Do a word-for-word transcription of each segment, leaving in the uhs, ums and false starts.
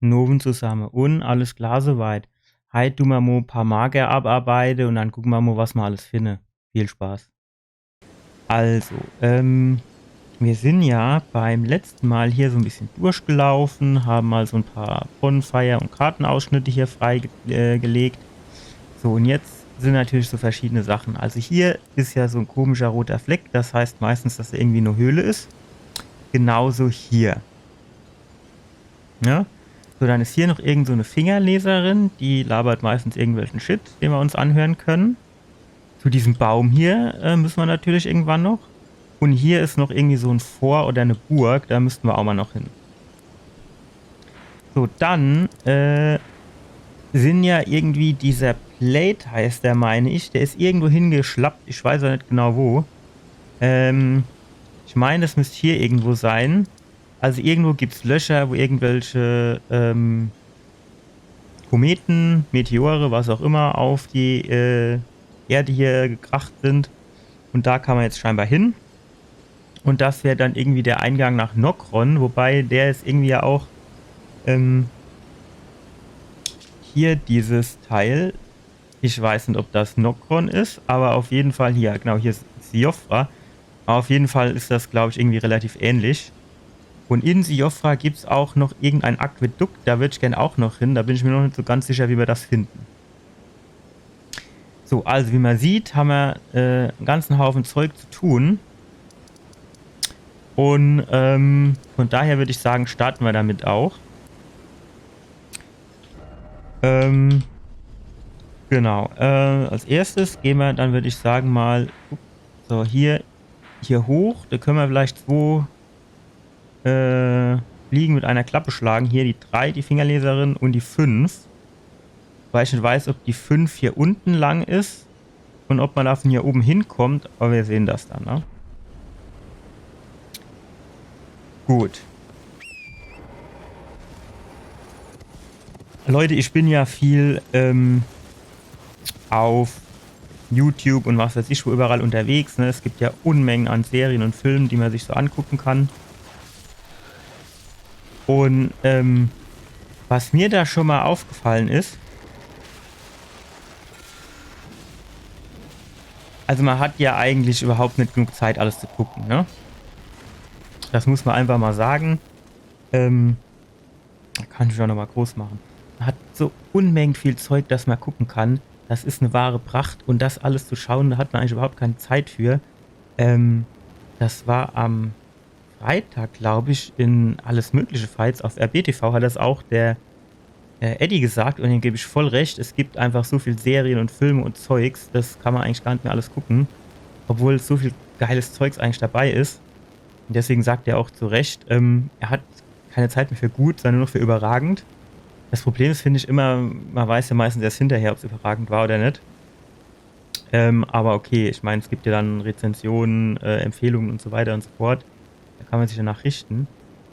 Nowen zusamme. Un alles klar soweit. Heit du mer mo paar Marker abarbeite un dann gucke mer mo, was mer alles finne. Viel Spaß. Also, ähm, mir sin ja beim letzte Mal hier so e bissche durchgelaufe, hawwe mal so e paar Bonfire- un Kartenausschnitte hier frei ge äh, gelegt. So, un jetzt sin natürlich so verschiedene Sache. Also hier is ja so e komischer roter Fleck, das heißt meistens, dass do irgendwie e Höhl is. Genauso hier. Ja? So, dann is hier noch irgend so e Fingerleserin, die labert meistens irgendwelche Shit, den mer uns anhöre kenne. Zu diesem Baum hier äh, müsse mer natürlich irgendwann noch. Un hier is noch irgendwie so e Fort oder e Burg, do müsste mer auch mal noch hin. So, dann äh, sin ja irgendwie dieser Plate, heißt der, meine ich, der is irgendwo hingeschlappt, ich weiß aber net genau wo. Ähm, ich mein, das müsst hier irgendwo sein. Also irgendwo gibt's Löcher, wo irgendwelche ähm, Komete, Meteore, was auch immer, auf die äh, Erde hier gekracht sin. Un do kann mer jetzt scheinbar hin. Un das wär dann irgendwie der Eingang nach Nokron, wobei der is irgendwie ja auch ähm, hier dieses Teil. Ich weiß net, ob das Nokron is, aber auf jeden Fall hier, genau, hier is Siofra. Aber auf jeden Fall is das, glaub ich, irgendwie relativ ähnlich. Un in Siofra gibt's auch noch irgendein Aquädukt, do würd ich gern auch noch hin. Do bin ich mir noch net so ganz sicher, wie mer das finne. So, also wie mer sieht, hammer äh, en ganze Haufe Zeug zu tun. Un ähm, von daher würd ich sage, starte mer damit auch. Ähm, genau. Äh, als erstes gehn mer dann, würd ich sage, mal so hier, hier hoch. Do kenne mer vielleicht zwo äh, Fliege mit einer Klappe schlage. Hier die drei, die Fingerleserin, un die fünf. Weil ich net weiß, ob die fünf hier unne lang is un ob mer do von hier owe hinkommt, aber mir sehn das dann, ne? Gut. Leute, ich bin ja viel ähm, auf YouTube un was weiß ich wo überall unterwegs, ne? Es gibt ja Unmenge an Serien un Filme, die mer sich so angucke kann. Un ähm, was mir do schon mal aufgefalle is, also mer hat ja eigentlich überhaupt net genug Zeit, alles zu gucke, ne? Das muss mer einfach mal sage. Ähm, kann ich auch noch mal groß mache. Mer hat so Unmenge viel Zeug, das mer gucke kann. Das is e wahre Pracht. Un das alles zu schaue, do hat mer eigentlich überhaupt keine Zeit für. Ähm, das war am Freitag, glaub ich, in Alles Mögliche Fights auf R B T V hat das auch der äh, Eddie gesagt un dem geb ich voll recht. Es gibt einfach so viel Serien un Filme un Zeugs, das kann mer eigentlich gar net mehr alles gucke, obwohl so viel geiles Zeugs eigentlich dabei is. Un deswegen sagt er auch zu Recht, ähm, er hat keine Zeit mehr für gut, sondern nur noch für überragend. Das Problem is, find ich immer, mer weiß ja meistens erst hinterher, ob's überragend war oder net. Ähm, aber okay, ich mein, es gibt ja dann Rezensionen, äh, Empfehlungen und so weiter und so fort. Da kann man sich danach richten.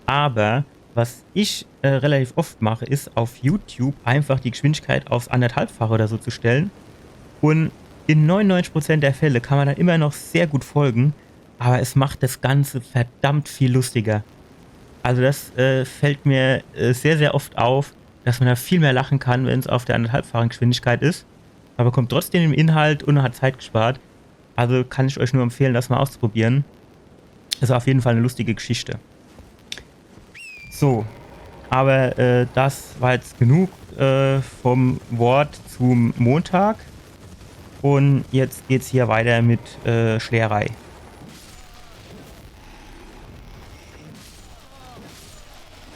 Aber was ich äh, relativ oft mache, is auf YouTube einfach die Geschwindigkeit aufs anderthalbfache oder so zu stellen. Und in neunundneunzig Prozent der Fälle kann man dann immer noch sehr gut folgen, aber es macht das Ganze verdammt viel lustiger. Also das äh, fällt mir äh, sehr, sehr oft auf, dass man da viel mehr lachen kann, wenn's auf der anderthalbfachen Geschwindigkeit is. Aber bekommt trotzdem den Inhalt und hat Zeit gespart. Also kann ich euch nur empfehlen, das mal auszuprobieren. Is auf jeden Fall eine lustige Geschichte. So, aber äh, das war jetzt genug äh, vom Wort zum Montag. Und jetzt geht's hier weiter mit äh, Schlägerei.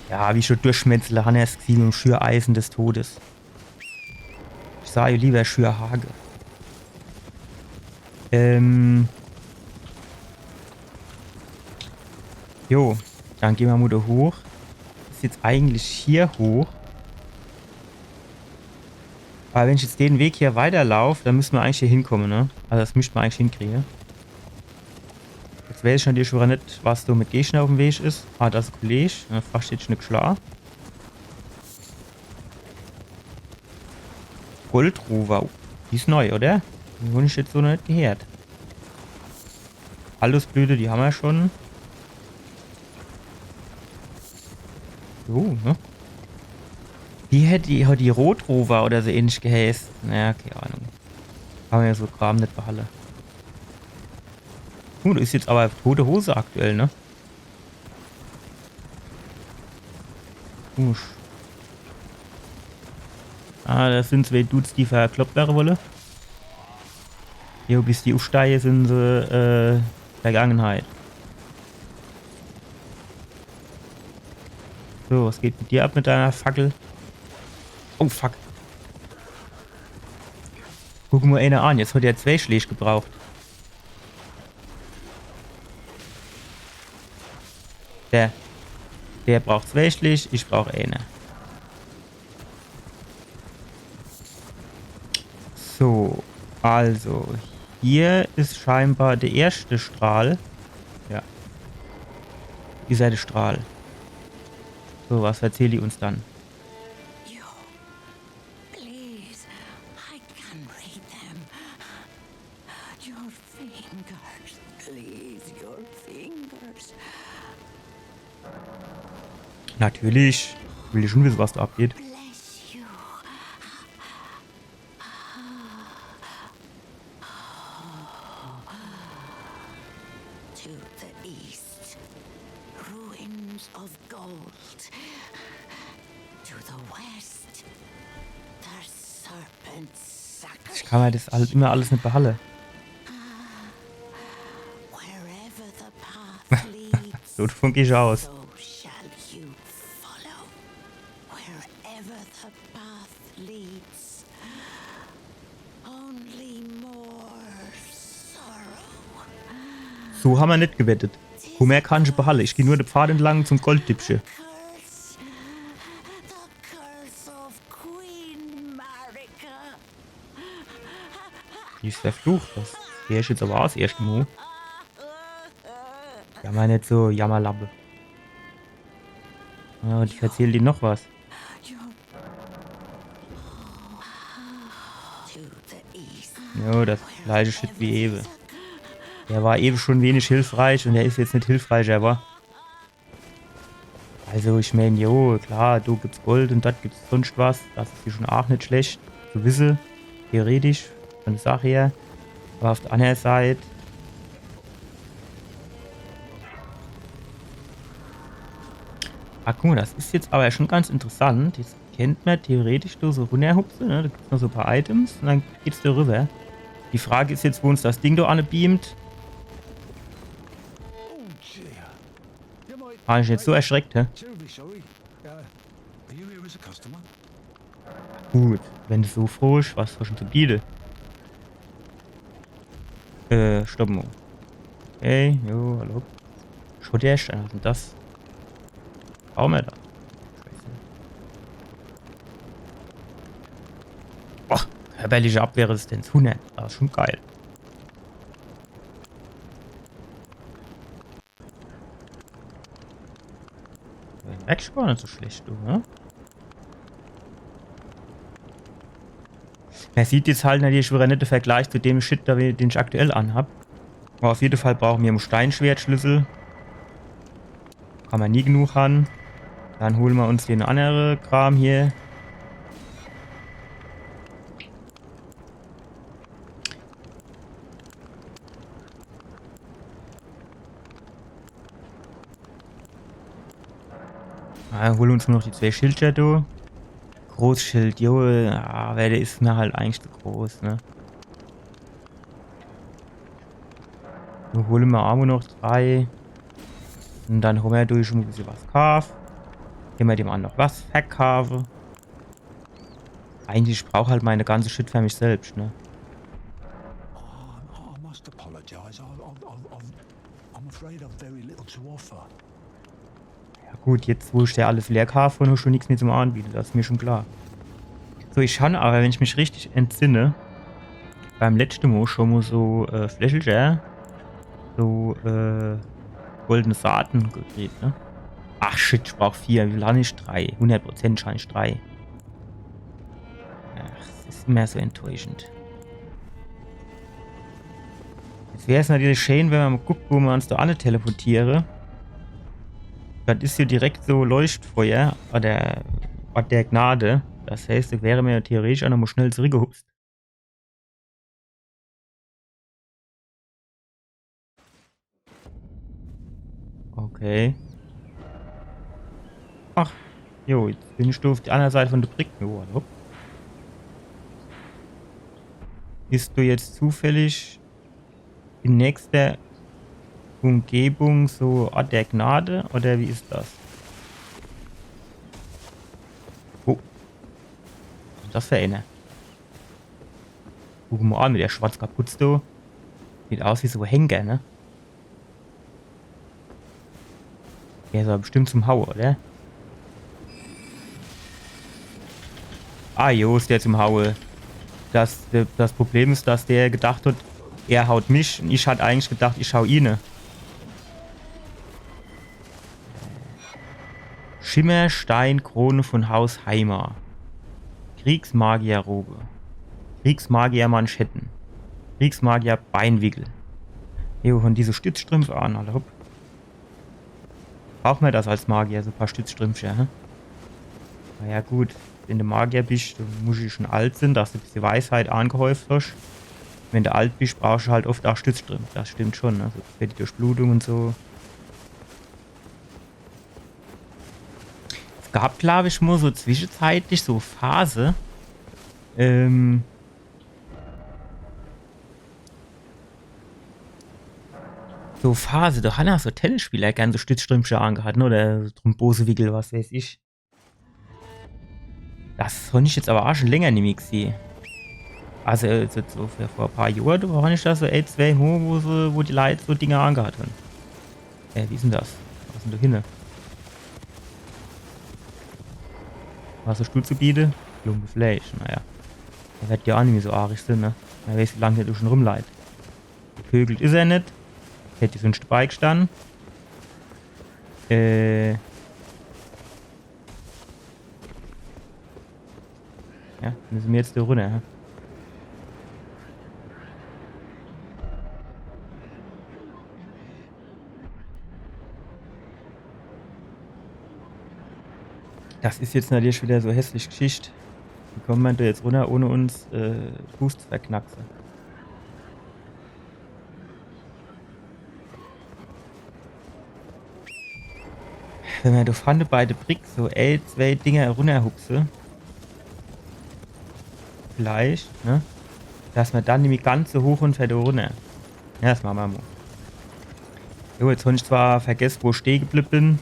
Ja, wie ich schon durchschmetzle, han er's gesiehn, im Schüreisen des Todes. Ich sag lieber Schürhage. Ähm. Jo, dann gehn mer mol do hoch. Is jetzt eigentlich hier hoch. Aber wenn ich jetzt den Weg hier weiterlauf, dann müsste mer eigentlich hier hinkomme, ne? Also das müsste mer eigentlich hinkriege. Jetzt weiß ich natürlich schon wieder net, was do mit Gegner auf dem Weg is. Ah, das is Kollege. Ja, fast jetzt schon geschlagen. Goldrover. Die is neu, oder? Die han ich jetzt so noch net gehört. Hallusblüte, die han mer schon. So, ne? Wie hätt die, hat die Rotrover oder so ähnlich geheißt? Naja, keine Ahnung. Kann mer jo so Kram net behalle. Uh, do is jetzt awwer tote Hose aktuell, ne? Usch. Ah, das sin zwee Dudes, die verkloppt werre wolle. Jo, bis die ufsteie, sin se, äh, Vergangenheit. So, was geht mit dir ab mit deiner Fackel? Oh, fuck. Guck mol eener an, jetzt hat er zwee Schläg gebraucht. Der, der braucht zwee Schläg, ich brauch eener. So, also, hier is scheinbar der erschte Strahl. Ja. Is er der Strahl. So, was verzählt die uns dann? Yo, please, I can read them. Your fingers, please, your fingers. Natürlich. Will ich schon wissen, was da abgeht. Bless you. To the east, ruins of gold. To the west, the serpent's sucker. Ich kann mer das halt immer alles net behalle. Wherever the path leads, so funk ich aus. So shall you follow. Wherever the path leads, only more sorrow. So hammer net gewettet. Kummer kann ich behalle. Ich geh nur de Pfad entlang zum Golddippche. Curse. The curse of Queen Marika. Die is verflucht. Das heer ich jetzt awwer aa 's erschte Mol. Jammer net so, Jammerlappe. Ja, un ich verzähl dir noch was. Jo, das gleiche Shit wie ewe. Der war ewe schon wenig hilfreich un der is jetzt net hilfreicher, wa? Also ich meen, jo, klar, do gibt's Gold un dort gibt's sonscht was. Das is jo schon aach net schlecht zu wisse, theoretisch, von der Sach her. Awwer uf der annere Seit. Ah, guck mol, das is jetzt awwer schon ganz interessant. Jetzt kennt mer theoretisch do so runnerhupse, ne? Do gibt's noch so paar Items un dann geht's do riwwer. Die Frage is jetzt, wo uns das Ding do anbeamt. Oh dear. War ich jetzt so erschreckt, hä? Terribly sorry. Uh, are you here as a customer? Gut, wenn du so frohsch, was hast du zu biete? Äh, stopp mol. Hey, jo, hallo. Schotterstein, was is denn das? Brauche mer do. Scheiße. Boah, körperliche Abwehrresistenz hunnert. Das is schon geil. Merk ich gar net so schlecht, du, ne? Mer sieht jetzt halt natürlich widder net de Vergleich zu dem Shit, do, den ich aktuell anhab. Awwer uf jede Fall brauche mer en Steinschwertschlüssel. Kann mer nie genug han. Dann hole mer uns den annere Kram hier. Ah, hole uns nur noch die zwee Schilder do. Großschild, jo, awwer der is mer halt eigentlich zu groß, ne? Dann hole mer aa noch drei. Un dann hole mer do schon e bissel was kaaft. Kenne mer dem annere noch was verkaafe. Eigentlich, ich brauch halt mei ganze Shit für mich selbscht, ne? Oh, I must apologize. I, I, I, I'm, I'm afraid I've very little to offer. Ja gut, jetzt, wo ich der alles leer kaaft han, hast du nix mehr zum Anbiete, das is mir schon klar. So, ich han awwer, wenn ich mich richtig entsinne, beim letschte Mol schon mol so, äh, Fläschelcher, so, äh, goldene Saate gekriet, ne? Ach shit, ich brauch vier. Wie viel han ich? Drei. Hundert Prozent han ich drei. Ach, das is immer so enttäuschend. Jetzt wär's natürlich schee, wenn mer mol guckt, wo mer uns do anne teleportiere. Das is hier direkt so Leuchtfeuer oder Ort der Gnade. Das heißt, do wäre mer theoretisch ach nochmol schnell zurückgehupst. Okay. Ach, jo, jetzt bin ich do uff de anner Seit vun de Brick. Jo, hallo. Is do jetzt zufällig in nächster Umgebung so Ort der Gnade, oder wie is das? Oh. Was is das für eener? Guck mol an, mit der schwarz Kapuz do. Sieht aus wie so Henker, ne? Der is awwer bestimmt zum Haue, oder? Ah, jo, is der zum Haue. Das, das Problem is, dass der gedacht hat, er haut mich un ich hat eigentlich gedacht, ich hau ihn. Schimmersteinkrone von Haus Heimer. Kriegsmagierrobe. Kriegsmagiermanschetten. Kriegsmagier-Beinwickel. Jo, un diese Stützstrümpf an, alla hopp. Braucht mer das als Magier, so paar Stützstrümpfcher, hä? Na ja, gut, wenn de Magier bisch, dann muss ich schon alt sin, dass de bissje Weisheit angehäuft hasch. Wenn de alt bisch, brauchsch halt oft ach Stützstrümpf. Das stimmt schon, ne? So für die Durchblutung un so. Es gab, glaub ich, mol so zwischenzeitlich so Phase, ähm, so Phase, do han ach so Tennisspieler gern so Stützstrümpfcher angehat, ne? Oder so Thrombosewickel, was weiß ich. Das han ich jetzt awwer ach schon länger nimmi gesieh. Also, äh, so, so vor, vor paar Johr, do han ich das so ein, zwei Mol, wo so, wo die Leit so Dinger angehat han. Äh, wie is denn das? Was is denn do hinne? Was hast du zu biete? Plumpe Fleisch, naja. Der werd jo ach nimmi so arisch sin, ne? Wer weiß, wie lang der do schon rumleit. Gevögelt is er net. Hätt jo sunscht dabei gestann. Äh. Ja, müsse mer jetzt do runner, hä? Das is jetzt natürlich wieder so hässlich Geschicht. Wie komme mer do jetzt runner, ohne uns, äh, Fuß zu verknackse? Wenn mer do vorne bei de Brick so ein, zwei Dinger runnerhupse. Vielleicht, ne? Dass mer dann nimmi ganz so hoch un fährt do runner. Ja, das mache mer mol. Jo, jetzt han ich zwar vergess, wo ich stehe geblieb bin.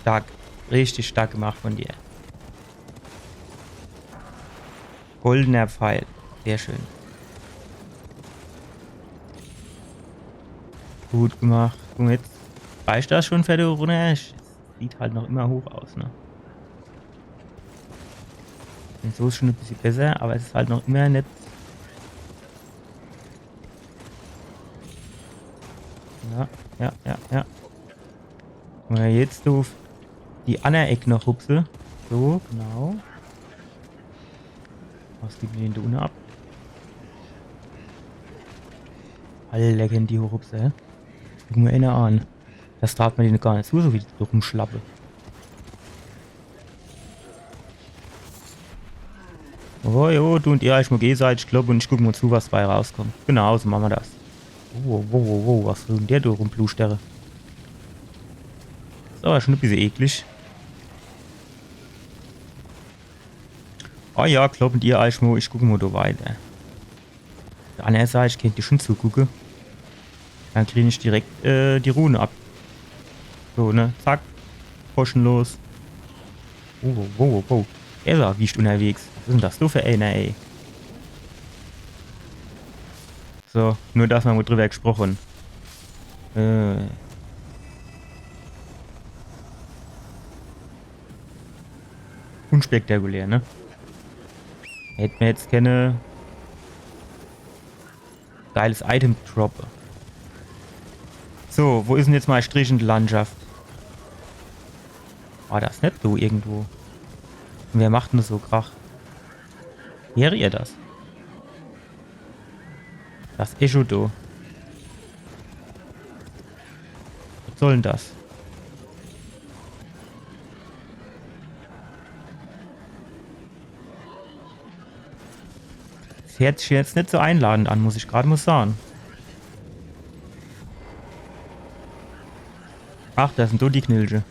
Stark. Richtig stark gemacht von dir. Goldener Pfeil. Sehr schön. Gut gemacht. Guck mol jetzt. Reicht das schon für die Runde? Es sieht halt noch immer hoch aus, ne? So is schon e bissje besser, awwer es is halt noch immer net. Ja, ja, ja, ja. Un jetzt uff die anner Eck noch hupse. So, genau. Was geht denn do unne ab? Alla, kennt die hochhupse, hä? Guck mol eener an. Das traut mer denne gar net zu, so wie die do rumschlappe. Oh jo, du un ihr eich mol gegeseitig kloppe un ich guck mol zu, was bei rauskommt. Genau, so mache mer das. Oh, wow, wow, wow, was will denn der do rumpluschtere? Is awwer schon e bissje eklig. Oh ja, kloppet ihr eich mol, ich guck mol do weiter. Uff de anner Seit, ich kennt do schon zugucke. Dann krien ich direkt, äh, die Rune ab. So, ne? Zack. Koschenlos. Oh, wow, wow, wow. Er is awwer wiescht unnerwegs. Was is denn das do für eener, ey? So, nur dass mer mol drüber gesproche. Äh. Unspektakulär, ne? Hätt mer jetzt kenne geiles Item droppe. So, wo is denn jetzt mei Strich in de Landschaft? War das net do irgendwo? Un wer macht denn so Krach? Heert ihr das? Das Echo do. Was soll denn das? Das hört sich jetzt net so einladend an, muss ich grad mol sahn. Ach, das sin do die Knilche.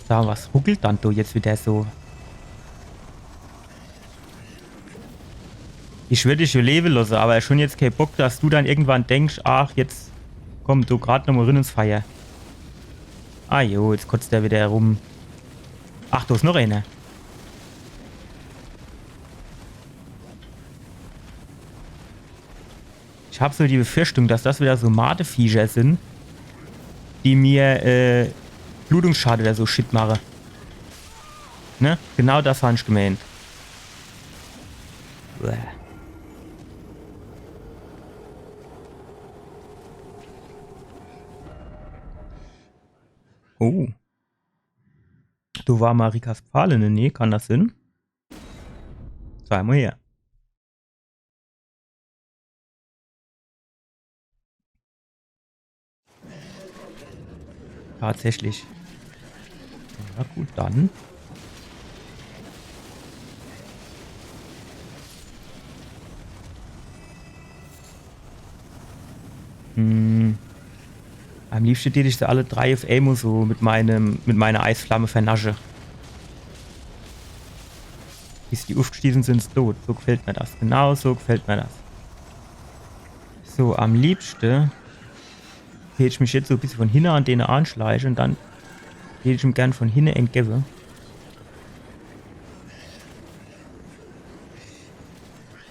Sa, was ruckelt dann do jetzt wieder so? Ich würd dich jo lewe losse, aber schon jetzt kee Bock, dass du dann irgendwann denkst, ach, jetzt komm du grad nochmol rin ins Feier. Ah jo, jetzt kotzt der wieder rum. Ach, do is noch eener. Ich hab so die Befürchtung, dass das wieder so Madeviecher sin, die mir, äh, Blutungsschade oder so Shit mache. Ne? Genau das han ich gemeent. Bäh. Oh. Do war Marikas Pfahl in de Näh, kann das sin? Zeig mol her. Tatsächlich. Ja, gut, dann. Hm. Am liebschte tät ich se alle drei uff emol so mit meinem, mit meiner Eisflamme vernasche. Bis die uffgestiege sin, sin se dot. So gefällt mir das. Genau so gefällt mir das. So, am liebschte tät ich mich jetzt so e bissje von hinne an dene anschleiche un dann tät ich em gern von hinne eengewe.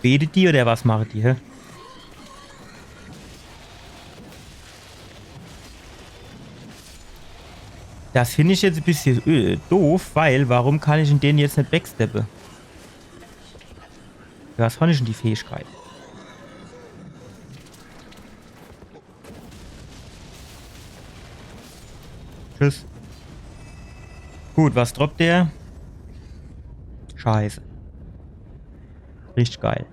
Bete die oder was mache die, hä? Das find ich jetzt e bissje, äh, doof, weil warum kann ich en dene jetzt net backsteppe? Was han ich dann die Fähigkeit? Tschüss. Gut, was droppt der? Scheiße. Richtig geil.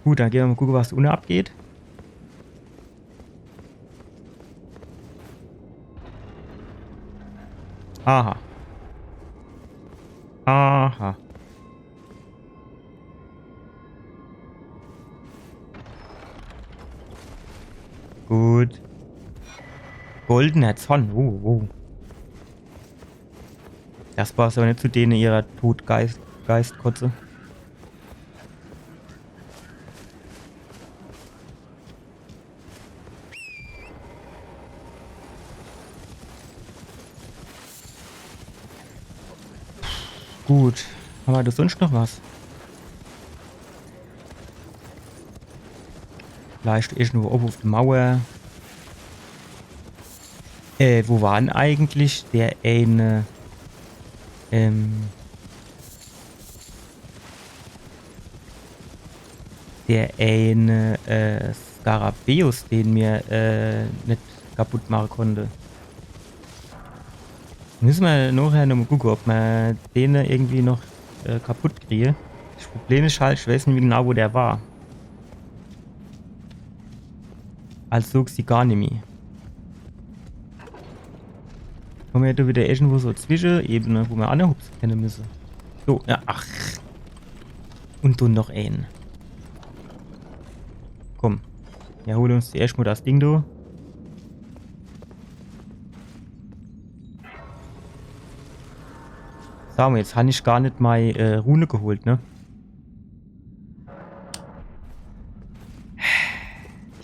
Gut, dann gehn mer mol gucke, was do unne abgeht. Aha. Aha. Gut. Goldener Zorn. Oh, oh. Das passt aber net zu dene ihrer Todgeist, Geistkotze. Gut. Hammer do sunscht noch was? Vielleicht irgendwo owwe uff de Mauer. Äh, wo war dann eigentlich der eine, ähm, der eine, äh, Skarabäus, den mer, äh, net kaputt mache konnte? Müsse mer nochher nochmol gucke, ob mer den irgendwie noch, äh, kaputt krien. Das Problem is halt, ich weiß net genau, wo der war. Also such ich gar nimmi. Komme mer do wieder irgendwo so Zwischenebene, wo mer anhupse kenne müsse. So, ja, ach. Un dann noch een. Komm. Ja, hole uns zuerscht mol das Ding do. Sa mol, jetzt han ich gar net mei, äh, Rune geholt, ne?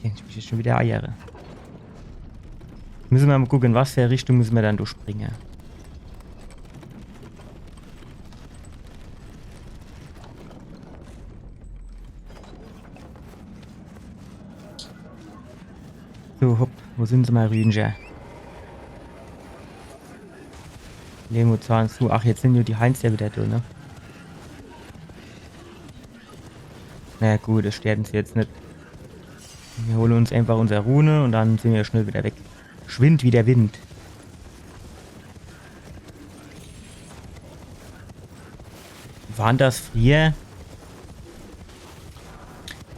Kennt ich mich jetzt schon wieder eiere. Müsse mer mol gucke, in was für Richtung müsse mer dann do springe. So, hopp, wo sin se mol, Rünscher? Lemo, Zahn zu. Ach, jetzt sin jo die Heinz ja wieder do, ne? Na ja, gut, das stört uns jetzt net. Mir hole uns einfach unser Rune un dann sin mer schnell wieder weg. Schwind wie der Wind. War das frieher?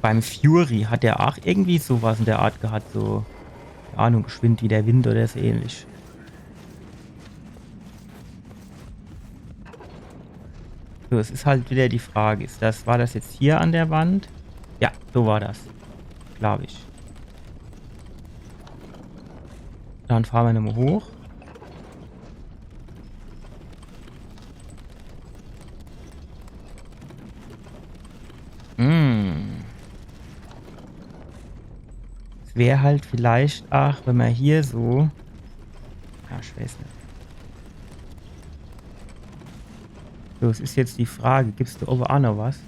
Beim Fury hat der ach irgendwie sowas in der Art gehat, so, keine Ahnung, geschwind wie der Wind oder so ähnlich. So, es is halt wieder die Frage, is das, war das jetzt hier an der Wand? Ja, so war das, glaub ich. Dann fahre mer nochmal hoch. Hm. Es wär halt vielleicht, ach, wenn mer hier so. Ja, ich weiß net. So, es is jetzt die Frage, gibt's do owwe ach noch was?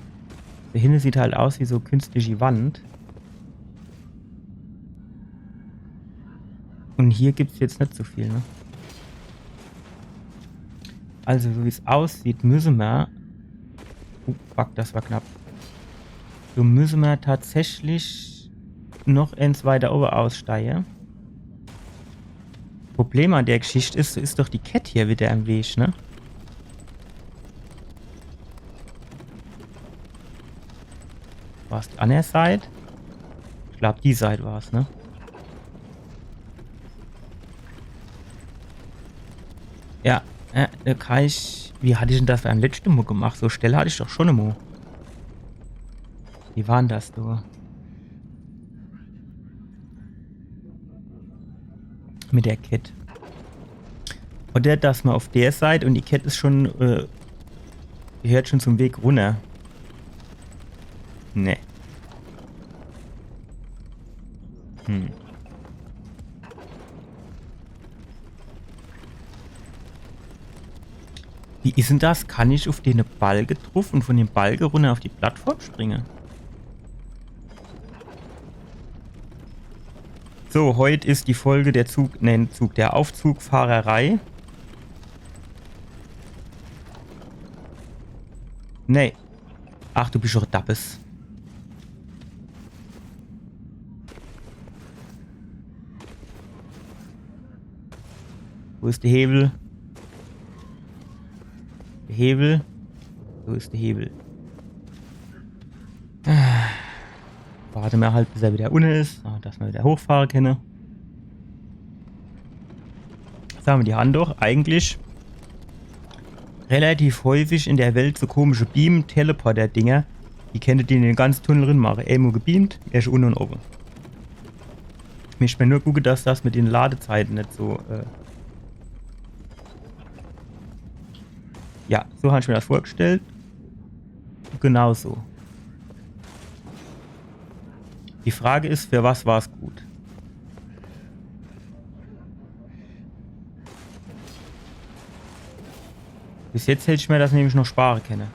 Do hinne sieht halt aus wie so künstliche Wand. Un hier gibt's jetzt net so viel, ne? Also, so wie's aussieht, müsse mer. Oh, fuck, das war knapp. So müsse mer tatsächlich noch eens weiter owwe aussteige. Problem an der Geschicht is, so is doch die Kett hier wieder im Weg, ne? War's die anner Seit? Ich glaub, die Seit war's, ne? Ja, äh, do kann ich, wie hatt ich denn das beim letschte Mo gemacht? So Stelle hatt ich doch schon emo. Wie war'n das, du? Mit der Kett. Oder dass mer auf der Seit un die Kett is schon, äh, gehört schon zum Weg runner. Nee. Hm. Wie is denn das? Kann ich auf den Balke druff un von dem Balke runner auf die Plattform springe? So, heut is die Folge der Zug, nee, Zug, der Aufzugfahrerei. Nee. Ach, du bisch doch Dappes. Wo is der Hebel? Der Hebel? Wo is der Hebel? Ah. Warte mer halt, bis er wieder unne is, ah, dass mer wieder hochfahre kenne. Sag mer, die han doch eigentlich relativ häufig in der Welt so komische Beam-Teleporter-Dinger. Die kennte die in den ganze Tunnel rin mache. Emo gebeamt, er is unne un owwe. Misst mer nur gucke, dass das mit den Ladezeite net so, äh ja, so han ich mer das vorgestellt. Genau so. Die Frage is, für was war's gut? Bis jetzt hätt ich mer das nämlich noch spare kenne.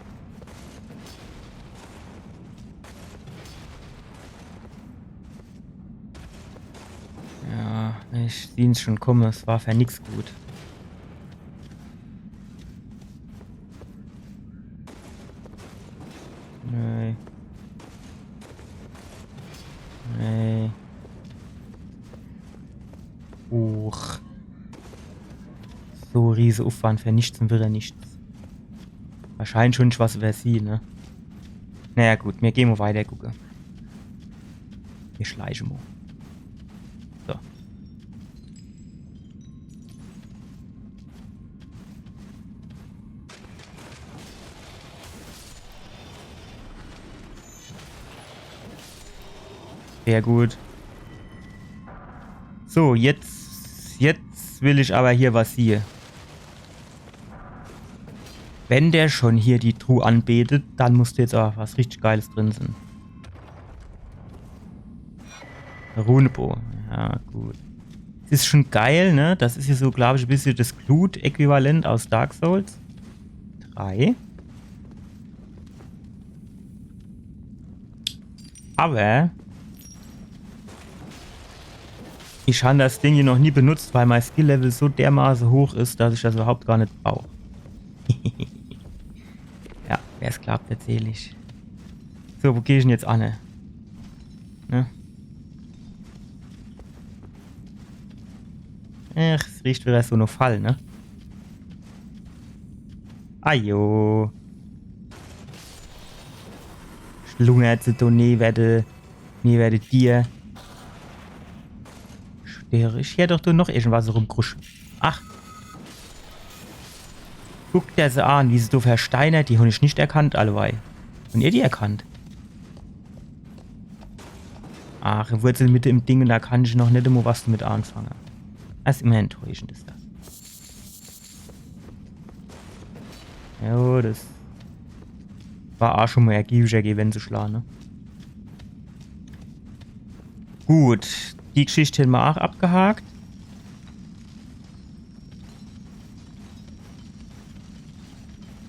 Ja, ich sieh's schon komme, es war für nix gut. Nee. Nee. Uch. So riese Uffwand für nichts un wieder nichts. Wahrscheinlich schon was iwwersieh, ne? Naja gut, mir gehn mo weiter gucke. Mir schleiche mo. So. Sehr gut. So, jetzt, jetzt will ich aber hier was siehe. Wenn der schon hier die Truh anbetet, dann muss do jetzt aber was richtig Geiles drin sein. Runebogen. Ja, gut. Das is schon geil, ne? Das is hier so, glaub ich, e bissche das Glut-Äquivalent aus Dark Souls drei. Aber ich han das Ding hier noch nie benutzt, weil mein Skill-Level so dermaße hoch is, dass ich das überhaupt gar net brauch. Ja, wer's glaubt, erzähl ich. So, wo geh ich denn jetzt anne? Ne? Ach, es riecht wieder so no Fall, ne? Ajo. Lungert se do, nee, werde, nee, werde dir. Ich heer doch do noch irgendwas rumkrusch. Ach. Guck der se an, wie se do versteinert, die hon ich net erkannt, allewei. Hon ihr die erkannt? Ach, Wurzel mit dem Ding, do kann ich noch net emol was damit anfange. Das is immer enttäuschend, is das. Jo, das war aa schon mol ergiebiger gewwe zu schlage, ne? Gut, die Geschicht hämmer aa abgehakt.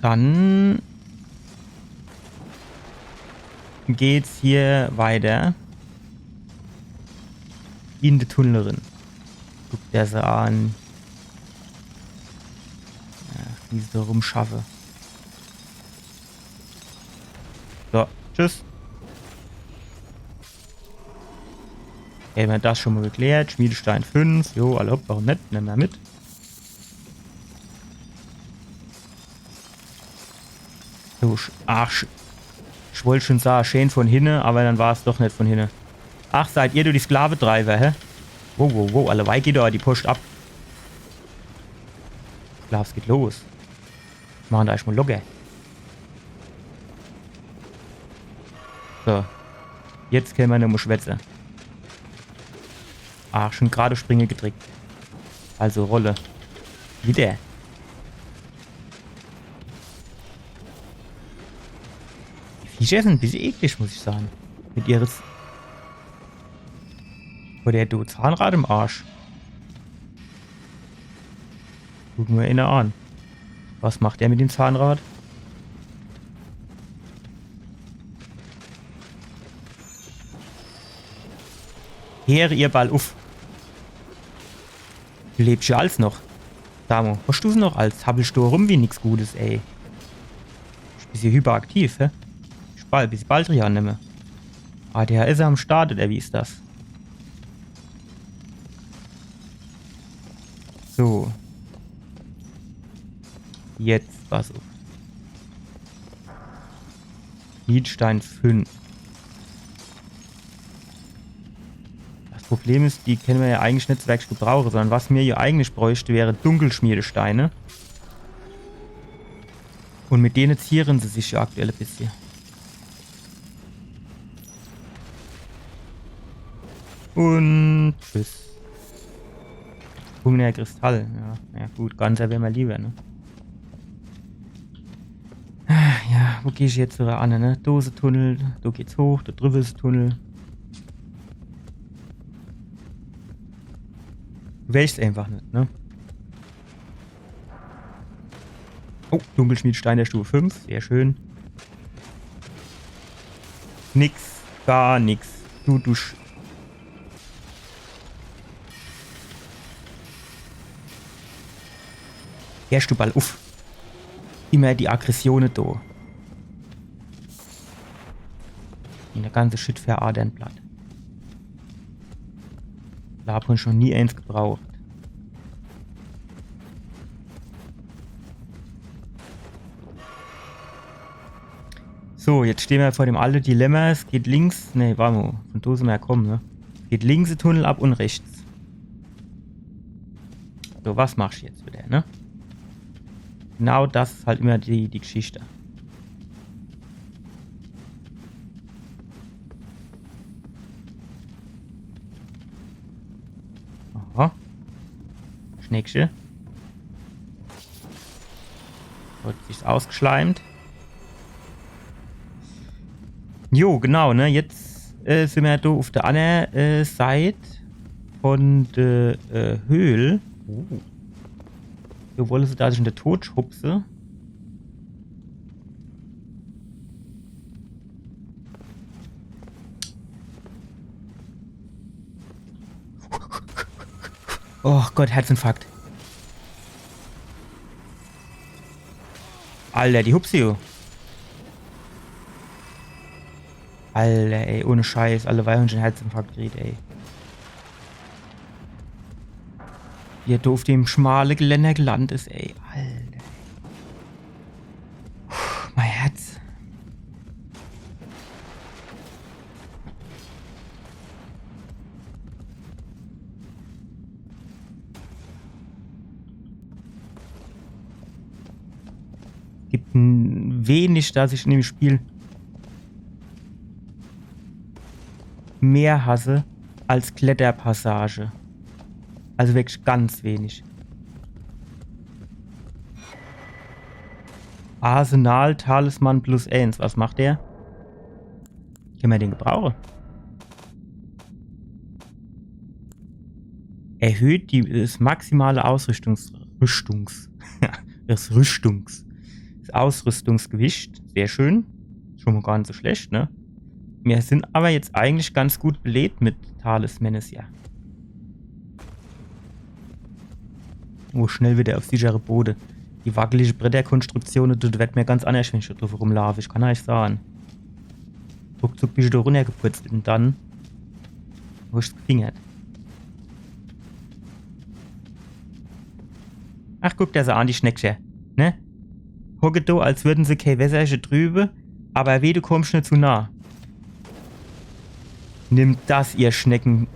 Dann geht's hier weiter. In de Tunnel rin. Guck der se an. Ja, wie se do rumschaffe. So, tschüss. Hämmer das schon mol geklärt. Schmiedestein fünf. Jo, alla hopp, warum net? Nemme mer mit. So, sch-, ach, sch-, ich wollt schon sage, schee von hinne, awwer dann war's doch net von hinne. Ach, seid ihr do die Sklavetreiber, hä? Wow, wow, wow, allewei geht do die Post ab. Ich glaab, es geht los. Mache do erscht mol locker. So. Jetzt kenne mer nochmol schwätze. Ah, schon grad Springe gedrickt. Also Rolle. Widder. Die Viecher sin e bissel eklig, muss ich sage. Mit ihre Z-, oder der Zahnrad im Arsch. Gucke mer eener an. Was macht der mit dem Zahnrad? Heer ihr ball uff. Du lebsch jo als noch. Damo, hosch du se noch als? Habbelsch do rum wie nix Gutes, ey. Bisch jo hyperaktiv, hä? Bist bald, bisch bald dran, nimme. A D H S am Start, oder wie is das? So. Jetzt pass uff. Schmiedestein fünf. Das Problem is, die kenne mer jo eigentlich net so wirklich gebrauche, sondern was mer jo eigentlich bräuchte, wäre Dunkelschmiedesteine. Un mit dene ziere se sich jo aktuell e bissje. Un tschüss. Hungerkristall, ja. Ja gut, ganzer wär mer liewer, ne? Ah, ja, wo geh ich jetzt widder an, ne? Do is de Tunnel, do geht's hoch, do driwwe is de Tunnel. Du weesch's einfach net, ne? Oh, Dunkelschmiedestein der Stufe fünf, sehr schön. Nix, gar nix. Du, du Sch-, Heersch du ball uff. Immer die Aggressione do. In der ganze Shit für Adernblatt. Do hab ich schon nie eens gebraucht. So, jetzt stehn mer vor dem alle Dilemma. Es geht links, ne, wart mo, von do sin mer jo kumme, ne? Geht links de Tunnel ab un rechts. So, was machsch jetzt widder, ne? Genau das is halt immer die, die Geschichte. Aha. Schneckche. Hat sich's ausgeschleimt. Jo, genau, ne? Jetzt, äh, sin mer do uff der anner, äh, Seit von der, äh, Höhl. Uh. Do wolle se do sich in de Tod hupse. Oh Gott, Herzinfarkt. Alter, die hupse jo. Alter, ey, ohne Scheiß, alleweil hon ich en Herzinfarkt gekriet, ey. Wie er do uff dem schmale Geländer gelandt is, ey. Alter. Puh, mei Herz. Gibt n-, wenig, das ich in dem Spiel mehr hasse als Kletterpassage. Also wirklich ganz wenig. Arsenal Talisman plus eins. Was macht der? Kann mer den gebrauche? Erhöht die, das maximale Ausrüstungs-, Rüstungs-, das Rüstungs-, das Ausrüstungsgewicht. Sehr schön. Schon mal gar nicht so schlecht, ne? Mir sind aber jetzt eigentlich ganz gut belebt mit Talismänner, ja. Oh, schnell wieder auf sichere Bode. Die wackelige Bretterkonstruktion, das wird mir ganz anders, wenn ich da drüber rumlaufe. Ich kann euch sagen. Ruckzuck bist du da runtergeputzt und dann hast du gefingert. Ach, guck der se an, die Schneckche. Ne? Hocke do, als würden se kee Wässerche trübe, aber weh, du kommst net zu nah. Nimmt das, ihr Schnecken.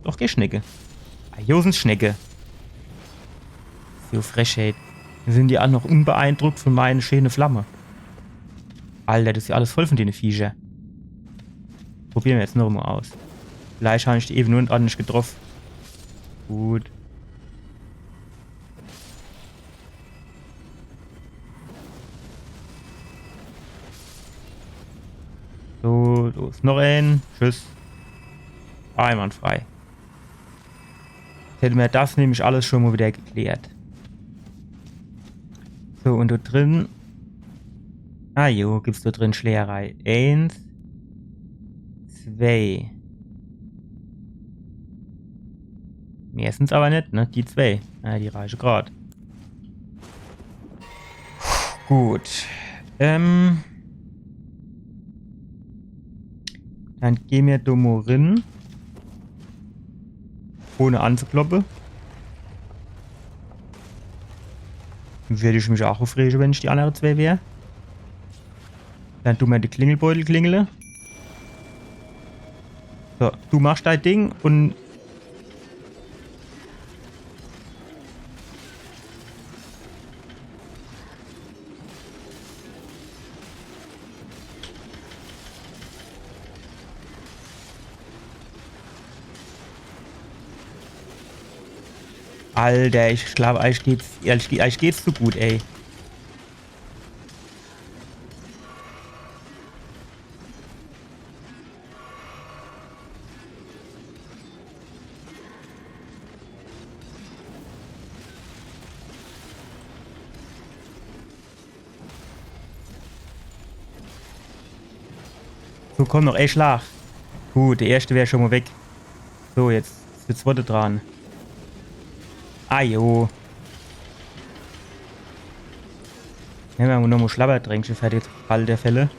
Doch, kee Schnecke. Ah, jo, sind's Schnecke. So Frechheit. Sind die auch noch unbeeindruckt von meine schöne Flamme? Alter, das ist ja alles voll von dene Viecher. Probieren wir jetzt noch mal aus. Vielleicht habe ich die eben nur ordentlich getroffen. Gut. So, da ist noch ein. Tschüss. Einwandfrei. Jetzt hätten wir das nämlich alles schon mal wieder geklärt. So, und da drin. Ah jo, gibt's da drin Schlägerei. Eins, zwei. Mehr sind's aber net, ne? Die zwei. Ja, die reiche grad. Gut. Ähm. Dann geh mir do mo rin. Ohne anzukloppe. Würd ich mich auch aufrege, wenn ich die andere zwei wär. Dann tu mir de Klingelbeutel klingele. So, du machst dein Ding und Alter, ich glaub, euch geht's, euch, euch geht's zu gut, ey. So, komm noch, ey, Schlag. Gut, der erste wär schon mal weg. So, jetzt ist der zweite dran. Ah, jo. Nehmen wir noch mal Schlabbertränkchen für die Fall der Fälle.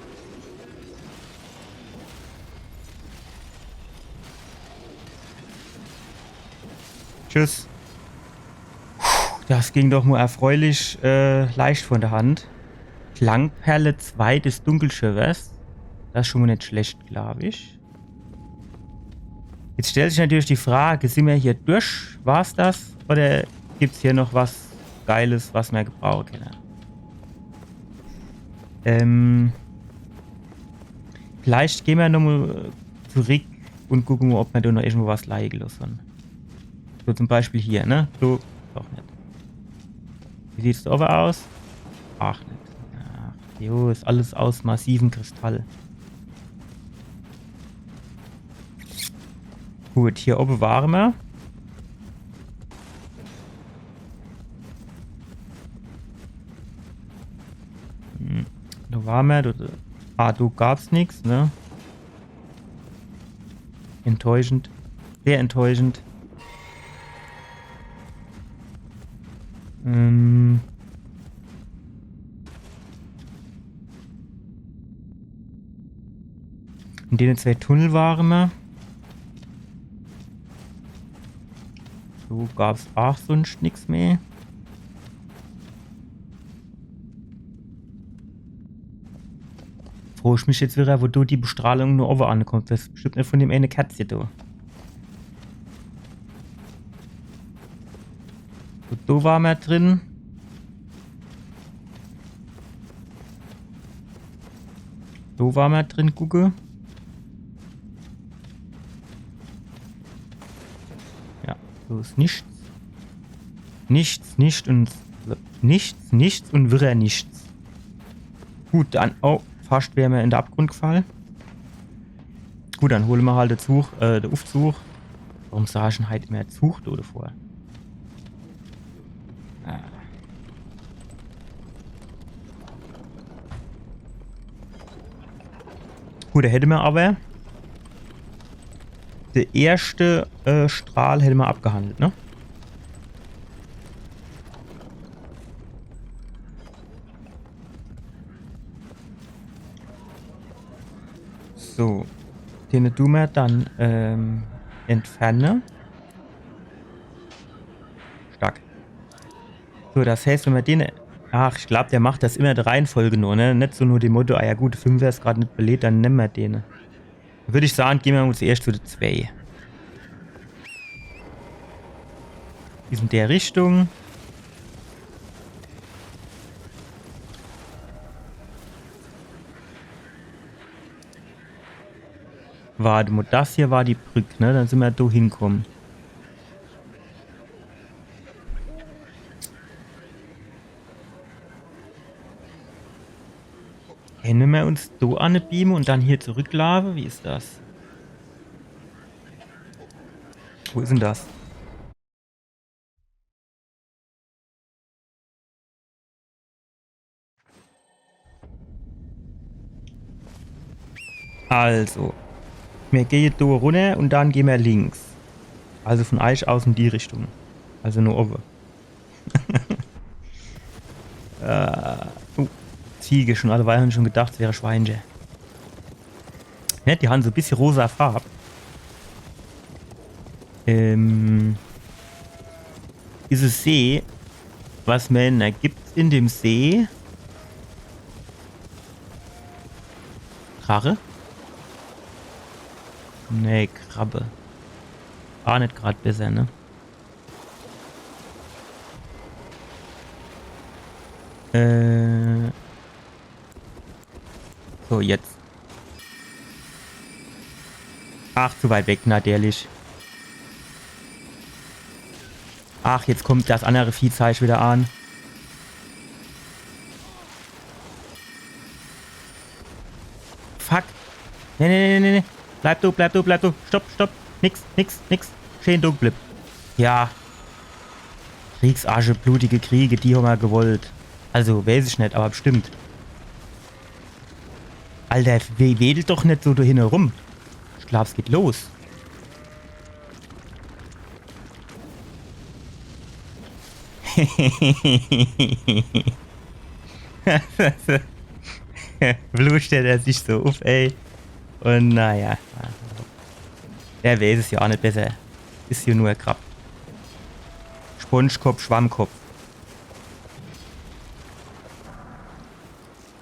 Tschüss. Puh, das ging doch nur erfreulich äh, leicht von der Hand. Klangperle zwei des Dunkelschürfers. Das ist schon mal nicht schlecht, glaube ich. Jetzt stellt sich natürlich die Frage, sind wir hier durch? War's das? Oder gibt's hier noch was Geiles, was wir gebrauchen können? Ähm, vielleicht gehen wir nochmal zurück und gucken, ob wir da noch irgendwo was liegen lassen. So zum Beispiel hier, ne? So, doch nicht. Wie sieht's da oben aus? Ach, nicht. Ach, jo, ist alles aus massivem Kristall. Gut, hier oben waren wir. Hm, da waren wir. Da, ah, da gab's nichts, ne? Enttäuschend. Sehr enttäuschend. Ähm. In denen zwei Tunnel waren wir. So gab's auch sonst nichts mehr. Frage ich mich jetzt wieder, wo da die Bestrahlung nur oben ankommt. Das ist bestimmt nicht von dem eine Kerzche da. Gut, da war mehr drin. Wo war mer drin, gucke? Ja, so is nichts. Nichts, nichts und nichts, nichts und wirrer nichts. Gut, dann, oh, fascht wär mer in de Abgrund gefall. Gut, dann hole mer halt de Zug, äh, de Uffzug. Warum sag ich dann halt immer Zug do davor? Ah. Gut, do hätte mer awwer de erschte, äh, Strahl hätte mer abgehandelt, ne? So. Den du mer dann, ähm, entferne. Stark. So, das heißt, wenn mer den. Ach, ich glaub, der macht das immer de Reihenfolge no, ne? Net so no dem Motto, ah ja gut, Fünfer is grad net belebt, dann nemme mer den. Dann würd ich sage, geh mer mol zuerscht zu de Zwei. Is in der Richtung. Wart mol, das hier war die Brück, ne? Dann sin mer do hinkomme. Kenne mer uns do anbeame und dann hier zurücklaafe? Wie is das? Wo is dann das? Also, mir gehe do runner und dann geh mer links. Also von eich aus in die Richtung. Also no owwe. Äh, oh, Ziege, schon alleweil hab ich schon gedacht, es wäre Schweinche. Ne, die han so e bissje rosa Farb. Ähm, is es See, was meene, gibt's in dem See Drache? Nee, Krabbe. War net grad besser, ne? Äh. So, jetzt. Ach, zu weit weg, natürlich. Ach, jetzt kommt das andere Viehzeich wieder an. Fuck. Nee, nee, nee, nee, nee. Bleib do, bleib do, bleib do. Stopp, stopp. Nix, nix, nix. Scheen do blibb. Ja. Kriegsasche, blutige Kriege, die hommer gewollt. Also, weiß ich net, aber bestimmt. Alter, we wedel doch net so do hinne rum. Ich glaub, es geht los. Blue stellt er sich so uff, ey. Und naja. Der weiß es ja auch net besser. Is hier nur Krabb. Spongekopf, Schwammkopf.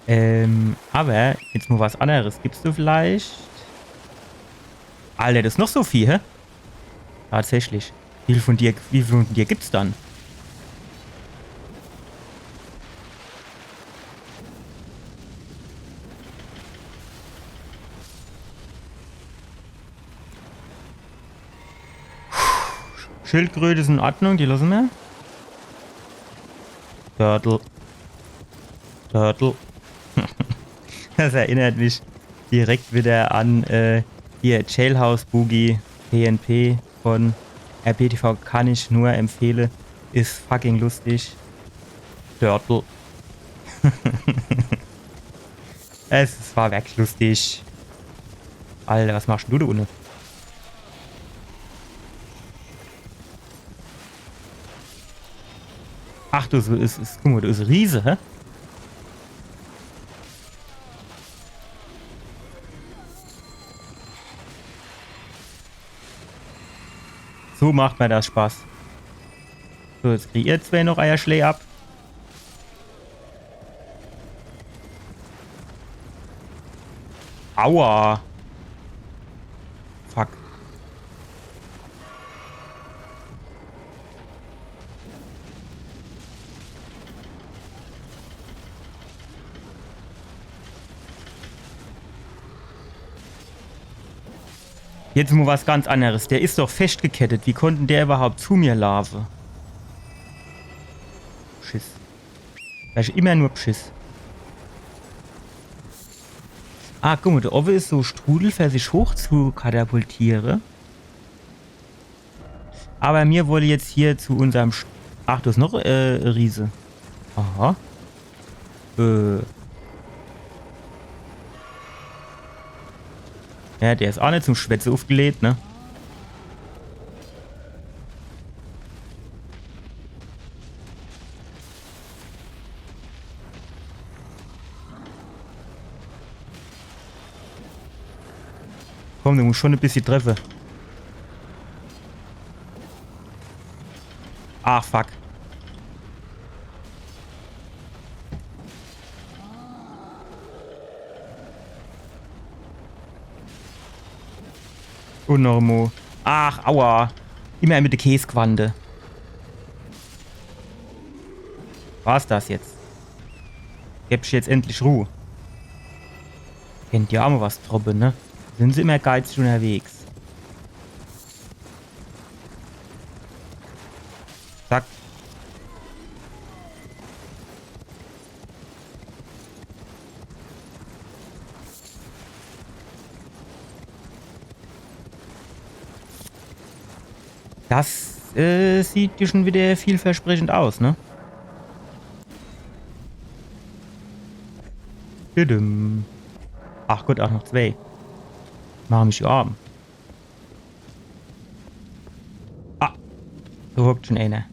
Ähm, aber jetzt mal was anderes. Gibt's do vielleicht? Alter, das is noch so viel, hä? Tatsächlich. Wie viel von dir, wie viel von dir gibt's dann? Schildkröte is in Ordnung, die losse mer. Turtle. Turtle. Das erinnert mich direkt wieder an, äh, hier Jailhouse Boogie, P N P von R P T V, kann ich nur empfehle. Is fucking lustig. Turtle. Es, es war wirklich lustig. Alter, was machst du do unne? Ach, du, so is, is, guck mal, du is Riese, hä? So macht mer das Spaß. So, jetzt kriegt ihr zwei noch eier Schläg ab. Aua. Fuck. Jetzt mo was ganz anneres. Der is doch feschtgekettet. Wie konnt dann der iwwerhaupt zu mir laafe? Beschiss. Das is immer nur Beschiss. Ah, guck mo, do owwe is so Strudel, fer sich hoch zu katapultiere. Awwer mir wolle jetzt hier zu unserm St-, ach, do is noch, äh, Riese. Aha. Äh. Ja, der is aa net zum Schwätze uffgeleet, ne? Komm, du musst schon e bissje treffe. Ah, fuck. Un noch emo. Ach, aua. Immer mit de Käsquante. War's das jetzt? Gebsch jetzt endlich Ruh? Kennt jo aa mo was droppe, ne? Sin se immer geizig unnerwegs. Zack. Das, äh, sieht jo schon widder vielversprechend aus, ne? Tüdüm. Ach Gott, aa noch zwee. Mache mich jo arm. Ah, do hockt schon eener.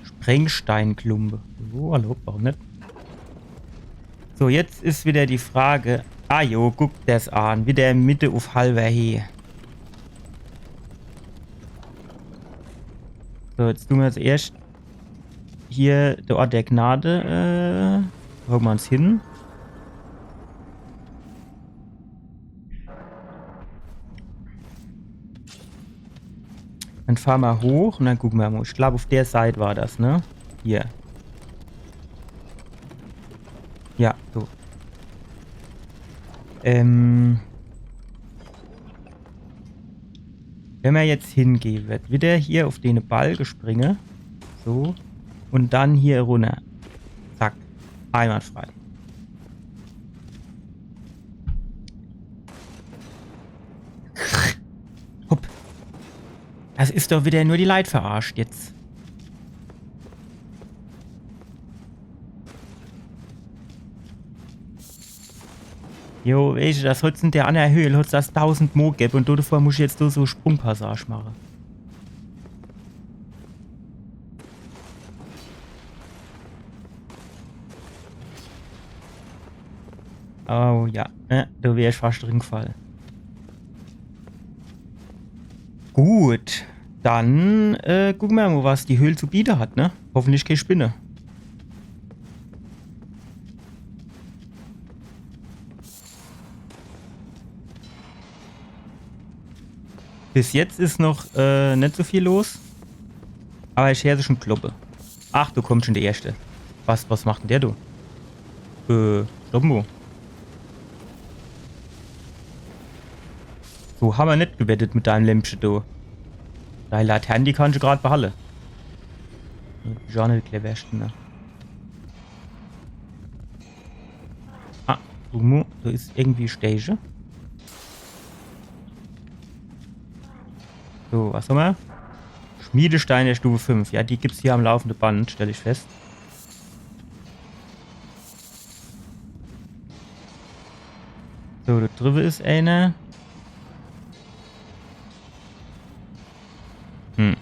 Sprengsteinklumpe. Oh, hallo, warum net? So, jetzt is widder die Frage. Ah jo, guck der's an. Widder Mitte uff halwer Heh. So, jetzt dun mer als erscht hier de Ort der Gnade, äh, hole mer uns hin. Dann fahre mer hoch un dann gucke mer mo. Ich glaab, uff der Seit war das, ne? Hier. Ja, so. Ähm. Wenn mer jetzt hingehe, werd widder hier uff dene Balke springe. So. Un dann hier runner. Zack. Einwandfrei. Hopp. Das is doch widder nur die Leit verarscht jetzt. Jo, weescht, das hot's in der anner Höhl, hot's das dausend Mo gebb un do devor muss ich jetzt so, so Sprungpassage mache. Oh ja, ne, do wär ich fascht drin gefall. Gut, dann, äh, gucke mer mo, was die Höhl zu biete hat, ne? Hoffentlich kee Spinne. Bis jetzt is noch, äh, net so viel los. Awwer ich heer se schon kloppe. Ach, do kommt schon der Erschte. Was, was macht dann der do? Äh, stopp mo. So hammer net gewettet mit deim Lämpche do. Dei Latern, die kannsch grad behalle. Is aa net de cleverschte, ne? Ah, guck mo, do is irgendwie Stege. So, was hammer? Schmiedestein der Stufe fünf. Ja, die gibt's hier am laufende Band, stell ich fest. So, do driwwe is eener. Hm.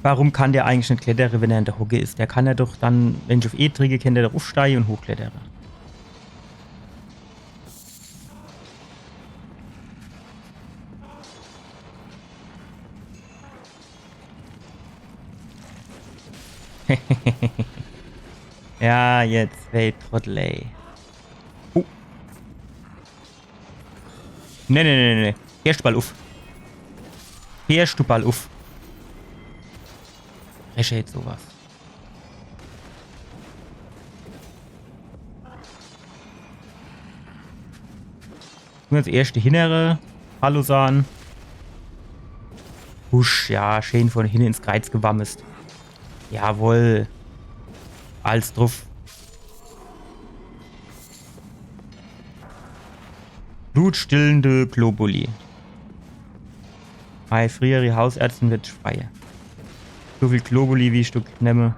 Warum kann der eigentlich net klettere, wenn er in der Hocke is? Der kann jo doch dann, wenn ich uff E dricke, kann der doch uffsteie un hochklettere. Ja, jetzt, ey, Trottel, ey. Oh. Nee, nee, nee, nee. Heerscht du ball uff. Heerscht du ball uff. Frechheit, so was. Jetzt erscht de hinnere Hallo sahn. Husch, ja, schee vun hinne ins Kreiz gewammst. Jawohl. Alles druff. Blutstillende Globuli. Mei friehere Hausärztin werd frei. So viel Globuli, wie ich do nemme.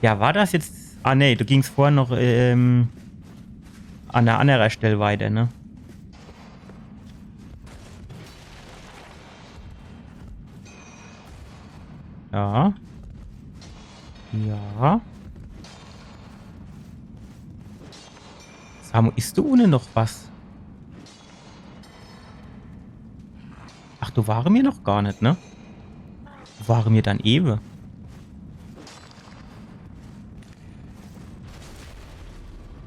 Ja, war das jetzt? Ah, nee, do ging's vorher noch, ähm, an der annere Stell weiter, ne? Ja. Ja. Samu, is do unne noch was? Ach, do ware mir noch gar net, ne? Wo ware mir dann ewe?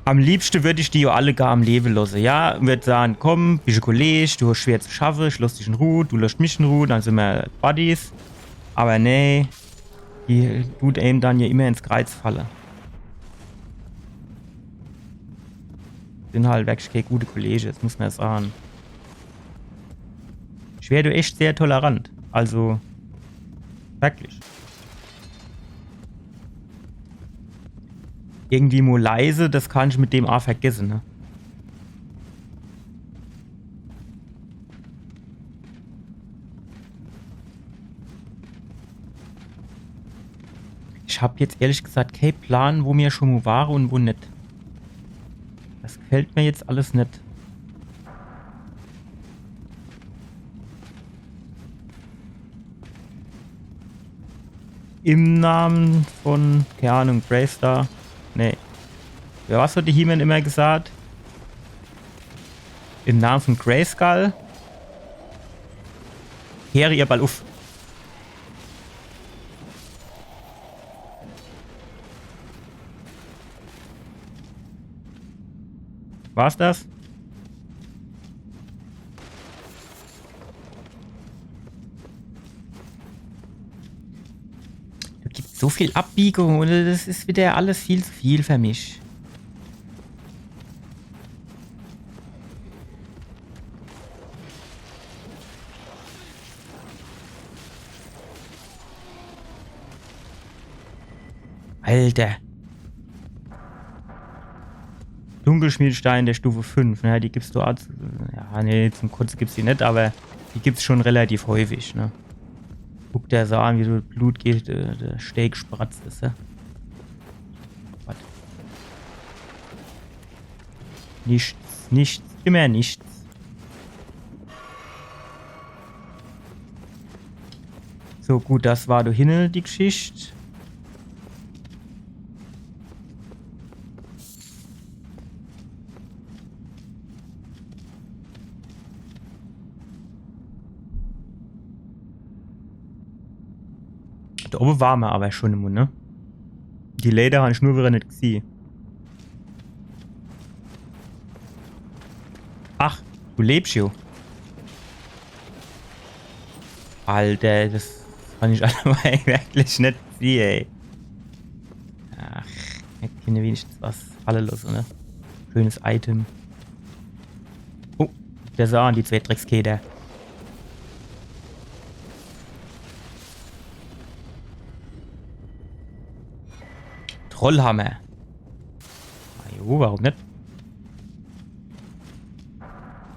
Am liebschte würd ich die jo alle gar am Lewe losse. Ja, würd sahn, komm, bische Kolleg, du hosch schwer zu schaffe, ich loss dich in Ruh, du losscht mich in Ruh, dann sin mir Buddies. Awwer nee, die dut eem dann jo immer ins Kreiz falle. Sin halt werklich kee gute Kollege, das muss mer sahn. Ich wär do echt sehr tolerant. Also, werklich. Irgendwie mo leise, das kann ich mit dem a vergesse, ne? Ich hab jetzt ehrlich gesagt kee Plan, wo mir schon mo ware un wo net. Das gefällt mir jetzt alles net. Im Namen von, kee Ahnung, Graystar. Nee. Ja, was hat de He-Man immer gesagt? Im Namen von Grayskull? Kehre ihr Ball uff. War's das? Do gibt's so viel Abbiegung un das is wieder alles viel zu viel für mich. Alter. Dunkelschmiedestein der Stufe fünf. Naja, die gibt's do als. Ja, nee, zum Kotze gibt's die net, awwer die gibt's schon relativ häufig, ne? Guck der so an, wie so Blut geht, der, der Steak spratzt is, ja? Was? Nichts, nichts, immer nichts. So, gut, das war do hinne die Geschicht. Do owwe ware mer awwer schon emol, ne? Die Leiter han ich nur wieder net gesieh. Ach, du lebsch jo. Alter, das kann ich alleweil wirklich net sieh, ey. Ach, hätt kenne wenigstens was falle losse, ne? Schönes Item. Oh, der sah an, die zwee Dreckskeder. Trollhammer. Na jo, warum net?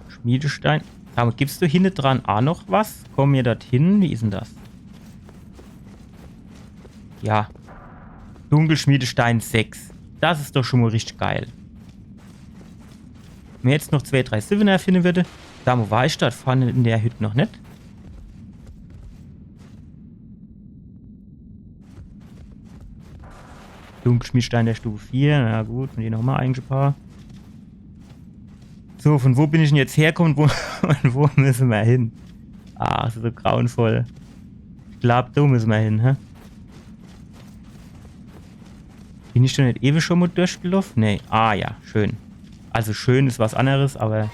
Schmiedestein. Sag mol, gibt's do hinne dran a noch was? Komme mer dort hin? Wie is dann das? Ja. Dunkelschmiedestein sechs. Das is doch schon mol richtig geil. Wenn mer jetzt noch zwee, drei Siewener finne würde. Sag mol, war ich dort vorne in der Hütt noch net? Dunkelschmiedestein der Stufe vier. Na gut, un hier nochmol e paar. So, von wo bin ich dann jetzt herkomme? Wo, von wo müsse mer hin? Ah, das is so grauenvoll. Ich glaab, do müsse mer hin, hä? Bin ich do net ewe schon mol durchgeloff? Nee. Ah ja, schön. Also schön is was anneres, awwer.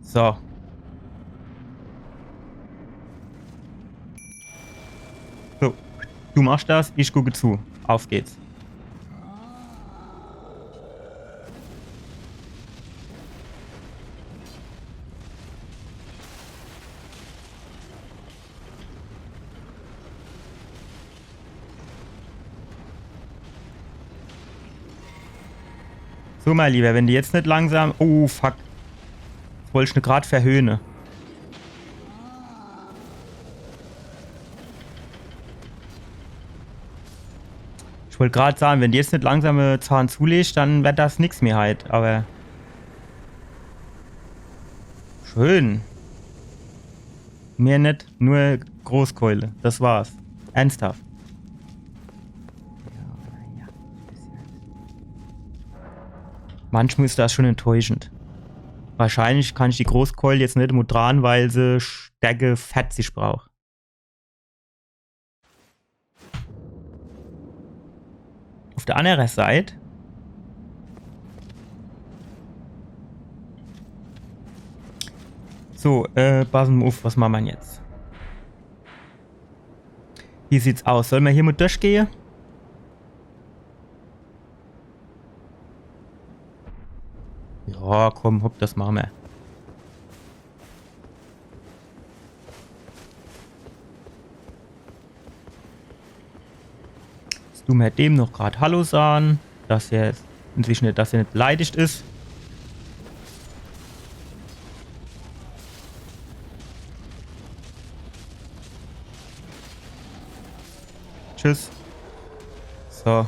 So. So, du machsch das, ich gucke zu. Auf geht's. Guck mol, lieber, wenn die jetzt net langsam. Oh, fuck. Jetzt wollt ich ne grad verhöhne. Ich wollt grad sage, wenn die jetzt net langsam e Zahn zulegt, dann werd das nix mehr halt, awwer. Schön. Mehr net, nur Großkeule. Das war's. Ernsthaft. Manchmal is das schon enttäuschend. Wahrscheinlich kann ich die Großkeule jetzt net mol dran, weil se Stärke verzig braucht. Uff der annere Seit. So, äh, passe mer uff, was mache mer jetzt? Wie sieht's aus? Solle mer hier mol durchgehe? Ja, komm, hopp, das mache mer. Jetzt du mer dem noch grad Hallo sage, dass er inzwischen, dass er net beleidigt is. Tschüss. So.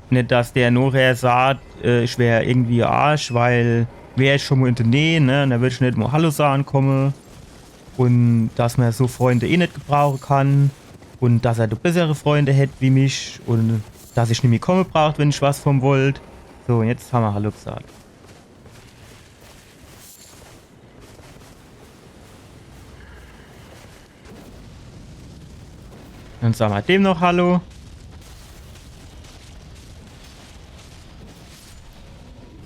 Net, dass der nochher sagt, äh, ich wär irgendwie Arsch, weil wär ich schon mol in der Näh, ne? Un do würd ich net mol Hallo sage komme. Un dass mer so Freunde eh net gebrauche kann. Un dass er do bessere Freunde hätt wie mich. Un dass ich nimmi komme braucht, wenn ich was vun em wollt. So, un jetzt hammer Hallo gesagt. Dann sage mer dem noch Hallo.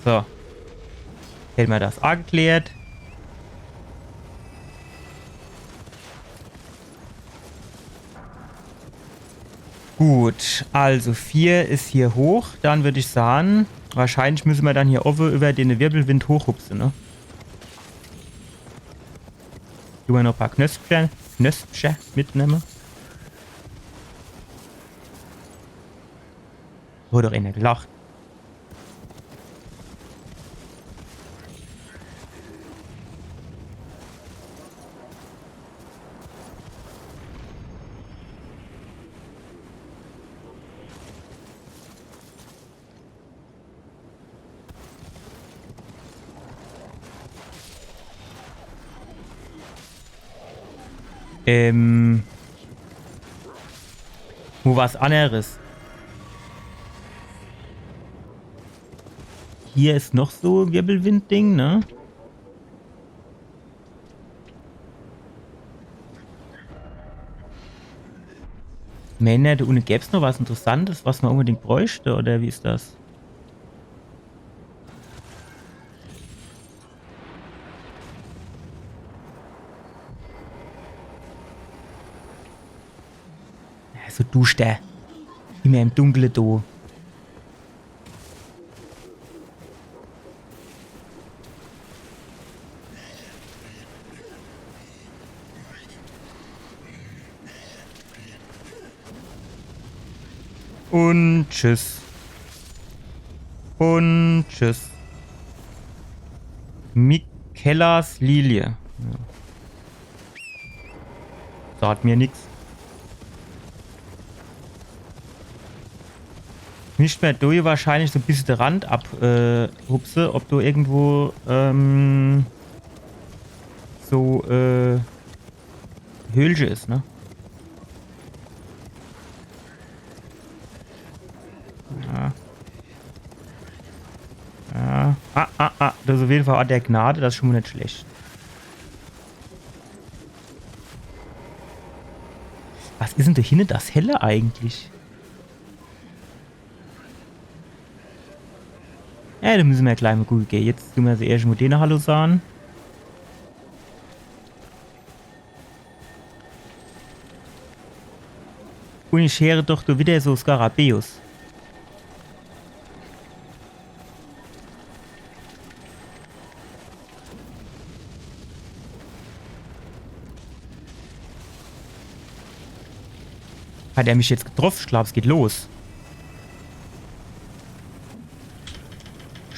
So. Hätte mer das aa geklärt. Gut, also vier is hier hoch. Dann würd ich sage, wahrscheinlich müsse mer dann hier owwe iwwer den Wirbelwind hochhupse, ne? Du mer noch e paar Knöspche, Knöspche mitnemme. Hot doch ener gelacht. Ähm. Wo was anneres? Hier is noch so Wirbelwind-Ding, ne? Männer, do unne gäb's noch was Interessantes, was mer unbedingt bräuchte, oder wie is das? Ja, so duschter. Immer im Dunkle do. Und tschüss. Und tschüss. Mikellas Lilie. Ja. Sagt mir nix. Misst mer do wahrscheinlich so e bissje de Rand ab, äh, hupse, ob do irgendwo, ähm, so, äh, Höhlche is, ne? Ja. Ja. Ah, ah, ah. Das is uff jeden Fall Ort der Gnade. Das is schon mol net schlecht. Was is dann do hinne das Helle eigentlich? Ja, do müsse mer jo gleich mol gucke. Jetzt du mer also erscht mol dene Hallo sage. Und ich heere doch do widder so Skarabäus. Hat er mich jetzt getroff? Ich glaab, es geht los.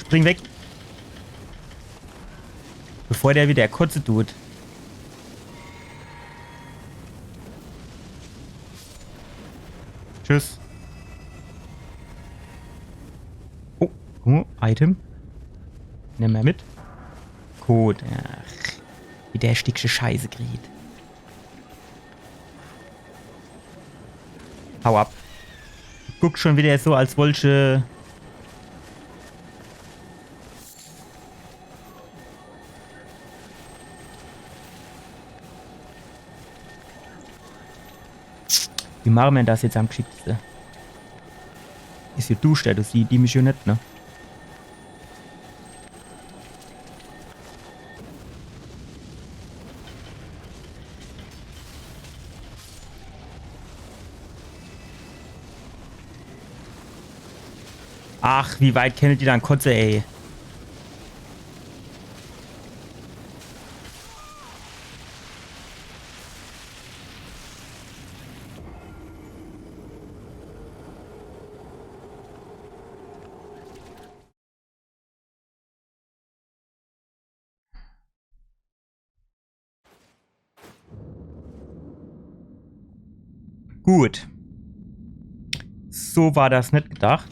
Spring weg. Bevor der wieder kotze tut. Tschüss. Oh, guck mol, Item. Nimm mer mit. Gut, ach. Wie der Sticksche Scheiße kriegt. Hau ab. Guckt schon wieder so, als wollt ich, äh, wie mache mer das jetzt am g'schicktste? Is jo duschter, du siehsch die mich jo net, ne? Ach, wie weit kenne die dann kotze, ey? Gut. So war das net gedacht.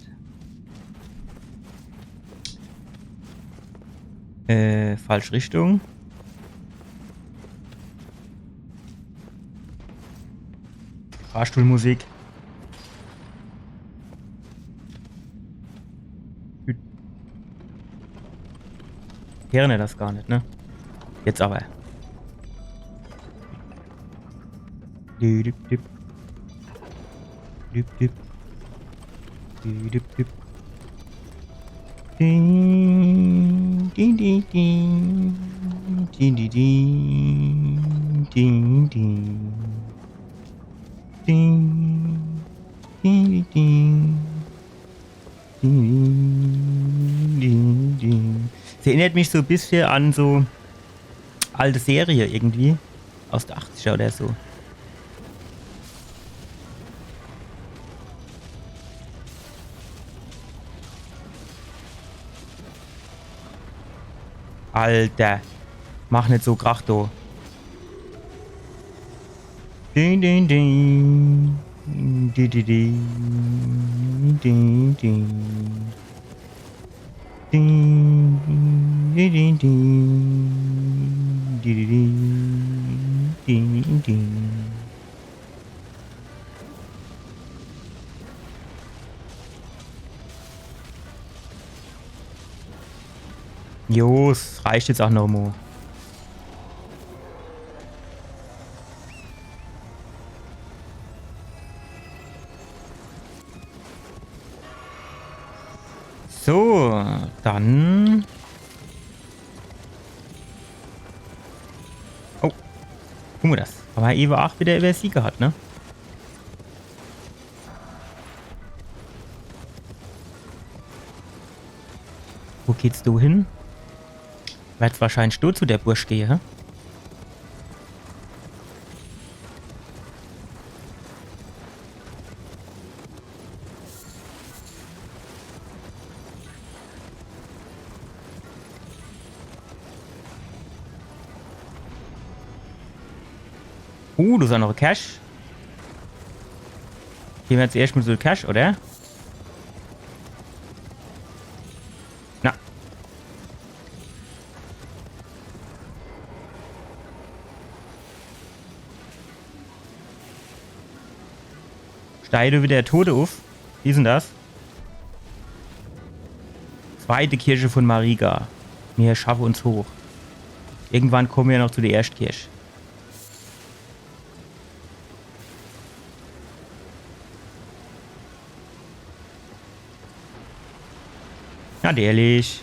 Äh, falsch Richtung. Fahrstuhlmusik. Höre das gar net, ne? Jetzt aber. Dü, dü, dü. Dü, dü. Dü, dü, dü. Ding, ding, ding, ding. Ding, ding, ding. Ding, ding, ding. Ding, ding, ding, ding. Ding, ding, ding. Das erinnert mich so e bissche an so alte Serie irgendwie. Aus de achtziger oder so. Alter. Mach net so Krach, du. Ding, ding, ding. Di, di, di. Ding, ding, ding. Ding, ding, ding. Di, di, di. Ding, ding, ding. Jo, es reicht jetzt auch noch mo. So, dann. Oh, guck mo das. Awwer ewe aach wieder Iwwersieh gehat, ne? Wo geht's do hin? Werd wahrscheinlich do zu der Bursch gehe, hä? Uh, do is aach noch e Cache. Gehn mer jetzt erscht mo zu de Cache, oder? Na. Steiht do wieder de Tote uff? Wie is'n das? Zweite Kirche von Mariga. Mir schaffe uns hoch. Irgendwann komme mer jo noch zu de erscht Kirch. Natürlich.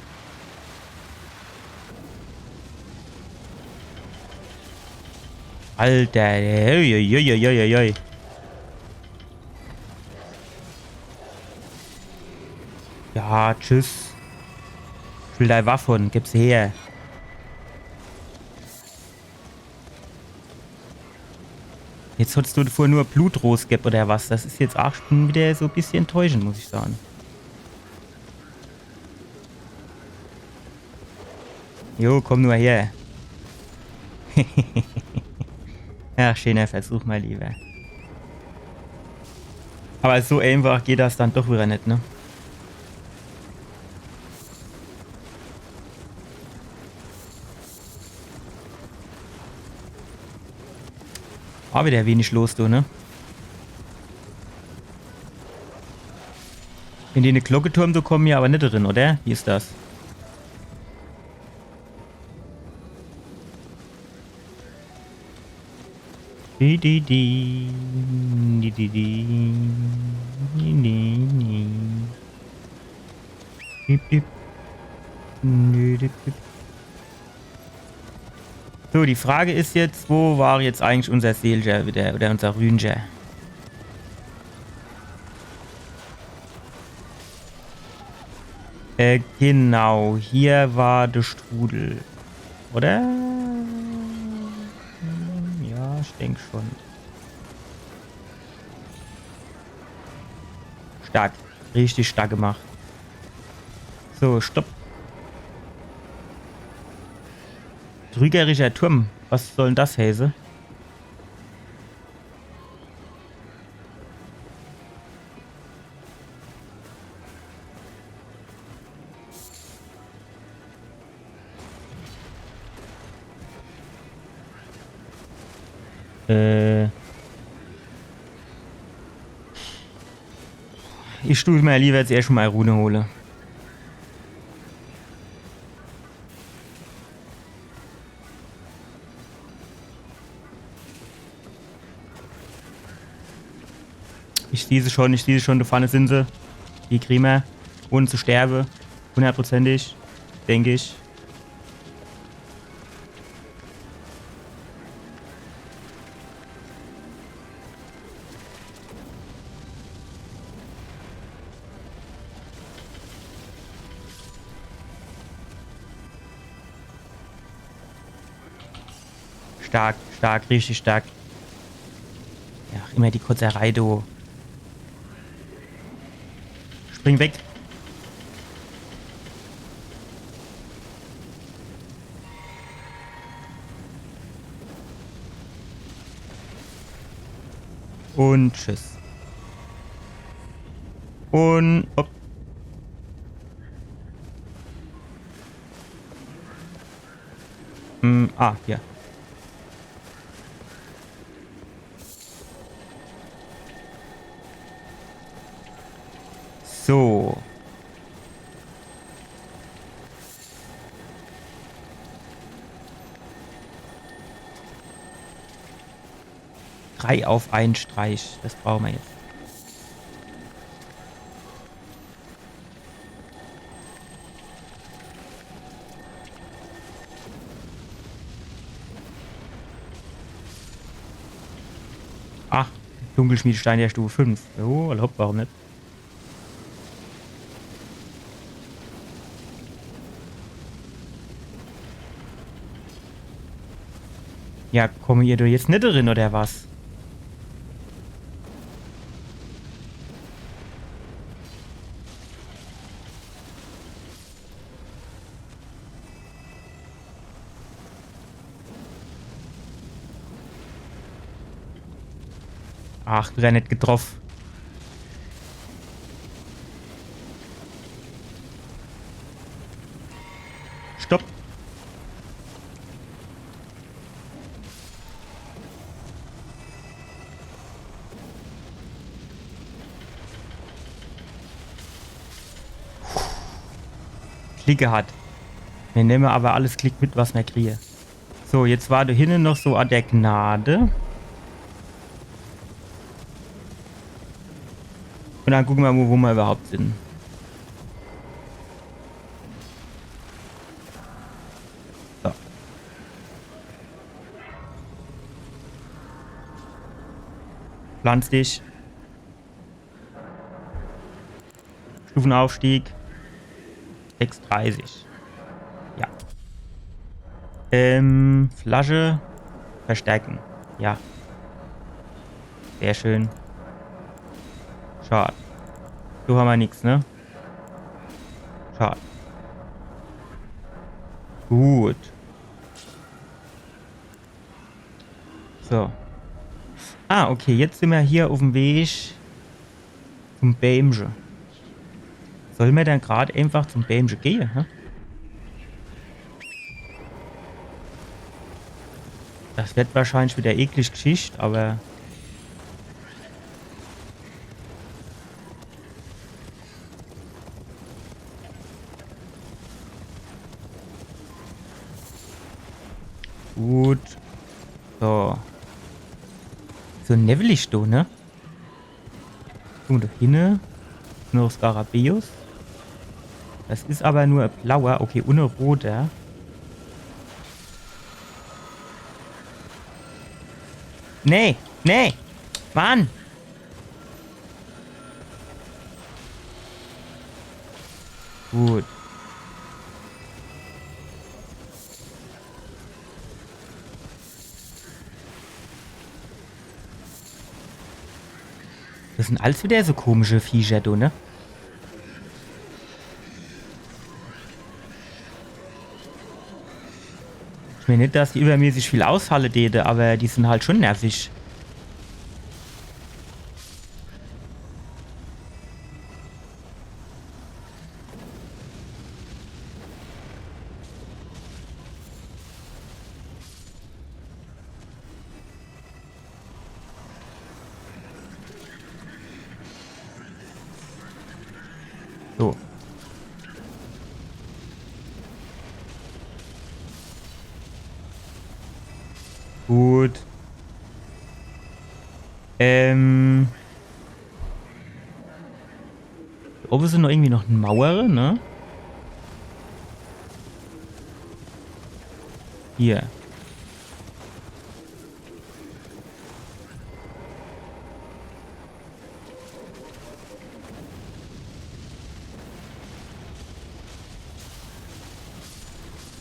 Alter, ey, ey, ey. Ja, tschüss. Ich will dei Waffe, geb's her. Jetzt hot's do vorher nur Blutrose gebb, oder was? Das is jetzt aach schon wieder so e bissche enttäuschend, muss ich sage. Jo, komm nur her. Ach, schöner Versuch, mein Lieber. Aber so einfach geht das dann doch wieder net, ne? War wieder wenig los, du, ne? In den Glocketurm, do komme mer aber net drin, oder? Wie is das? Di, di, di. Di, di, di. Di, di, di. Dip, dip. Nö, dip, dip. So, die Frage is jetzt, wo war jetzt eigentlich unser Seelcher wieder, oder unser Rünscher? Äh, genau, hier war der Strudel. Oder? Ja, ich denk schon. Stark. Richtig stark gemacht. So, stopp. Trügerischer Turm. Was soll denn das heiße? Äh. Ich du mer lieber jetzt erscht mal Rune hole. Ich sieh se schon, ich sieh se schon, do vorne sin se. Die krie mer. Ohne zu sterbe. Hundertprozentig. Denk ich. Stark, stark, richtig stark. Ja, immer die Kotzerei, du. Spring weg. Und tschüss. Und hopp. Hm, ah, hier. So. Drei auf einen Streich. Das brauche mer jetzt. Ach, Dunkelschmiedstein der Stufe fünf. Oh, hopp, warum net? Ja, komme ihr do jetzt net drin, oder was? Ach, wieder net getroff. Stopp. Glick gehat. Mir nemme aber alles Glick mit, was mir kriege. So, jetzt war do hinne noch so an der Gnade. Und dann gucke mir mal, wo mir überhaupt sin. So. Pflanz dich. Stufenaufstieg. Sechs dreißig. Ja. Ähm, Flasche. Verstärken. Ja. Sehr schön. Schad. Do hammer nix, ne? Schad. Gut. So. Ah, okay, jetzt sin mer hier uffm Weg zum Bämche. Soll mer dann grad einfach zum Bämche gehe, hä? Das werd wahrscheinlich widder eklig Gschicht, awwer gut. So. So newwelig do, ne? Guck mol do hinne. Nur Skarabäus. Das is awwer nur e blauer. Okay, un e roter. Nee, nee. Mann. Gut. Das sin alles widder so komische Viecher, du, ne? Ich meen net, dass die iwwermäßig viel aushalle däte, awwer die sin halt schun nervig. So. Gut. Ähm. Do owwe sin noch irgendwie noch Mauere, ne? Hier.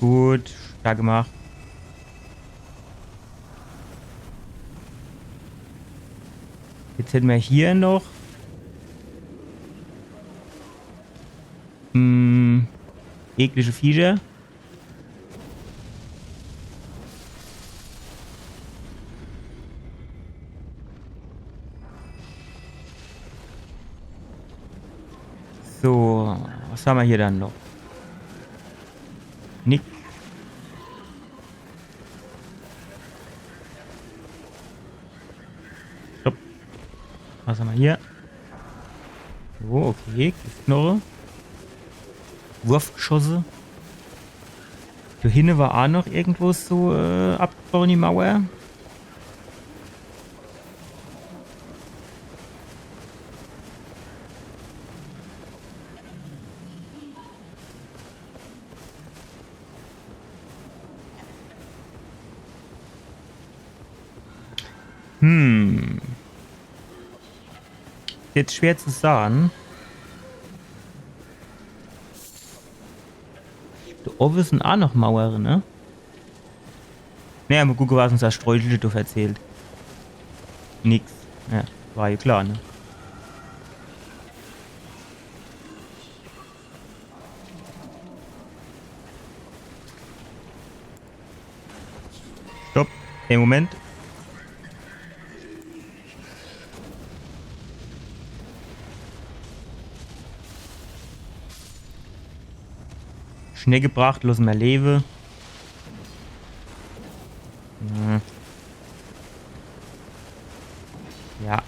Gut, stark gemacht. Jetzt hätte mer hier noch. Hm, eklige Viecher. So, was hammer hier dann noch? Nix. Stopp. Was hammer hier? Oh, okay, Giftknoche. Wurfgeschosse. Do hinne war aa noch irgendwo so, äh, abgebrochene Mauer. Hm. Jetzt schwer zu sage. Do owwe sin aa noch Mauere, ne? Naja, mol gucke, was uns das Streuchelche do verzählt. Nix. Ja, war jo klar, ne? Stopp. Hey, Moment. Schnell gebracht, losse mer lewe. Hm. Ja.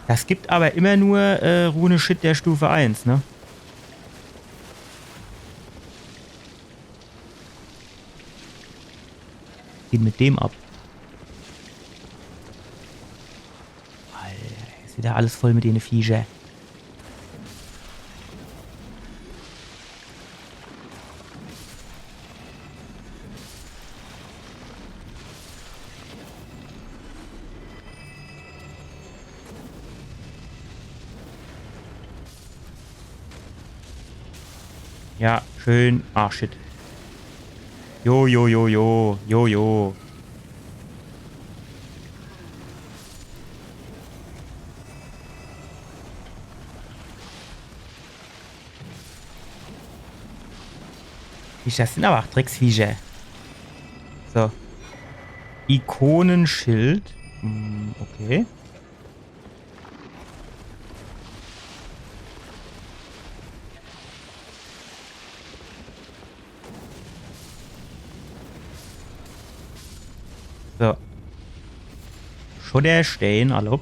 Das gibt awwer immer nur, äh, Rune-Shit der Stufe eins, ne? Geht mit dem ab. Alter, is widder alles voll mit dene Viecher. Ja, schön. Ah, shit. Jo, jo, jo, jo. Jo, jo. Viecher, das sin awwer ach Drecksviecher. So. Ikonenschild. Hm, okay. So. Schotterstee, hallo.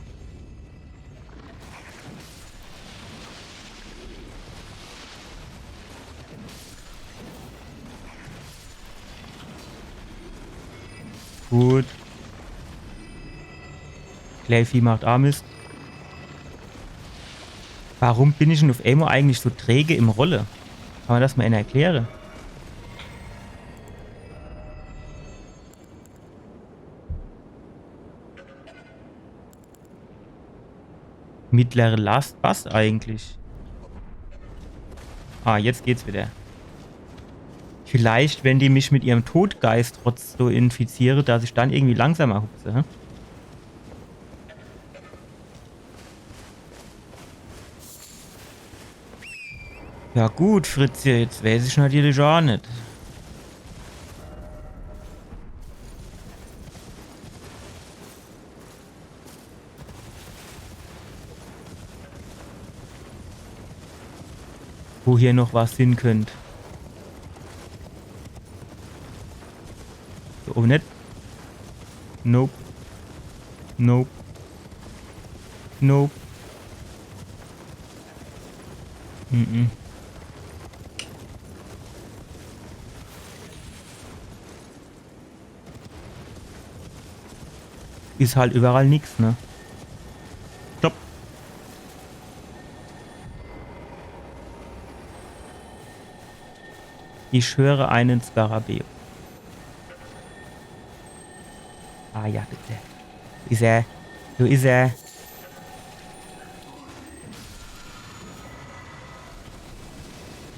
Gut. Kleinvieh macht aa Mist. Warum bin ich dann uff emol eigentlich so träge im Rolle? Kann mer das mol ener erkläre? Mittlere Last, was eigentlich? Ah, jetzt geht's wieder. Vielleicht, wenn die mich mit ihrem Todgeist-Rotz so infiziere, dass ich dann irgendwie langsamer hupse, hä? Ja gut, Fritzje, jetzt weiß ich natürlich aa net. Wo hier noch was hin könnt. So, oh, net. Nope. Nope. Nope. Mhm. Is halt überall nix, ne? Stopp. Ich höre einen Skarabäus. Ah ja, bitte. Wo is er? Wo is er?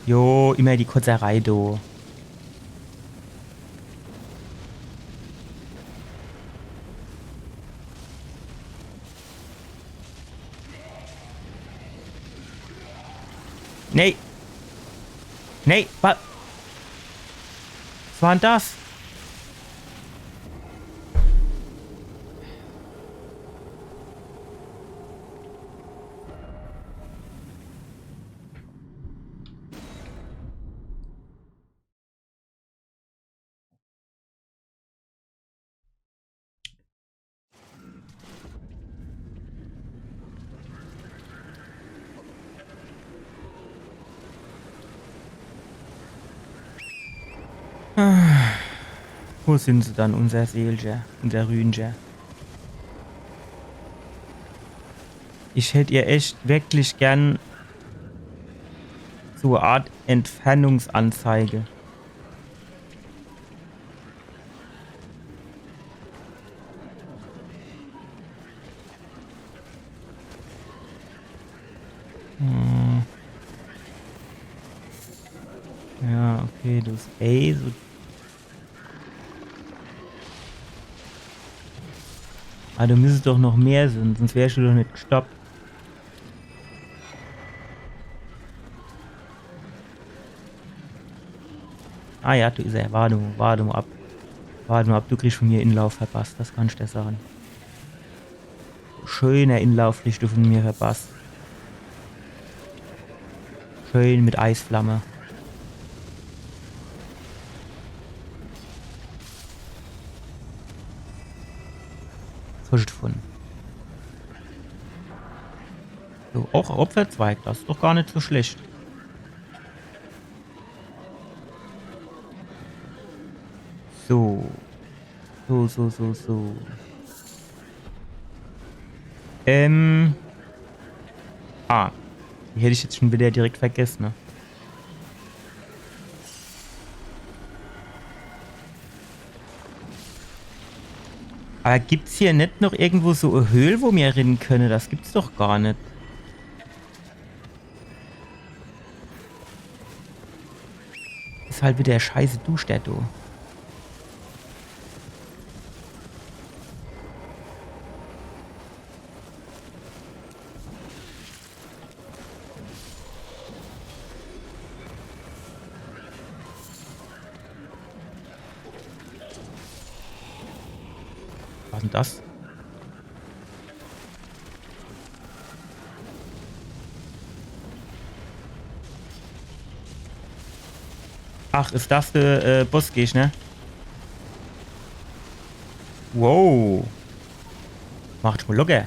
Jo, immer die Kotzerei, du. Nee. Nee, wa-, was war denn das? Ah, wo sin se dann, unser Seelcher, unser Rüncher? Ich hätt ihr echt wirklich gern so e Art Entfernungsanzeige. Hm. Ja, okay, das, ey, so. Ah, do müsse doch noch mehr sin, sonst wär ich doch net gestoppt. Ah ja, do is er. Wart mol, wart mol ab. Wart mol ab, du kriegst von mir Inlauf verpasst, das kann ich dir sage. Schöner Inlauf kriegst du von mir verpasst. Schön mit Eisflamme. Was hast du gefunden? So, auch Opferzweig, das is doch gar net so schlecht. So. So, so, so, so. Ähm. Ah. Die hätt ich jetzt schon wieder direkt vergessen, ne? Aber gibt's hier net noch irgendwo so e Höhl, wo mir rin könne? Das gibt's doch gar net. Is halt wieder scheiße duschter, du. Was is denn das? Ach, is das de, äh, Bossgegner? Wow. Macht mol locker.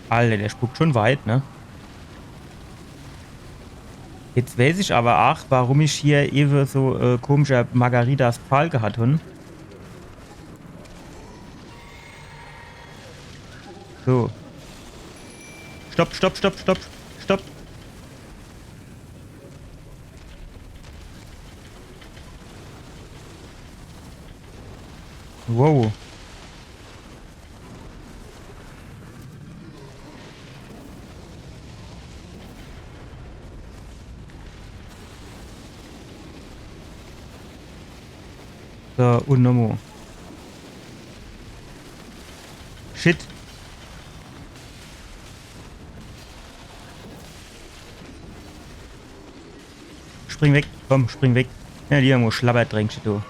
Alter, der spuckt schon weit, ne? Jetzt weiß ich aber ach, warum ich hier ewe so, äh, komischer Margaritas Pfahl gehat hun. So. Stopp, stopp, stopp, stopp, stopp. Wow. So, un nomo. Shit. Spring weg, komm, spring weg. Ja, die haben nur Schlabbertränkche, du.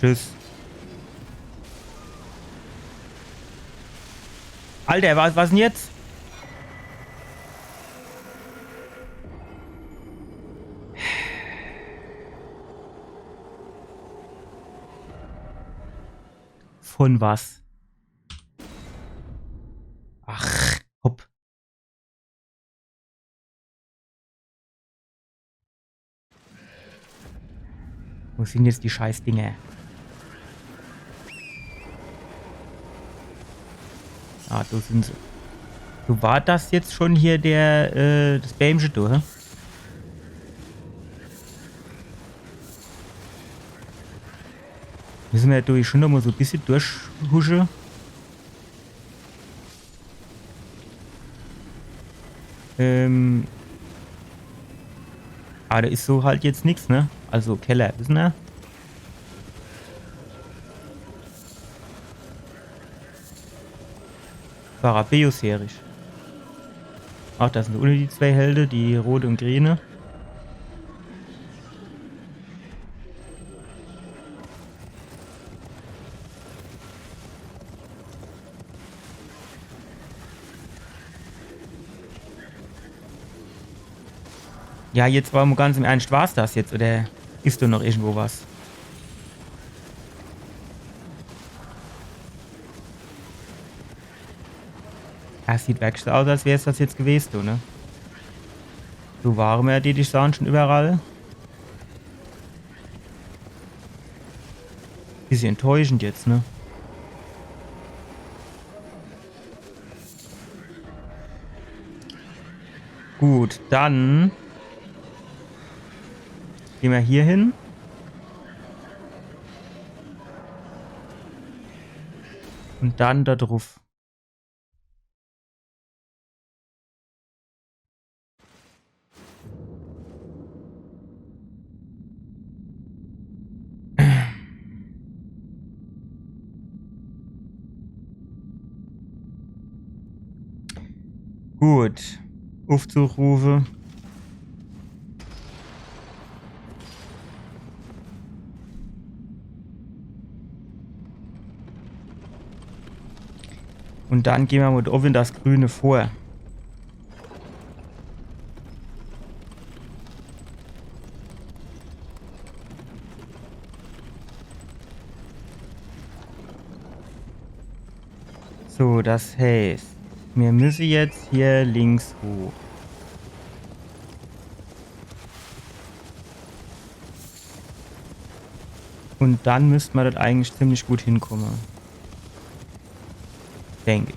Tschüss. Alter, was, was denn jetzt? Von was? Ach, hopp. Wo sind jetzt die Scheißdinger? Ah, do sind se. So, war das jetzt schon hier der, äh, das Bämche do, hä? Müssen wir natürlich schon noch mal so ein bisschen durchhuschen. Ähm. Aber da ist so halt jetzt nix, ne? Also Keller, wissen wir? Skarabäus, heer ich. Ach, das sind ohne die zwei Helde, die rote und grüne. Ja, jetzt aber mal ganz im Ernst, war's das jetzt oder ist da noch irgendwo was? Das sieht wirklich so aus, als wär's das jetzt gewesen, du, ne? Du, warum er die, die schon überall? Bisschen enttäuschend jetzt, ne? Gut, dann gehen wir hier hin. Und dann da drauf. Gut. Aufzug rufe. Und dann gehen wir mit Owen das Grüne vor. So, das heißt, wir müssen jetzt hier links hoch. Und dann müsste man dort eigentlich ziemlich gut hinkommen. Denk ich.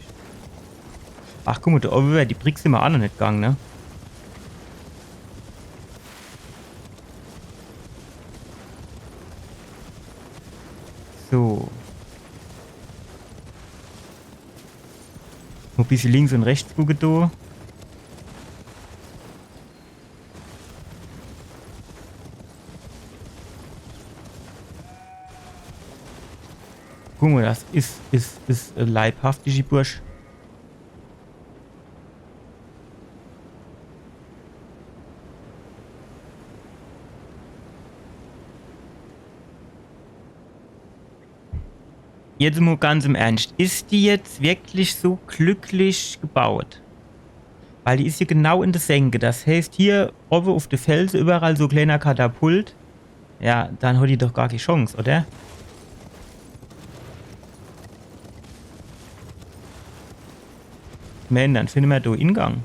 Ach, guck mal, da oben wäre die Brücke immer auch noch nicht gegangen, ne? So. Nur ein bisschen links und rechts gucke da. Guck mal, das ist, ist, ist, äh, leibhaftig, die Bursch. Jetzt mo ganz im Ernst. Is die jetzt wirklich so glücklich gebaut? Weil die is hier genau in de Senke. Das heißt, hier owwe uf de Felse überall so kleiner Katapult. Ja, dann hat die doch gar kee Chance, oder? Mann, dann finde mer do Ingang.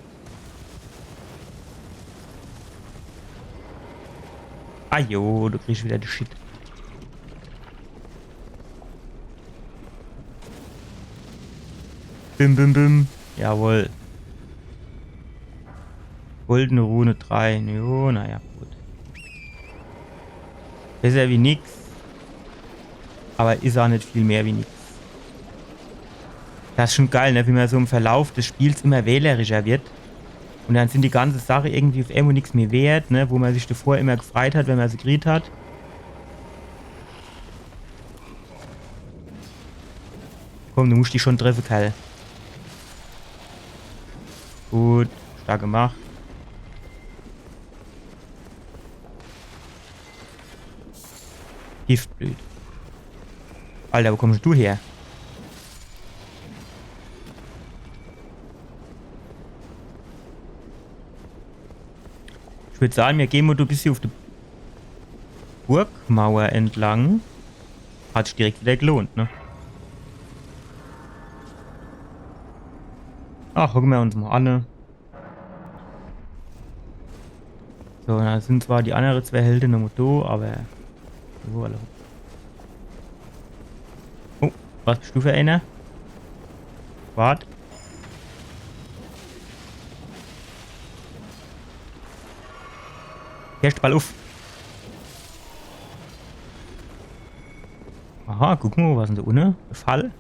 Ah jo, du kriegst wieder de Shit. Bim, bim, bim. Jawohl. Goldene Rune drei. Jo, naja, gut. Besser wie nix. Aber is auch net viel mehr wie nix. Das is schon geil, ne? Wie man so im Verlauf des Spiels immer wählerischer wird. Und dann sind die ganze Sache irgendwie uf emol nix mehr wert, ne? Wo man sich davor immer gefreit hat, wenn man se gekriet hat. Komm, du musst die schon treffe, Kerl. Gut, stark gemacht. Giftblüt. Alter, wo kommst du her? Ich würd sagen, mir gehen mo do e bissje uf die Burgmauer entlang. Hat sich direkt wieder gelohnt, ne? Ach, gucke mer uns mo an, ne? So, da sind zwar die andere zwei Helde noch mo do, aber so, hallo. Oh, was bist du für einer? Wart. Herrscht ball uff. Aha, guck mo, was is denn do unne? E Fall?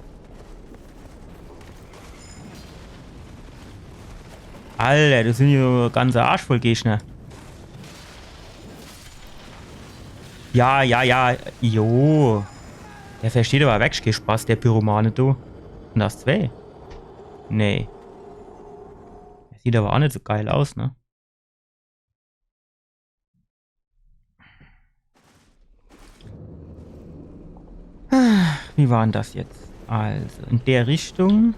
Alter, das sind jo ganze Arsch voll Gegner. Ja, ja, ja, jo. Der versteht aber wirklich kee Spaß, der Pyromane, du. Sind das zwei? Nee. Der sieht aber auch net so geil aus, ne? Ah, wie war denn das jetzt? Also, in der Richtung.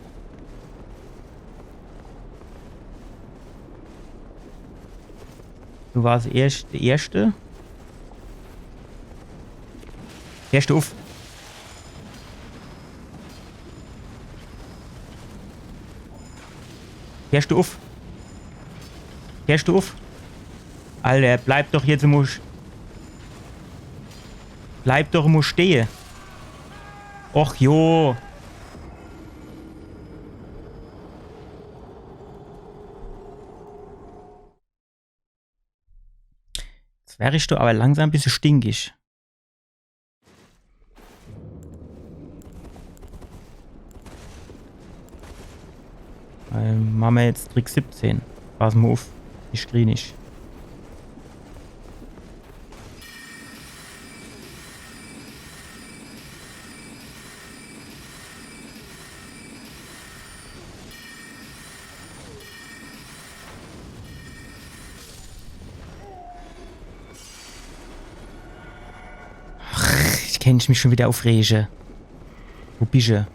Du warst erst der Erste. Herrscht du uff? Herrscht du uff? Herrscht du uff? Alter, bleib doch jetzt mo sch-, bleib doch mo stehe. Och jo. Jetzt wär ich doch aber langsam e bissje stinkig. Ähm, mache mer jetzt Trick siebzehn. Pass mo uff. Ich krieg net. Ach, ich kennt mich schon wieder aufrege. Wo bische?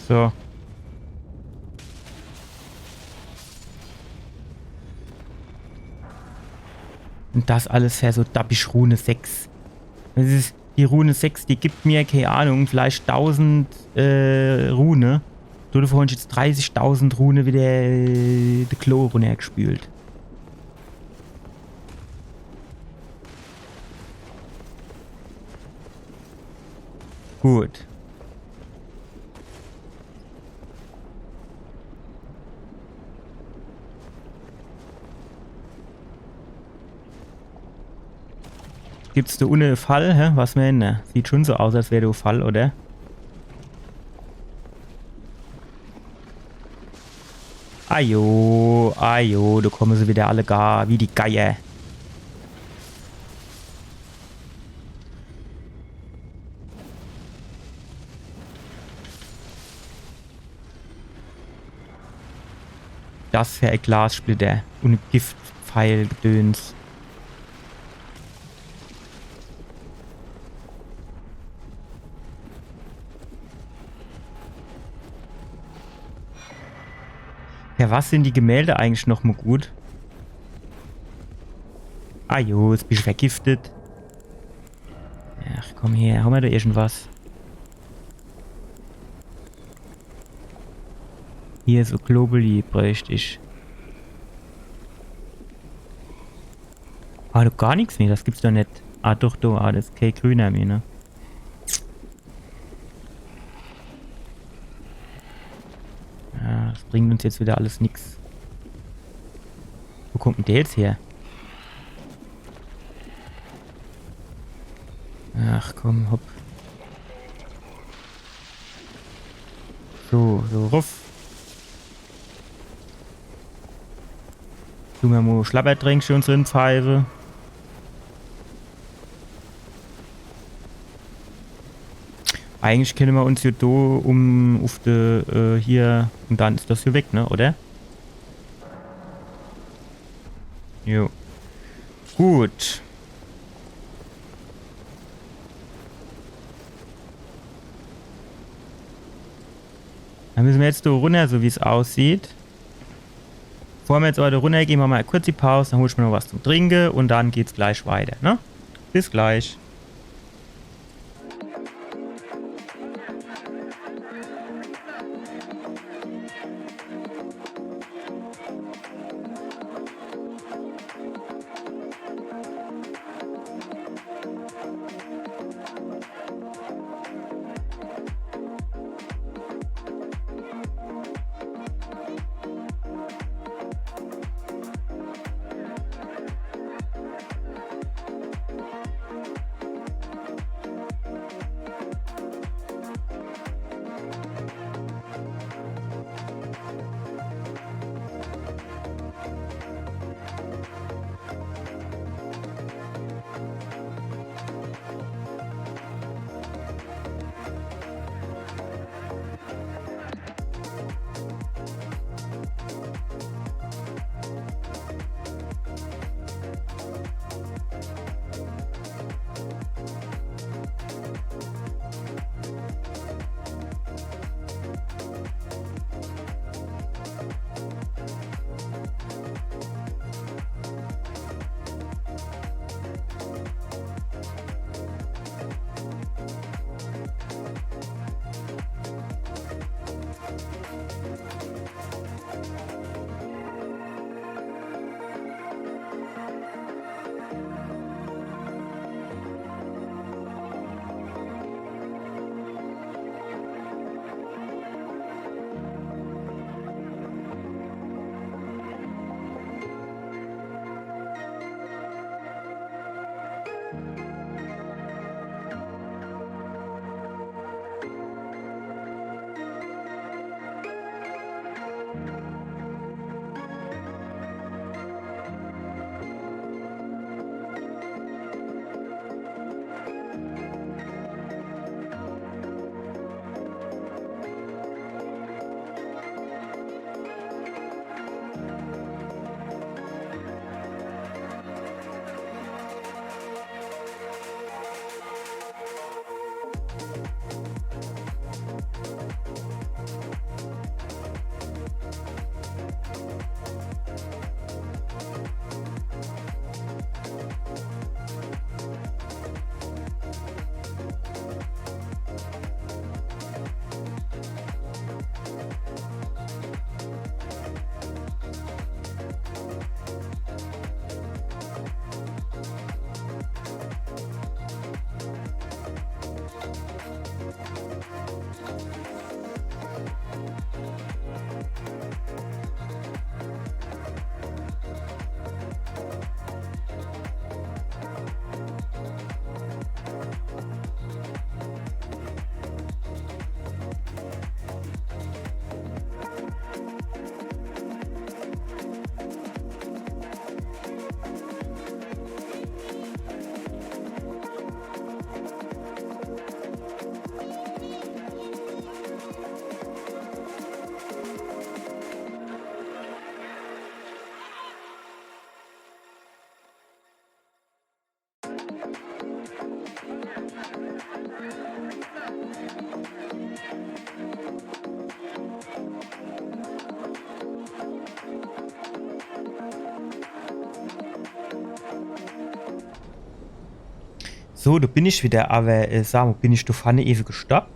So. Und das alles für so dappisch Rune sechs. Das is, die Rune sechs, die gibt mir, kee Ahnung, vielleicht tausend, äh, Rune. Dodevor hab ich jetzt dreißigtausend Rune wieder, äh, de Klo runnergespült. Gut. Gibt's do unne e Fall? Hä? Was meene? Sieht schon so aus, als wär do e Fall, oder? Ajo, ajo, do komme se wieder alle gar wie die Geier. Das wär e Glassplitter un e Giftpfeilgedöns. Ja, was sin die Gemälde eigentlich noch mo gut? Ah jo, jetzt bisch vergiftet. Ach, komm her, hammer do irgendwas? Hier, so Globuli bräucht ich. Ah, do gar nix mehr, das gibt's doch net. Ah, doch, do, ah, das is kee grüner mehr, ne? Ja, das bringt uns jetzt wieder alles nix. Wo kommt denn der jetzt her? Ach komm, hopp. So, so ruff. Dun mer mo Schlabbertränkche uns rinpfeife. Eigentlich kenne mer uns jo do um, uff de, äh, hier, un dann is das jo weg, ne, oder? Jo. Gut. Dann müsse mer jetzt do runner, so wie's aussieht. Bevor mer jetzt awwer do runner gehn, mache mer kurz die Paus, dann hol ich mer noch was zum Trinke un dann geht's gleich weiter, ne? Bis gleich. So, do bin ich wieder, awwer, äh, sa mo, bin ich do vorne ewe gestorb?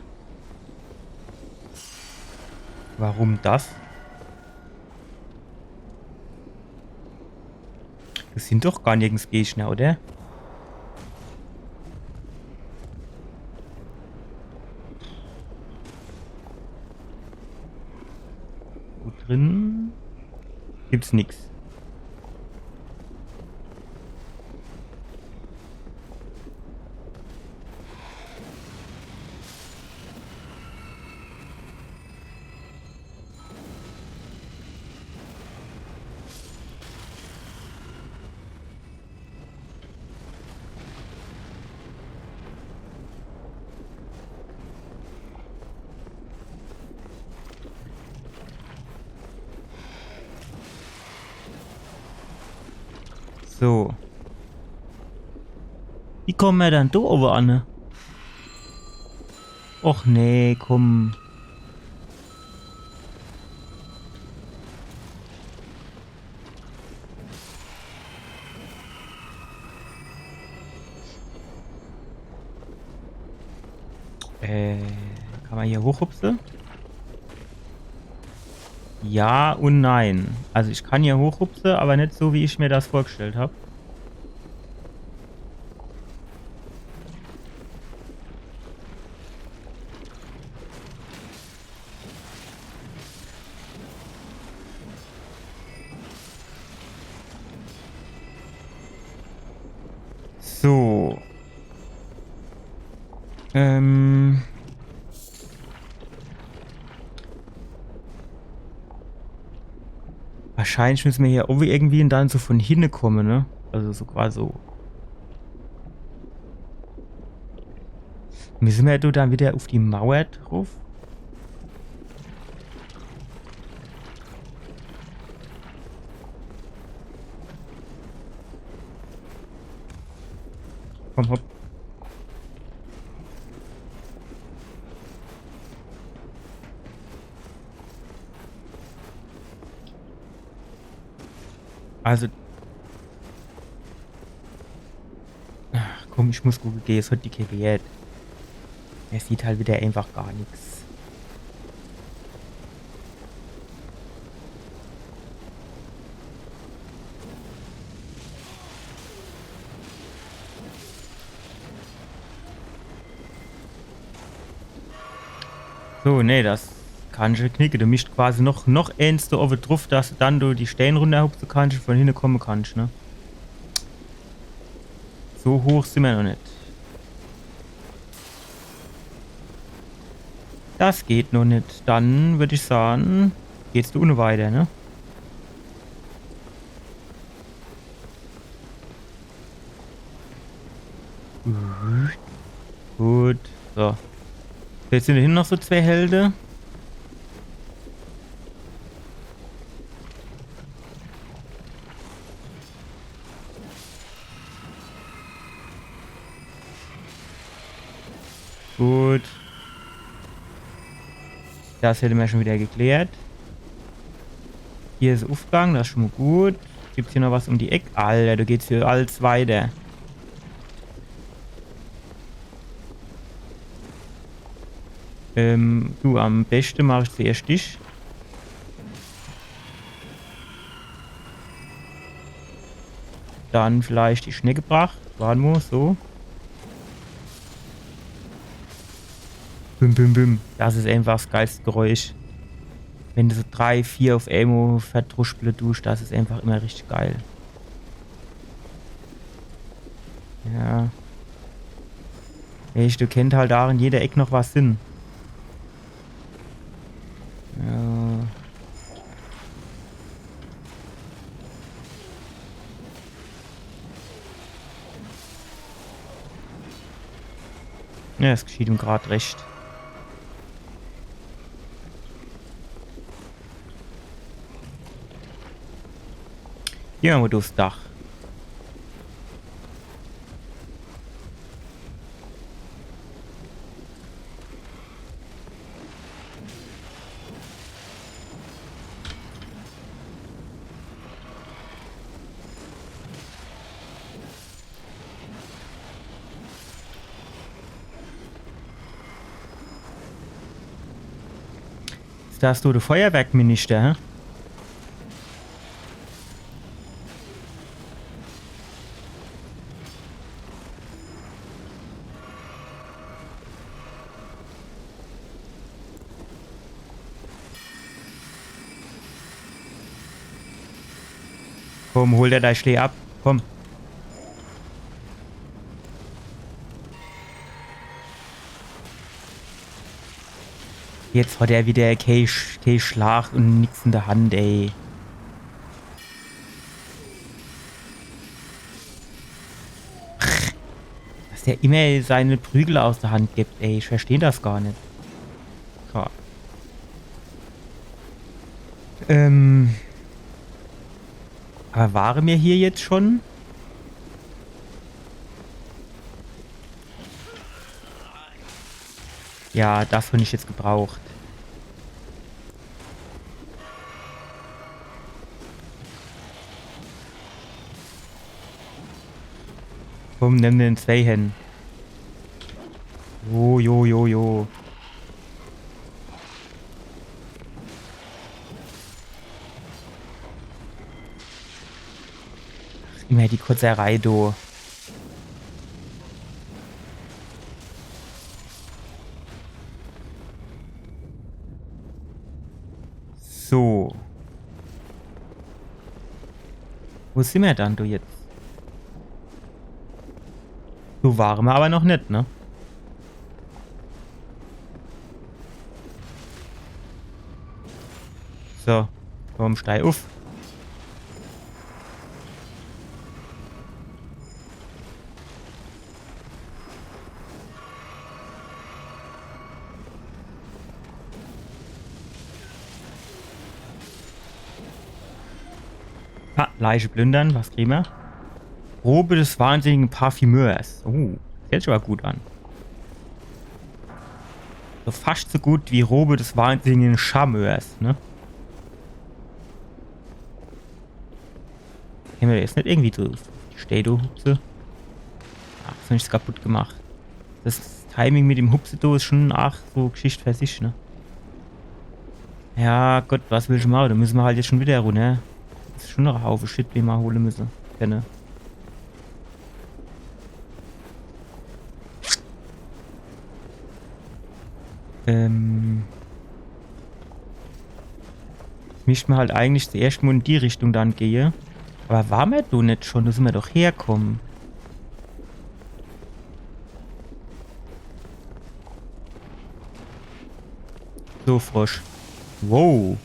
Warum das? Das sin doch gar nirgends Gegner, oder? Wo drin gibt's nix. So. Wie komme mer dann do owwe an? Och nee, komm. Äh, kann mer hier hochhupse? Ja und nein. Also ich kann hier hochhupse, awwer net so, wie ich mir das vorgestellt hab. So. Ähm. Wahrscheinlich müsse mer hier owwe irgendwie und dann so von hinne komme, ne? Also so quasi so. Müsse mer do dann wieder uf die Mauer druf? Komm, hopp. Also. Ach, komm, ich muss gucke gehe, es hat die K W. Er sieht halt wieder einfach gar nix. So, nee, das kann ich knicke. Du mischt quasi noch, noch eens do owwe druf, dass du dann do die Stään runnerhupse kannsch und von hinne komme kannsch, ne? So hoch sin mer noch net. Das geht noch net. Dann würd ich sage, geht's do unne weiter, ne? Gut. So. Jetzt sin do hinne noch so zwee Helde. Gut. Das hätte mer schon wieder geklärt. Hier is Ufgang, das is schon mo gut. Gibt's hier noch was um die Eck? Alter, do geht's hier alles weiter. Ähm, du, am beschte mach ich zuerscht dich. Dann vielleicht die Schnecke brach. Wart mo, so. Bim, bim, bim. Das is einfach das geilste Geräusch. Wenn du so drei, vier uf emol verdruschble dusch, das is einfach immer richtig geil. Ja. Echt, do kennt halt ach in jeder Eck noch was sin. Ja. Ja, es geschieht ihm grad recht. Geh mer mo durchs Dach. Is das do de Feuerwerkminister, hä? Komm, hol der dei Schlää ab. Komm. Jetzt hat er wieder kee, Sch- kee Schlag un nix in de Hand, ey. Dass der immer seine Prügel aus der Hand gibt, ey. Ich versteh das gar net. So. Ähm. Aber ware mir hier jetzt schon? Ja, das hab ich jetzt gebraucht. Komm, nimm den Zweihän. Jo, jo, jo, jo. Ach, immer die Kotzerei, du. So. Wo sin mer dann, du, jetzt? Do ware mer aber noch net, ne? So, komm, steig uff. Ha, Leiche plündern, was kriegen wir? Robe des wahnsinnigen Parfümeurs. Oh, das hört sich aber gut an. So fast so gut wie Robe des wahnsinnigen Charmeurs, ne? Kenne mer jetzt net irgendwie so die Stää do hupse? Ach, so nichts kaputt gemacht. Das Timing mit dem Hupse do is schon ach so Geschicht für sich, ne? Ja, Gott, was will ich mache? Do müsse mer halt jetzt schon wieder runner. Das is schon noch e Haufe Shit, den mer hole müsse. Kenne. Ähm. Jetzt misst mer halt eigentlich zuerscht mo in die Richtung dann gehe. Aber ware mer do net schon? Do sin mer doch herkomme. So, Frosch. Wow.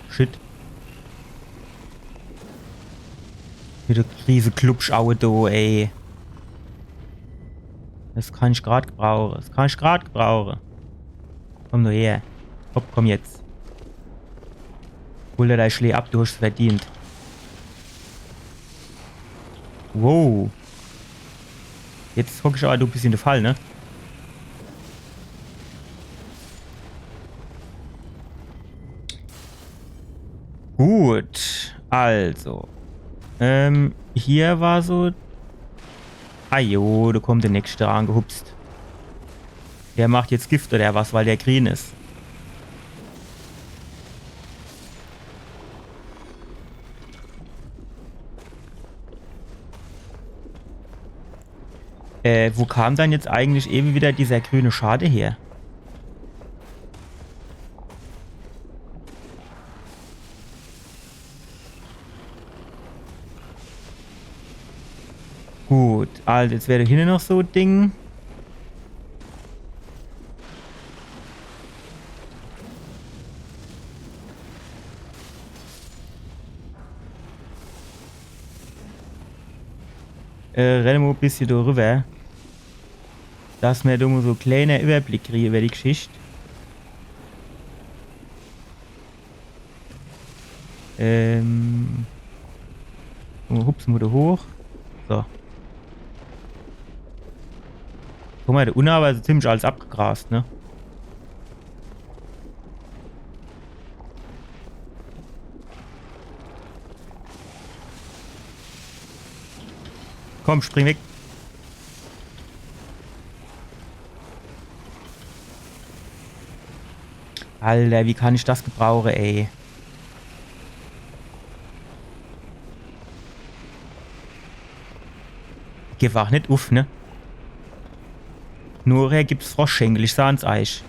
Shit. Wieder riese Klubschauge do, ey. Das kann ich grad gebrauche. Das kann ich grad gebrauche. Komm nur her. Hopp, komm jetzt. Hol der dei Schlää ab, du hoscht's verdient. Wow. Jetzt hock ich aber, du, bissje in de Fall, ne? Gut, also. Ähm, hier war so. Ah jo, do kommt der nächste angehupst. Der macht jetzt Gift oder was, weil der grün is. Äh, wo kam dann jetzt eigentlich ewe wieder dieser grüne Schade her? Gut, also jetzt wär do hinne noch so e Ding. Äh, renne mer e bissje do riwwer. Dass mer do mo so e kleiner Überblick kriege über die Geschicht. Ähm. Oh, hups, mo do hoch. So. Guck mo, do unne is aber so ziemlich alles abgegrast, ne? Komm, spring weg. Alter, wie kann ich das gebrauche, ey? Gib ach net uff, ne? Nochher gibt's Froschschenkel, ich saan's eich.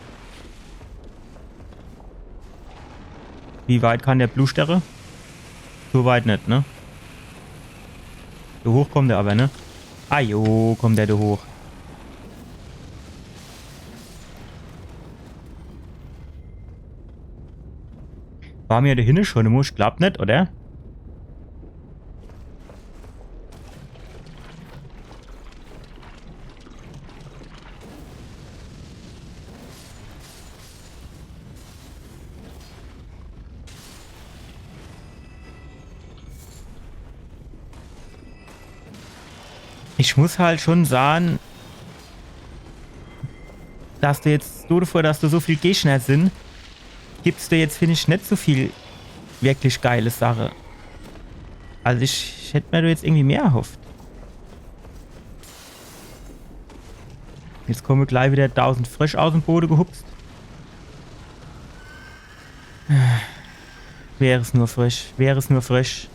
Wie weit kann der bluschtere? So weit net, ne? So hoch kommt er aber, ne? Ah jo, kommt der do hoch. War mir do hinne schon, ich glaub net, oder? Ich muss halt schon saan, dass do jetzt, so davor, dass do so viel Gegner sin, gibt's do jetzt, find ich, net so viel wirklich geile Sache. Also ich, ich hätt mir do jetzt irgendwie mehr erhofft. Jetzt komme gleich wieder tausend Frösch aus em Bode gehupst. Wär es nur Frösch, wär es nur Frösch.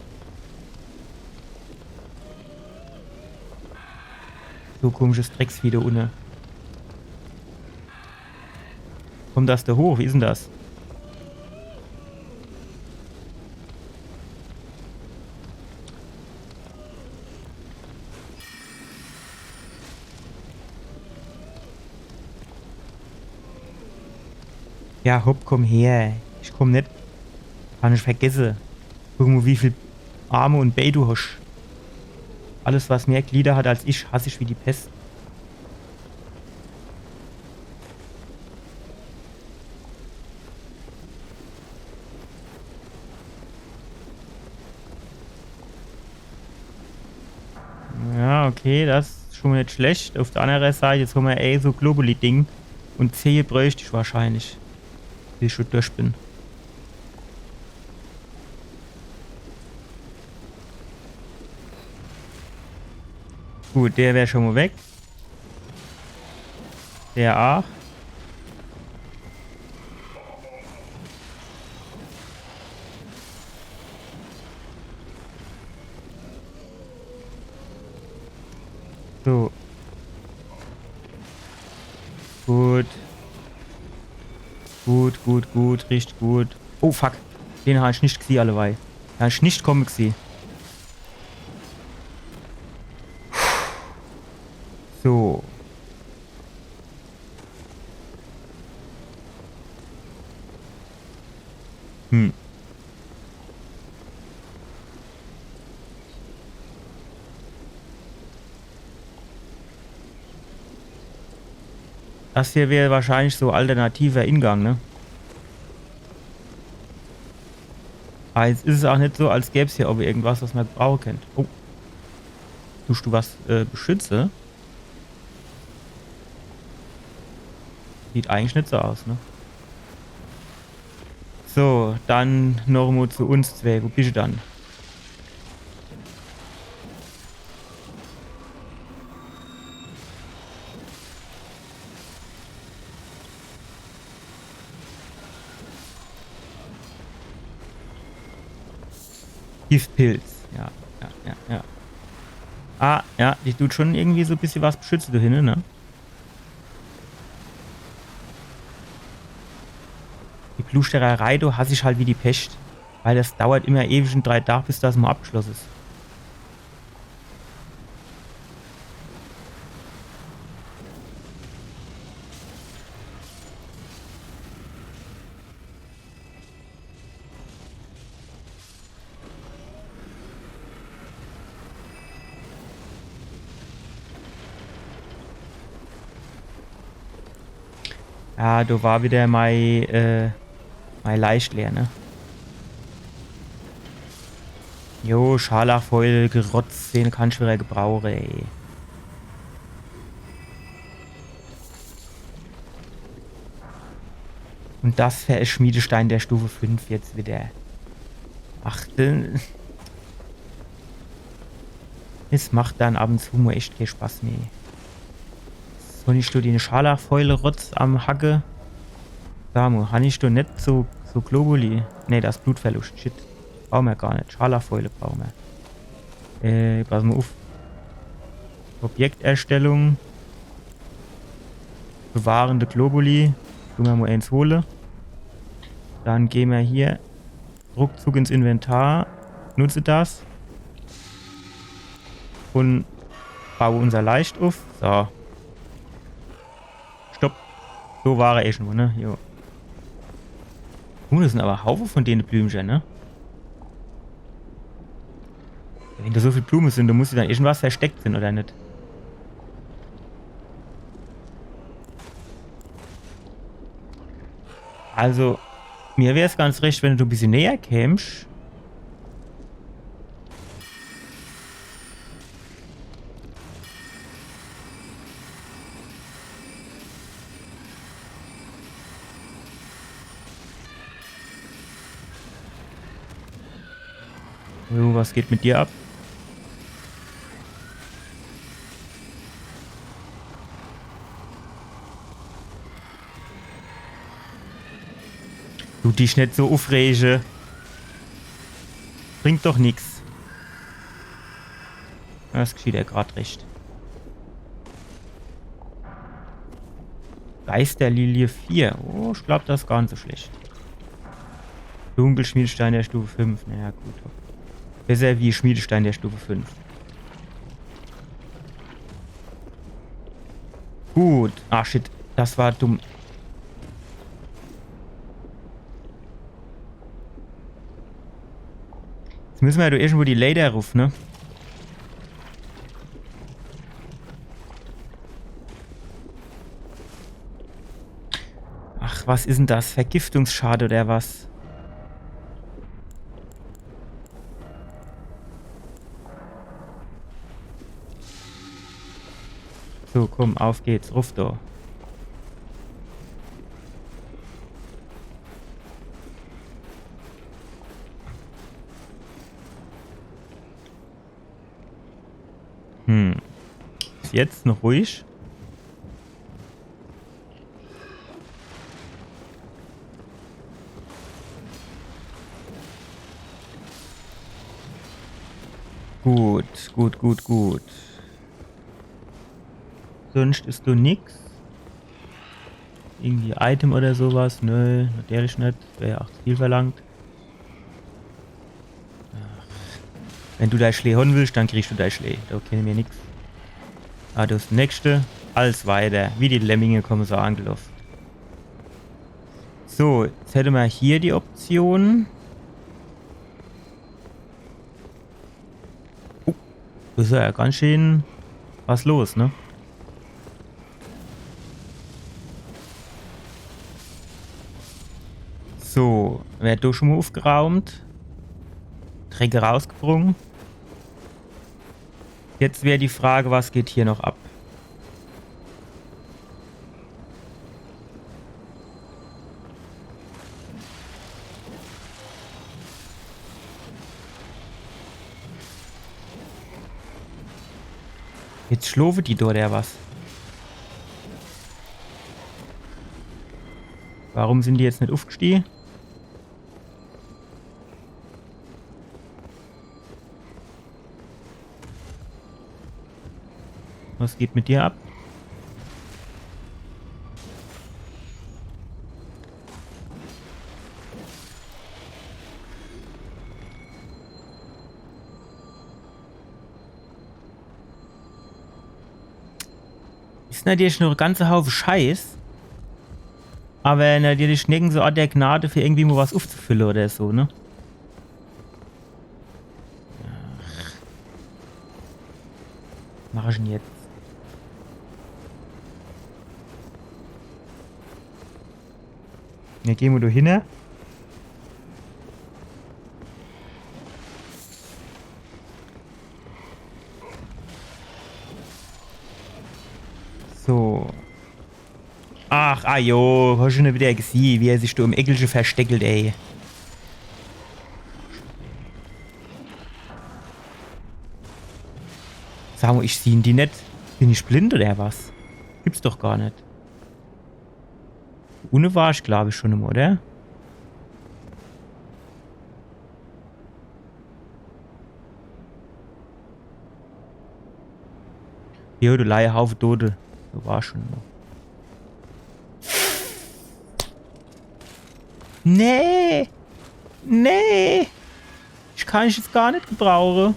So komisches Drecksvieh do unne. Kommt das do hoch? Wie is denn das? Ja, hopp, komm her. Ich komm net. Kann ich vergesse. Guck mo, wie viel Arme un Bää du hosch. Alles, was mehr Glieder hat als ich, hass ich wie die Pest. Ja, okay, das is schon mo net schlecht. Uff der annere Seit, jetzt hommer eh so Globuli-Ding. Un Zehe bräucht ich wahrscheinlich, bis ich schon durch bin. Gut, der wär schon mo weg. Der aach. So. Gut. Gut, gut, gut, richtig gut. Oh, fuck. Den hab ich net gesieh, alleweil. Den hab ich net komme gesieh. So. Hm. Das hier wär wahrscheinlich so alternativer Ingang, ne? Aber jetzt is es auch net so, als gäb's hier aber irgendwas, was mer brauche kennt. Oh. Tust du was, äh, beschütze? Sieht eigentlich net so aus, ne? So, dann noch mo zu uns zwee. Wo bist du dann? Giftpilz. Ja, ja, ja, ja. Ah, ja, die tut schon irgendwie so e bissje was beschütze do hinne, ne? Die Blustererei, do hass ich halt wie die Pescht. Weil das dauert immer ewig un drei Tag, bis das mo abgeschloss is. Ja, do war wieder mei, äh, mei Leischt leer, ne? Jo, Scharlachfäule, Gerotz, den kann ich wieder gebrauche, ey. Un das fer e Schmiedestein der Stufe fünf jetzt wieder. Ach, denn. Es macht dann ab un zu mo echt kee Spaß mehr. So, net nur die Scharlachfäule Rotz am Hacke. Sa mo, han ich do net so, so Globuli? Nee, das is Blutverlust. Shit. Brauche mer gar net. Scharlachfäule brauche mer. Äh, pass mo uff. Objekterstellung. Bewahrende Globuli. Tun mer mo eens hole. Dann gehn mer hier ruckzuck ins Inventar. Nutze das. Un baue unser Leicht uff. So. Stopp. So war er eh schon, ne? Jo. Guck mo, das sin awwer Haufe von dene Blümcher, ne? Wenn do so viel Blume sin, do muss jo dann irgendwas versteckt sin, oder net? Also, mir wär's ganz recht, wenn du e bissje näher kämsch. Jo, was geht mit dir ab? Du dich net so uffrege. Bringt doch nix. Das geschieht ja grad recht. Geisterlilie vier. Oh, ich glaub, das is gar net so schlecht. Dunkelschmiedestein der Stufe fünf. Naja, gut. Besser wie Schmiedestein der Stufe fünf. Gut. Ah, shit. Das war dumm. Jetzt müsse mer ja do irgendwo die Leiter ruff, ne? Ach, was is denn das? Vergiftungsschade oder was? So, komm, auf geht's. Ruff do. Hm. Is jetzt noch ruhig? Gut, gut, gut, gut. Sonst is do nix. Irgendwie Item oder so was? Nö, natürlich net. Wär ja auch zu viel verlangt. Ach. Wenn du dei Schlee hon willsch, dann kriegsch du dei Schlee. Do kenne mer nix. Ah, das nächste. Alles weiter. Wie die Lemminge komme se angeloff. So, jetzt hätte mer hier die Option. Oh, do is ja ganz schön was los, ne? So, wär do schon mo uffgeraumt. Dreck rausgebrung. Jetzt wär die Frage, was geht hier noch ab? Jetzt schlofe die do, oder was? Warum sin die jetzt net uffgestiege? Was geht mit dir ab? Is natürlich noch e ganze Haufe Scheiß. Awwer natürlich nirgends so e Ort der Gnade für irgendwie mo was uffzufülle oder so, ne? Ach. Mach ich denn jetzt? Ne, geh mo do hinne. So. Ach, ah jo, hosch du schon wieder gesieh, wie er sich do im Eckelche versteckelt, ey. Sa mo, ich sieh die net. Bin ich blind oder was? Gibt's doch gar net. Unne war ich, glaub ich, schon immer, oder? Jo, du Leihhaufe Tote. Du warst schon immer. Nee! Nee! Ich kann dich jetzt gar net gebrauche.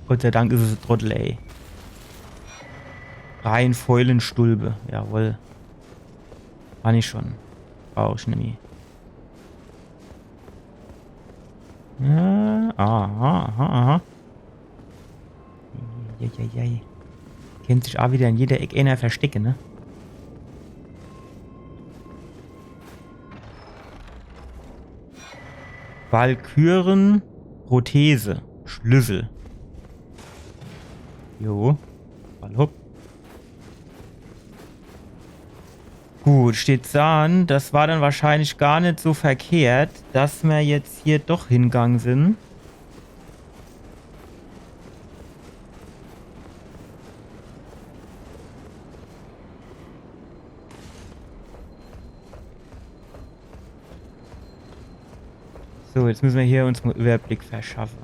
Gott sei Dank is es e Trottel, ey. Rein Fäulenstulpe. Jawohl. Kann ich schon. Brauch ich nimmi. Ja, aha, aha, aha. Eieiei. Kennt sich a wieder in jeder Eck ener verstecke, ne? Walküren-Prothese. Schlüssel. Jo. Ballhopp. Gut, steht do an. Das war dann wahrscheinlich gar net so verkehrt, dass mer jetzt hier doch hingang sin. So, jetzt müsse mer hier uns mol Überblick verschaffe.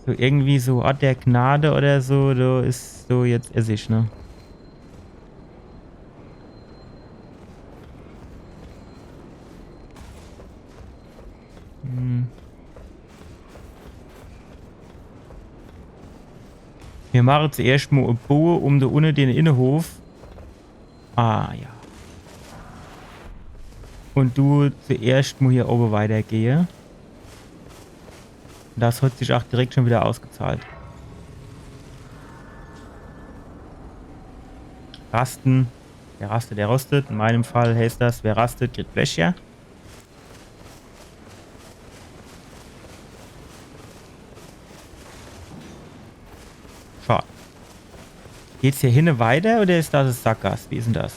So, irgendwie so Ort der Gnade oder so, do is so jetzt Essig, ne? Hm. Mir mache zuerscht mo e Boge um do unne den Innehof. Ah, ja. Und du zuerscht mo hier obe weitergehe. Das hat sich auch direkt schon wieder ausgezahlt. Rasten. Wer rastet, der rostet. In meinem Fall heißt das, wer rastet, kriegt Blech, ja. Schade. Geht's hier hinne weiter oder is das es Sackgass? Wie is denn das?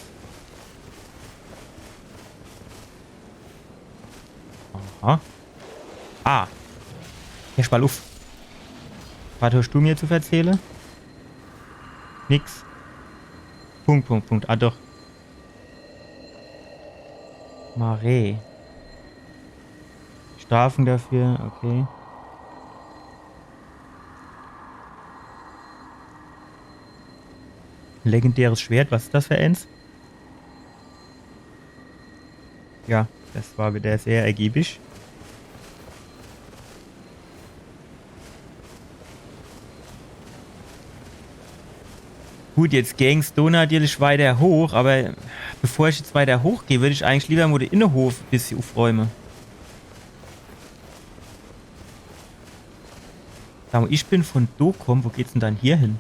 Aha. Ah. Hersch mal uff. Was hast du mir zu verzähle? Nix. Punkt, Punkt, Punkt. Ah, doch. Mare. Strafen dafür, okay. Legendäres Schwert, was is das für eins? Ja, das war wieder sehr ergiebig. Gut, jetzt gäng's do natürlich weiter hoch, aber bevor ich jetzt weiter hoch geh, würd ich eigentlich lieber mo de Innehof e bissje uffräume. Sag mo, ich bin von do komm, wo geht's denn dann hier hin?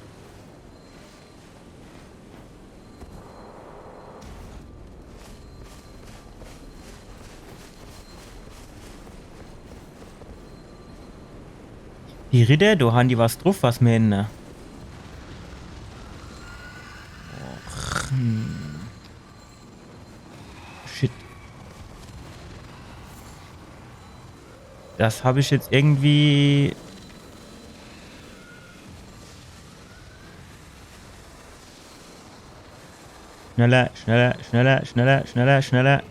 Die Ritter, do han die was druff, was mer hin, ne? Och, hm. Shit. Das hab ich jetzt irgendwie Schneller, schneller, schneller, schneller, schneller, schneller.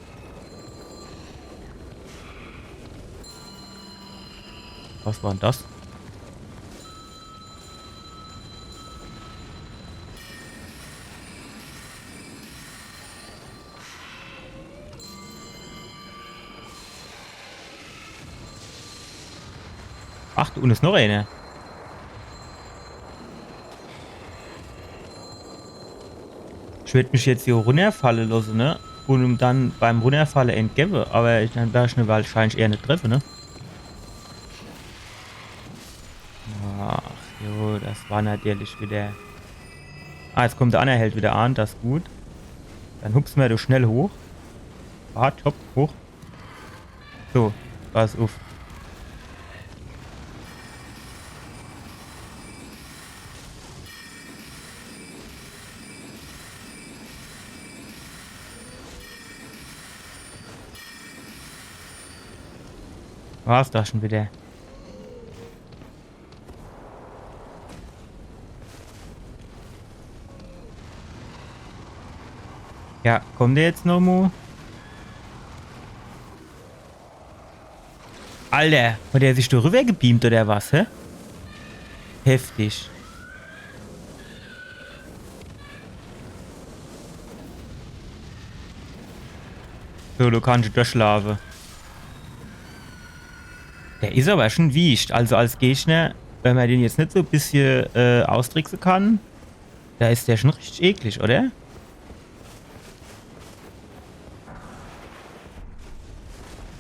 Was war denn das? Ach, do unne is noch eener. Ich würd mich jetzt hier runnerfalle losse, ne? Und um dann beim Runnerfalle entgebe, aber ich, dann wär ich ne wahrscheinlich eher net treffe, ne? Ach, jo, das war natürlich wieder. Ah, jetzt kommt der anner Held wieder an, das is gut. Dann hupse mer do schnell hoch. Wart, hopp, hoch. So, pass uff. War's das schon wieder? Ja, kommt der jetzt noch mo? Alter, hat der sich do rüber gebeamt oder was, hä? Heftig. So, du kannst durchlaafe. Der is aber schon wiescht. Also als Gegner, wenn man den jetzt net so e bissche, äh, austrickse kann, da is der schon richtig eklig, oder?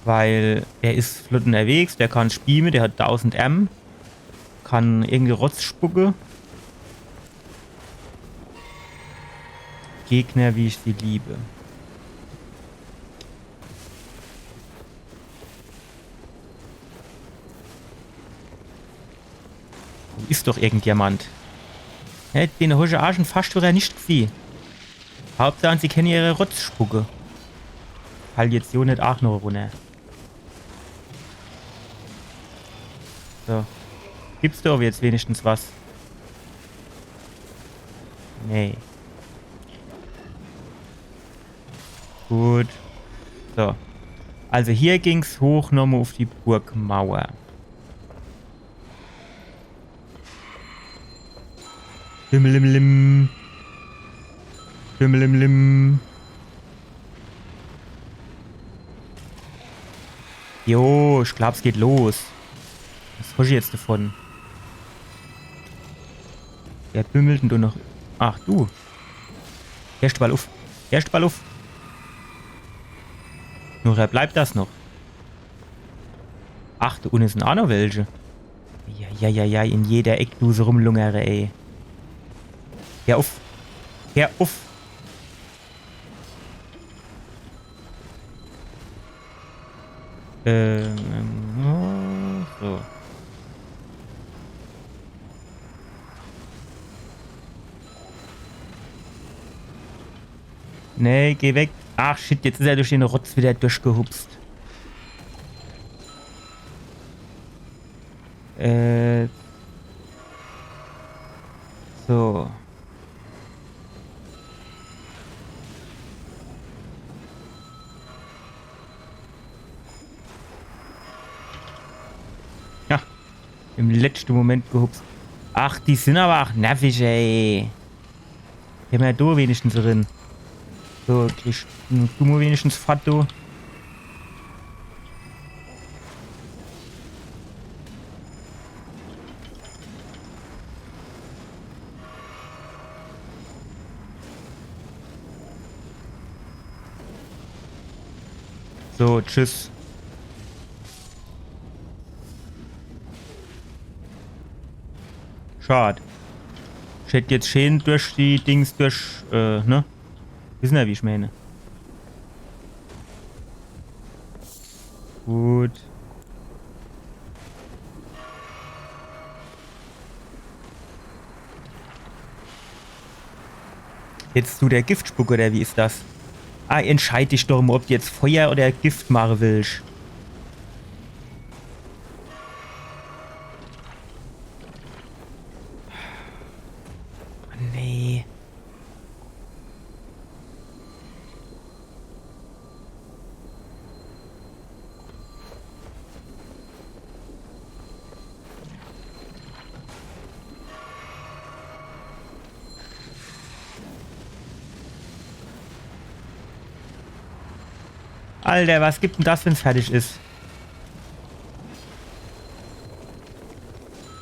Weil der is flott unterwegs, der kann spieme, der hat tausend M, kann irgendwie Rotz spucke. Gegner, wie ich sie liebe. Wo is doch irgendjemand? Hä, den hab ich aach schon fascht wieder net gesieh. Hauptsach, sie kenne ihre Rotz spucke. Fall jetzt jo net aach noch runner. So. Gibt's do jetzt wenigstens was? Nee. Gut. So. Also hier ging's hoch nomo uff die Burgmauer. Bimmelimlim. Bimmelimlim. Jo, ich glaab, es geht los. Was hab ich jetzt davon? Wer bimmelt denn do noch? Ach, du. Hersch ball uff. Hersch ball uff. Nur, wer bleibt das noch? Ach, do unne sin aach noch welche. Ja, ja, ja, ja, in jeder Eck du so rumlungere, ey. Hersch uff. Hersch uff. Ähm, so. Nee, geh weg. Ach shit, jetzt is er durch den Rotz wieder durchgehupst. Äh. So. Ja. Im letschte Moment gehupst. Ach, die sin aber aach nervig, ey. Geh mer do wenigstens rin. So, ich, du mo wenigstens fort, du. So, tschüss. Schad. Ich hätt jetzt scheen durch die Dings durch, äh, ne? Wissen er, wie ich meine? Gut. Jetzt du der Giftspuck, oder wie is das? Ah, entscheid dich doch mo, ob du jetzt Feuer oder Gift mache willsch. Nee. Alter, was gibt denn das, wenn's fertig is?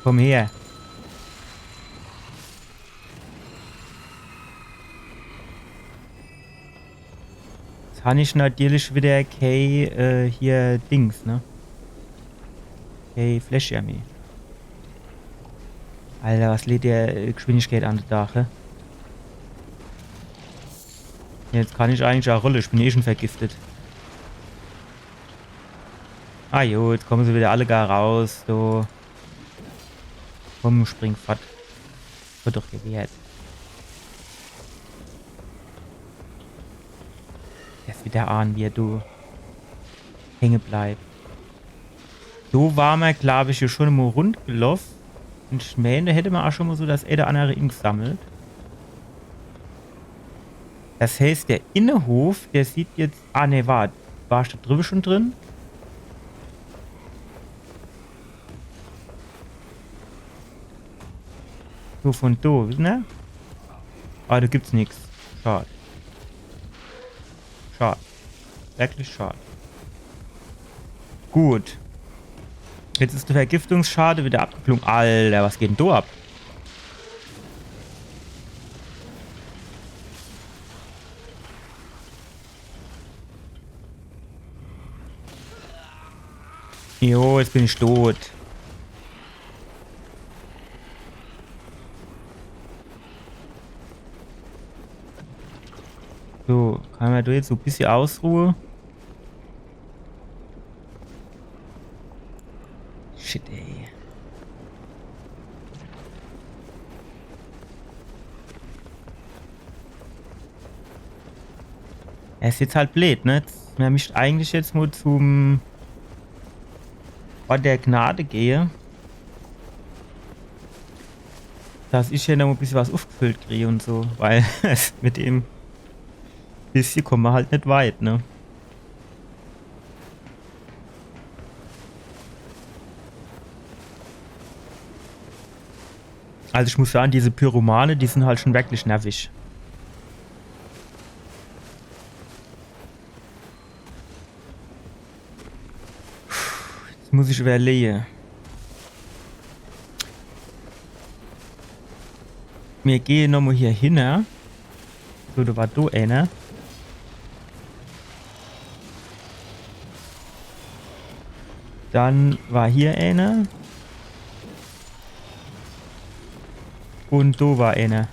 Komm her. Jetzt han ich natürlich wieder kee, äh, hier Dings, ne? Kee Fläschjer meh. Alter, was legt der, äh, Geschwindigkeit an de Dach, hä? Jetzt kann ich eigentlich aach rolle, ich bin eh schon vergiftet. Ah jo, jetzt kommen se wieder alle gar raus, so. Komm, spring fort. Wird doch gewehrt. Jetzt wieder an, wie er do hänge bleibt. Do war mer, glaab ich, jo schun mol rundgeloff. Un ich mään, do hätt mer ach schun mol so das ene oder annere ingesammelt. Das heißt, der Innehof, der sieht jetzt. Ah, nee, wart. War ich do driwwe schun drin? So, vun do, ne? Ah, do gibt's nix. Schad. Schad. Wirklich schad. Gut. Jetzt is de Vergiftungsschade widder abgeklunge. Alter, was geht denn do ab? Jo, jetzt bin ich dot. So, kann mer do jetzt so e bissje ausruhe? Shit, ey. Es is jetzt halt bleed, ne? Jetzt, mer misst eigentlich jetzt mol zum Ort der Gnade gehe. Dass ich do noch e bissje was uffgefüllt krie un so, weil es mit dem bissje komme mer halt net weit, ne? Also ich muss sage, diese Pyromane, die sin halt schun wirklich nervig. Jetzt muss ich iwwerlehe. Mir gehe nochmol hier hin, ne? So, do war do ener. Dann war hier ener. Un do war ener.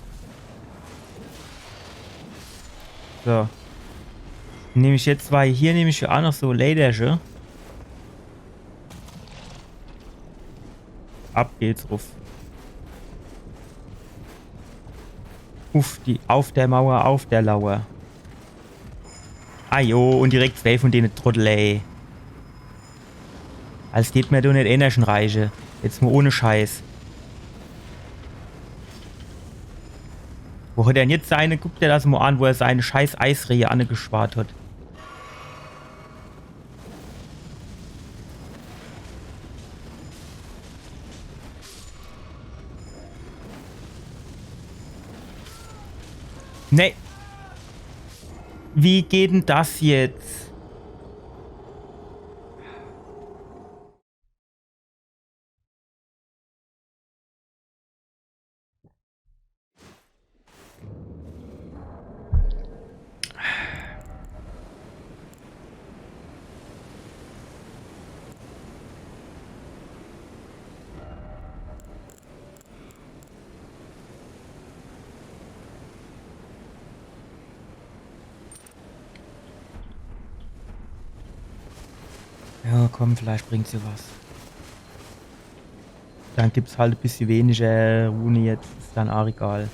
So. Nemm ich jetzt, war hier nämlich ach noch so Läderche. Ab geht's ruff. Uff, die, auf der Mauer, auf der Lauer. Ah jo, un direkt zwee vun dene Trottel, ey. Als dät mer do net ener schun reiche. Jetzt mol ohne Scheiß. Wo hat er denn jetzt seine, guck der das mol an, wo er seine scheiß Eisrehe angeschwart hat. Nee. Wie geht denn das jetzt? Ja, komm, vielleicht bringt's jo was. Dann gibt's halt e bissje weniger Rune jetzt, is dann ach egal.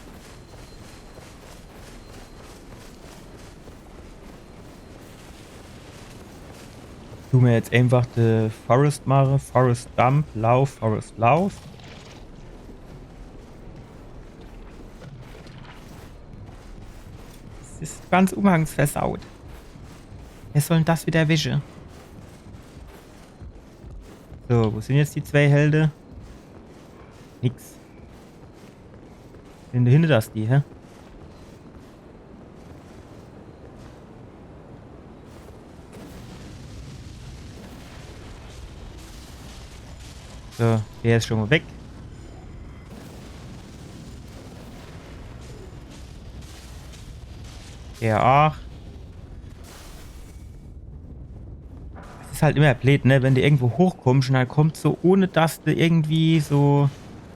Du mer jetzt einfach de Forest mache, Forest Dump, Lauf, Forest Lauf. Das is ganz umhangsversaut. Wer soll denn das wieder wische? So, wo sin jetzt die zwee Helde? Nix. Sin do hinne das die, hä? So, der is schun mol weg. Der ach. Es is halt immer bleed, ne? Wenn du irgendwo hochkommst un dann kommt so, ohne dass du irgendwie so,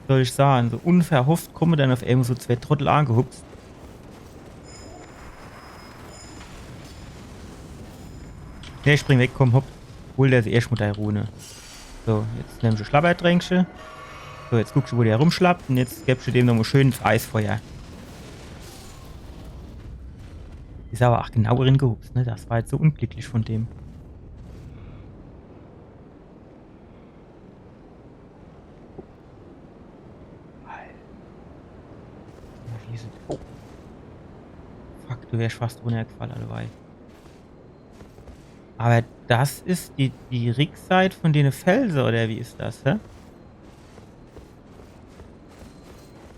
soll ich sage, so unverhofft komme dann uff emol so zwee Trottel angehupst. Nee, spring weg, komm, hopp. Hol der erscht mol dei Rune. So, jetzt nimmsche Schlabbertränkche. So, jetzt gucksche, wo der rumschlappt un jetzt gebsche dem nochmol schön ins Eisfeuer. Is awwer ach genau ringehupst, ne? Das war jetzt so unglücklich vun dem. Oh. Fuck, du wärsch fast runnergefall, alleweil. Awwer das is die, die Rickseit von dene Felse, oder wie is das, hä?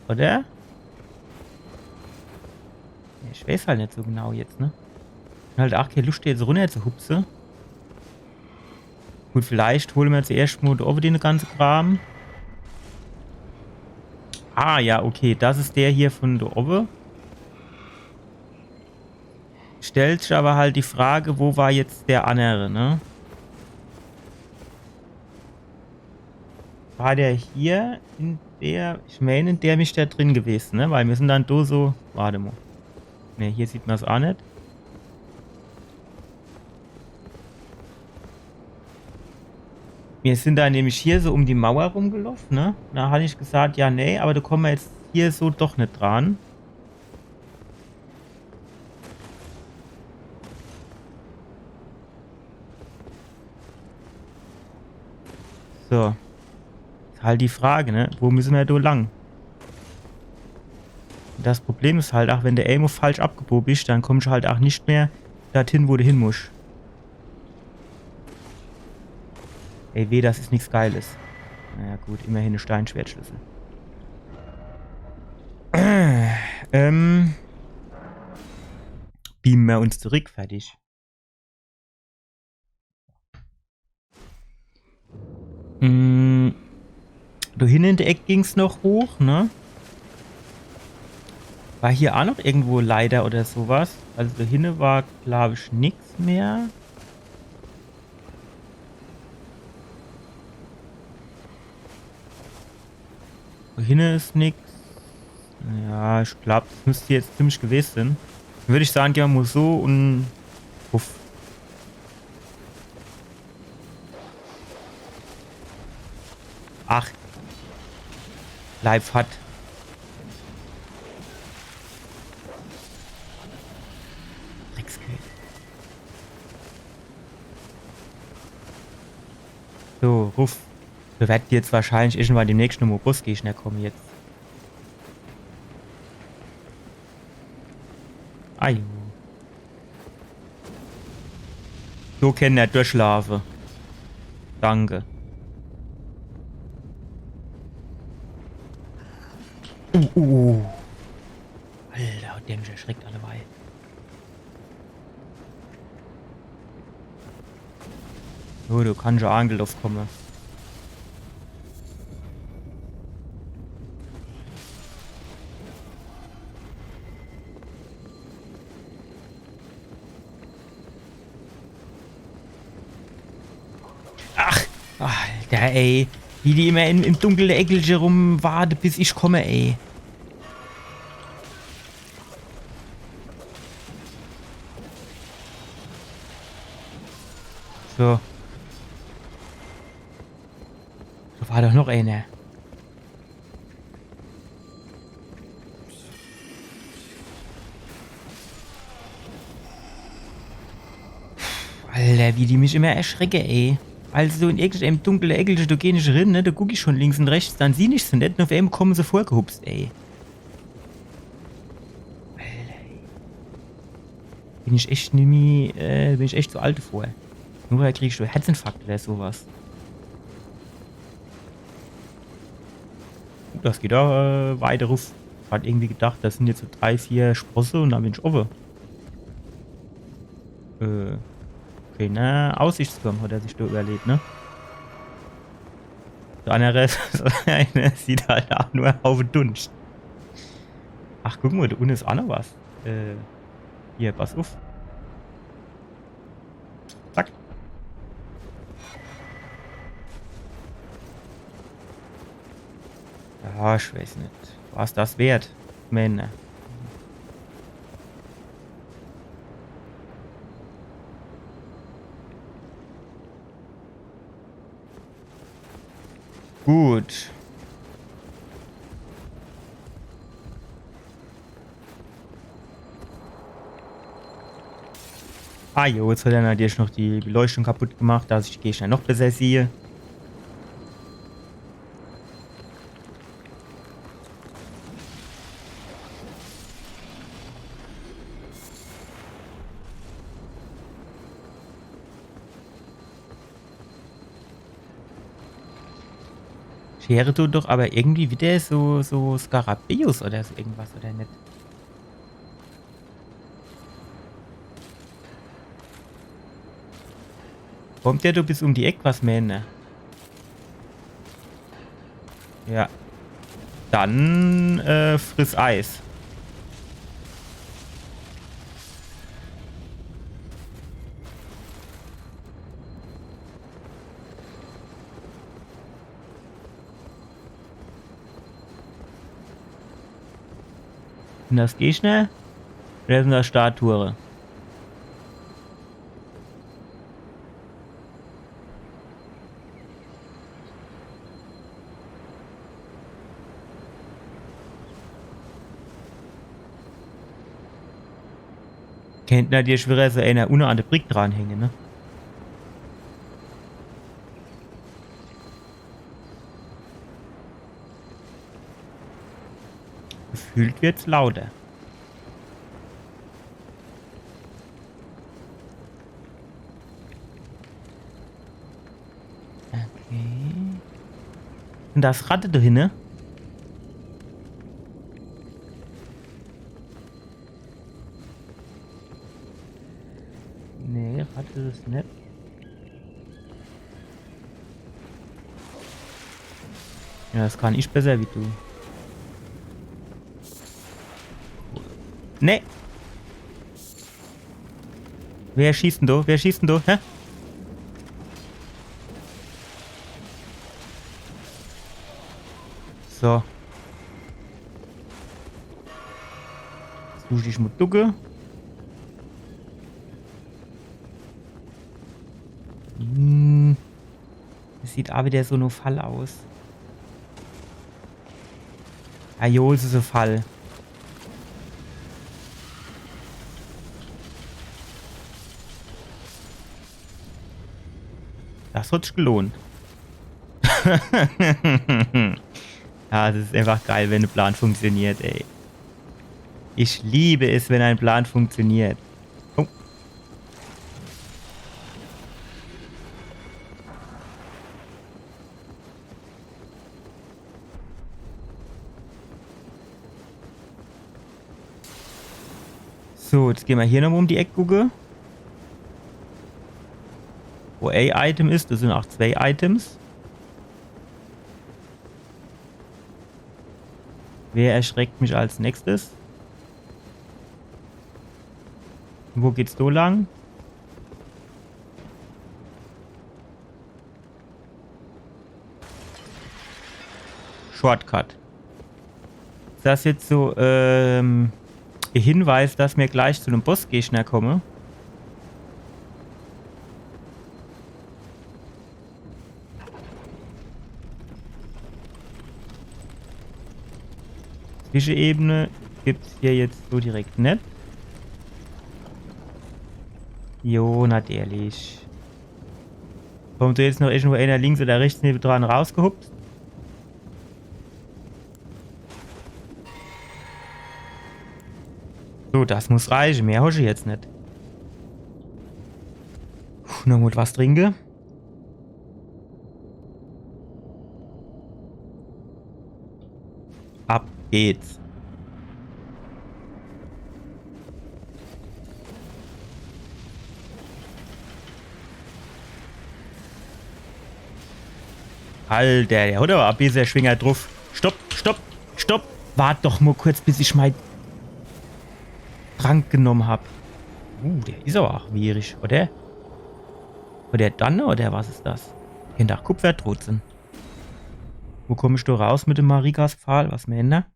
Oder? Ja, ich weeß halt net so genau jetzt, ne? Halt ach kee Luscht, jetzt runner zu hupse. Gut, vielleicht hole mer jetzt erscht mo do owwe den ganze Kram. Ah, ja, okay. Das is der hier von do owwe. Stellt sich awwer halt die Frage, wo war jetzt der annere, ne? War der hier in der, ich mään, in der misst der drin gewese, ne? Weil mir sin dann do so, wart mo. Ne, hier sieht mer's ach net. Mir sin do nämlich hier so um die Mauer rumgeloff, ne? Do hat ich gesagt, ja, nee, awwer do komme mer jetzt hier so doch net dran. So. Is halt die Frage, ne? Wo misse mer do lang? Das Problem is halt ach, wenn de emol falsch abgeboge bisch, dann kommsch halt ach net mehr dorthin, wo de hin musch. Ey, weh, das is nix Geiles. Naja, gut, immerhin e Steinschwertschlüssel. Ähm. Beame mer uns zurück, fertig. Mm, do hinne in de Eck ging's noch hoch, ne? War hier ach noch irgendwo Leiter oder so was? Also do hinne war, glaab ich, nix mehr. Do hinne is nix. Ja, ich glaab, das müsst jetzt ziemlich gewese sin. Dann würd ich sage, gehn mer mo so un puff. Ach. Bleib fort. Dreckskerl. So, ruff. Do werd jetzt wahrscheinlich irgendwann demnächst nochmo Bossgegner komme jetzt. Ajo. So kenn er durchlaafe. Danke. Uh, uh, uh. Alter, hat der mich erschreckt, alleweil. Jo, do kann ich angeloff komme. Ach, Alter, ey. Wie die immer in, im dunkle Eckelche rumwarte, bis ich komme, ey. So. Do war doch noch eener. Alter, wie die mich immer erschrecke, ey. Also so in irgendeinem dunkle Eckelche, do geh ich rin, ne? Do guck ich schon links und rechts, dann sieh ich se net und uff emol komme se vorgehupst, ey. Alter, ey. Bin ich echt nimmi, äh, bin ich echt zu alt devor. Nur do krieg ich so Herzinfarkt oder so was. Das geht do, äh, weiter ruff. Hat irgendwie gedacht, das sin jetzt so drei, vier Sprosse und dann bin ich owwe. Äh, okay, ne, Aussichtsturm hat er sich do überlegt, ne? Der annere, der annere sieht halt ach nur Haufe Dunscht. Ach, guck mo, do unne is ach noch was. Äh, hier, pass uff. Zack. Ja, ich weiß net. War's das wert? Männer. Gut. Ah jo, jetzt hat er natürlich noch die Beleuchtung kaputt gemacht, dass ich die Gegner noch besser sehe. Wäre do doch awwer irgendwie widder so, so Skarabäus oder so irgendwas, oder net? Kommt der do bis um die Eck, was meener? Ja. Dann, äh, friss Eis. Sin das Gegner? Oder sin das Statue? Kennt nadierlich widder so ener unne an de Brick dranhänge, ne? Gefühlt wird's lauter. Okay. Un das Ratte do hinne? Nee, Ratte is es net. Ja, das kann ich besser wie du. Nee. Wer schießt denn do? Wer schießt denn do? Hä? So. Jetzt muss ich mol ducke. Hm. Das sieht awwer widder so no Fall aus. Ah jo, es is e Fall. Das hat sich gelohnt. Ja, das is einfach geil, wenn de Plan funktioniert, ey. Ich liebe es, wenn ein Plan funktioniert. Oh. So, jetzt gehn mer hier nochmol um die Eck gucke. Wo e Item is, das sin ach zwee Items. Wer erschreckt mich als nächstes? Wo geht's do lang? Shortcut. Is das jetzt so, ähm, de Hinweis, dass mer gleich zu dem Bossgegner komme? Zwischenebene gibt's hier jetzt so direkt net. Jo, natürlich. Kommt do jetzt noch irgendwo ener links oder rechts newedran rausgehupst? So, das muss reiche. Mehr hab ich jetzt net. Puh, nochmol was trinke. Ab geht's. Alter, der hat awwer e bissel Schwinger druff. Stopp, stopp, stopp. Wart doch mol kurz, bis ich mei Trank genomm hab. Uh, der is awwer ach schwierig, oder? Oder dann, oder was is das? Kennt ach Kupferdroht sin. Wo komm ich do raus mit dem Marikas Pfahl? Was meener?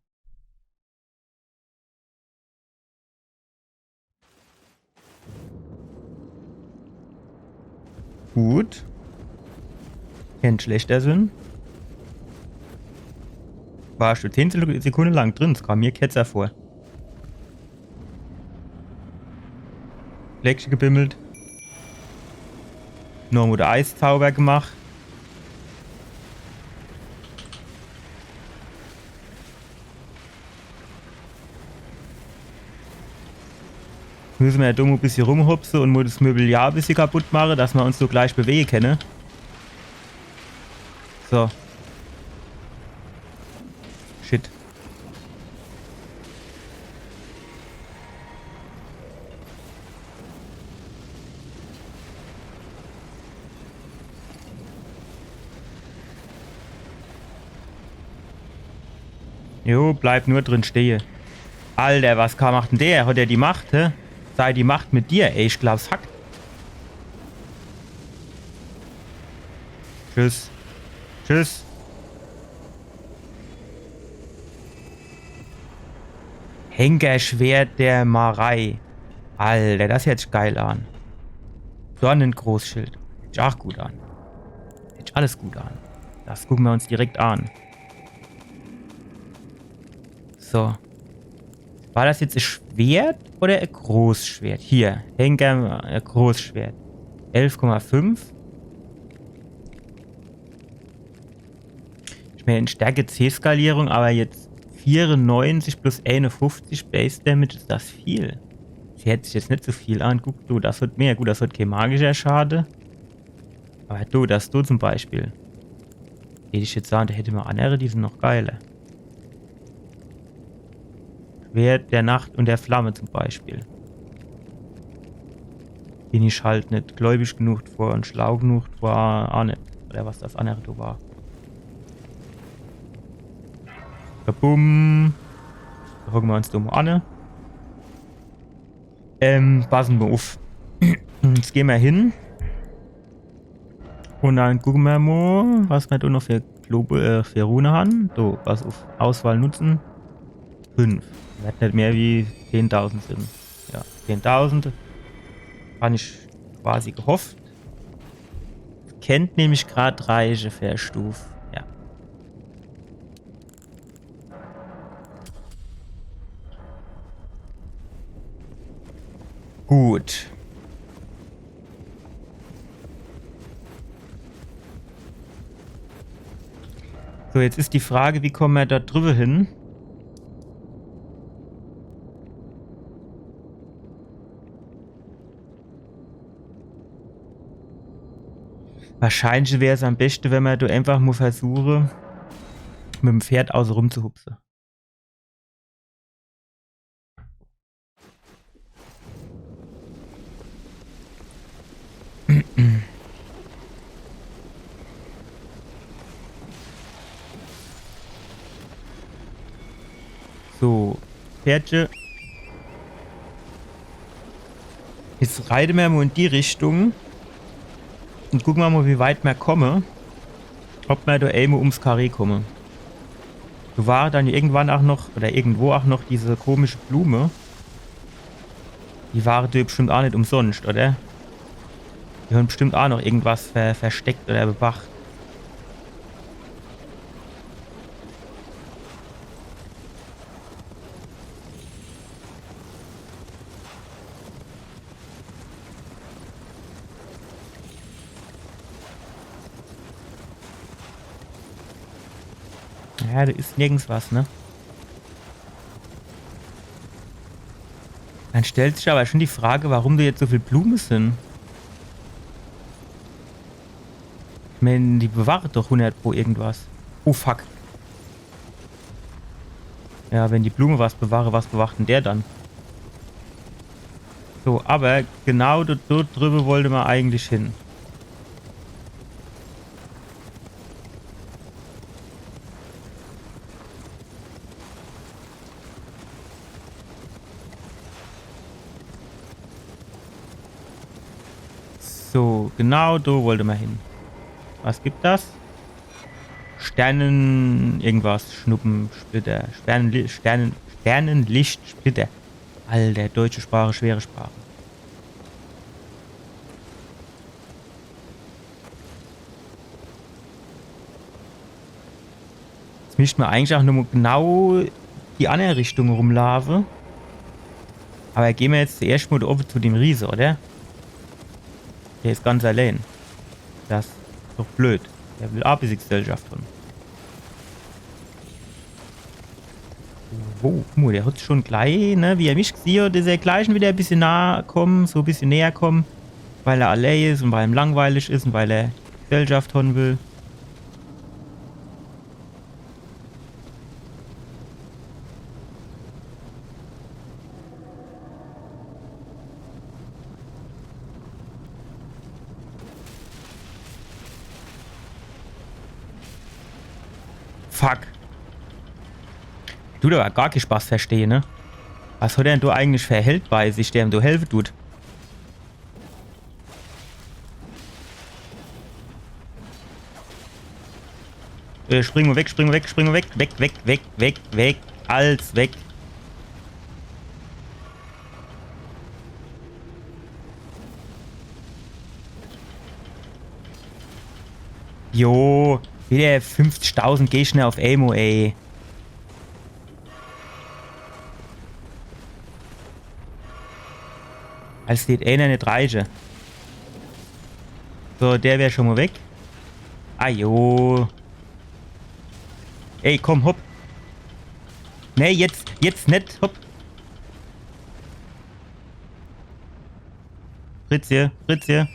Gut. Kennt schlechter sin. War ich do zehn Sekunde lang drin, das kam mer ketzer vor. Fläschje gebimmelt. Nochmol de Eiszauber gemacht. Misse mer do mol e bissje rumhupse un mol das Mobiliar e bissje kaputt mache, dass mer uns so gleich bewege kenne. So. Shit. Jo, bleib nur drin stehe. Alter, was ka-, macht denn der? Hat der die Macht, hä? Sei die Macht mit dir, ey, ich glaub's hackt. Tschüss. Tschüss. Henkerschwert der Marei. Alter, das hört sich geil an. Dornengroßschild. Hört sich ach gut an. Hört sich alles gut an. Das gucke mer uns direkt an. So. War das jetzt e Schwert oder e Großschwert? Hier, Henker, e Großschwert. Elf Komma fünf. Ich mein, Stärke C-Skalierung, aber jetzt vierundneunzig plus einundfünfzig Base Damage, is das viel? Das hört sich jetzt net so viel an. Guck du, das wird mehr. Gut, das wird kein magischer Schade. Aber du, das du zum Beispiel. Hätt ich jetzt sagen, da hätte mer annere, die sind noch geiler. Schwert der Nacht und der Flamme zum Beispiel. Bin ich halt net gläubig genug vor und schlau genug vor, ah, net. Oder was das annere do war. Kabum. Da hocke mer uns do mo anne. Ähm, passe mer uff. Jetzt geh mer hin. Und dann gucke mer mo, was mer do noch für Globe, äh, für Rune han. So, pass uff. Auswahl nutzen. Fünf. Werd net mehr wie zehntausend sin. Ja, zehntausend. Han ich quasi gehofft. Kennt nämlich grad reiche für Stuf. Ja. Gut. So, jetzt is die Frage, wie komme mer dort drüber hin? Wahrscheinlich wär's am beste, wenn mer do einfach mo versuche, mit dem Pferd außerum zu hupse. So, Pferdche. Jetzt reite mer mo in die Richtung und gucke mer mo, wie weit mer komme. Ob mer do emo ums Karree komme. Do war dann irgendwann ach noch, oder irgendwo ach noch diese komische Blume. Die war do bestimmt ach net umsonscht, oder? Die han bestimmt ach noch irgendwas ver versteckt oder bewacht. Ja, do is nirgends was, ne? Dann stellt sich aber schon die Frage, warum do jetzt so viel Blume sin. Ich mein, die bewahre doch hundert pro irgendwas. Oh fuck. Ja, wenn die Blume was bewahre, was bewacht denn der dann? So, aber genau do, do drüber wollte mer eigentlich hin. So, genau do wollte mer hin. Was gibt das? Sternen-, irgendwas, Schnuppensplitter, Sternenli-, Sternen-, Sternenlichtsplitter. Alter, deutsche Sprache, schwere Sprache. Jetzt misst mer eigentlich auch nur genau die andere Richtung rumlaufe. Aber geh mer jetzt zuerscht mo do owwe zu dem Riese, oder? Der is ganz allein. Das is doch blöd. Der will a bissje Gesellschaft han. Oh, guck mo, der hat schon gleich, ne, wie er mich gesieh hat, is er gleich schon wieder e bissje nah komm, so e bissje näher komm, weil er allää is und weil em langweilig is und weil er Gesellschaft han will. Fuck. Tut awwer gar kee Spaß verstehe, ne? Was hat er denn do eigentlich für Held bei sich, der ihm do helfe tut? Äh, spring mo weg, spring mo weg, spring mo weg. Weg, weg, weg, weg, weg. Alles weg. Jo, wieder fünfzigtausend Gegner auf emo, ey. Als steht eener net reiche. So, der wär schon mo weg. Ah jo. Ey, komm, hopp. Nee, jetzt, jetzt net, hopp. Fritz hier, Fritz hier.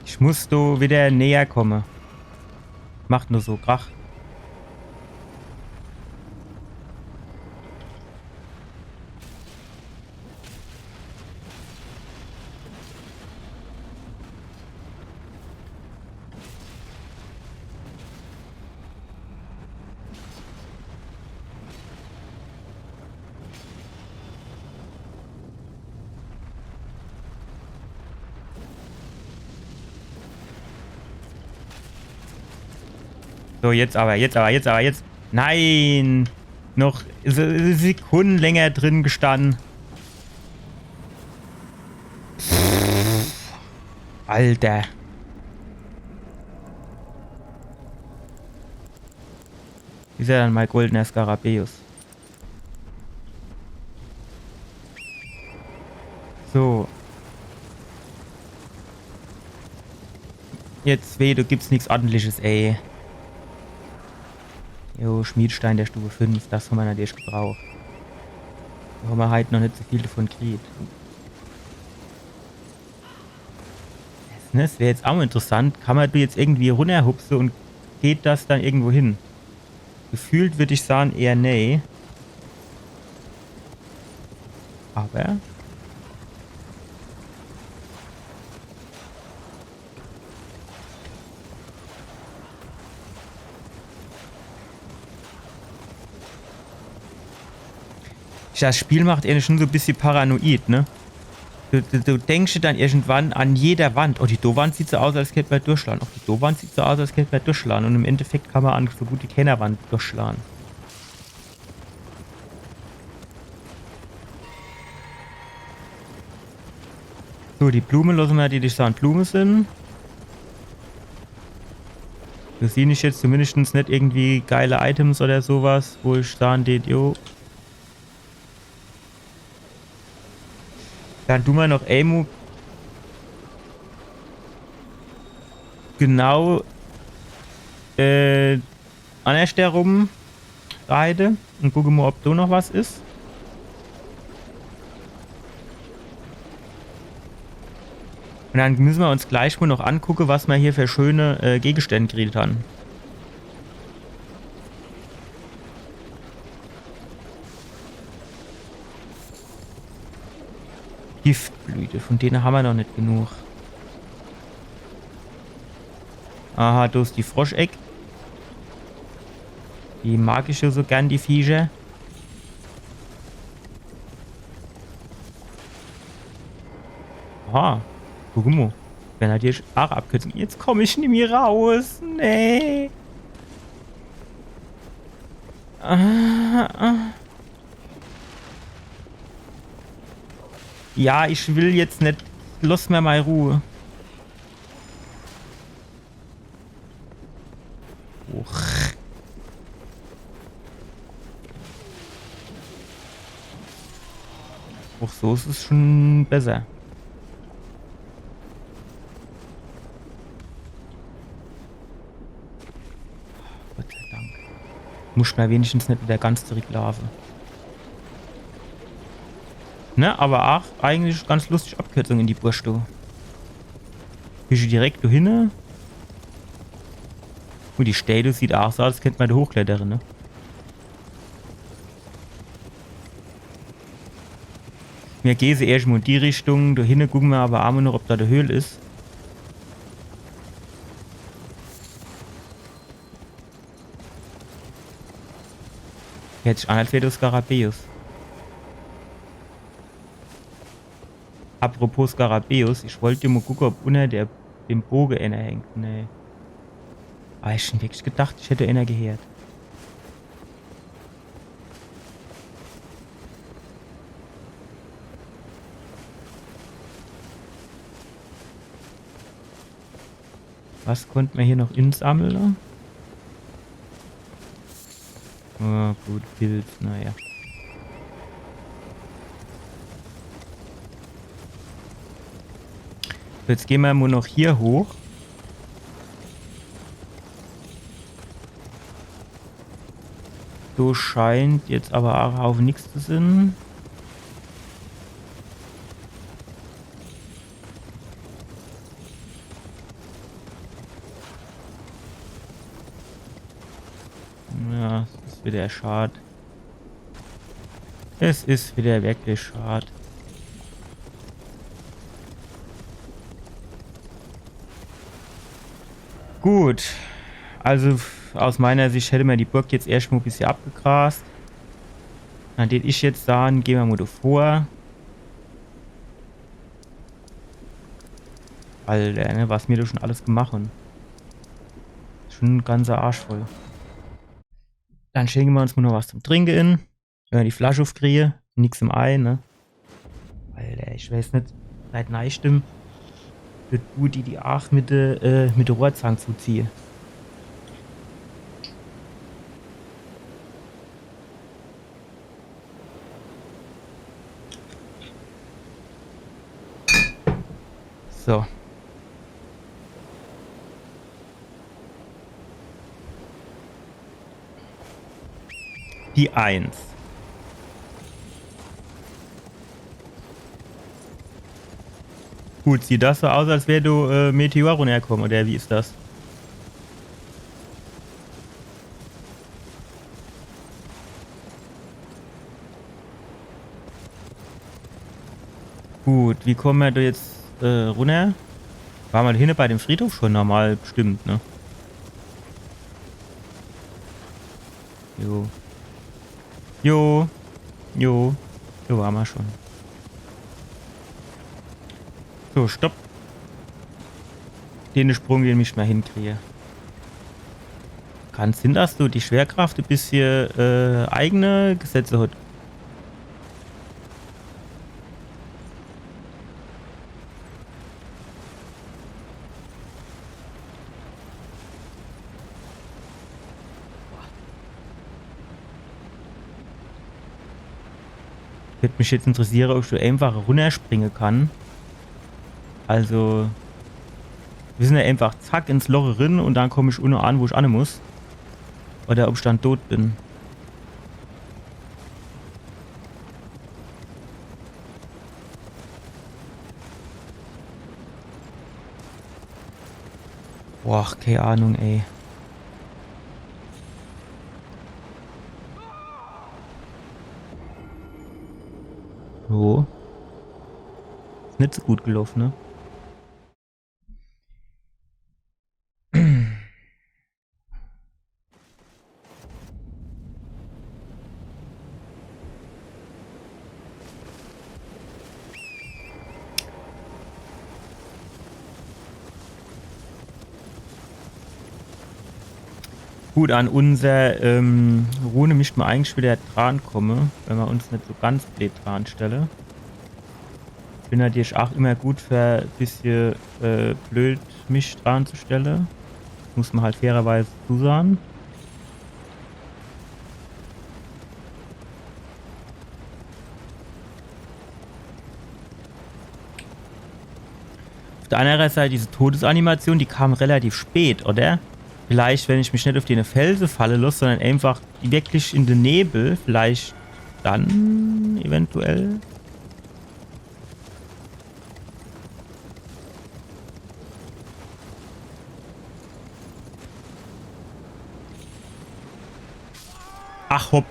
Ich muss do wieder näher komme. Macht nur so Krach. So, jetzt aber, jetzt aber, jetzt aber, jetzt. Nein! Noch Se- Sekunden länger drin gestanden. Alter. Is er dann mei goldener Skarabäus? So. Jetzt weh, do gibt's nix Ordentliches, ey. Jo, Schmiedstein der Stufe fünf, das hammer natürlich gebraucht. Do hammer halt noch net so viel davon kriegt. Das, ne, das wär jetzt auch interessant. Kann man do jetzt irgendwie runnerhupse und geht das dann irgendwo hin? Gefühlt würd ich sagen, eher nee. Aber das Spiel macht einen schon so e bissje paranoid, ne? Du, du, du denkst dir dann irgendwann an jeder Wand, oh, die do Wand sieht so aus, als könnt man durchschlagen. Oh, die do Wand sieht so aus, als könnt man durchschlagen. Und im Endeffekt kann man an so gut wie keiner Wand durchschlagen. So, die Blume lasse mer, die, die Sandblume sind. Do sieh ich jetzt zumindest net irgendwie geile Items oder sowas, wo ich sagen deet, jo. Dann du mer noch emo genau, äh, annerschderum reite und gucke mo, ob do noch was is. Und dann müsse mer uns gleich mo noch angucke, was mer hier für schöne, äh, Gegenstände kriegt han. Giftblüte, von dene hammer noch net genug. Aha, do is die Froscheck. Die mag ich jo so gern, die Viecher. Aha, guck mo. Wenn er dir ach abkürzen. Jetzt komm ich nimmi raus. Nee. Ah, ah. Ja, ich will jetzt net. Lass mer mei Ruhe. Uch. Uch, so is es schon besser. Gott sei Dank. Muss mer wenigstens net widder ganz zurücklaafe. Ne, awwer aach eigentlich ganz lustig Abkürzung in die Burg, du. Bisch du direkt do hinne? Gut, die Stell, des sieht aach so aus, als kennt mer do hochklettere, ne? Mir gehn se erscht mo in die Richtung. Do hinne gucke mer awwer aach mo noch, ob do die Höhl is. Jetzt an, als wär des Skarabäus. Apropos Skarabäus, ich wollt jo mo gucke, ob unner der, dem Boge ener hängt. Nee. Awwer ich hab schun wirklich gedacht, ich hätt ener gehört. Was konnt mer hier noch insammle? Oh, gut, Pilz, naja. Jetzt gehn mer mo noch hier hoch. Do scheint jetzt awwer aach uff nix zu sinn. Ja, es is widder schad. Es is widder wirklich schad. Gut. Also, f-, aus meiner Sicht hätt mer die Burg jetzt erscht mo e bissje abgegrast. Dann dät ich jetzt sage, gehn mer mo do vor. Alter, ne, was mer do schun alles gemacht hon. Schun e ganzer Arsch voll. Dann schenke mer uns mo noch was zum Trinke in. Wenn mer die Flasch uffkriege, nix im Ei, ne? Alter, ich weiß net, seit neischtem wird gut die, die aach mit de, äh, mit de Rohrzang zuziehe. So. Die Eins. Gut, sieht des so aus, als wär do, äh, Meteor runnerkomme, oder wie is des? Gut, wie komme mer do jetzt, äh, runner? Ware mer do hinne bei dem Friedhof schun normal bestimmt, ne? Jo. Jo. Jo. Do ware mer schun. So, stopp. Den Sprung, den misst mer hinkriege. Kann sinn, dass do die Schwerkraft e bissje, äh, eigene Gesetze hot. Würd mich jetzt interessiere, ob ich do einfach runnerspringe kann. Also, mir sinn jo einfach zack ins Loch rin un dann komm ich unne an, wo ich anne muss. Oder ob ich dann tot bin. Boah, kei Ahnung, ey. So. Is net so gut gelaufe, ne? Gut, an unser, ähm, Rune misst mer eigentlich widder drankomme, wenn mer uns net so ganz bleed dranstelle. Bin natürlich aach immer gut für bissje, äh, bleed mich dranzustelle. Muss mer halt fairerweise zusage. Auf der anderen Seite, diese Todesanimation, die kam relativ spät, oder? Vielleicht, wenn ich mich net uff dene Felse falle loss, sondern einfach wirklich in de Nebel, vielleicht dann eventuell. Ach, hopp.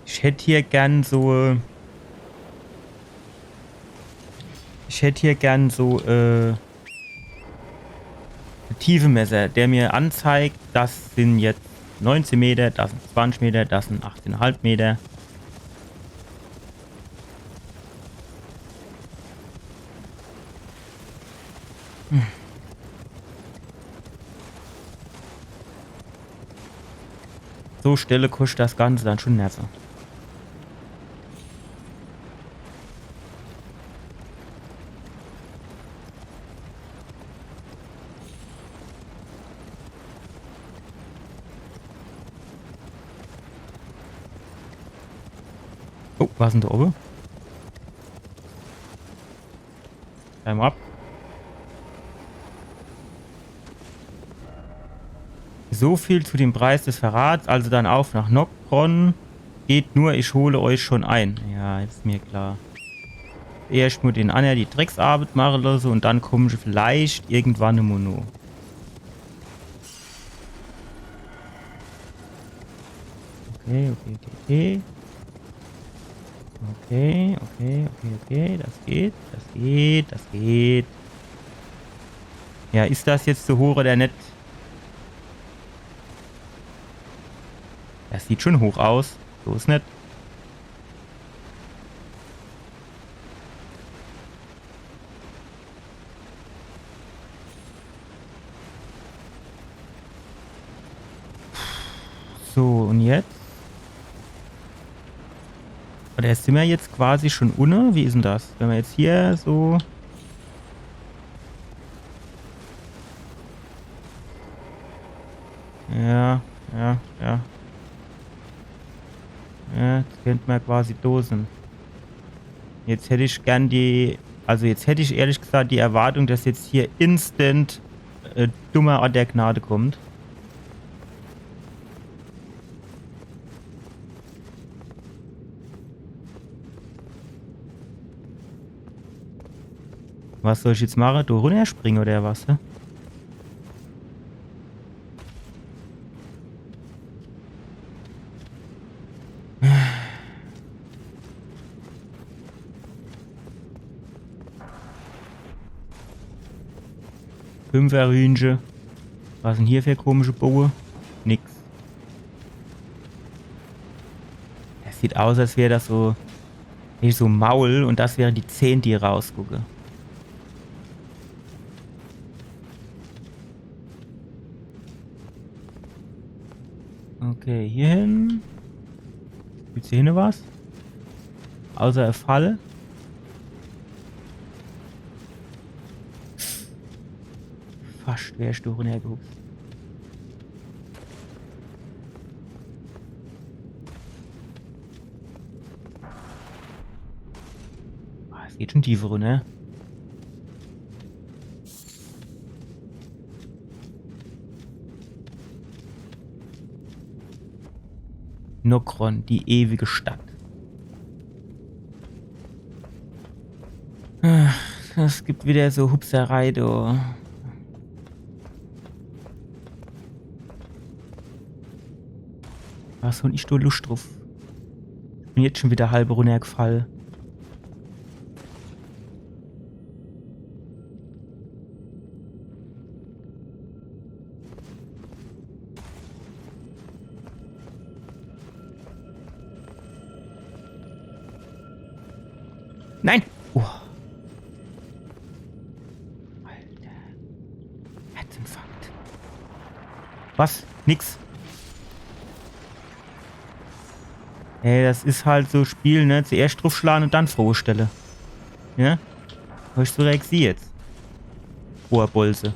Ich hätt hier gern so. Ich hätt hier gern so, äh, Tiefemesser, der mir anzeigt, das sin jetzt neunzehn Meter, das sin zwanzig Meter, das sin achtzehn Komma fünf Meter. So Stelle koscht das Ganze dann schon Nerve. Oh, was denn da oben? Einmal ab. So viel zu dem Preis des Verrats, also dann auf nach Nokron. Geht nur, ich hole euch schon ein. Ja, is mir klar. Erscht mol den annere die Drecksarbeit mache losse un dann kommen se vielleicht irgendwann emol no. Okay, okay, okay, okay. Okay, okay, okay, okay. Das geht, das geht, das geht. Ja, is das jetzt zu hoch oder net? Das sieht schon hoch aus. So is net. So, un jetzt? Oder sin mer jetzt quasi schon unne? Wie is denn das? Wenn mer jetzt hier so. Ja, ja, ja. Ja, jetzt kennt mer quasi do sin. Jetzt hätt ich gern die, also jetzt hätt ich ehrlich gesagt die Erwartung, dass jetzt hier instant, äh, dummer Ort der Gnade kommt. Was soll ich jetzt mache? Do runnerspringe oder was, hä? Fünfer Hühnche. Was denn hier für komische Boe? Nix. Das sieht aus, als wär das so, wie so Maul un das wären die Zähn, die rausgucke. Okay, hier hin. Gibt's hier hin was? Außer e Fall. Fascht wär ich do runnergehupst. Ah, es geht schon tiefer runner. Nokron, die ewige Stadt. Ach, das gibt wieder so Hupserei, du. Was hab ich do Luscht druff? Ich bin jetzt schon wieder halb runnergefall. Nein! Oh. Alter. Herzinfarkt. Was? Nix. Ey, das is halt so Spiel, ne? Zuerscht druffschlage un dann Froe stelle. Ja? Hab ich so Rexi jetzt? Bohrbolze.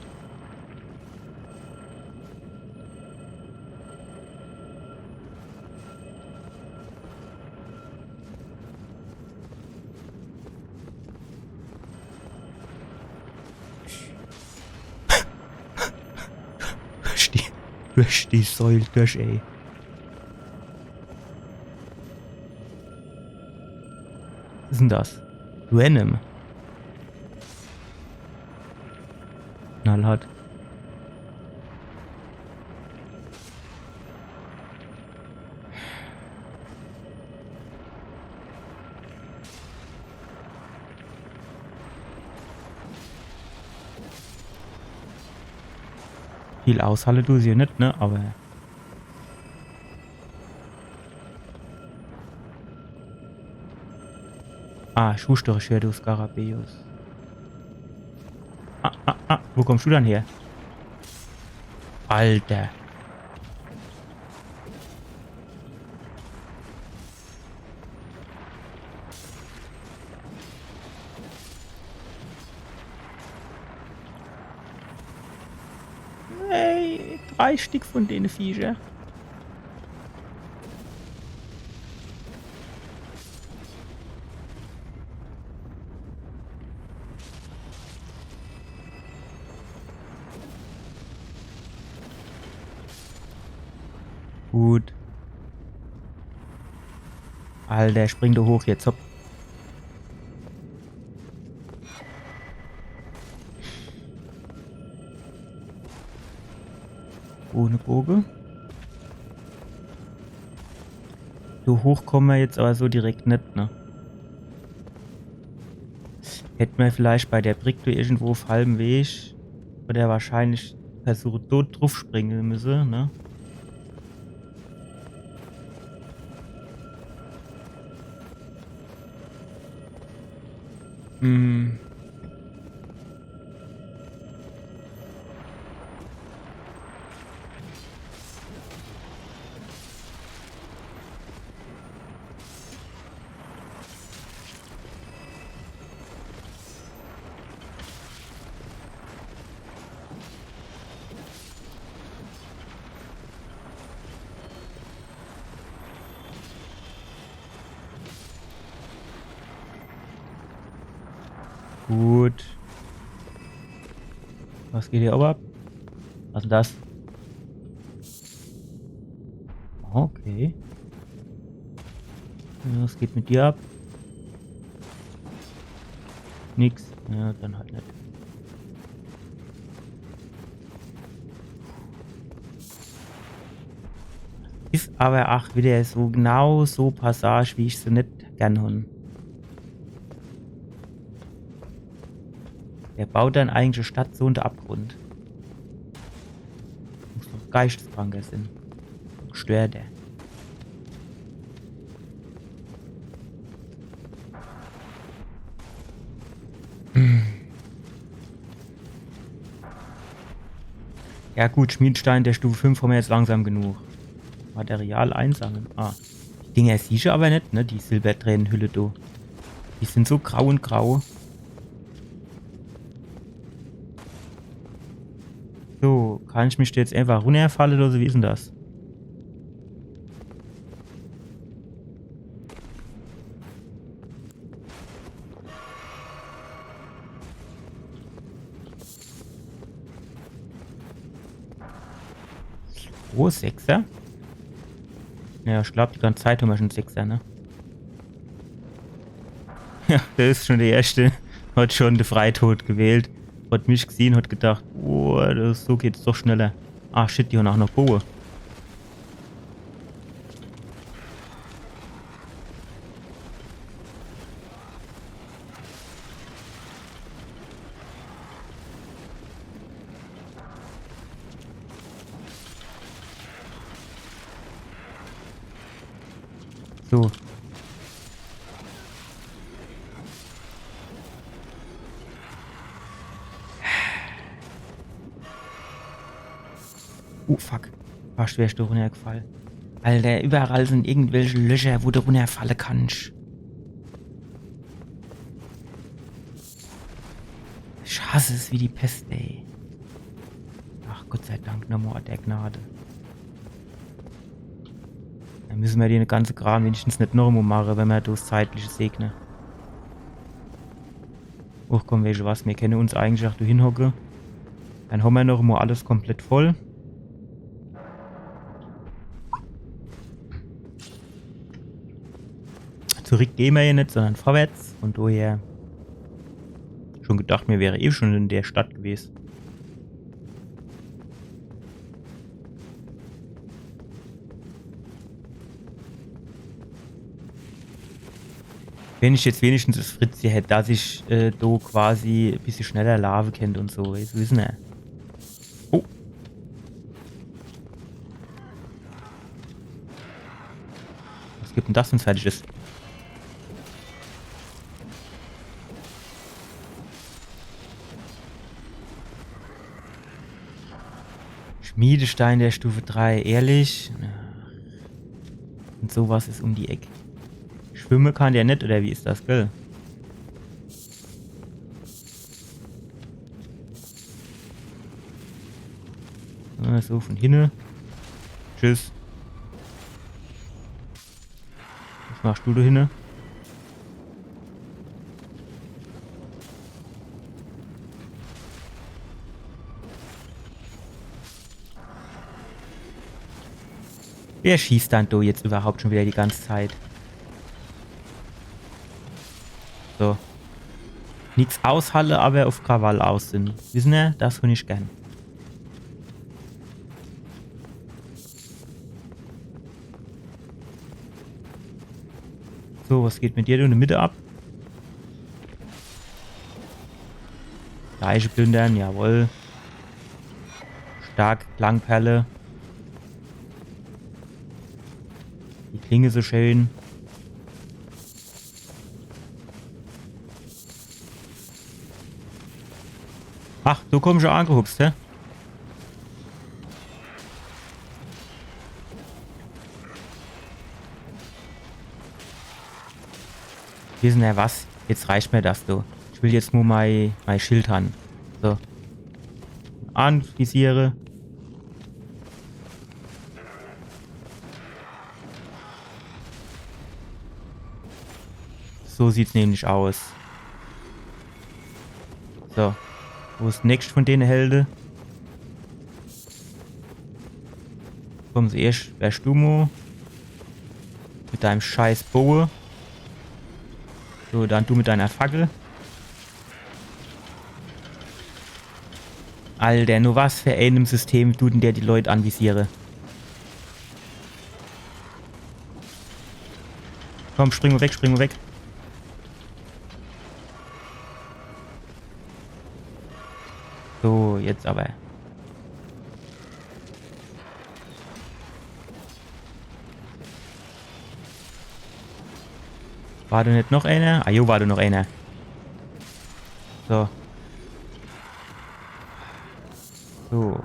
Durch die Säul durch, ey. Was is denn das? Venom. Knallhart. Viel aushalle du se net, ne? Aber. Ah, Schuster, ich hör, du Skarabäus. Ah, ah, ah, wo kommst du dann her? Alter. Ey, drei Stick von dene Viecher. Gut. Alter, spring du hoch jetzt, hopp. Ohne Boge. So hoch komme mer jetzt aber so direkt net, ne? Hätt mer vielleicht bei der Brick do irgendwo uff halbem Weg oder wahrscheinlich versuche, dort druff springe müsse, ne? Hm. Gut. Was geht hier ab? Was is das? Okay. Ja, was geht mit dir ab? Nix. Ja, dann halt net. Is aber ach wieder so genau so Passage, wie ich se net gern hun. Wer baut dann eigentlich e Stadt so unter Abgrund? Muss doch geisteskranker sin. Gestörter. Ja gut, Schmiedstein der Stufe fünf ham mer jetzt langsam genug. Material einsammeln. Ah. Die Dinger siehsche aber net, ne? Die Silbertränenhülle do. Die sin so grau und grau. So, kann ich mich do jetzt einfach runnerfalle oder so? Wie is denn das? Oh, Sechser? Ja, ich glaub, die ganze Zeit ham mer schon Sechser, ne? Ja, der is schon der Erste. Hat schon de Freitod gewählt. Hat mich gesehen, hat gedacht, oh, das, so geht's doch schneller. Ah, shit, die han ach noch Boge. So. Oh, fuck. Fascht wär ich do runnergefall. Alter, überall sin irgendwelche Löcher, wo du runnerfalle kannsch. Ich hass es wie die Pest, ey. Ach, Gott sei Dank, nomo Ort der Gnade. Dann müsse mer den ganze Kram wenigstens net nomo mache, wenn mer das Zeitliche segne. Och komm, weesche was, mir kenne uns eigentlich ach do hinhocke. Dann ham mer noch mo alles komplett voll. Zurück gehn mer jo net, sondern vorwärts. Von doher schon gedacht, mir wäre eh schon in der Stadt gewesen. Wenn ich jetzt wenigstens das Fritzje hätt, dass ich äh, do quasi e bissje schneller laafe kennt und so. Jetzt wissen er. Oh. Was gibt denn das, wenn's fertig ist? Schmiedestein der Stufe drei, ehrlich? Und sowas ist um die Eck. Schwimme kann der net, oder wie ist das, gell? Äh, so, von hinne. Tschüss. Was machst du do hinne? Wer schießt dann do jetzt überhaupt schon wieder die ganze Zeit? So. Nix aushalle, aber auf Krawall aus sin. Wissen er? Das hun ich gern. So, was geht mit dir do in der Mitte ab? Leiche plündern, jawohl. Stark, Klangperle. Die Klinge so schön. Ach, du kommst schon angehupst, hä? Wissen er was? Jetzt reicht mir das, du. Ich will jetzt nur mei, mei Schild han. So. Anvisiere. So sieht's nämlich aus. So. Wo is nächst von dene Helde? Komm, zuerscht wärst du mo. Mit deinem scheiß Boe. So, dann du mit deiner Fackel. Alter, nur was für einem System tut denn der die Leut anvisiere? Komm, spring mo weg, spring mo weg. So, jetzt aber. War do net noch einer? Ah, jo, war do noch einer. So. So.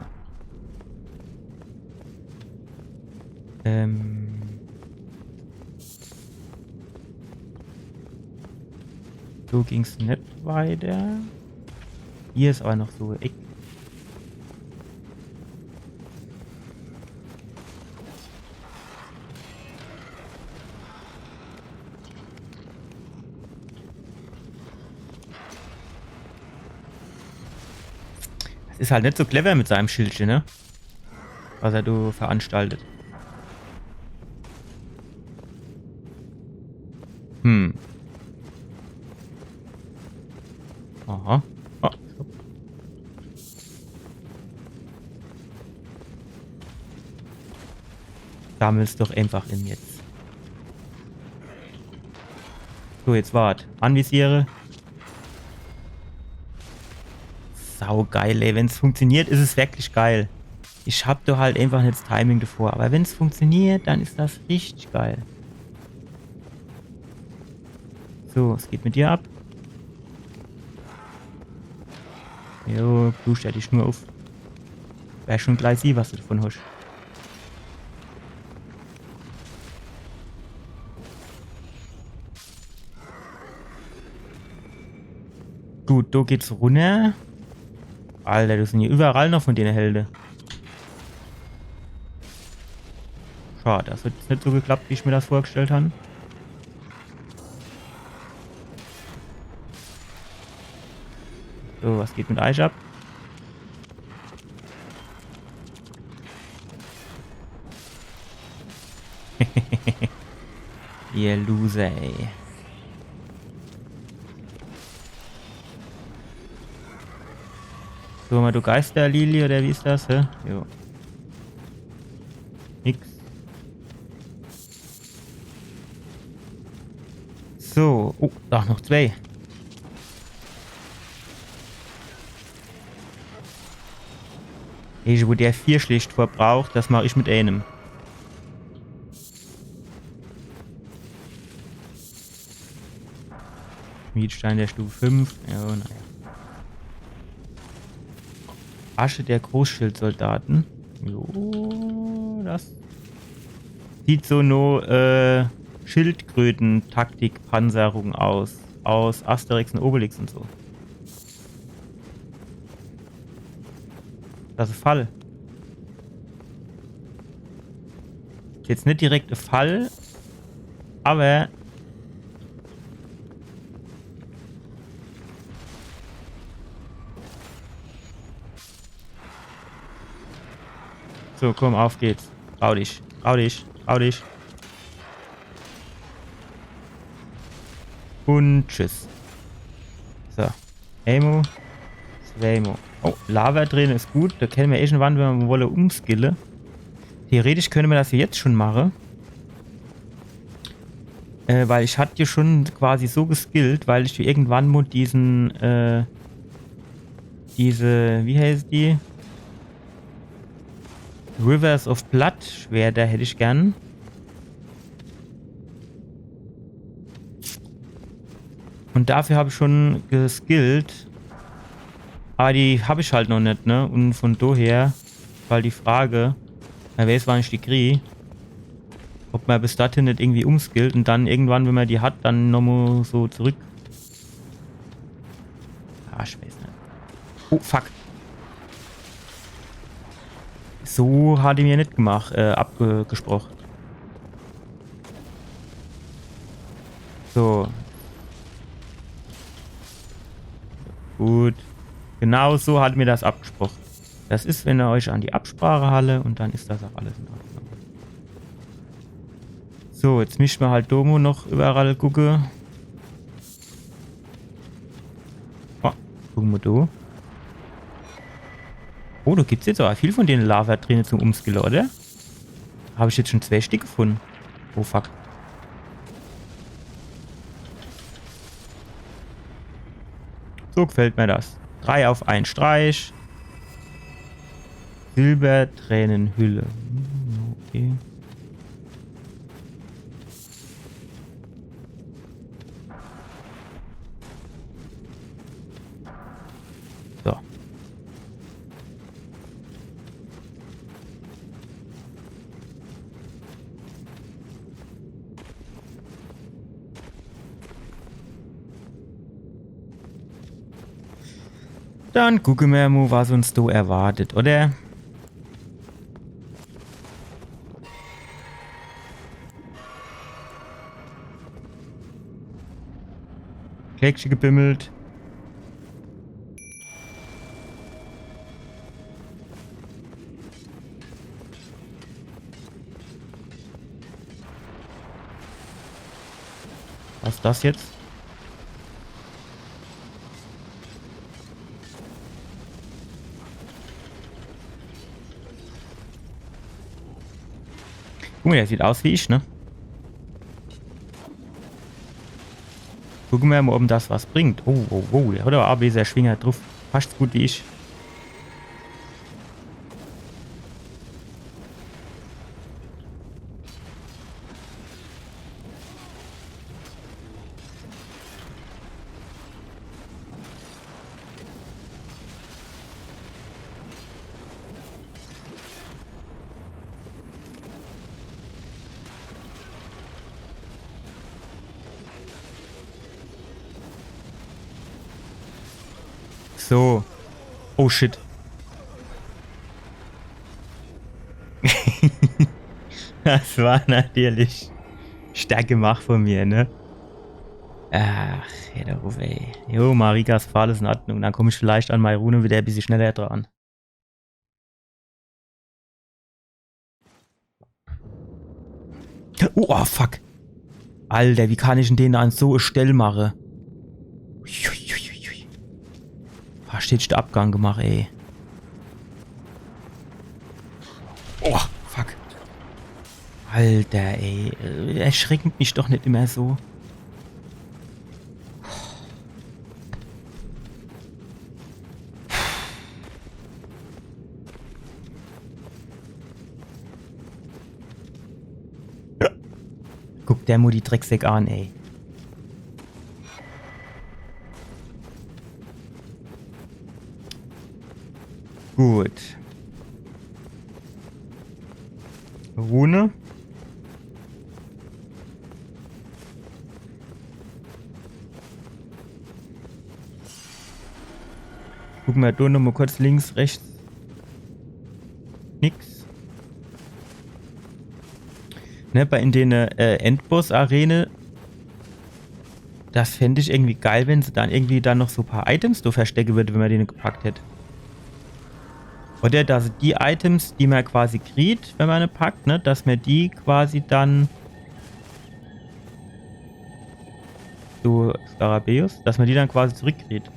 Ähm. So ging's net weiter. Hier is aber noch so e Eck. Das is halt net so clever mit seinem Schildche, ne? Was er do veranstaltet. Hm. Aha. Ah, stopp. Sammel's doch einfach in jetzt. So, jetzt wart. Anvisiere. Sau geil, ey. Wenn's funktioniert, is es wirklich geil. Ich hab do halt einfach net das Timing davor. Aber wenn's funktioniert, dann is das richtig geil. So, was geht mit dir ab? Jo, du stell dich nur auf. Wer schon gleich sieht, was du davon hast. Gut, do geht's runner. Alter, das sin hier überall noch von dene Helde. Schade, das hat jetzt net so geklappt, wie ich mir das vorgestellt han. So, was geht mit euch ab? Ihr Loser, ey. So, mal du Geisterlilie, oder wie is das, hä? Jo. Nix. So, oh, doch, noch zwei. Ey, wo der vier Schläg vor braucht, das mach ich mit einem. Schmiedstein der Stufe fünf. Ja, naja. Asche der Großschildsoldaten. Jo, das sieht so no, äh, Schildkröten-Taktik-Panzerung aus. Aus Asterix und Obelix und so. Das is e Fall. Is jetzt net direkt e Fall, aber so, komm, auf geht's. Trau dich, trau dich, trau dich. Und tschüss. So. Emo. Zwemo. Oh, Lava-Träne is gut. Da kenne mer irgendwann, wenn mer wolle, umskille. Theoretisch kenne mer das jo jetzt schon mache. Äh, weil ich hat jo schon quasi so geskillt, weil ich jo irgendwann mo diesen, äh, diese, wie heißt die? Rivers of Blood Schwerter hätt ich gern. Und dafür hab ich schon geskillt. Aber die hab ich halt noch net, ne? Und von daher is halt die Frage, wer weiß, wann ich die krie. Ob mer bis dorthin net irgendwie umskillt und dann irgendwann, wenn mer die hat, dann nomo so zurück. Ah, ich weiß net. Oh, fuck. So hat er mir net gemacht, äh, abgesprochen. So. Gut. Genau so hat mir das abgesprochen. Das is, wenn ihr euch an die Absprache halle und dann is das auch alles in Ordnung. So, jetzt misst mer halt do mo noch überall gucke. Oh, gucke mer do. Oh, da gibt's jetzt aber viel von denen Lava-Träne zum Umskille, oder? Hab ich jetzt schon zwei Stück gefunden. Oh fuck. So gefällt mir das. Drei auf einen Streich. Silbertränenhülle. Hm, okay. So. Dann gucke mer mo, was uns do erwartet, oder? Gleckche gebimmelt. Was is das jetzt? Guck mo, der sieht aus wie ich, ne? Gucke mer mo, ob das was bringt. Oh, oh, oh, der hat aber A B sehr Schwinger drauf. Fast so gut wie ich. So. Oh shit. Das war natürlich stark gemacht von mir, ne? Ach, hey, der Ruf, ey. Jo, Marikas Pfahl is in Ordnung. Dann komm ich vielleicht an mei Rune wieder e bissje schneller dran. Oh, oh, fuck. Alter, wie kann ich denn den an so e Stell mache? Uiuiuiui. Fast hätt ich de Abgang gemacht, ey. Oh, fuck. Alter, ey. Äh, erschreck mich doch net immer so. Guck der mo die Drecksäck an, ey. Gut. Rune. Gucke mer do nomo kurz links, rechts. Nix. Ne, bei, in dene, äh, Endboss-Arene, das fänd ich irgendwie geil, wenn se dann irgendwie dann noch so paar Items do verstecke würd, wenn mer dene gepackt hätt. Oder dass die Items, die mer quasi kriegt, wenn mer ne packt, ne, dass mer die quasi dann, so Skarabäus, dass mer die dann quasi zurückkriegt.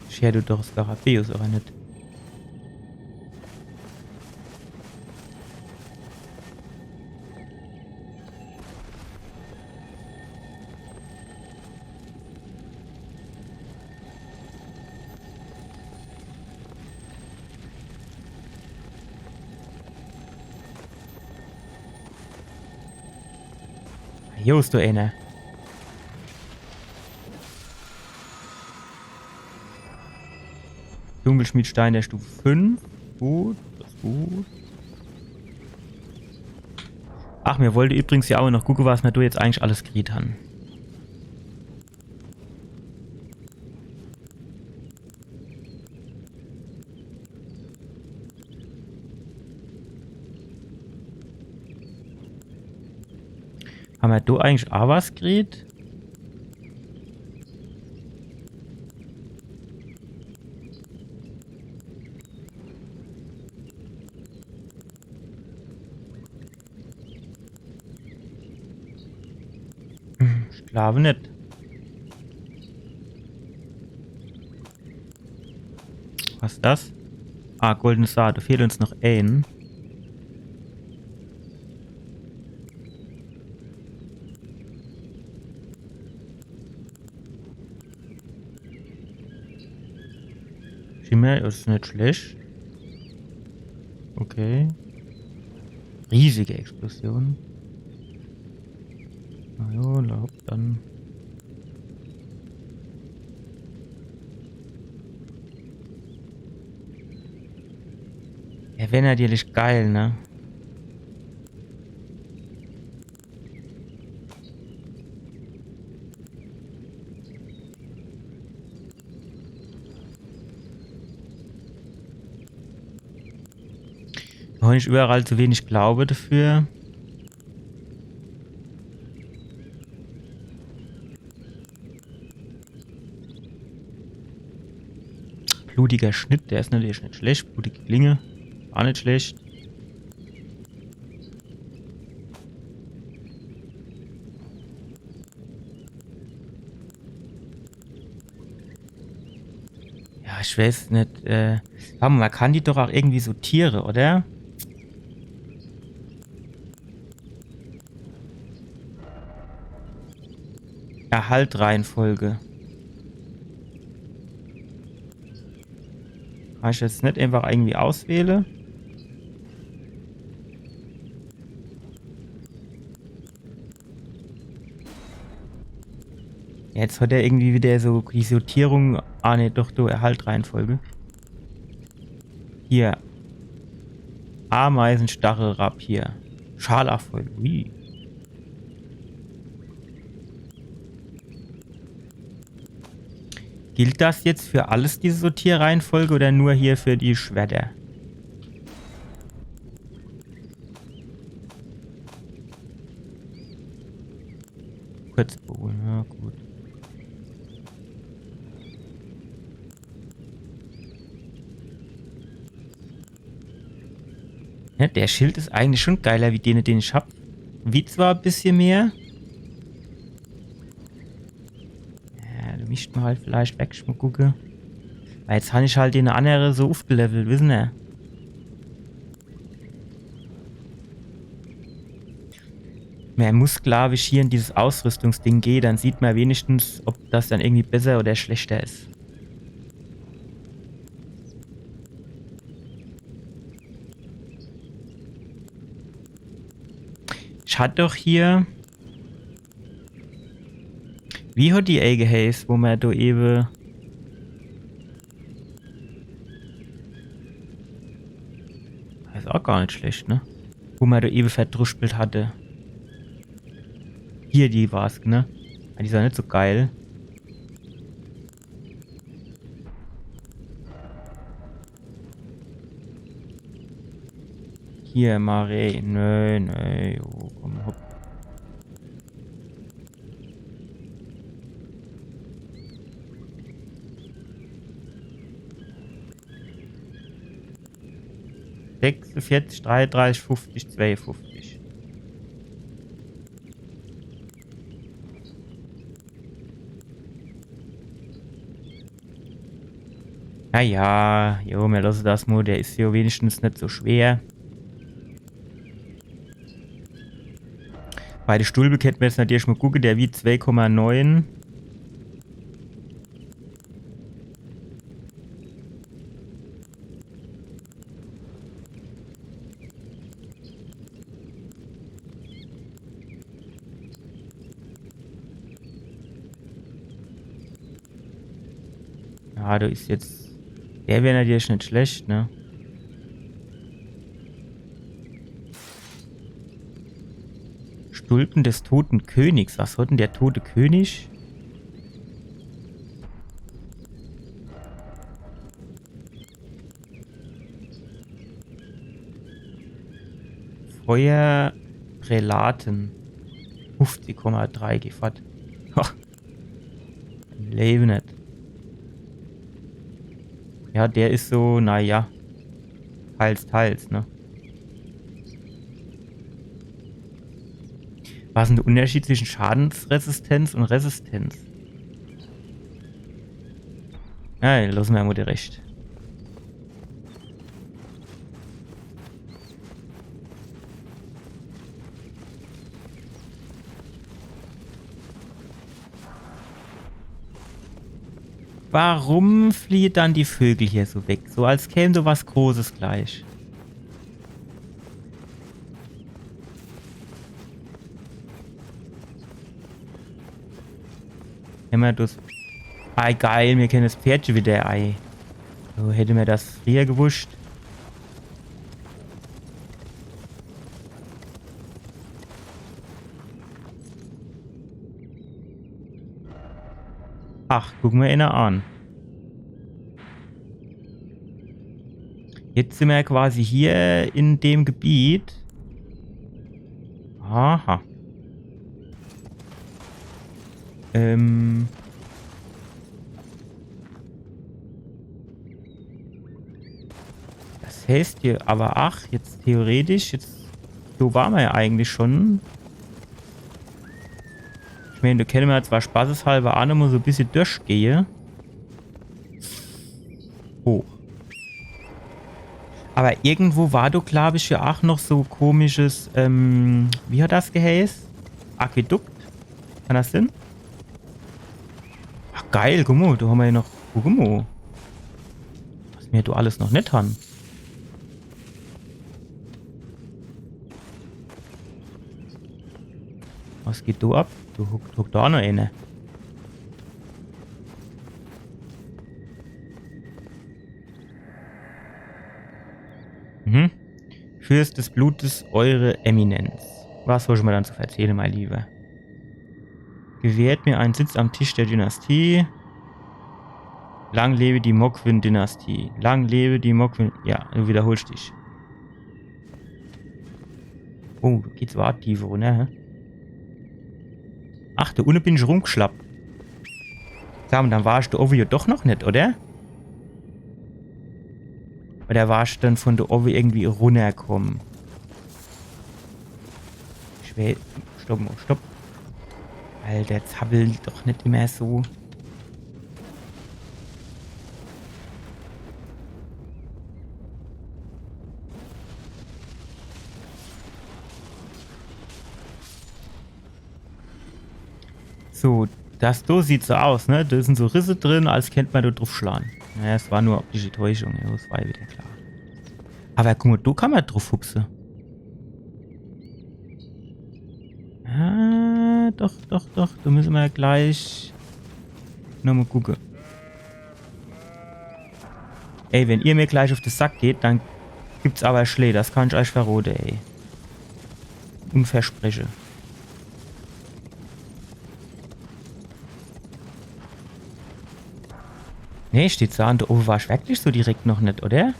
Scher du doch Skarabäus, awwer net. Jo, is do ener. Dunkelschmiedstein der Stufe fünf. Gut, das is gut. Ach, mir wollte übrigens ja awwer noch gucke, was mir do jetzt eigentlich alles gekriegt han. Hammer do eigentlich aa was gekriegt? Ich glaab net. Was is das? Ah, goldene Saat. Do fehlt uns noch een. Schimmer is net schlecht. Okay. Riesige Explosion. Na jo, na hopp, dann. Ja, wär natürlich geil, ne? Noch net überall zu wenig Glaube dafür. Blutiger Schnitt, der is natürlich net schlecht. Blutige Klinge, aa net schlecht. Ja, ich weiß net, äh, wart mo, man kann die doch aa irgendwie sortiere, oder? Erhaltreihenfolge. Kann ich jetzt net einfach irgendwie auswähle? Jetzt hat er irgendwie wieder so die Sortierung. Ah, ne, doch, du, Erhaltreihenfolge. Hier. Ameisenstachelrapier. Scharlachfäule. Ui. Gilt das jetzt für alles, diese Sortierreihenfolge, oder nur hier für die Schwerter? Kurzbogen, ja gut. Ja, der Schild is eigentlich schon geiler wie dene, den ich hab. Wie zwar e bissje mehr. Ja, do misst mer halt vielleicht weg mol gucke. Weil jetzt han ich halt den annere so ufgelevelt, wissen er. Mer muss, glaub ich, hier in dieses Ausrüstungsding gehe, dann sieht mer wenigstens, ob das dann irgendwie besser oder schlechter is. Ich hat doch hier. Wie hat die Ey geheiß, wo mer do ewe. Das is auch gar net schlecht, ne? Wo mer do ewe verdruspelt hatte. Hier die war's, ne? Ah, die is ja net so geil. Hier, Mare. Nö, nö, jo, komm, hopp. Sechsundvierzig, dreiunddreißig, fünfzig, zweiundfünfzig. Na ja, jo, mer losse das mol, der is jo wenigstens net so schwer. Bei de Stulpe kennt mer jetzt natürlich mol gucke, der wiegt zwei Komma neun. Ja, do is jetzt. Der wär natürlich net schlecht, ne? Stulpen des toten Königs. Was hat denn der tote König? Feuerprälaten. Fünfzig Komma drei, geh fort. Ha. Lewe net. Ja, der is so, na ja. Teils, teils, ne? Was is denn der Unterschied zwischen Schadensresistenz und Resistenz? Ja, losse mer mol die Rescht. Warum fliehe dann die Vögel hier so weg? So als käm do was Großes gleich. Hämmer das. Ei, geil, mir kenne das Pferdche wieder, ei. So, hätte mer das frieher gewusst. Ach, guck mol eener an. Jetzt sin mer quasi hier in dem Gebiet. Aha. Ähm. Das heißt hier, aber ach, jetzt theoretisch, jetzt, so ware mer ja eigentlich schon. Ich mein, do kenne mer zwar spaßeshalber aa nochmol so e bissje durchgehe. Hoch. Aber irgendwo war doch, glaub ich, ja ach noch so komisches, ähm, wie hat das geheiß? Aquädukt? Kann das sin? Ach geil, guck mol, do hämmer ja noch, guck mol. Was mer do alles noch net han. Was geht do ab? Do hockt, hockt do aa noch eener. Mhm. Fürst des Blutes, eure Eminenz. Was soll ich mer dann zu verzähle, mein Lieber? Gewährt mir einen Sitz am Tisch der Dynastie. Lang lebe die Mokwyn-Dynastie. Lang lebe die Mokwyn. Ja, du wiederholst dich. Oh, do geht's awwer tief runner, hä? Ach, do unne bin ich rumgeschlappt. Sa mol, dann war ich do owwe jo doch noch net, oder? Oder war ich dann von do owwe irgendwie runnerkomme? Ich Okay, stopp mol, stopp. Alter, zappel doch net immer so. So, das do sieht so aus, ne? Do sin so Risse drin, als kennt mer do druffschlan. Naja, es war nur optische Täuschung, ja, das war ja wieder klar. Aber guck mol, do kann mer druffhupse. Ah, doch, doch, doch. Do müsse mer gleich nochmol gucke. Ey, wenn ihr mir gleich uff de Sack geht, dann gibt's aber Schlää. Das kann ich euch verrote, ey. Un verspreche. Nee, steht so an, do owwe war ich wirklich so direkt noch net, oder?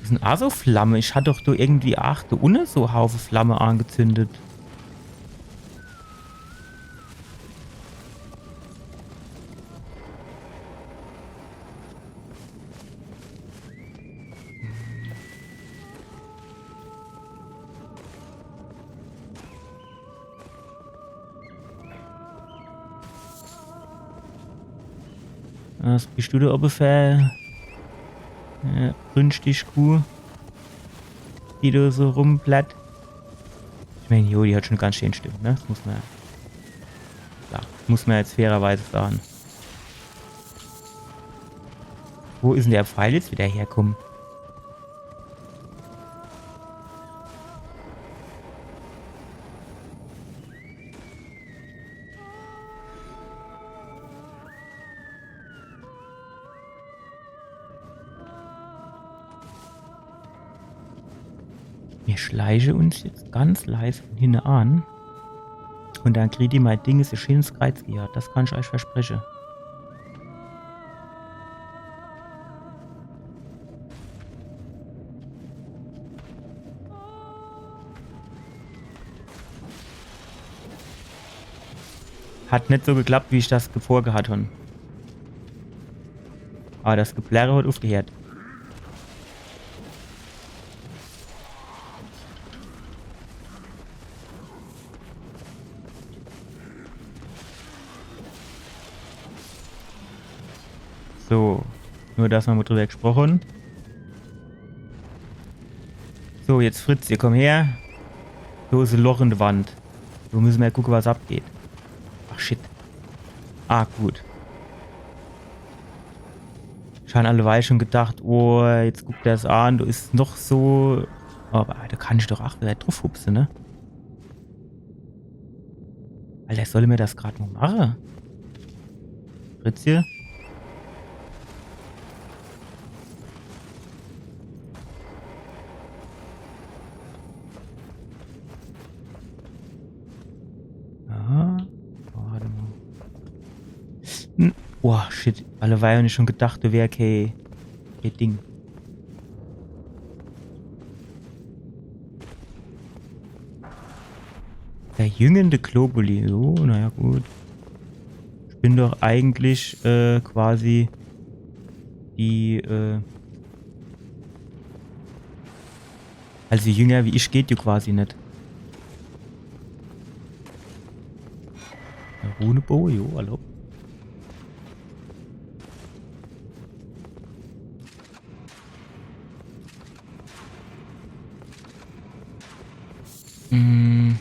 Das sin aa so Flamme. Ich hat doch do irgendwie, ach, do unne so Haufe Flamme angezündet. Was bist du do owwe für, äh, Rundstichkuh, die do so rumplatt? Ich mein, jo, die hat schon ganz schää Stimm, ne? Das muss mer, ja, muss mer jetzt fairerweise sage. Wo is dann der Pfeil jetzt wieder herkomme? Mir schleiche uns jetzt ganz leis vun hinne an. Un dann kriet die mei Ding e scheenes Kreiz gejaat. Das kann ich euch verspreche. Hat net so geklappt, wie ich das vorgehat hon. Aber das Geplärre hat uffgeheert. So, nur dass mer mol drüber gesproche hon. So, jetzt Fritz, hier, komm her. Do is e Loch in de Wand. Do müsse mer gucke, was abgeht. Ach, shit. Ah, gut. Ich han alleweil schon gedacht, oh, jetzt guckt er's an, do is noch so. Aber do kann ich doch ach wieder druffhupse, ne? Alter, soll mer das grad mol mache? Fritz hier? Ja, wart mol. Hm. Boah, shit. Alleweil han ich schon gedacht, do wär kee, kee Ding. Verjüngende Globuli. Oh, naja, gut. Ich bin doch eigentlich, äh, quasi die, äh, also jünger wie ich geht jo quasi net. Runeboge, jo, hallo. Mm.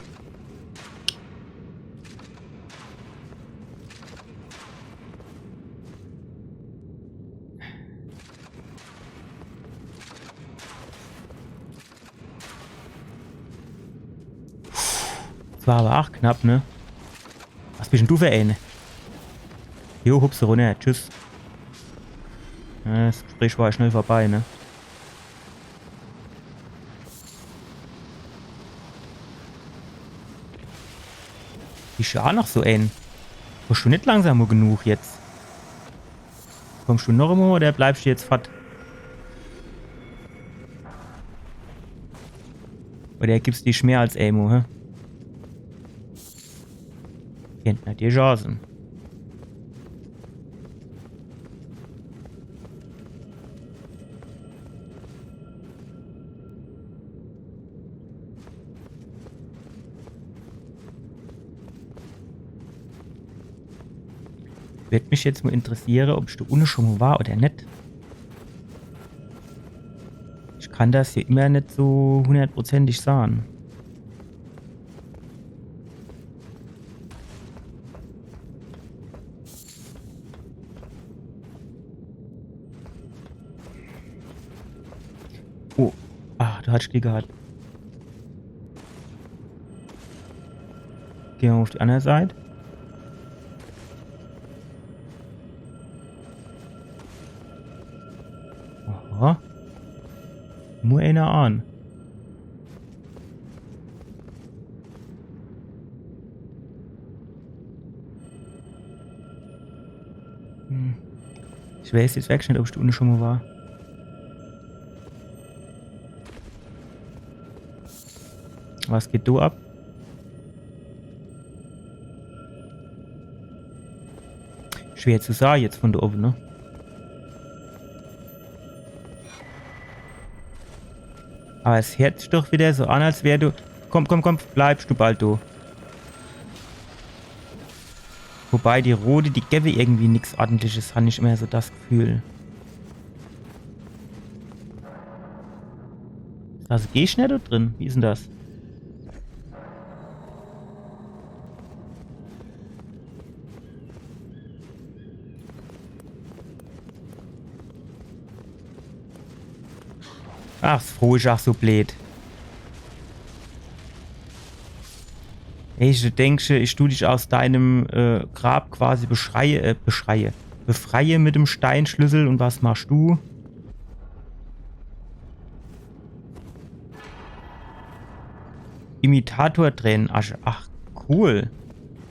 Das war aber ach knapp, ne? Was bist dann du für ene? Jo, hupse runner. Tschüss. Ja, das Gespräch war schnell vorbei, ne? Is jo ach noch so en. Kommst du net langsam mol genug jetzt? Kommst du noch emol oder bleibst du jetzt fort? Oder gibt's dich mehr als emol, hä? Kennt natürlich ach sin. Würd mich jetzt mo interessiere, ob ich do unne schon mo war oder net. Ich kann das hier immer net so hundertprozentig sage. Oh. Ah, do hat ich Glick gehat. Gehn mer uff die anner Seit. Aha. Nur eener an. Hm. Ich weiß jetzt wirklich net, ob ich do unne schon mo war. Was geht do ab? Schwer zu sage jetzt von do owwe, ne? Aber es heert sich doch wieder so an, als wär do. Komm, komm, komm, bleibst du bald do. Wobei die Rote, die gewwe irgendwie nix Ordentliches, han ich immer so das Gefühl. Is das e Gegner do drin? Wie is denn das? Ach, das Froh is ach so bleed. Ich denk, ich du dich aus deinem äh, Grab quasi beschreie, äh, beschreie. Befreie mit dem Steinschlüssel und was machst du? Imitator Tränenasche. Ach, cool.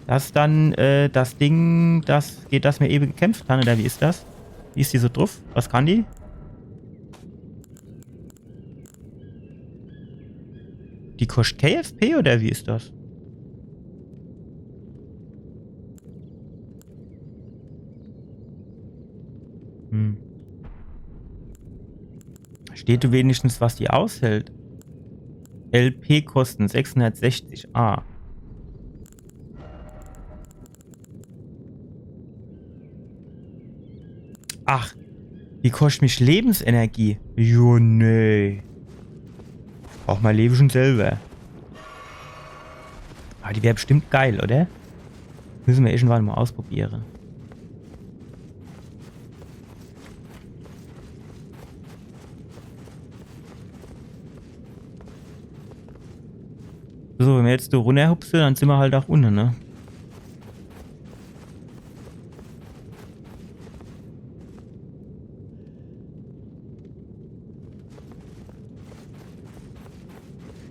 Das dann äh, das Ding, das geht, das mir ewig gekämpft han, oder wie is das? Wie is die so druff? Was kann die? Die koscht K F P oder wie is das? Hm. Steht do wenigstens, was die aushält? L P-Kosten sechshundertsechzig. Ah. Ach, die koscht mich Lebensenergie. Jo, nee. Brauch mei Lewe schon selwer. Aber die wär bestimmt geil, oder? Müsse mer irgendwann mo ausprobiere. So, wenn mer jetzt do runnerhupse, dann sin mer halt ach unne, ne?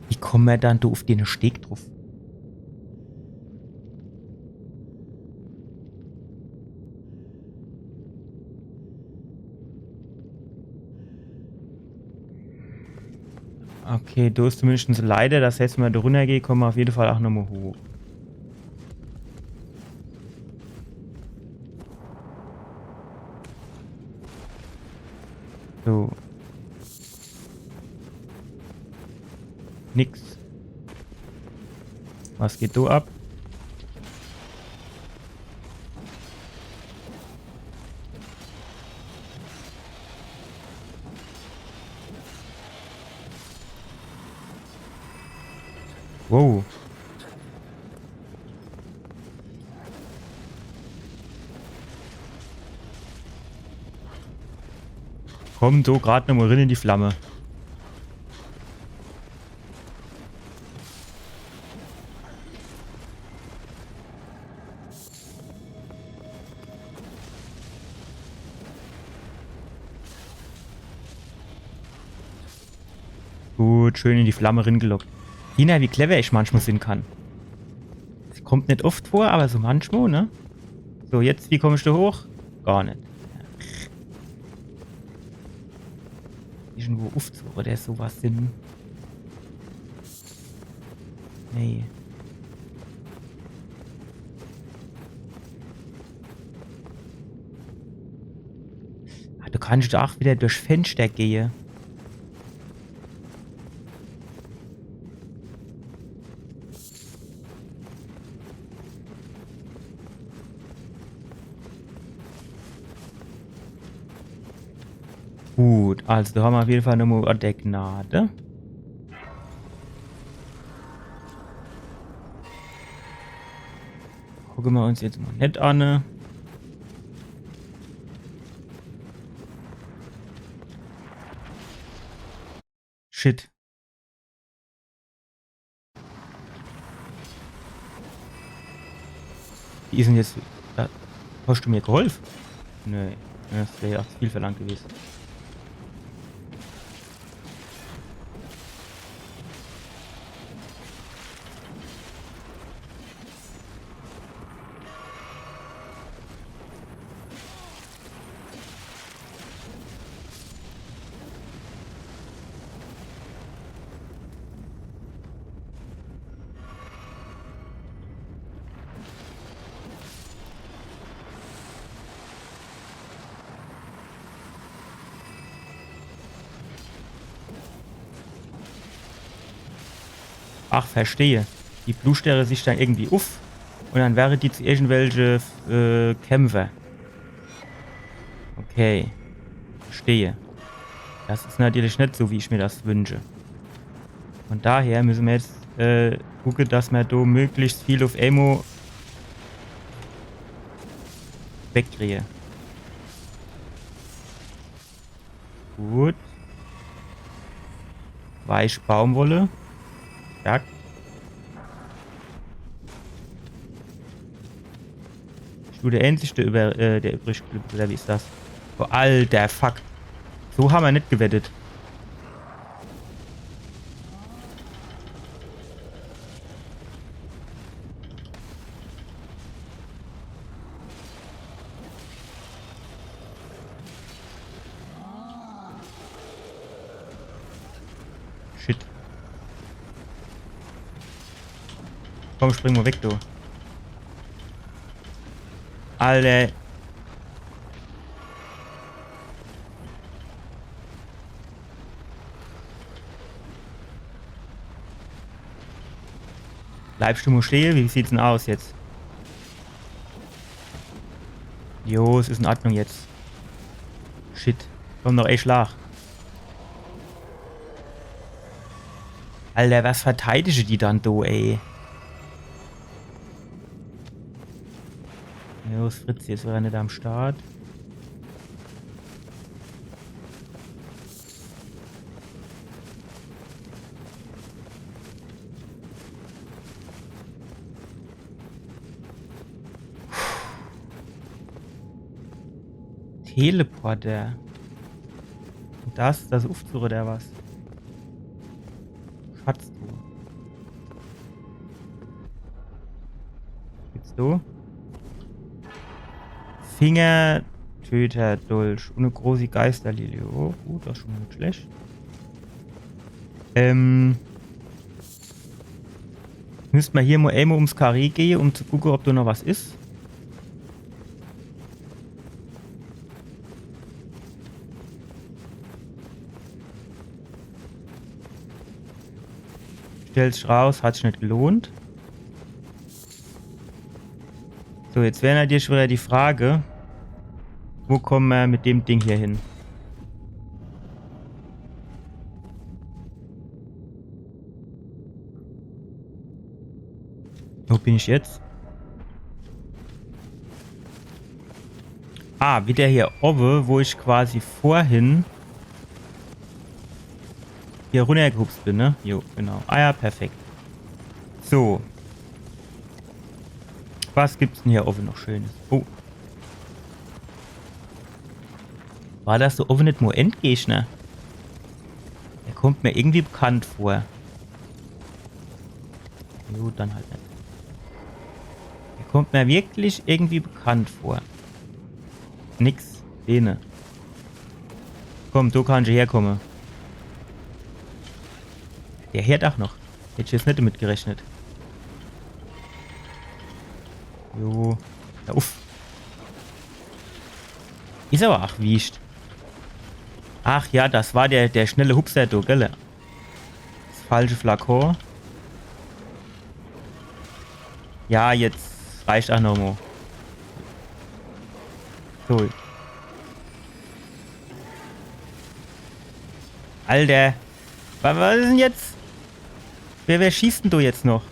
Wie komme mer dann do uff den Steg druff? Okay, do is zumindest e Leiter. Das heißt, wenn mer do runnergehe, komme mer uff jede Fall ach nochmo hoch. So. Nix. Was geht do ab? Wow. Komm do grad nochmo rin in die Flamme. Gut, schön in die Flamme ringelockt. Siehner, wie clever ich manchmal sin kann. Das kommt net oft vor, aber so manchmal, ne? So, jetzt, wie komm ich do hoch? Gar net. Irgendwo Uffzug oder so was sin. Nee. Ah, do kannsch doch ach wieder durch Fenster gehe. Gut, also do hammer uff jeden Fall nochmol Ort der Gnade. Gucke mer uns jetzt mol net an, ne? Shit. Wie is 'n jetzt? Do, hosch du mer geholf? Nee, das wär jo aach zu viel verlangt gewese. Ach, verstehe. Die blustere sich dann irgendwie uff un dann wäre die zu irgendwelche, äh, Kämpfer. Okay. Verstehe. Das is natürlich net so, wie ich mir das wünsche. Von daher müsse mer jetzt, äh, gucke, dass mer do möglichst viel uff emol wegkriege. Gut. Weich Baumwolle. Zack. Bisch du der Einzigste über, äh, der übrig gebliwwe, oder wie is das? Oh, alter Fuck. So hammer net gewettet. Shit. Komm, spring mol weg, du. Alter. Bleibsch du mol stehe? Wie sieht's 'n aus jetzt? Jo, 's is in Ordnung jetzt. Shit. Komm, noch e Schlag. Alter, was verteidige die dann do, ey? Jo, 's Fritz, jetzt wär er net am Start. Teleporter. Un das, das Uffzug oder was? Schatztruhe. Gibt's do? Fingertöterdolch un e großi Geisterlilie. Oh, gut, das is schun mol net schlecht. Ähm. Müsst mer hier mol emol ums Karree gehe, um zu gucke, ob do noch was is. Stellt sich raus, hat sich net gelohnt. So, jetzt wär natürlich wieder die Frage, wo komme mer mit dem Ding hier hin? Wo bin ich jetzt? Ah, wieder hier owwe, wo ich quasi vorhin hier runnergehupst bin, ne? Jo, genau. Ah ja, perfekt. So. Was gibt's denn hier owwe noch Schönes? Oh. War das do owwe net mo Endgegner? Der kommt mer irgendwie bekannt vor. Jo, dann halt net. Der kommt mer wirklich irgendwie bekannt vor. Nix. Dene. Komm, do kannsch herkomme. Der hört ach noch. Hätt ich jetzt net damit gerechnet. Jo. Ja, uff. Is awwer ach wiescht. Ach ja, das war der, der schnelle Hupser, du, gell? Das falsche Flakon. Ja, jetzt reicht ach noch mo. So. Alter. Wa-, was is denn jetzt? Wer, wer schießt denn do jetzt noch?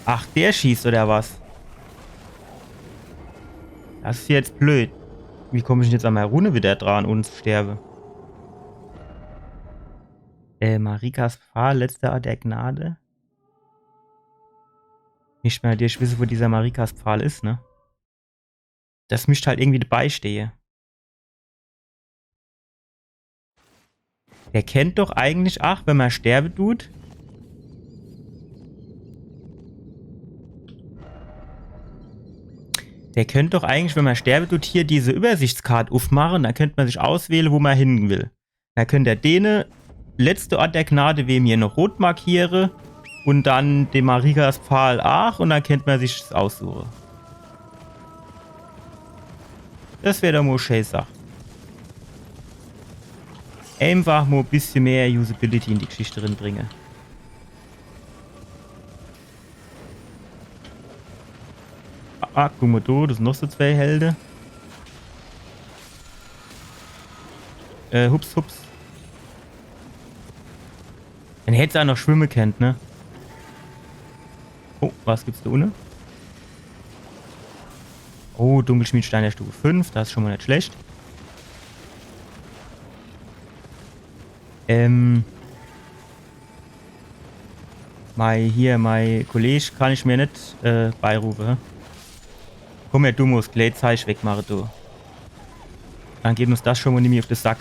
Ach, der schießt, oder was? Das is jetzt blöd. Wie komm ich denn jetzt an mei Rune wieder dran, ohne zu sterbe? Äh, Marikas Pfahl, letzter Ort der Gnade. Misst mer natürlich wisse, wo dieser Marikas Pfahl is, ne? Das misst halt irgendwie dabei stehe. Der kennt doch eigentlich, ach, wenn mer sterbe tut, der kennt doch eigentlich, wenn mer sterbe tut, hier diese Übersichtskart uffmache. Da kennt mer sich auswähle, wo mer hin will. Da kennt er dene letzte Ort der Gnade, wem hier noch rot markiere. Und dann de Marikas Pfahl aach. Und dann kennt mer sich's aussuche. Das wär doch mo schee Sach. Einfach mo bissje mehr Usability in die Geschichte rinbringe. Ah, guck mo do, das sin noch so zwei Helde. Äh, hups, hups. Dann hätt se aach noch schwimme kennt, ne? Oh, was gibt's do unne? Oh, Dunkelschmiedstein der Stufe fünf, das is schon mo net schlecht. Ähm. Mei, hier, mei Kolleg kann ich mer net, äh, beirufe, hä? Komm her, du musst gleich Zeich wegmache, du. Dann geht uns das schon mo nimmi uff de Sack.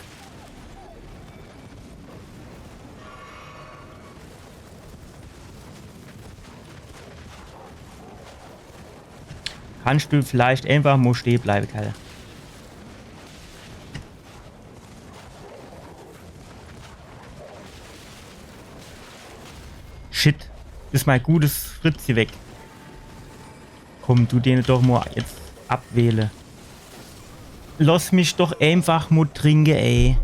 Kannst du vielleicht einfach mo stehe bleibe, Kerl? Shit. Is mei gutes Fritzche weg. Komm, du dene doch mo jetzt abwähle. Lass mich doch einfach mo trinke, ey.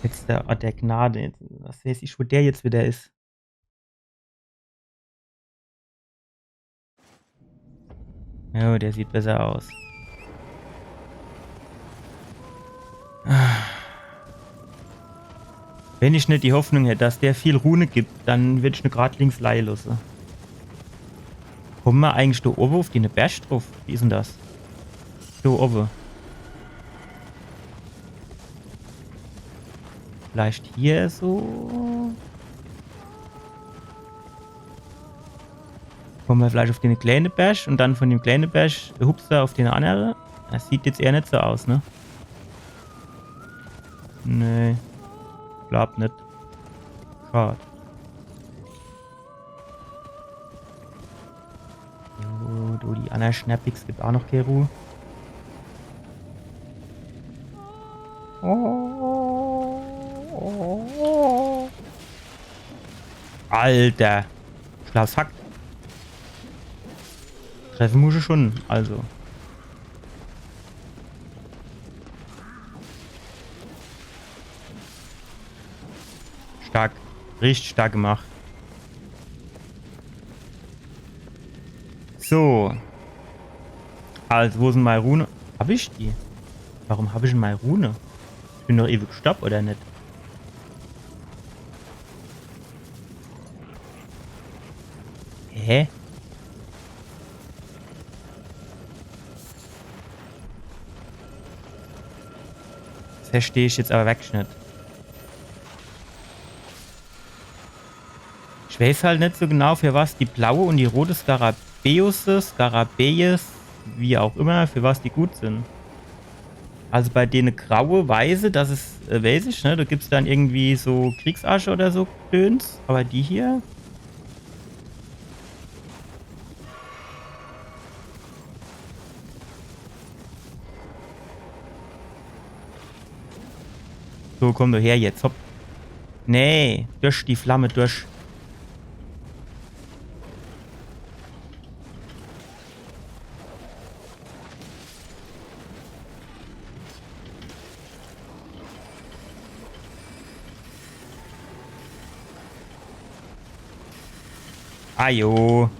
Letzter Ort der Gnade. Was weiß ich, wo der jetzt wieder is. Ja, der sieht besser aus. Wenn ich net die Hoffnung hätt, dass der viel Rune gibt, dann würd ich ne grad links leie losse. Komme mer eigentlich do owwe uff die Berg druff? Wie is denn das? Do owwe. Vielleicht hier so. Komme mer vielleicht uff den kleene Berg und dann von dem kleene Berg hupse uff den annere. Das sieht jetzt eher net so aus, ne? Nee. Glaab net. Schad. Jo, du, die annere Schnappiks gibt aach noch kee Ruh. Oh, oh, oh. Alter. Schlafsack. Treffe muss ich schon, also. Stark. Richtig stark gemacht. So. Also, wo sin mei Rune? Hab ich die? Warum hab ich denn mei Rune? Ich bin doch ewig stopp, oder net? Hä? Das versteh ich jetzt aber wirklich net. Ich weiß halt net so genau, für was die blaue und die rote Skarabäus, Skarabäus, wie auch immer, für was die gut sin. Also bei dene graue, weiße, das is, äh, weiß ich, ne? Da gibt's dann irgendwie so Kriegsasche oder so Gedöns. Aber die hier? So, komm doch her jetzt, hopp. Nee, durch die Flamme durch. Ajo.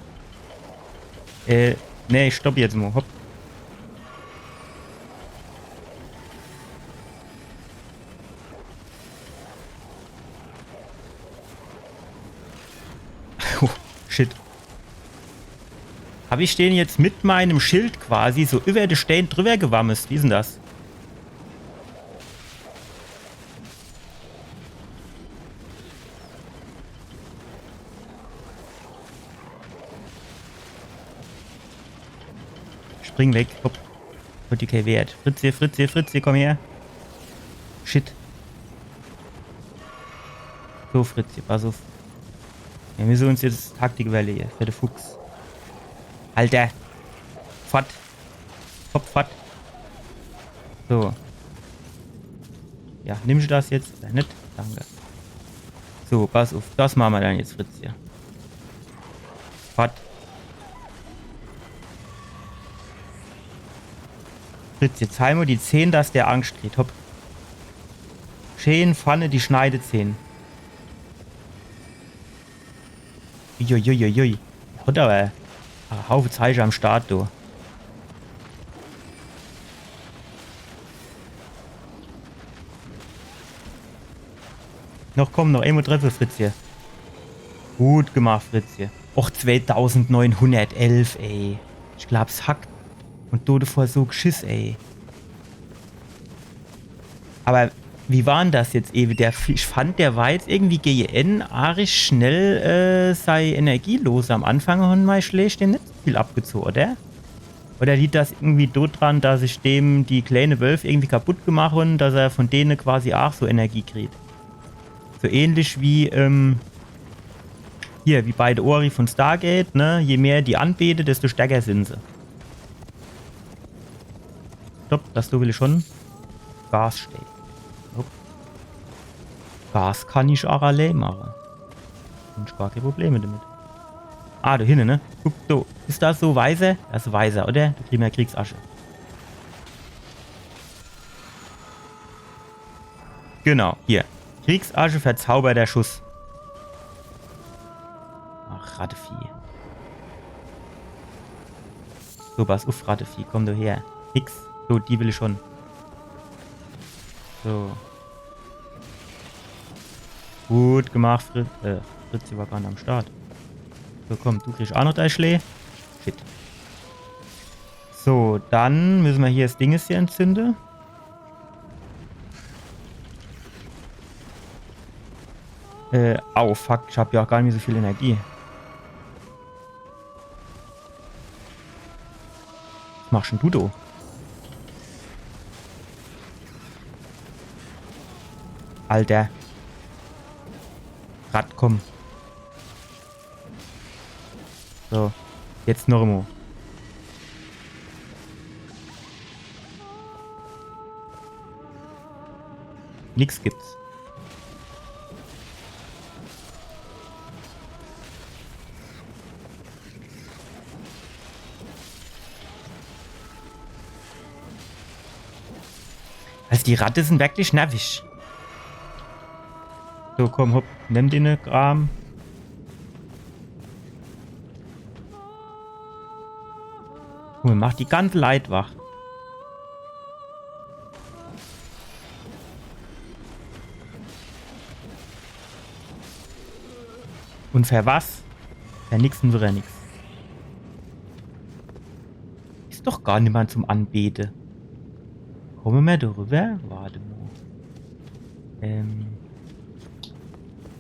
Äh, nee, stopp jetzt mo. Hopp. Oh, shit. Hab ich den jetzt mit meinem Schild quasi so über de Stään drüber gewamst? Wie is denn das? Spring weg. Hopp. Hat die kee Wert. Fritzi, Fritzi, Fritzi, komm her. Shit. So, Fritzi, pass uff. Mir müsse uns jetzt Taktik überlehe. Für de Fuchs. Alter. Fort. Hopp, fort. So. Ja, nimmsch das jetzt? Oder net? Danke. So, pass uff. Das mache mer dann jetzt, Fritzi. Fort. Fritzi, zeig mo die Zähn, dass der Angscht kriegt. Hopp. Schön vorne die Schneidezähn. Uiuiuiui. Hat awwer e Haufe Zeich am Start, du. Noch, komm, noch emol treffe, Fritzje. Gut gemacht, Fritzje. Och, zweitausendneunhundertelf, ey. Ich glaab's hackt. Un do devor so Gschiss, ey. Awwer wie war 'n das jetzt ewe? Der, ich fand, der war jetzt irgendwie gege Enn arisch schnell, äh, sei Energie los. Am Anfang hon mei Schläg dem net so viel abgezoge, oder? Oder liegt das irgendwie do dran, dass ich dem die kleine Wölf irgendwie kaputt gemacht hon, dass er von dene quasi aach so Energie kriegt? So ähnlich wie, ähm, hier, wie bei de Ori von Stargate, ne? Je mehr die anbete, desto stärker sin se. Stopp, das do will ich schon. Gas stecke. Hopp. Gas kann ich aach allee mache. Hon ich gar kee Probleme damit. Ah, do hinne, ne? Guck, do. Is das so weiser? Das is weiser, oder? Do kriege mer Kriegsasche. Genau, hier. Kriegsasche, verzauberter Schuss. Ach, Rattevieh. So, pass uff, Rattevieh, komm du her. Fix. So, die will ich schon. So. Gut gemacht, Fritz. Äh, Fritz, die war gar net am Start. So, komm, du kriegsch aach noch dei Schlää. Shit. So, dann müsse mer hier das Dinges hier entzünde. Äh, au, fuck, ich hab jo aach gar net mehr so viel Energie. Was machsch dann du do? Alter. Ratt, komm. So, jetzt noch emol. Nix gibt's. Also die Ratte sin wirklich nervig. So, komm, hopp, nimm dene Kram. Guck mol, macht die ganze Leit wach. Un fer was? Fer nix un widder nix. Is doch gar niemand zum Anbete. Komme mer do riwwer? Wart emol. Ähm.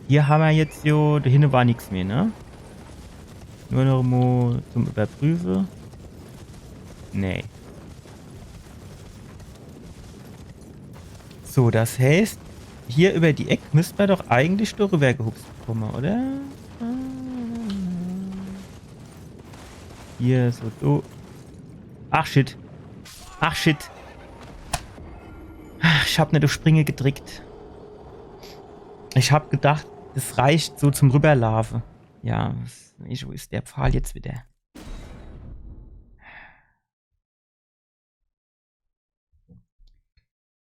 Hier hammer jetzt jo, do hinne war nix mehr, ne? Nur noch mo zum Überprüfe. Nee. So, das heißt, hier über die Eck müsst mer doch eigentlich do riwwer gehupst komme, oder? Hier, so, do. Ach, shit. Ach, shit. Ach, ich hab net uff Springe gedrickt. Ich hab gedacht, es reicht so zum Riwwerlaafe. Ja, was, wo is der Pfahl jetzt widder?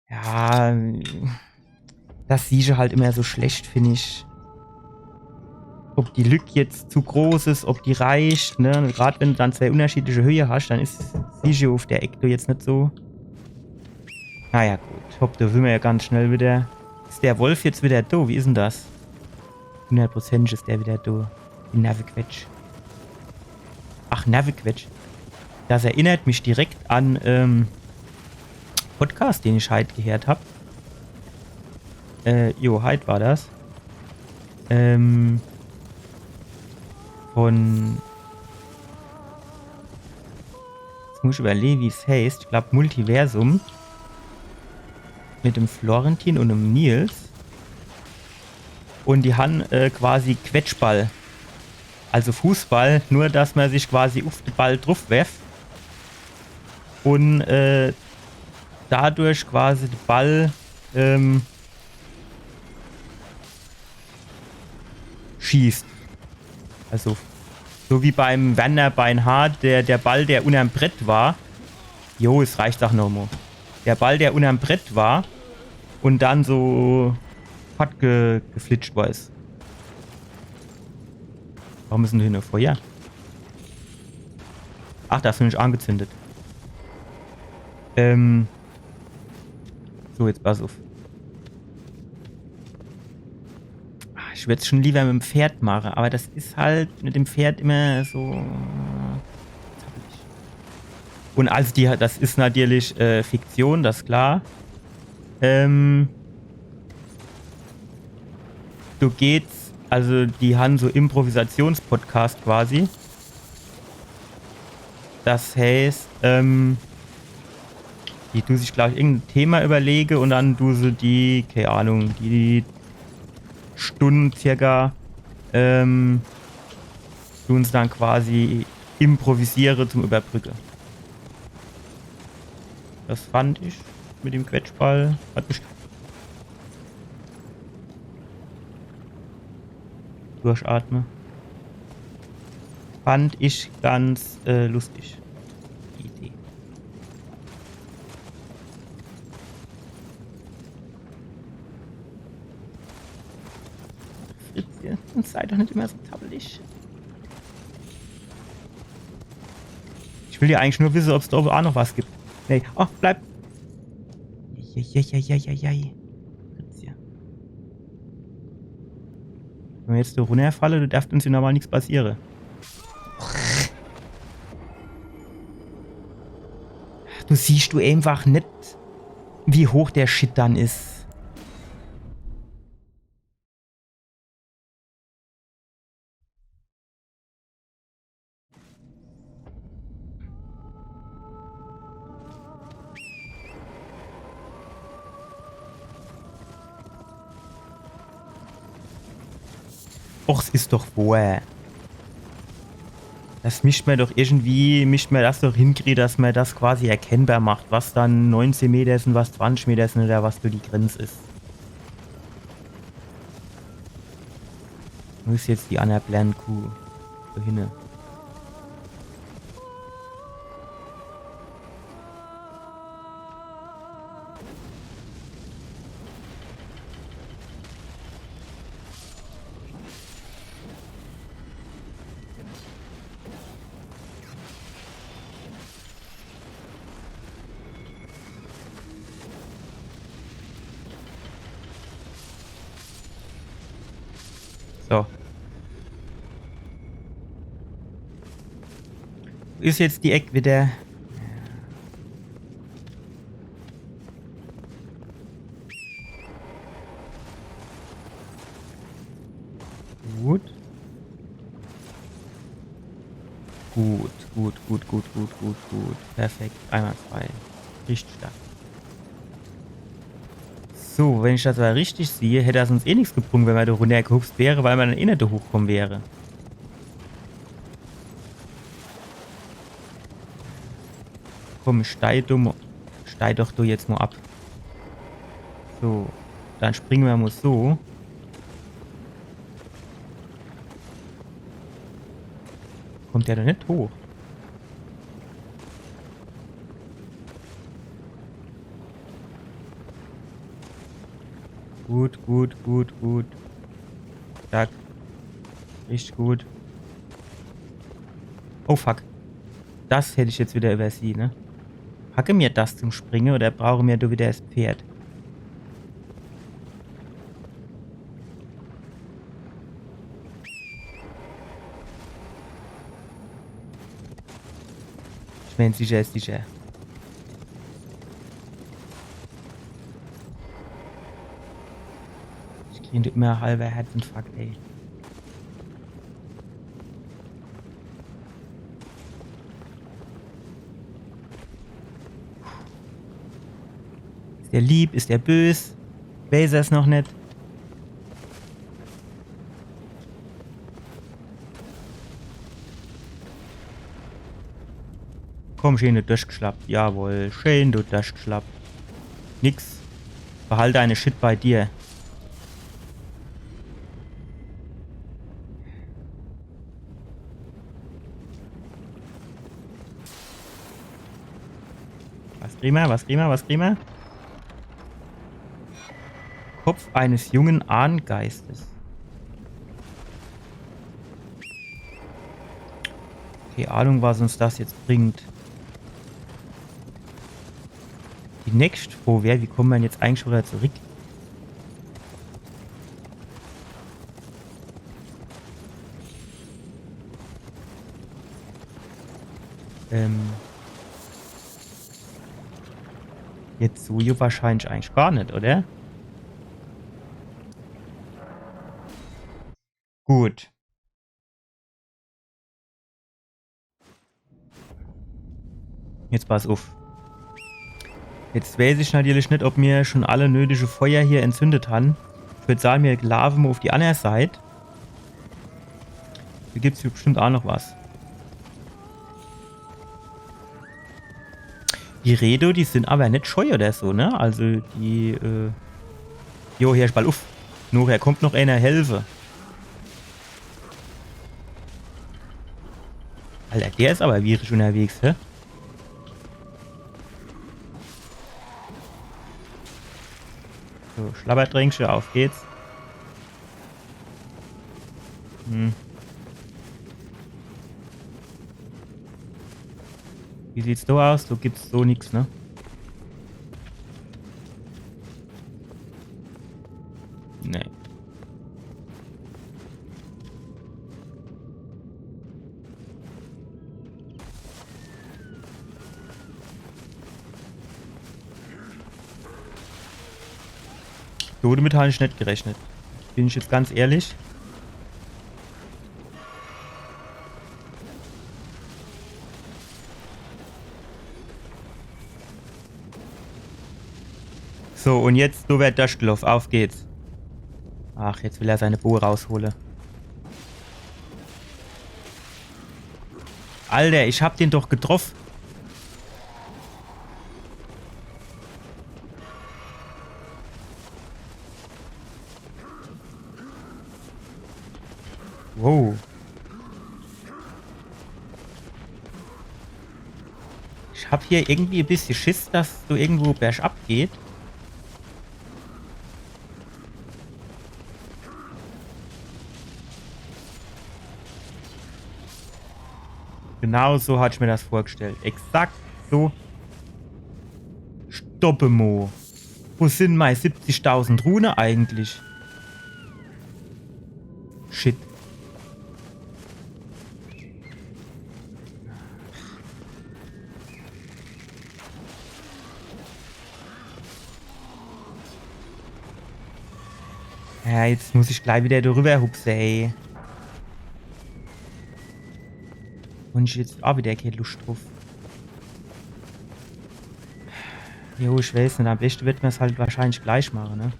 Ja, das siehsche halt immer so schlecht, find ich. Ob die Lück jetzt zu groß is, ob die reicht, ne? Grad wenn du dann zwei unterschiedliche Höhe hast, dann is, siehsch du uf der Eck do jetzt net so. Naja, gut. Hopp, do sin mer ja ganz schnell wieder. Is der Wolf jetzt wieder do? Wie is 'n das? Hundertprozentig is der wieder do. Die Nervequetsch. Ach, Nervequetsch. Das erinnert mich direkt an, ähm, Podcast, den ich heit gehört hab. Äh, jo, heit war das. Ähm, von, jetzt muss ich überlege, wie's heißt. Ich glaub, Multiversum. Mit dem Florentin und dem Nils. Und die han, äh, quasi Quetschball. Also Fußball, nur dass mer sich quasi uf de Ball druf werft. Und, äh, dadurch quasi de Ball, ähm, schießt. Also, so wie beim Werner Beinhardt, der, der Ball, der unterm Brett war. Jo, es reicht ach nomo. Der Ball, der unterm Brett war und dann so fort ge geflitscht war is. Warum is 'n do hinne Feuer? Ach, das bin ich angezündet. Ähm. So, jetzt pass uf. Ah, ich würd's schon lieber mit dem Pferd mache, aber das is halt mit dem Pferd immer so zappelig. Und also die, das is natürlich, äh, Fiktion, das is klar. Ähm, do geht's, also die han so Improvisationspodcast quasi. Das heißt, ähm, die du sich, glaub ich, irgendein Thema überlege und dann du se die, keine Ahnung, die Stunde circa, ähm, tun se dann quasi improvisiere zum Überbrücke. Das fand ich mit dem Quetschball. Hat mich durchatme. Fand ich ganz, äh, lustig. Die Idee. Fritz, jetzt sei doch net immer so zappelig. Ich will ja eigentlich nur wisse, ob's do owwe ach noch was gibt. Nee. Oh, bleib. Jei. Fritz, ja. Wenn mer jetzt do runnerfalle, do derft uns ja normal nix passiere. Do siehsch du einfach net, wie hoch der Shit dann is. Och, s is doch wohr. Das mischt mer doch irgendwie, mischt mer das doch hinkrie, dass mer das quasi erkennbar macht, was dann neunzehn Meter sin, was zwanzig Meter sin oder was do die Grenz is. Wo is jetzt die anner Blernkuh? Do hinne. So. Is jetzt die Eck wieder. Gut. Gut, gut, gut, gut, gut, gut, gut. Perfekt. Einwandfrei. Richtig stark. So, wenn ich das awwer richtig sehe, hätt das uns eh nix gebrung, wenn mer do runnergehupst wäre, weil mer dann eh net do hochkomme wäre. Komm, steig du mo-, steig doch du jetzt mo ab. So, dann springe mer mo so. Kommt der do net hoch? Gut, gut, gut, gut. Zack. Richtig gut. Oh fuck. Das hätt ich jetzt wieder übersieh, ne? Packe mir das zum Springe oder brauche mir do wieder das Pferd? Ich mein, sicher is sicher. Ich krieg immer halber Herzinfarkt, ey. Is der lieb? Is der bös? Weiß er's noch net. Komm, schön do durchgeschlappt. Jawohl, schön do durchgeschlappt. Nix. Behalt deine Shit bei dir. Was kriegen wir? Was kriegen wir? Was kriegen wir? Kopf eines jungen Ahngeistes. Keine Ahnung, was uns das jetzt bringt. Die nächste Frage wäre, wie kommen wir denn jetzt eigentlich wieder zurück? Ähm. Jetzt so hier wahrscheinlich eigentlich gar nicht, oder? Gut. Jetzt pass uff. Jetzt weiß ich natürlich nicht, ob mir schon alle nötige Feuer hier entzündet han. Ich würd sagen, mir laafe mo uff die andere Seit. Do gibt's hier bestimmt auch noch was. Die Redo, die sind aber net scheu oder so, ne? Also die, äh... Jo, hör ich bald uff. Nochher kommt noch einer helfe. Alter, der is aber wierig unterwegs, hä? So, Schlabbertränkche, auf geht's. Hm. Wie sieht's do aus? Do gibt's so nix, ne? Nee. So, damit han ich net gerechnet. Bin ich jetzt ganz ehrlich. So, und jetzt, do werd durchgeloff. Auf geht's. Ach, jetzt will er seine Boe raushole. Alter, ich hab den doch getroff. Wow. Ich hab hier irgendwie e bissje Schiss, dass do irgendwo bergab geht. Genau so hat ich mir das vorgestellt. Exakt so. Stoppe mo. Wo sind mei siebzigtausend Rune eigentlich? Shit. Ja, jetzt muss ich gleich wieder drüber hupse, ey. Und ich jetzt auch wieder keine Lust drauf. Jo, ich weiß nicht, am besten wird man's halt wahrscheinlich gleich machen, ne?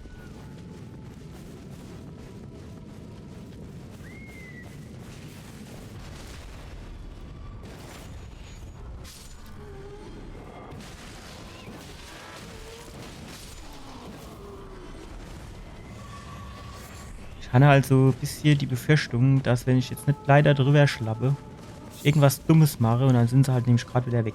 Ich hatte halt so e bissje die Befürchtung, dass wenn ich jetzt nicht leider drüber schlappe, ich irgendwas Dummes mache und dann sind sie halt nämlich grad wieder weg.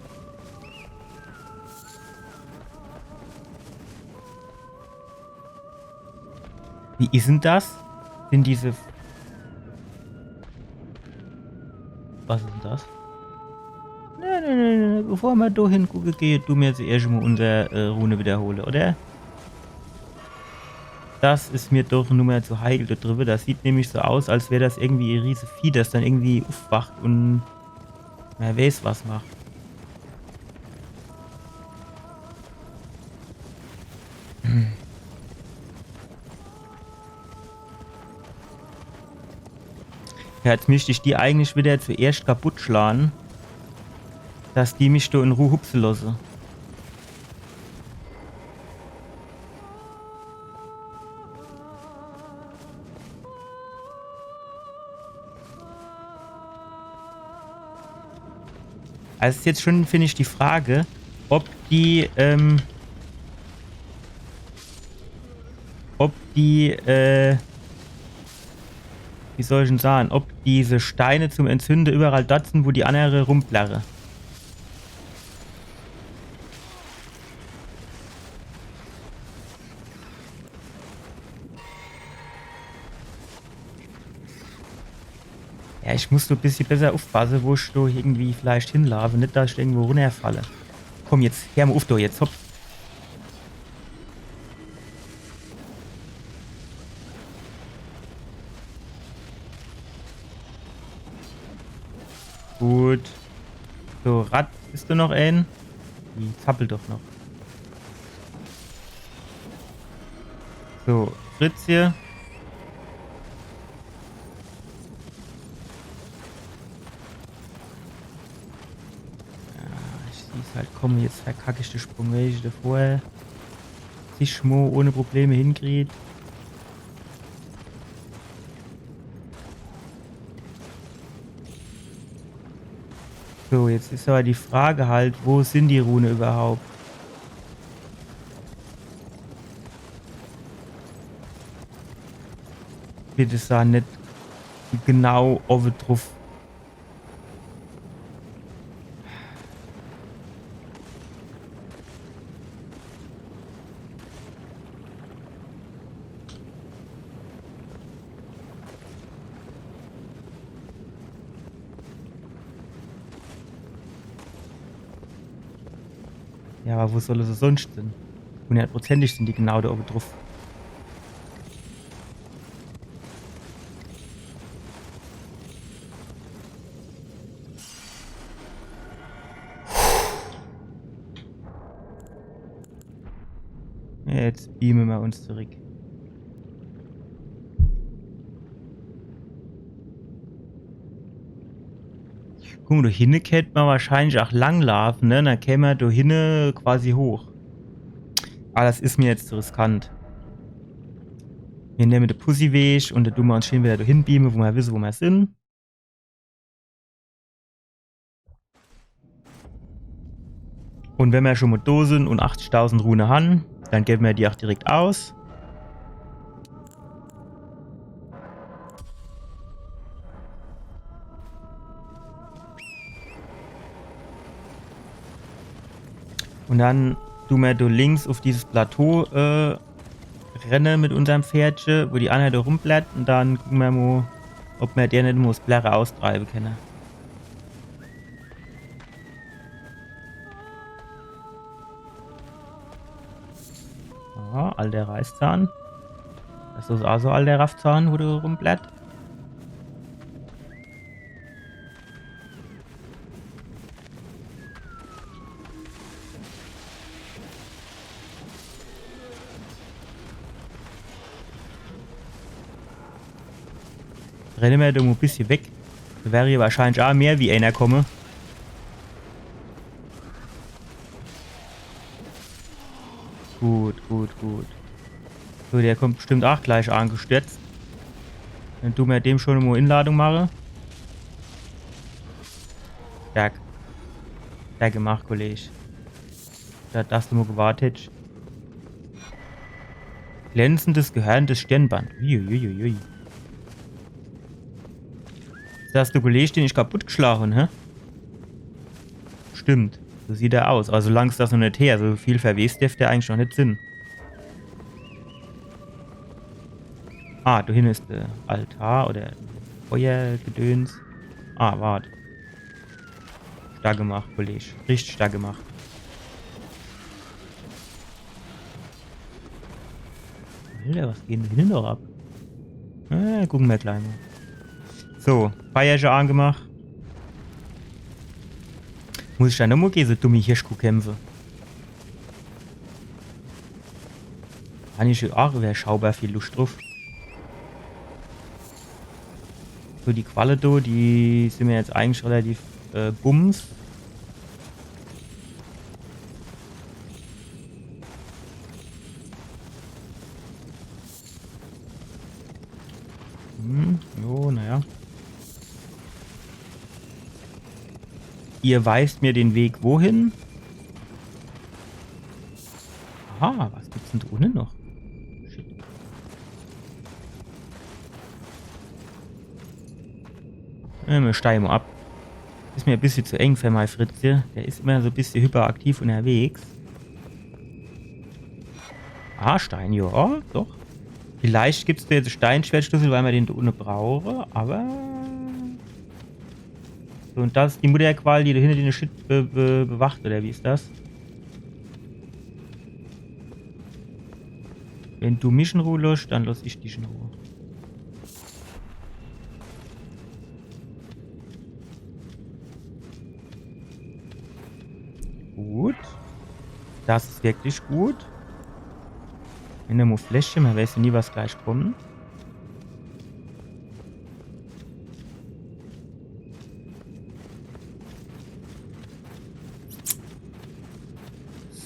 Wie is denn das? Sind diese... Was is denn das? Nee, nee, nee, nee. Bevor mer do hingucke gehe, du mer jetzt erscht mol unser äh, Rune wiederhole, oder? Das is mer doch e Nummer zu heikel do driwwe. Das sieht nämlich so aus, als wär das irgendwie e riese Vieh, das dann irgendwie uffwacht und wer weiß, was macht. Ja, jetzt misst ich die eigentlich wieder zuerscht kaputt schlage, dass die mich do in Ruh hupse losse. Also is jetzt schon, find ich, die Frage, ob die, ähm, ob die, äh, wie soll ich denn sage, ob diese Steine zum Entzünde überall dort sin, wo die annere rumplärre. Ja, ich muss so e bissje besser uffpasse, wo ich do irgendwie vielleicht hinlaafe. Net, dass ich irgendwo runnerfalle. Komm jetzt, her mol uff do, jetzt hopp. Gut. So, Rad, is do noch een? Die zappelt doch noch. So, Fritz hier. Ja, ich sieh's halt komme, jetzt verkack ich de Sprung, wenn ich de vorher zigmol ohne Probleme hinkrieg. So, jetzt is awwer die Frage halt, wo sin die Rune überhaupt? Bitte sag net genau owwe druff. Ja, awwer wo solle se sonscht sin? Hunnertprozentig sin die genau do owwe druff. Jetzt beame mer uns zurück. Guck mol, do hinne kennt mer wahrscheinlich ach langlaafe, ne? Dann käm mer do hinne quasi hoch. Awwer das is mer jetzt zu riskant. Mir nemme de Pussyweg un do du mer uns schön wieder do hinbeame, wo mer wisse, wo mer sin. Un wenn mer schon mol do sin un achtzigtausend Rune han, dann gewwe mer die ach direkt aus. Un dann du mer do links uff dieses Plateau äh, renne mit unserm Pferdche, wo die annere do rumplärrt, un dann gucke mer mol, ob mer der net mol 's Plärre austreibe kenne. Aha, alter Reißzahn. Das is ach so alter Raffzahn, wo do rumplärrt. Renne mer do mol e bissje weg. Do wäre jo wahrscheinlich ach mehr wie ener komme. Gut, gut, gut. So, der kommt bestimmt ach gleich angestürzt. Dann du mer dem schon mol Inladung mache. Stark. Stark gemacht, Kollege. Do, dass du mol gewart hättsch. Glänzendes, gehörntes Stirnband. Uiuiuiui. Is das de Kollege, den ich kaputt geschlage han, hä? Stimmt. So sieht er aus. Awwer so lang is das noch net her. So viel verwest derft der eigentlich noch net sin. Ah, do hinne is de Altar oder Feuergedöns. Ah, wart. Stark gemacht, Kollege. Richtig stark gemacht. Alter, was geht denn do hinne noch ab? Äh, gucke mer gleich mol. So, Feierche angemacht. Muss ich dann nochmol gege so dumme Hirschkuh kämpfe? Hann ich ach iwwerschaubar viel Luscht druff. So, die Qualle do, die sin mer jetzt eigentlich relativ, äh, bums. Hm, jo, naja. Ihr weist mir den Weg wohin? Aha, was gibt's denn do unne noch? Shit. Äh, mer steige mol ab. Is mir e bissje zu eng für mei Fritzje. Der is immer so e bissje hyperaktiv unterwegs. Ah, Stein, ja, doch. Vielleicht gibt's do jetzt Steinschwertschlüssel, weil mer den do unne brauche, awwer... So, un das is die Mutterqual, die do hinne den Shit be be bewacht, oder wie is das? Wenn du mich in Ruh losscht, dann loss ich dich in Ruh. Gut. Das is wirklich gut. Wenn do mol Fläschche, mer weeß nie, was gleich kommt.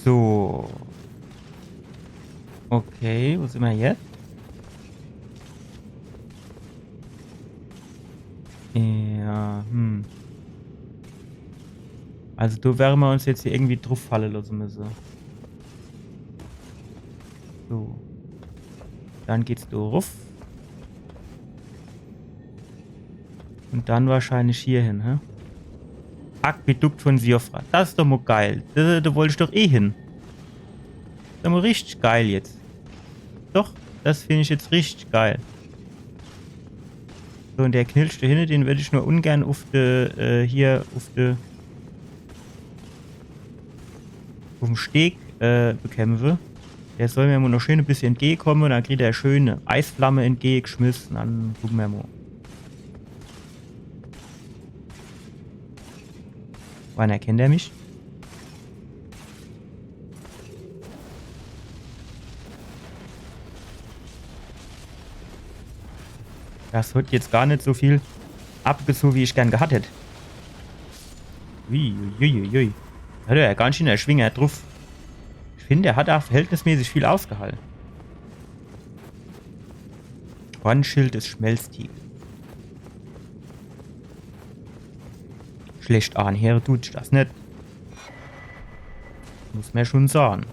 So. Okay, wo sin mer jetzt? Ja, hm. Also do werre mer uns jetzt hier irgendwie druff falle losse müsse. So. Dann geht's do ruff. Un dann wahrscheinlich hier hin, hä? Aquädukt von Siofra. Das is doch mol geil. Do, do wollt ich doch eh hin. Das is mol richtig geil jetzt. Doch, das find ich jetzt richtig geil. So, un der Knilch do hinne, den würd ich nur ungern uff de, äh, hier, uff de, uffm Steg, äh, bekämpfe. Der soll mir mol noch schön e bissje entgegekomme un dann kriegt er schöne Eisflamme entgegeschmiss un dann gucke mer mol. Wann erkennt er mich? Das hat jetzt gar net so viel abgezoh, wie ich gern gehat hätt. Ui, ui, ui, ui. Hat er ja ganz schön de Schwinger druff. Ich find, er hat ach verhältnismäßig viel ausgehalte. Hornschild des Schmelztiegels. Schlecht anheere dut sich das net. Muss mer schon sahn.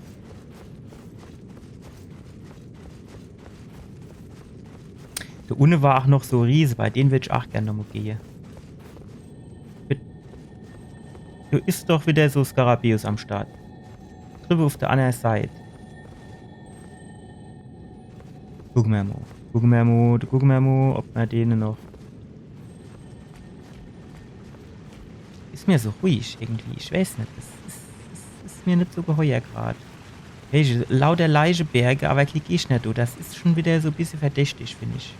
Do unne war ach noch so e Riese, bei den würd ich ach gern nochmol gehe. Do is doch wieder so Skarabäus am Start. Driwwe uff de anner Seit. Gucke mer mol. Gucke mer mol, gucke mer mol, ob mer dene noch. Is mir so ruhig irgendwie. Ich weeß net. Das is, is, is mir net so geheuer grad. Hey, lauter Leicheberge, awwer krieg ich net, du. Das is schon wieder so e bissje verdächtig, find ich.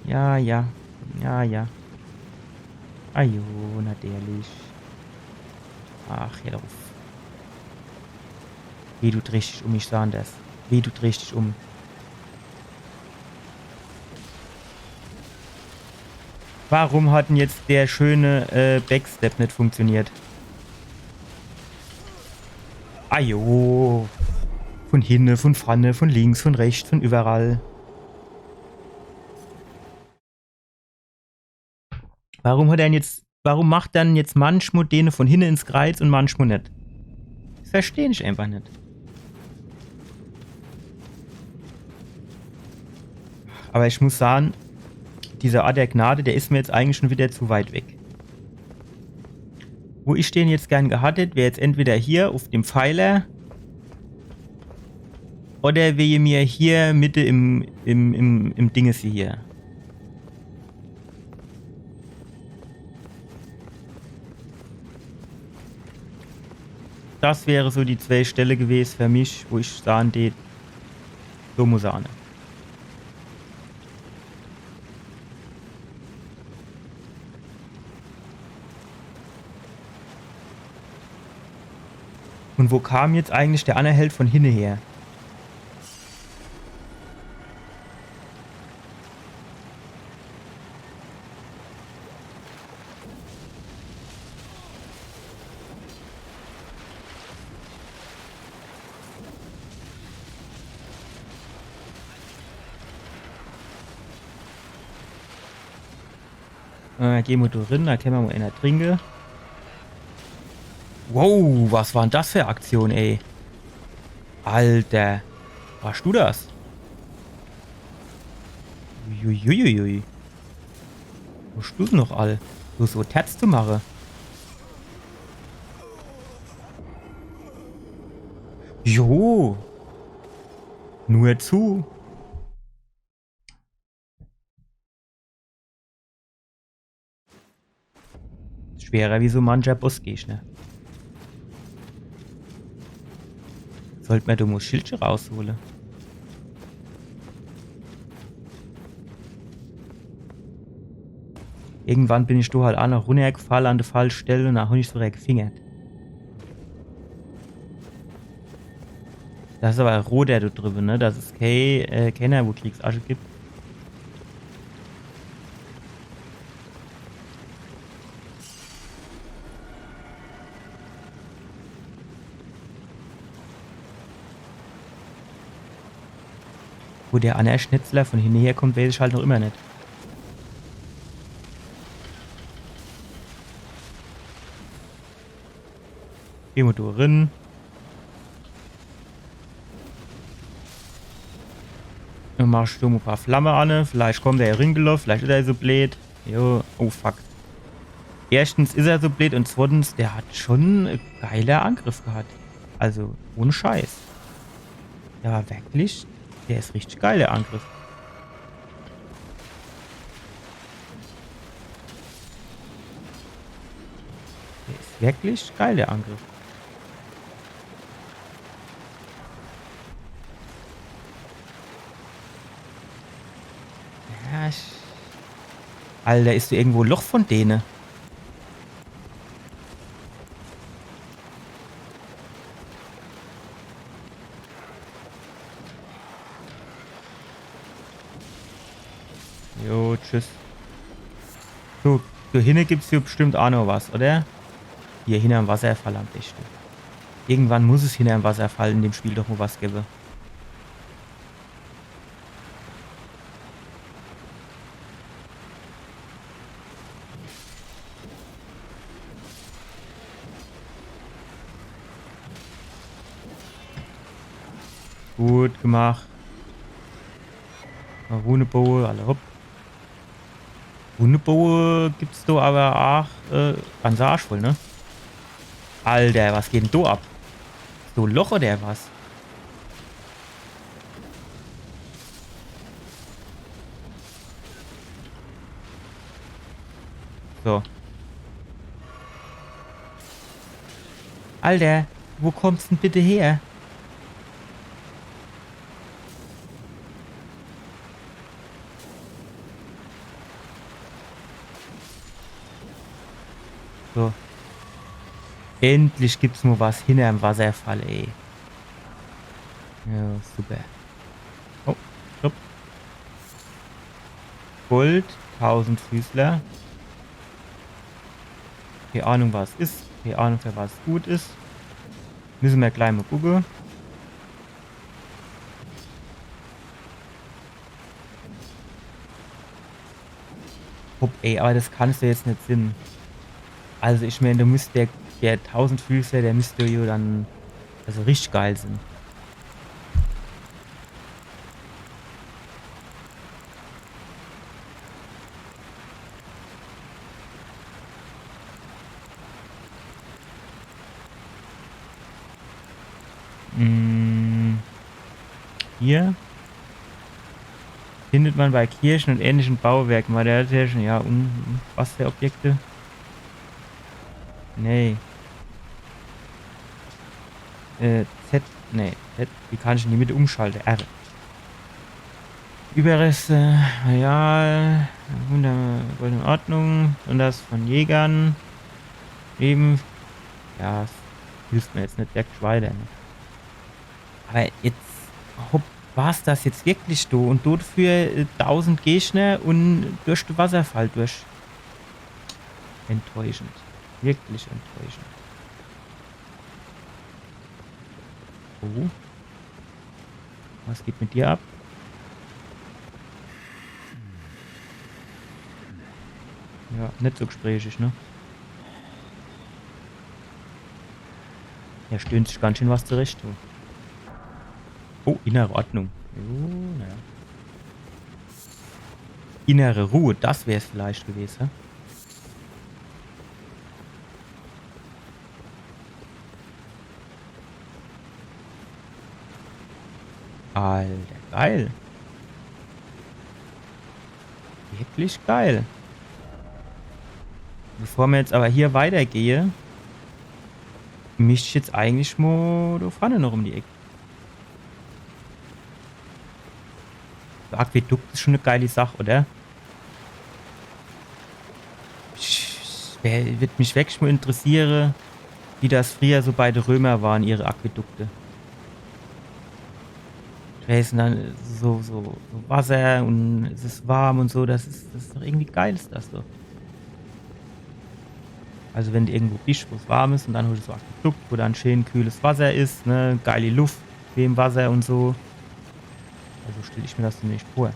Ja, ja. Ja, ja. Ajo, natürlich. Ach, heer druff. Weh dut richtig um mich, Sanders. Weh dut richtig um. Warum hat denn jetzt der schöne, äh, Backstep net funktioniert? Ajo. Von hinne, von vorne, von links, von rechts, von überall. Warum hat er denn jetzt, warum macht er denn jetzt manchmal dene von hinne ins Kreiz und manchmal net? Das versteh ich einfach net. Aber ich muss sagen, dieser Ort der Gnade, der is mir jetzt eigentlich schon wieder zu weit weg. Wo ich den jetzt gern gehat hätt, wär jetzt entweder hier auf dem Pfeiler oder wär mir hier Mitte im, im, im, im Dinges hier. Das wäre so die zwee Stelle gewese für mich, wo ich sahn dät, so muss er ane. Und wo kam jetzt eigentlich der anner Held von hinne her? Äh, geh mo do rin, do kenne mer mo eener trinke. Wow, was war denn das für e Aktion, ey? Alter. Warst du das? Uiuiuiui. Wo stehn noch all? Du so Tats zu mache. Jo. Nur zu. Schwerer wie so mancher Bossgegner. Sollt mer do mo Schildche raushole. Irgendwann bin ich do halt aa noch runnergefall an de falsch Stell un do hon ich so gefingert. Das is awwer e roter do driwwe, ne? Das is kee, äh, kenner, wo Kriegsasche gibt. Wo der anner Schnitzler von hinne herkommt, weeß ich halt noch immer net. Geh mo do rin. Dann mach ich do mo e paar Flamme ane. Vielleicht kommt der jo ringeloff, vielleicht is er so bleed. Jo, oh fuck. Erschtens is er so bleed un zwottens, der hat schon e geiler Angriff gehat. Also, ohne Scheiß. Der war wirklich, der is richtig geil, der Angriff. Der is wirklich geil, der Angriff. Ja, ich, Alter, is do irgendwo e Loch von dene? Jo, tschüss. So, do hinne gibt's jo bestimmt aa noch was, oder? Hier hinnerm Wasserfall am beschte. Irgendwann muss es hinnerm Wasserfall in dem Spiel doch mo was gewwe. Gut gemacht. Runeboe, alle hopp. Runeboe gibt's do awwer aach, äh, ganz Arsch voll, ne? Alter, was geht denn do ab? So e Loch oder was? So. Alter, wo kommt's denn bitte her? So. Endlich gibt's mo was hinnerm Wasserfall, ey. Ja, super. Oh, stopp. Gold, Tausendfüßler. Kee Ahnung, was is. Kee Ahnung, für was gut is. Misse mer glei mo gucke. Hopp, ey, awwer das kann's jo jetzt net sinn. Also ich mään, do misst der, der Tausendfüßler, der misst jo dann, also richtig geil sinn. Mm, hier findet man bei Kirchen und ähnlichen Bauwerken, bei der Kirchen, ja, um, um was für Objekte? Nee. Äh, Z, nee, Z, wie kann ich in die Mitte umschalte? R. Überreste, ja, wunderbar, in Ordnung. Und das von Jägern. Leben. Ja, es hilft mir jetzt net wirklich weiter, ne? Aber jetzt, hopp, war's das jetzt wirklich do? Und dort für, äh, tausend Gegner und durch den Wasserfall durch. Enttäuschend. Wirklich enttäuschend. Oh. Was geht mit dir ab? Ja, net so gesprächig, ne? Er stöhnt sich ganz schön was zurecht, du. Oh, innere Ordnung. Oh, naja. Innere Ruhe, das wär's vielleicht gewesen, hä? Alter, geil. Wirklich geil. Bevor mir jetzt aber hier weitergehe, misst ich jetzt eigentlich mo do vorne noch um die Ecke. Der Aquädukt is schon e geili Sach, oder? Ich, wär, würd mich wirklich mo interessiere, wie das frieher so bei de Römer war, ihre Aquädukte. Ich weiß, und dann so, so, so Wasser und es is warm und so, das is, das is doch irgendwie geil, is das doch. Also wenn du irgendwo bist, wo's warm is und dann hast du so Aquädukt, wo dann schön kühles Wasser is, ne, geile Luft, dem Wasser und so. Also stell ich mir das zumindest vor.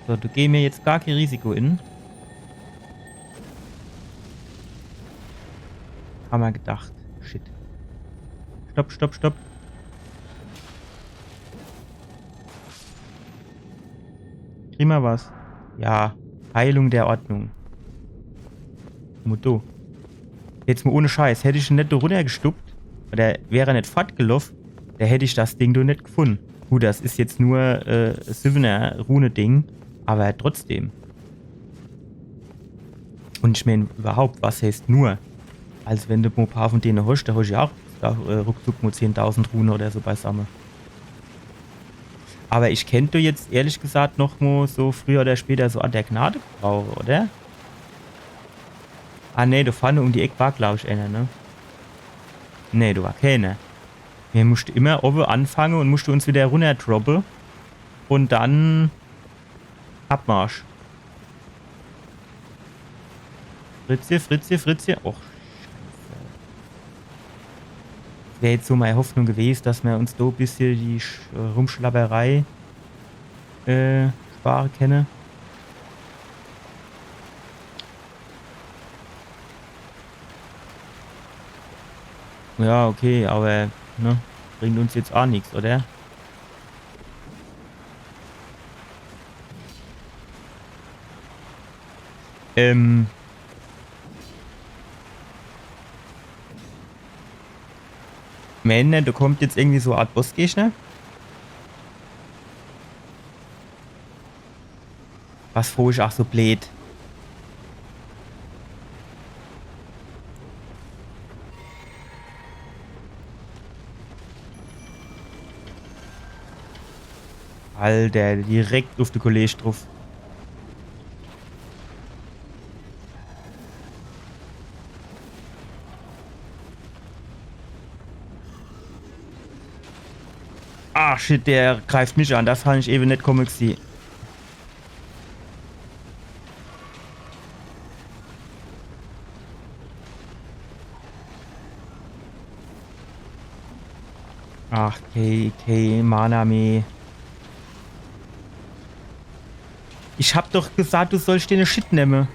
So, do geh mir jetzt gar kein Risiko in. Hammer gedacht. Shit. Stopp, stopp, stopp. Krieg ma was? Ja. Heilung der Ordnung. Motto. Jetzt mo ohne Scheiß. Hätt ich en net do runnergestuppt, oder wär er net fortgeloff, do hätt ich das Ding do net gefunn. Gut, das is jetzt nur, äh, Siebener-Rune-Ding, aber trotzdem. Und ich mein, überhaupt, was heißt nur? Also wenn du mo paar von dene hosch, do hosch ja auch, äh, ruckzuck mo zehntausend Rune oder so beisamme. Aber ich kennt do jetzt ehrlich gesagt noch mo so früher oder später so Ort der Gnade gebrauche, oder? Ah, nee, do vorne um die Eck war, glaub ich, einer, ne? Nee, do war keiner. Mir muschte immer owwe anfange und muschte uns wieder runnerdroppe. Und dann Abmarsch. Fritzi, Fritzi, Fritzi. Och, Scheiße. Wär jetzt so mei Hoffnung gewesen, dass mir uns do e bissel die Sch-, äh, Rumschlapperei, äh, spare kenne. Ja, okay, aber, ne, bringt uns jetzt auch nix, oder? Ähm. Männer, do kommt jetzt irgendwie so e Art Bossgegner. Was froh ich, ach so blöd. Alter, direkt uff de Kolleg druff. Ah, shit, der greift mich an. Das han ich ewe net komme gsieh. Ach, Kay, Kay, Manami. Ich hab doch gesagt, du sollst den Shit nemme.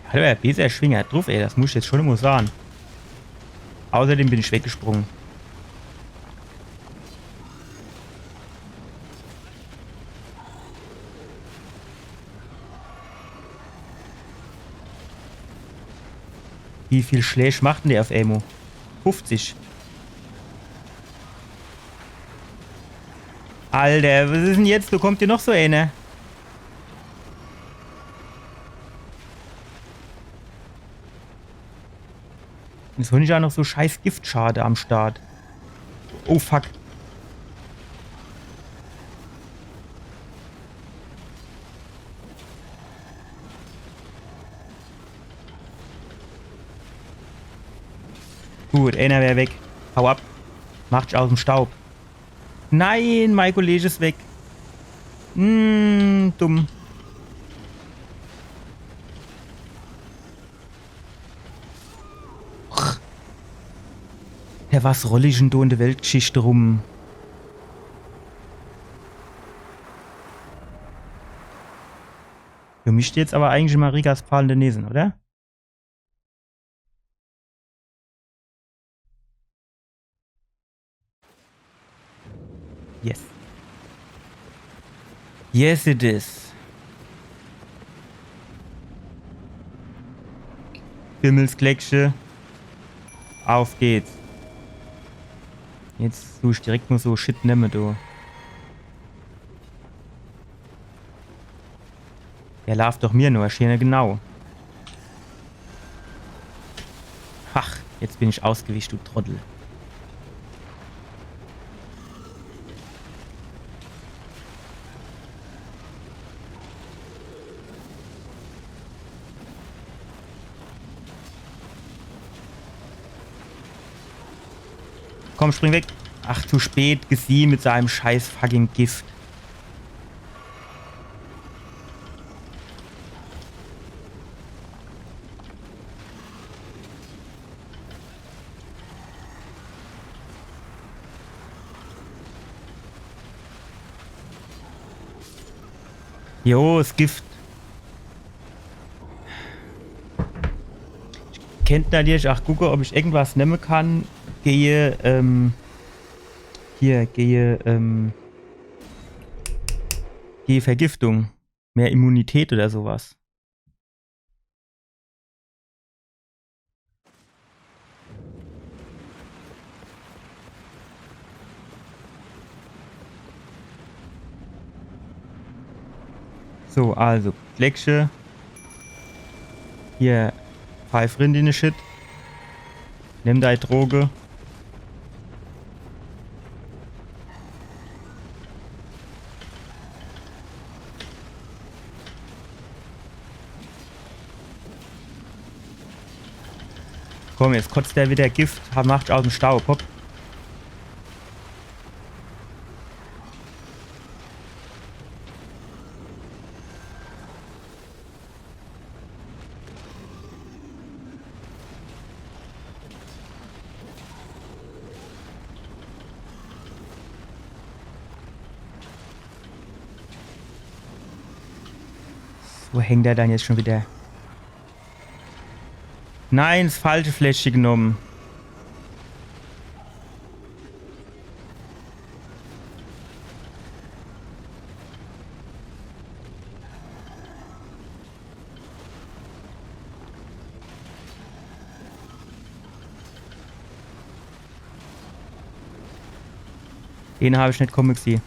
Hat aber e besser Schwinger druff, ey, das muss ich jetzt schon mo sahn. Außerdem bin ich weggesprungen. Wie viel Schläg macht denn der uff emol? Fuffzich. Alter, was is denn jetzt? Do kommt jo noch so eener. Jetzt hon ich jo noch so scheiß Giftschade am Start. Oh fuck. Gut, eener wär weg. Hau ab. Mach dich aus em Staub. Nein, mei Kolleg is weg. Hm, dumm. Ja, was roll ich denn do in de Weltgeschicht rum? Do misst jetzt awwer eigentlich Marikas Pfahl in de Näh sin, oder? Yes. Yes, it is. Himmelsgleckche. Auf geht's. Jetzt du ich direkt mol so Shit nemme, du. Der laaft doch mir nur, schene genau. Ach, jetzt bin ich ausgewischt, du Trottel. Komm, spring weg. Ach, zu spät gesieh mit seinem scheiß fucking Gift. Jo, es Gift. Ich kennt natürlich ach gucke, ob ich irgendwas nemme kann. Gehe, ähm, hier, gehe, ähm, gehe Vergiftung. Mehr Immunität oder sowas. So, also, Fleckche. Hier, pfeif rin, dene Shit. Nimm dei Droge. Komm, jetzt kotzt der wieder Gift, ha-, macht aus em Staub, hopp. Wo hängt er dann jetzt schon wieder? Nein, das falsche Fläschche genommen. Den hab ich net komme gesieh.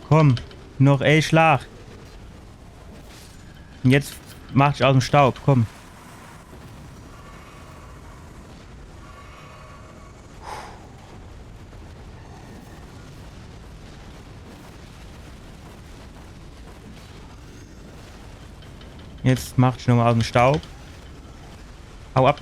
Komm, noch e Schlag. Und jetzt mach dich aus em Staub, komm. Jetzt mach dich nochmal aus em Staub. Hau ab.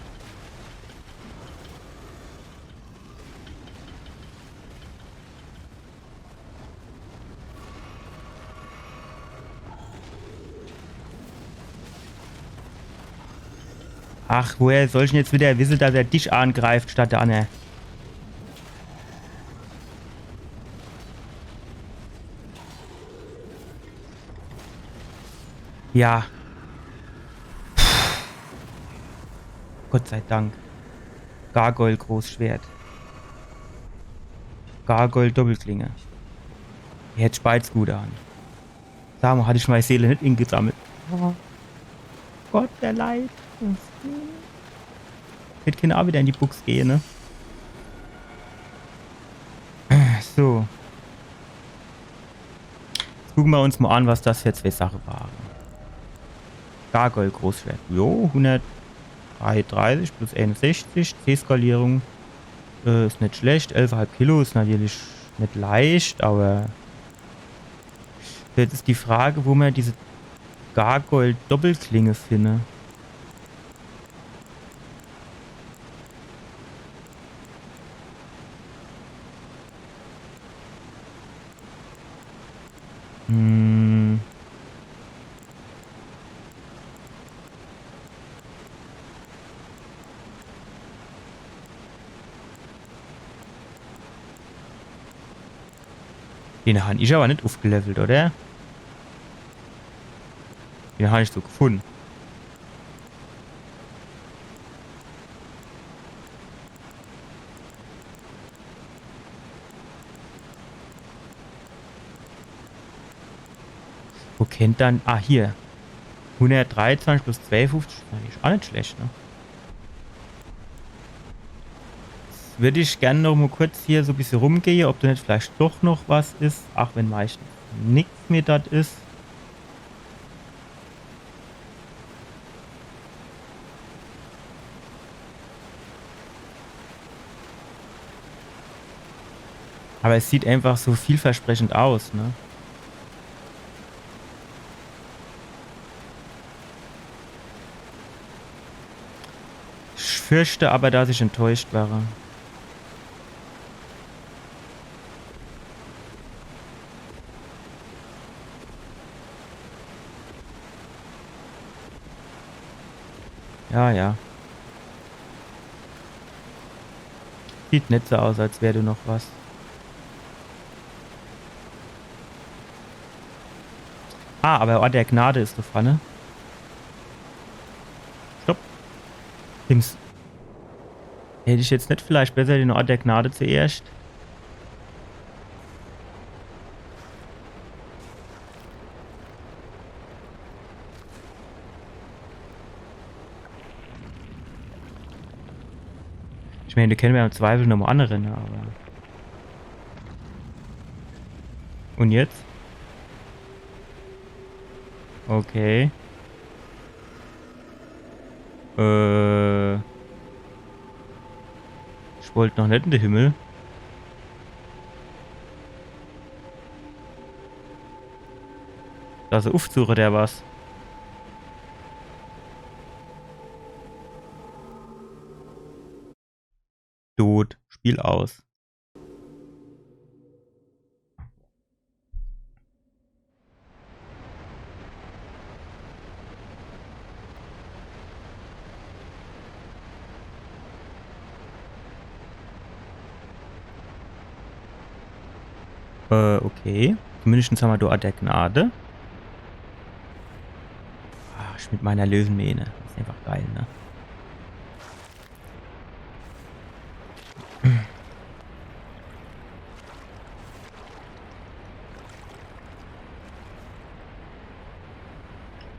Ach, woher soll ich denn jetzt wieder wisse, dass er dich angreift statt der anner? Ja. Gott sei Dank. Gargoyle Großschwert. Gargoyle Doppelklinge. Jetzt speit's gut an. Damals hatte ich meine Seele net ingesammelt. Oh. Gott, der Leid. Hätt kenne auch wieder in die Buchs gehe, ne? So. Jetzt gucke mer uns mal an, was das für zwei Sache waren. Gargoyle Großschwert. Jo, hundertdreiunddreißig plus einundsechzig. C-Skalierung. Äh, is net schlecht. Elf Komma fünf Kilo is natürlich net leicht, aber jetzt is die Frage, wo mer diese Gargoyle Doppelklinge finde. Hm. Den han ich aber net ufgelevelt, oder? Den han ich so gefunne. Wo kennt dann... Ah, hier. Hundertdreiundzwanzig plus zweiundfünfzig, das is eigentlich auch net schlecht, ne? Jetzt würd ich gern noch mal kurz hier so e bissje rumgehe, ob do net vielleicht doch noch was is, auch wenn meistens nix mehr dort is. Aber es sieht einfach so vielversprechend aus, ne? Ich fürchte aber, dass ich enttäuscht wäre. Ja, ja. Sieht net so aus, als wär do noch was. Ah, aber Ort der Gnade is do vorne. Stopp. Dings. Hätt ich jetzt net vielleicht besser den Ort der Gnade zuerscht? Ich mein, do kenne mer im Zweifel nochmal anrenne, aber... Und jetzt? Okay. Äh. Ich wollt noch net in de Himmel. Das is Ufzug oder was? Tot. Spiel aus. Äh, okay. Zumindest haben wir do Ort der Gnade. Ah, ich mit meiner Löwenmähne. Das is einfach geil, ne?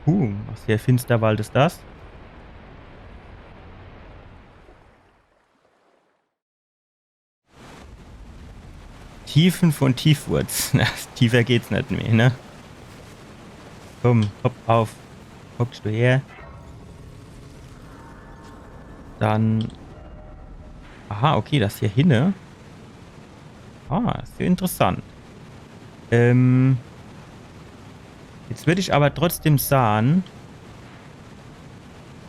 Uh, was für ein Finsterwald is das? Tiefen von Tiefwurz. Na, tiefer geht's net mehr, ne? Komm, hopp auf. Hockst du her. Dann. Aha, okay, das hier hinne. Ah, is ja interessant. Ähm. Jetzt würd ich aber trotzdem sage,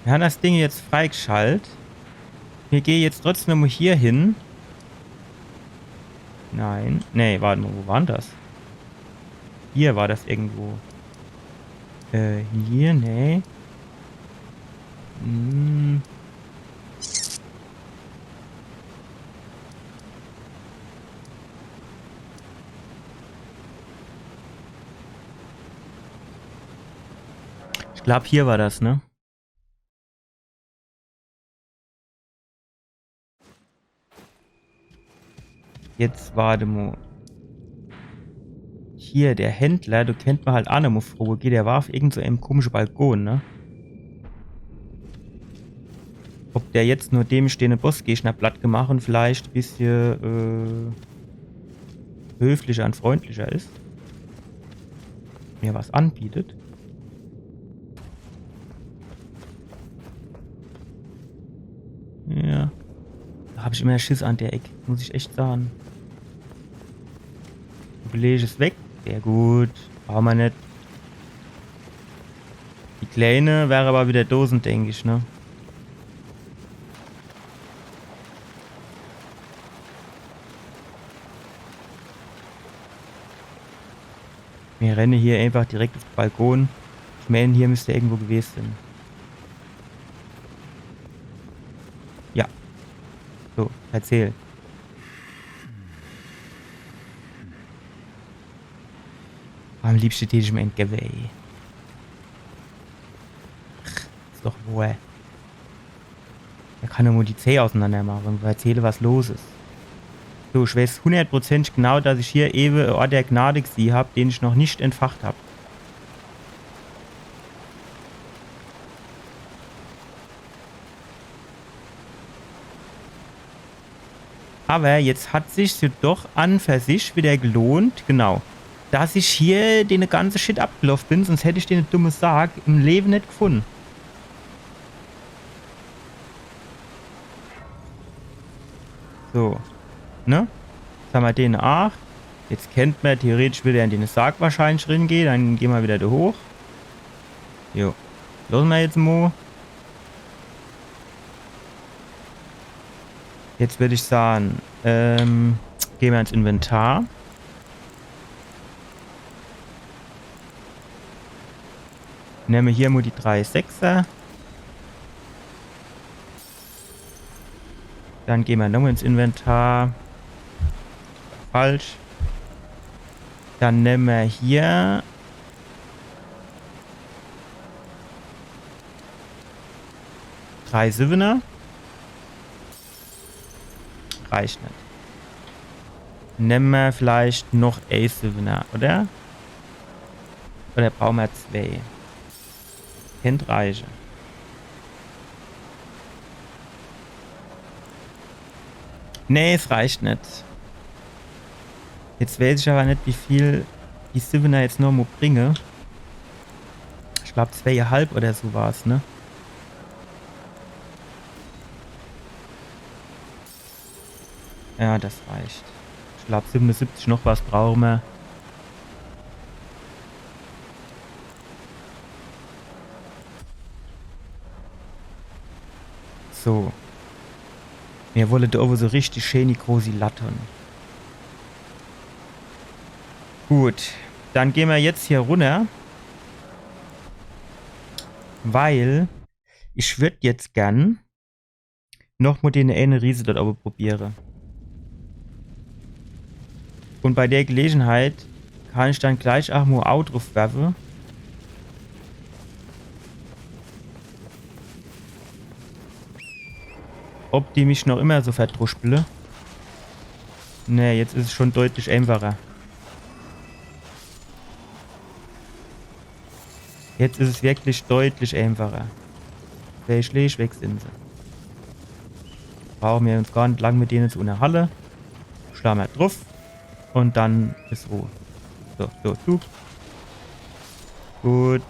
mir han das Ding jetzt freigeschalt. Mir gehe jetzt trotzdem nochmal hier hin. Nein. Nee, warte mal, wo war denn das? Hier war das irgendwo. Äh, hier, nee. Hm. Ich glaub, hier war das, ne? Jetzt wart mo. Hier, der Händler, do kennt mer halt aa nomo froge gehe, der war uff irgend so em komische Balkon, ne? Ob der jetzt nur dem stehende Bossgegner platt gemacht un vielleicht e bissche, äh, höflicher un freundlicher is. Mir was anbietet. Ja. Do hab ich immer Schiss an der Eck, muss ich echt sage. Juwelier is weg. Sehr gut. Brauche mer net. Die Kleine wär awwer widder Dose, denk ich, ne? Mir renne hier einfach direkt uff de Balkon. Ich mein, hier müsst er irgendwo gewese sin. Ja. So, erzähl. Am liebschte tät ich em ään gewwe, ey. Ach, is doch wohr. Der kann jo mo die Zäh ausenander mache un erzähle, was los is. So, ich weiß hunnertprozentig genau, dass ich hier ewe e Ort der Gnade gesieh hab, den ich noch net entfacht hab. Awwer jetzt hat sich's jo doch an für sich widder gelohnt, genau, dass ich hier den ganze Shit abgeloff bin, sunscht hätt ich den dumme Sarg im Lewe net gefunn. So. Ne? Jetzt hammer den aach. Jetzt kennt mer theoretisch widder in den Sarg wahrscheinlich ringehe. Dann gehn mer widder do hoch. Jo. Losse mer jetzt mo. Jetzt würd ich sage, ähm, gehn mer ins Inventar. Nemme mer hier mo die drei Sechser. Dann gehn mer nomo ins Inventar. Falsch. Dann nemme mer hier drei Siwwener. Reicht net. Nemme mer vielleicht noch e Siwwener, oder? Oder brauche mer zwee? Kennt reiche. Nee, es reicht net. Jetzt weiß ich awwer net, wie viel die Siwwener jetzt nomo bringe. Ich glaub, zweeehalb oder so war's, ne? Ja, das reicht. Ich glaub, siwwenesiebzig noch was brauche mer. So. Mir wolle do owwe so richtig schee die großi Latt. Gut. Dann gehn mer jetzt hier runner. Weil ich würd jetzt gern noch mo den eene Riese dort owwe probiere. Un bei der Gelegenheit kann ich dann gleich aach mo Au druff werfe, ob die mich noch immer so verdruspele. Nee, jetzt is es schon deutlich eenfacher. Jetzt is es wirklich deutlich eenfacher. Zwei Schläg, weg sin se. Brauche mer uns gar net lang mit dene zu unnerhalle. Schla mer druff. Un dann is Ruh. So, so, du. Gut.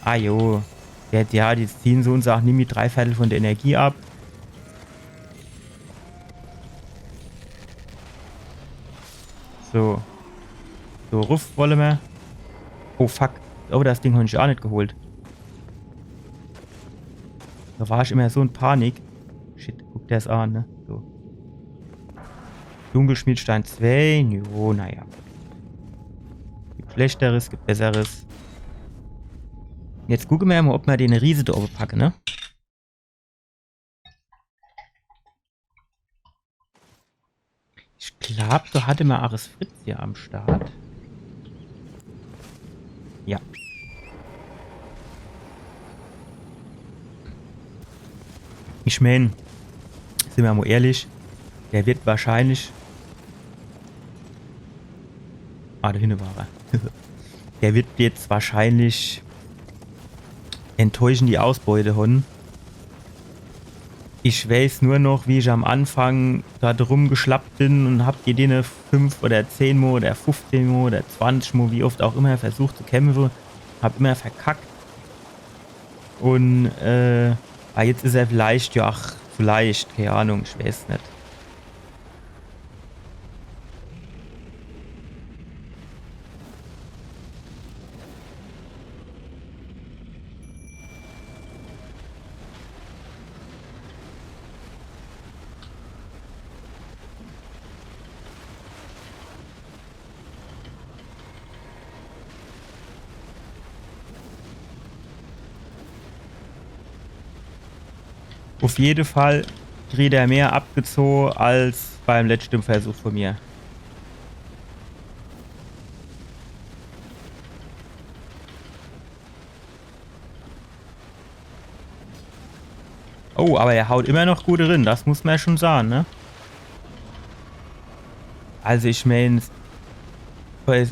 Ah jo. Ja, ja, die ziehe so unser Saach nimmi drei Vertel von der Energie ab. So. So, ruff wolle mer. Oh, fuck. Oh, das Ding hab ich aach net geholt. Do war ich immer so in Panik. Shit, guck der's an, ne? So. Dunkelschmiedstein zwei. Jo, naja. Gibt Schlechteres, gibt Besseres. Jetzt gucke mer mo, ob mer den Riese do owwe packe, ne? Ich glaub, do hatte mer Ares Fritz hier am Start. Ja. Ich mein, sin mer mo ehrlich, der wird wahrscheinlich. Ah, do hinne war er. Der wird jetzt wahrscheinlich enttäuschend die Ausbeute hon. Ich weiß nur noch, wie ich am Anfang do rumgeschlappt bin un hab die dene fünf oder zehn Mo oder fünfzehn Mo oder zwanzig Mo, wie oft auch immer, versucht zu kämpfe, hab immer verkackt. Un, äh, ah, jetzt is er vielleicht, ja, ach, vielleicht, keine Ahnung, ich weiß net. Auf jede Fall kriegt er mehr abgezogen als beim letzten Versuch von mir. Oh, aber er haut immer noch gut drin, das muss man ja schon sagen, ne? Also ich mein,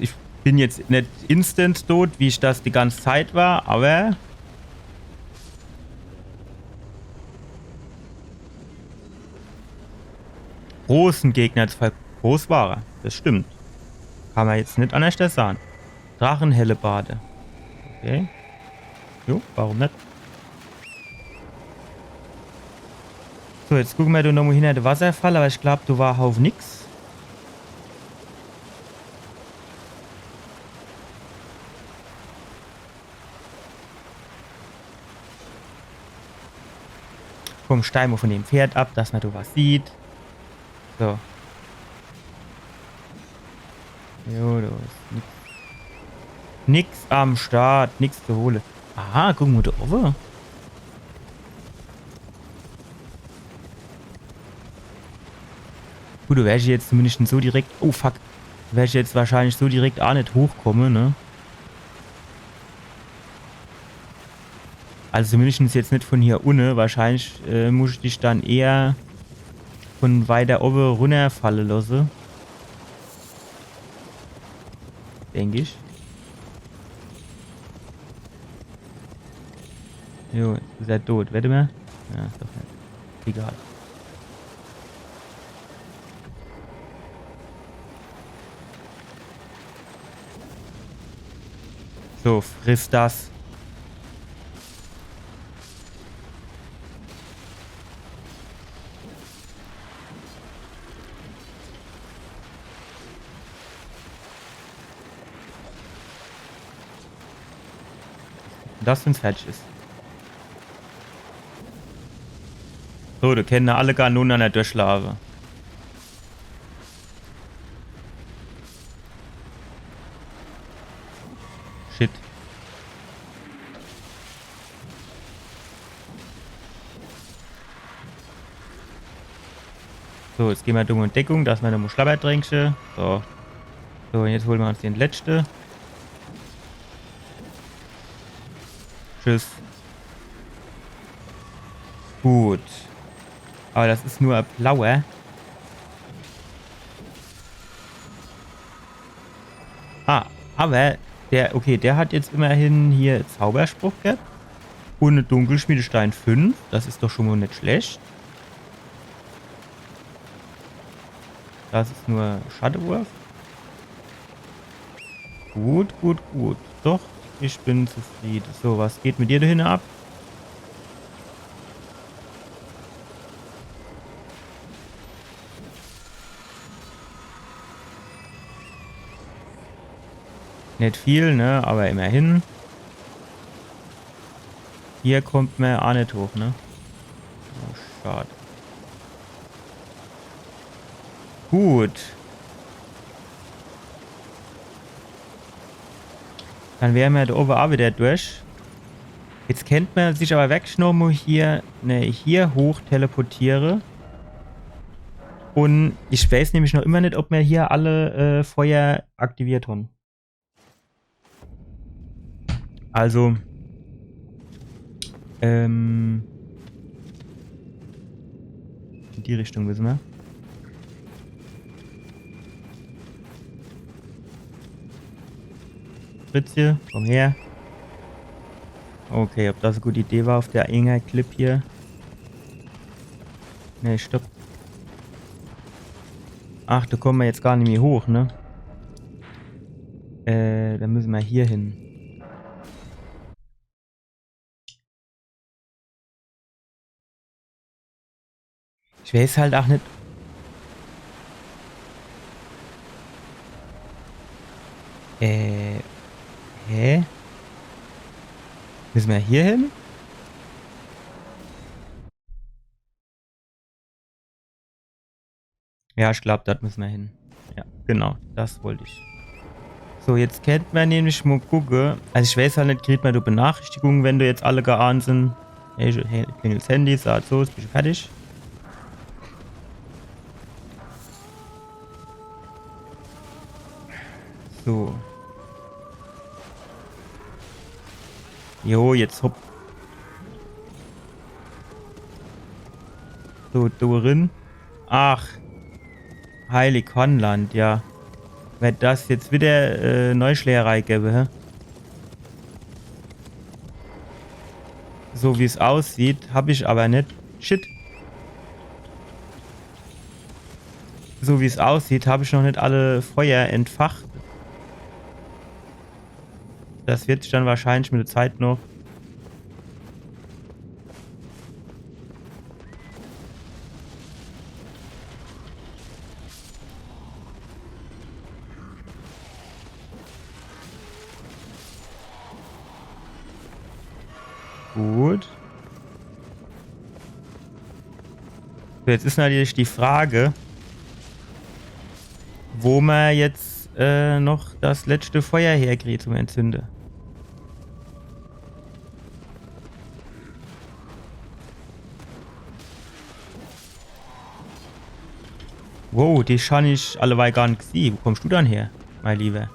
ich bin jetzt net instant tot, wie ich das die ganze Zeit war, aber großen Gegner zu ver-, groß war er, das stimmt. Kann man jetzt net anders sagen. Drachenhellebarde. Okay. Jo, warum net? So, jetzt gucke mer do nochmo hinter de Wasserfall, aber ich glaub, do war Haufe nix. Komm, steig mo von dem Pferd ab, dass mer do was sieht. So. Jo, do is nix. Nix am Start, nix zu hole. Aha, guck mo do owwe. Gut, do wär ich jetzt zumindest so direkt. Oh fuck. Do wär ich jetzt wahrscheinlich so direkt aa net hochkomme, ne? Also zumindest jetzt net von hier unne. Wahrscheinlich, äh, muss ich dich dann eher von weiter owwe runnerfalle losse. Denk ich. Jo, jetzt is er tot. Wette mer? Ja, doch net. Egal. So, friss das. Das, wenn's fertig is. So, do kenne alle Kanone an der Durchlaafe. Shit. So, jetzt gehn mer do in Deckung, dass mer nochmo Schlabbertränkche. So. So, un jetzt hole mer uns den letschte. Tschüss. Gut. Aber das is nur e blauer. Ah, aber der, okay, der hat jetzt immerhin hier Zauberspruch gehabt. Un e Dunkelschmiedestein fünf, das is doch schon mo net schlecht. Das is nur Schattewurf. Gut, gut, gut. Doch, ich bin zufriede. So, was geht mit dir do hinne ab? Net viel, ne? Aber immerhin. Hier kommt mer aa net hoch, ne? Oh, schad. Gut. Dann wäre mer do owwe aa wieder durch. Jetzt kennt mer sich aber wirklich noch mo hier, ne, hier hoch teleportiere. Un ich weiß nämlich noch immer net, ob mer hier alle, äh, Feuer aktiviert hon. Also, ähm, In die Richtung müsse mer. Fritzje, komm her. Okay, ob das e gute Idee war auf der enger Klipp hier. Nee, stopp. Ach, do komme mer jetzt gar nimmi hoch, ne? Äh, dann müsse mer hier hin. Ich weiß halt auch net. Äh. Hä? Müsse mer hier hin? Ja, ich glaub, dort müsse mer hin. Ja, genau, das wollt ich. So, jetzt kennt mer nämlich mo gucke. Also ich weiß halt net, kriegt mer do Benachrichtigung, wenn do jetzt alle geahnt sin? Hey, hey, klingelt's Handy, sagt so, jetzt bin ich fertig. So. Jo, jetzt hopp. So, do rin. Ach. Heilig Hornland, ja. Werd das jetzt wieder äh, Neuschlägerei gebe, hä? So wie's aussieht, hab ich aber net. Shit. So wie's aussieht, hab ich noch net alle Feuer entfacht. Das wird sich dann wahrscheinlich mit der Zeit noch. Gut. So, jetzt is natürlich die Frage, wo mer jetzt äh, noch das letzte Feuer herkriegt zum Entzünde. Wow, die han ich alleweil gar net gesieh. Wo kommst du dann her, mein Lieber?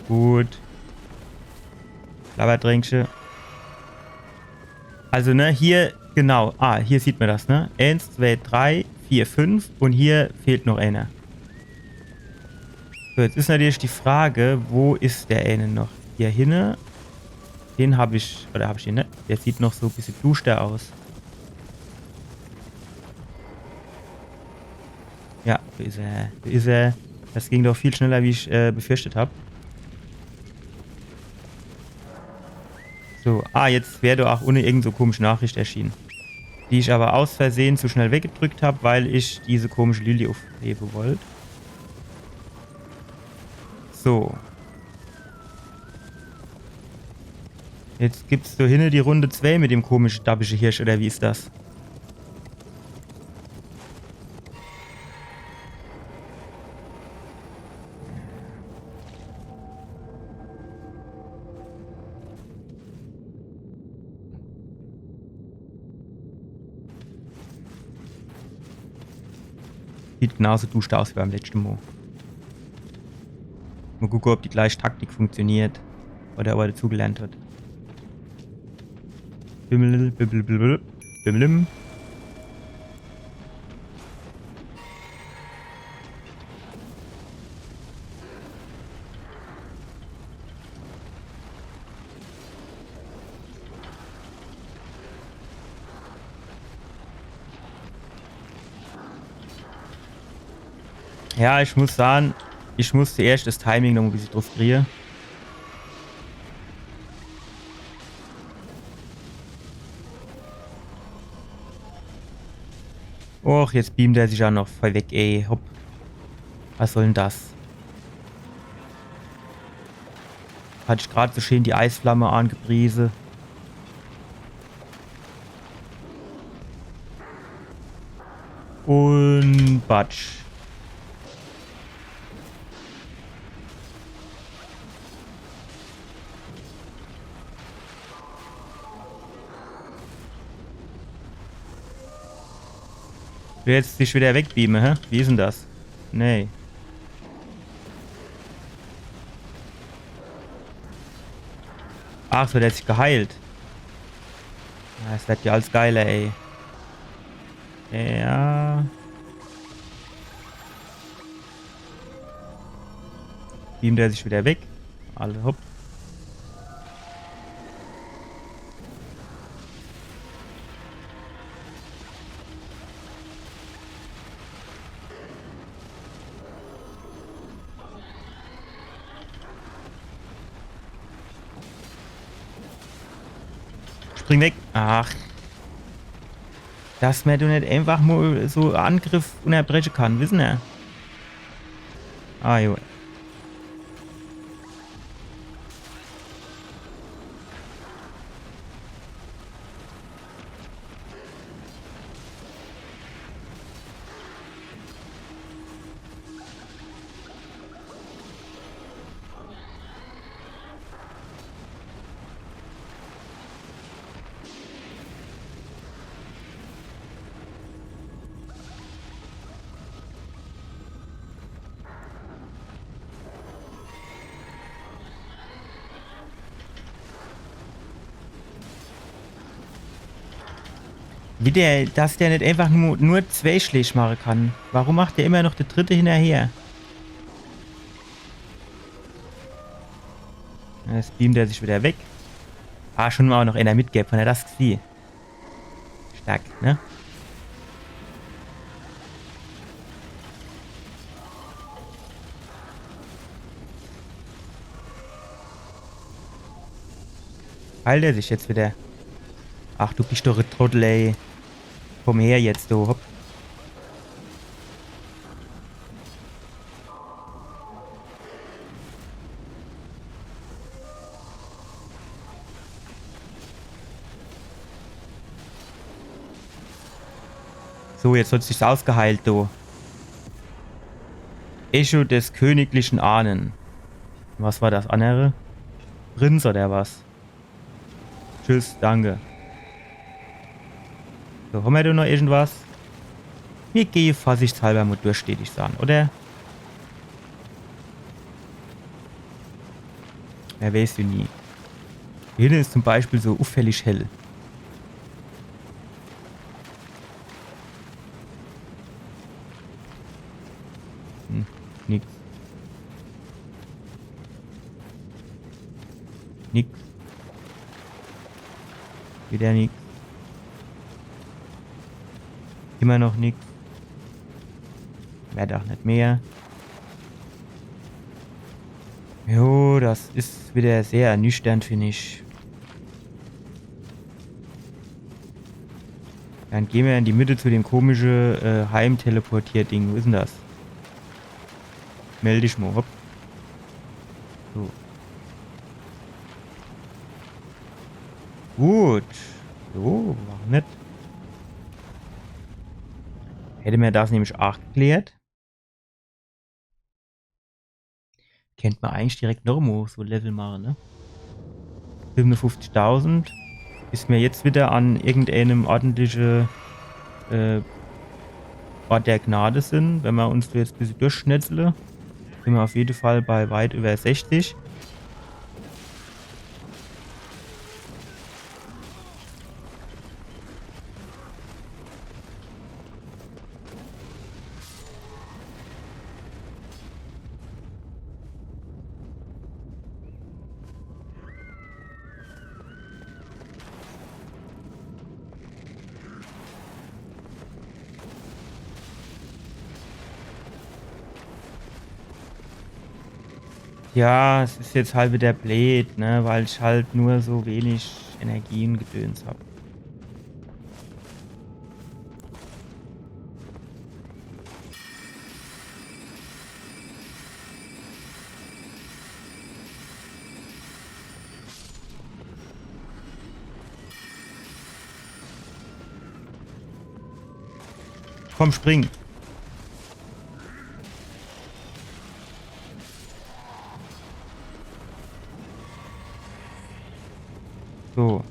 Gut. Labbertränkche. Also, ne, hier, genau. Ah, hier sieht mer das, ne? Eins, zwei, drei, vier, fünf. Und hier fehlt noch einer. So, jetzt is natürlich die Frage, wo is der eine noch? Hier hinne. Den hab ich, oder hab ich den net? Der sieht noch so e bissche duschter aus. Ja, do is er. Do is er. Das ging doch viel schneller, wie ich äh, befürchtet hab. So, ah, jetzt wär doch auch unne irgend so komische Nachricht erschienen. Die ich aber aus Versehen zu schnell weggedrückt hab, weil ich diese komische Lilly aufhebe wollt. So. Jetzt gibt's do hinne die Runde zwei mit dem komische dabbische Hirsch, oder wie is das? Sieht genauso duschter aus wie beim letzten Mal. Mal gucken, ob die gleiche Taktik funktioniert. Oder ob er dazugelernt hat. Bimmel, bibbel, bibbel, bimmelim. Ja, ich muss sagen, ich muss zuerscht das Timing noch e bissche druff kriege. Och, jetzt beamt er sich ja noch voll weg, ey. Hopp. Was soll denn das? Hat ich grad so schön die Eisflamme angepriese. Und batsch. Will jetzt dich wieder wegbeame, hä? Wie is denn das? Nee. Ach so, der hat sich geheilt. Ja, es werd jo alles geiler, ey. Ja. Beamt er sich wieder weg. Alle hopp. Spring weg. Ach. Dass mer do net einfach mol so Angriff unnerbreche kann, wissen er? Ah, jo. Wie der, dass der net einfach nur, nur zwei Schläg mache kann. Warum macht der immer noch de dritte hinnerher? Jetzt beamt er sich wieder weg. Ah, schon mol noch eener mitgebb, von der das gesieh. Stark, ne? Heilt er sich jetzt wieder? Ach, du bisch doch e Trottel, ey. Komm her jetzt, du. Hopp. So, jetzt hat sich's ausgeheilt, du. Echo des königlichen Ahnen. Was war das annere? Prinz oder was? Tschüss, danke. So, hommer do noch irgendwas? Mir gehe vorsichtshalber mol durch, dät ich sahn, oder? Mer weeß jo nie. Hier hinne is zum Beispiel so uffällig hell. Hm, nix. Nix. Wieder nix. Immer noch nix. Werd ach net mehr. Jo, das is wieder sehr ernüchternd, find ich. Dann gehn mer in die Mitte zu dem komische, äh, Heim-Teleportier-Ding. Wo is denn das? Meld dich mol, hopp. So. Gut. So, warum net? Hätte mer das nämlich ach geklärt. Kennt mer eigentlich direkt noch mol so Level mache, ne? Fünfundfünfzigtausend. Bis mer jetzt wieder an irgendeenem ordentliche, äh, Ort der Gnade sin, wenn mer uns do jetzt bissje durchschnetzle, sin mer auf jede Fall bei weit über sechzig. Ja, es is jetzt halt wieder bleed, ne, weil ich halt nur so wenig Energie un Gedöns hab. Komm, spring. So.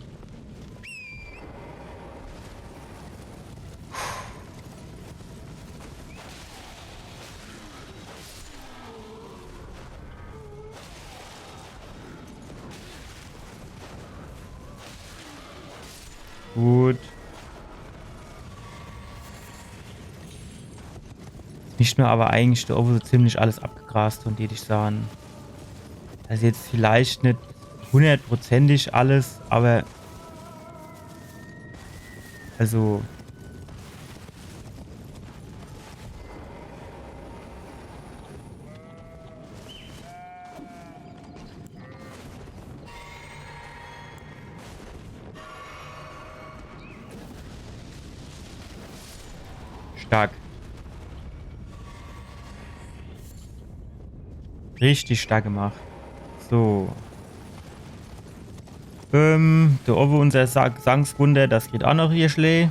Gut. Jetzt misst mer awwer eigentlich do owwe so ziemlich alles abgegrast, von dem ich sage. Also jetzt vielleicht net hundertprozentig alles, awwer also Stark. Richtig stark gemacht. So. Ähm, do owwe unser Sa Gesangswunder, das geht aa noch hier schlä.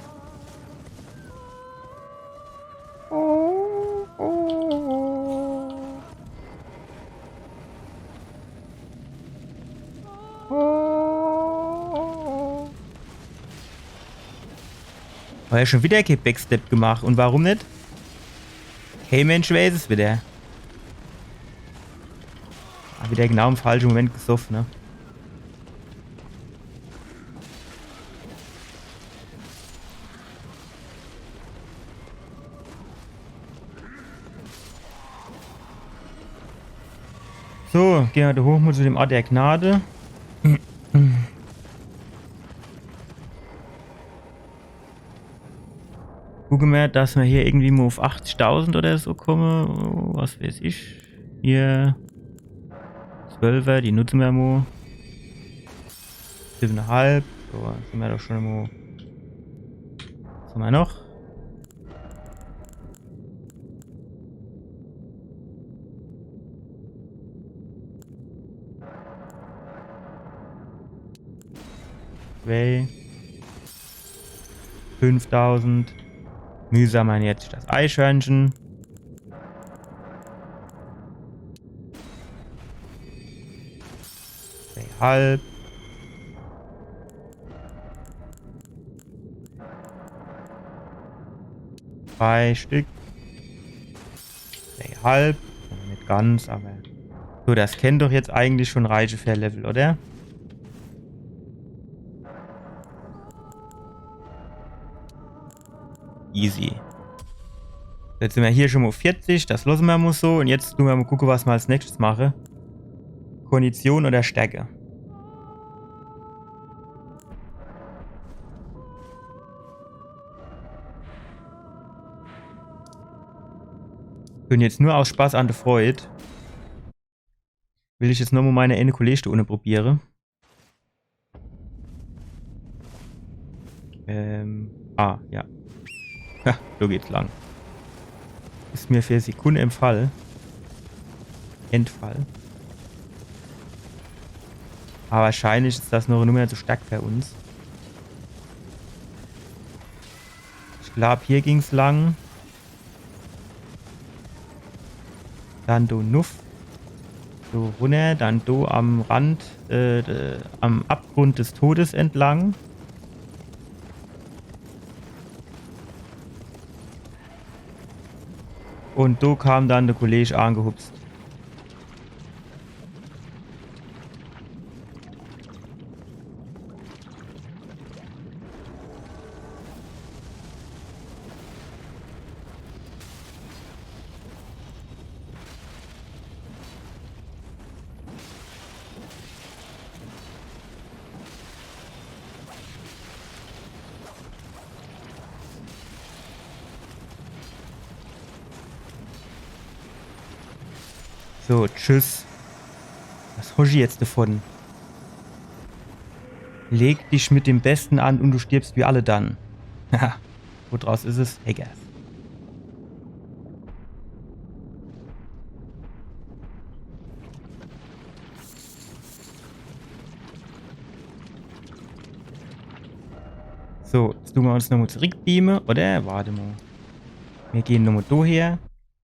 Hat er schon wieder kee Backstep gemacht. Un warum net? Kee Mensch weiß es wieder. Ah, wieder genau im falsche Moment gesoff, ne? So, gehn mer do hoch mol zu dem Ort der Gnade. Gucke mer, dass mer hier irgendwie mol uff achtzigtausend oder so komme. Was weiß ich. Hier. Zwölfer, die nutze mer mol. Siwwenehalb. So, sin mer doch schon mol. Was ham mer noch? Zwei. Fünftausend. Mühsam jetzt das Eichhörnchen. Zweieinhalb. Zwei Stück. Zweieinhalb. Ja, net ganz, awwer. So, das kennt doch jetzt eigentlich schon reiche fer Level, oder? Easy. Jetzt sin mer hier schon mol vierzig, das losse mer mol so. Un jetzt du mer mol gucke, was mer als nächstes mache. Kondition oder Stärke? Un jetzt nur aus Spaß an de Freud will ich jetzt nochmol meine ene Kollege do unne probiere. Ähm, ah, ja. Ha, so geht's lang. Is mer fer Sekunde entfall. Entfall. Awwer wahrscheinlich is das noch e Nummer zu stark fer uns. Ich glaab, hier ging's lang. Dann do nuff. So runner, dann do am Rand, äh, d-, am Abgrund des Todes entlang. Un do kam dann de Kollege angehupst. So, tschüss. Was hosch jetzt davon? Leg dich mit dem Besten an und du stirbst wie alle dann. Haha, wo draus is es? Egal. So, jetzt dun mer uns nochmol zurückbeame, oder? Wart emol. Mir gehn nochmol do her.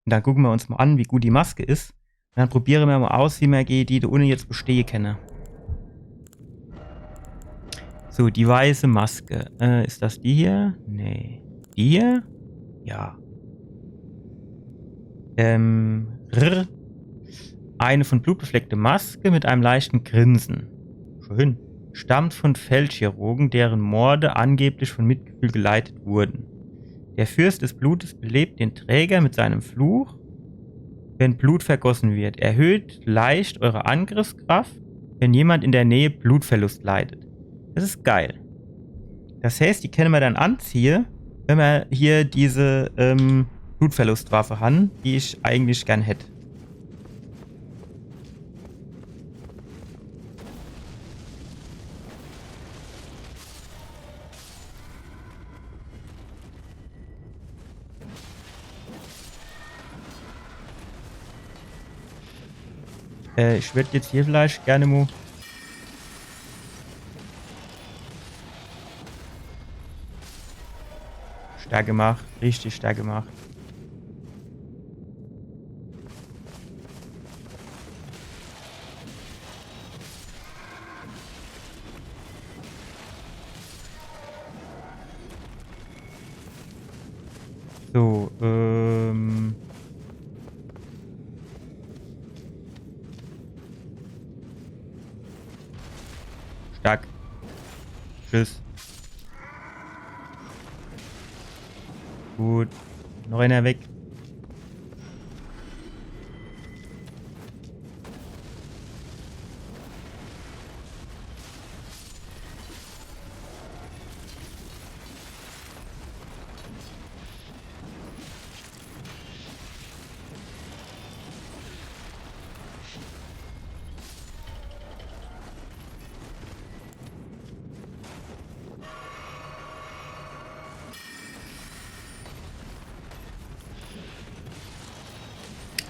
Und dann gucke mer uns mol an, wie gut die Maske is. Und dann probiere mer mol aus, wie mer gege die do unne jetzt bestehe kenne. So, die weiße Maske. Äh, is das die hier? Nee. Die hier? Ja. Ähm, rr. Eine von Blut befleckte Maske mit einem leichten Grinsen. Schön. stammt von Feldchirurgen, deren Morde angeblich von Mitgefühl geleitet wurden. Der Fürst des Blutes belebt den Träger mit seinem Fluch, wenn Blut vergossen wird. Erhöht leicht eure Angriffskraft, wenn jemand in der Nähe Blutverlust leidet. Das is geil. Das heißt, die kenne mer dann anziehe, wenn mer hier diese ähm, Blutverlustwaffe han, die ich eigentlich gern hätt. Äh, ich würd jetzt hier vielleicht gerne mo. Stark gemacht, richtig stark gemacht. So, ähm. Stark. Tschüss. Gut. Noch einer weg.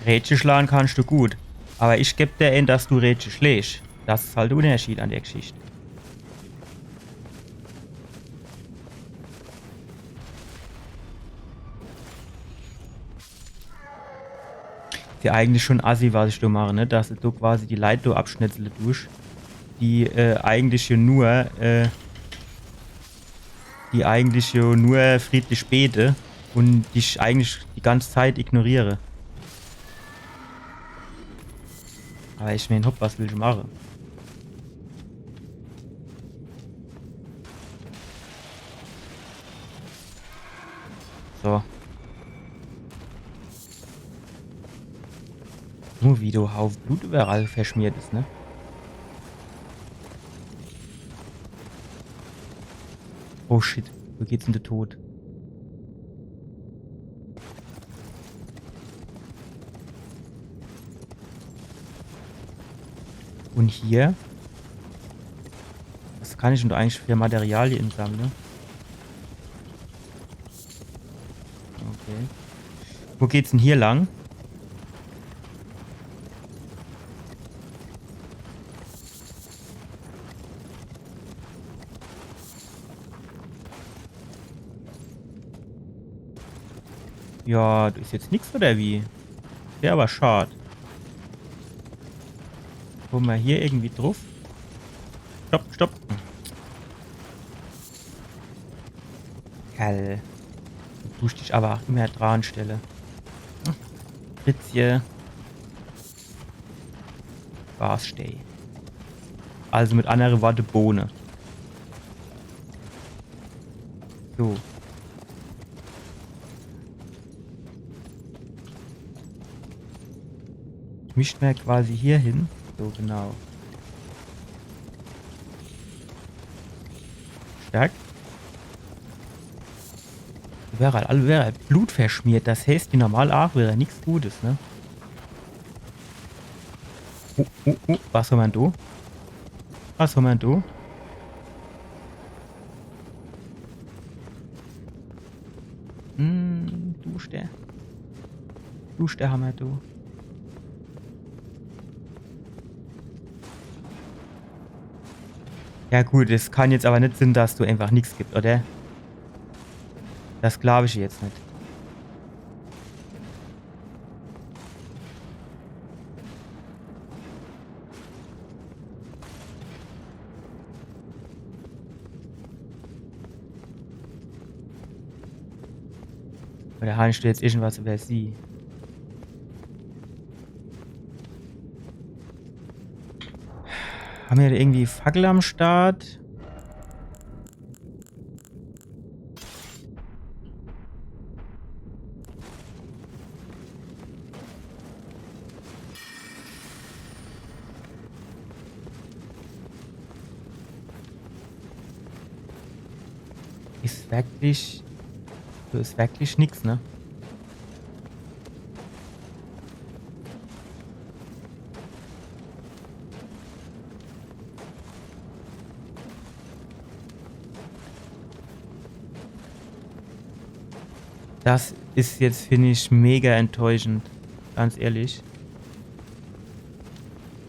Rätsche schlage kannst du gut, aber ich geb dir ein, dass du Rätsche schlägst. Das is halt de Unterschied an der Geschichte. Is ja eigentlich schon assi, was ich do mache, ne? Dass du quasi die Leit do abschnetzle dusch, die äh, eigentlich jo nur, äh, die eigentlich jo nur friedlich bete und dich eigentlich die ganze Zeit ignoriere. Aber ich mein, hopp, was will ich mache? So. Guck mo, wie do Haufe Blut überall verschmiert is, ne? Oh shit, wo geht's in de Tod? Und hier? Was kann ich denn do eigentlich für Materialien sammle? Okay. Wo geht's denn hier lang? Ja, do is jetzt nix, oder wie? Wär aber schad. Komme mer hier irgendwie druff? Stopp, stopp. Kerl. Du dusch dich aber auch immer dran stelle. Fritzje. War's steh. Also mit annere Worte Bohne. So. Mischt mer quasi hier hin. So, genau. Stark. Überall, all überall Blut verschmiert. Das heißt, die normal auch wieder nix Gutes, ne? Oh, oh, oh, was hammer do? Was hammer do? Hm, Duschte. Duschte hammer do. Ja gut, es kann jetzt aber net sinn, dass do einfach nix gibt, oder? Das glaub ich jetzt net. Oder han ich do jetzt irgendwas übersieh? Ham mer do irgendwie Fackel am Start? Is werklich, so is werklich nix, ne? Das is jetzt, find ich, mega enttäuschend, ganz ehrlich.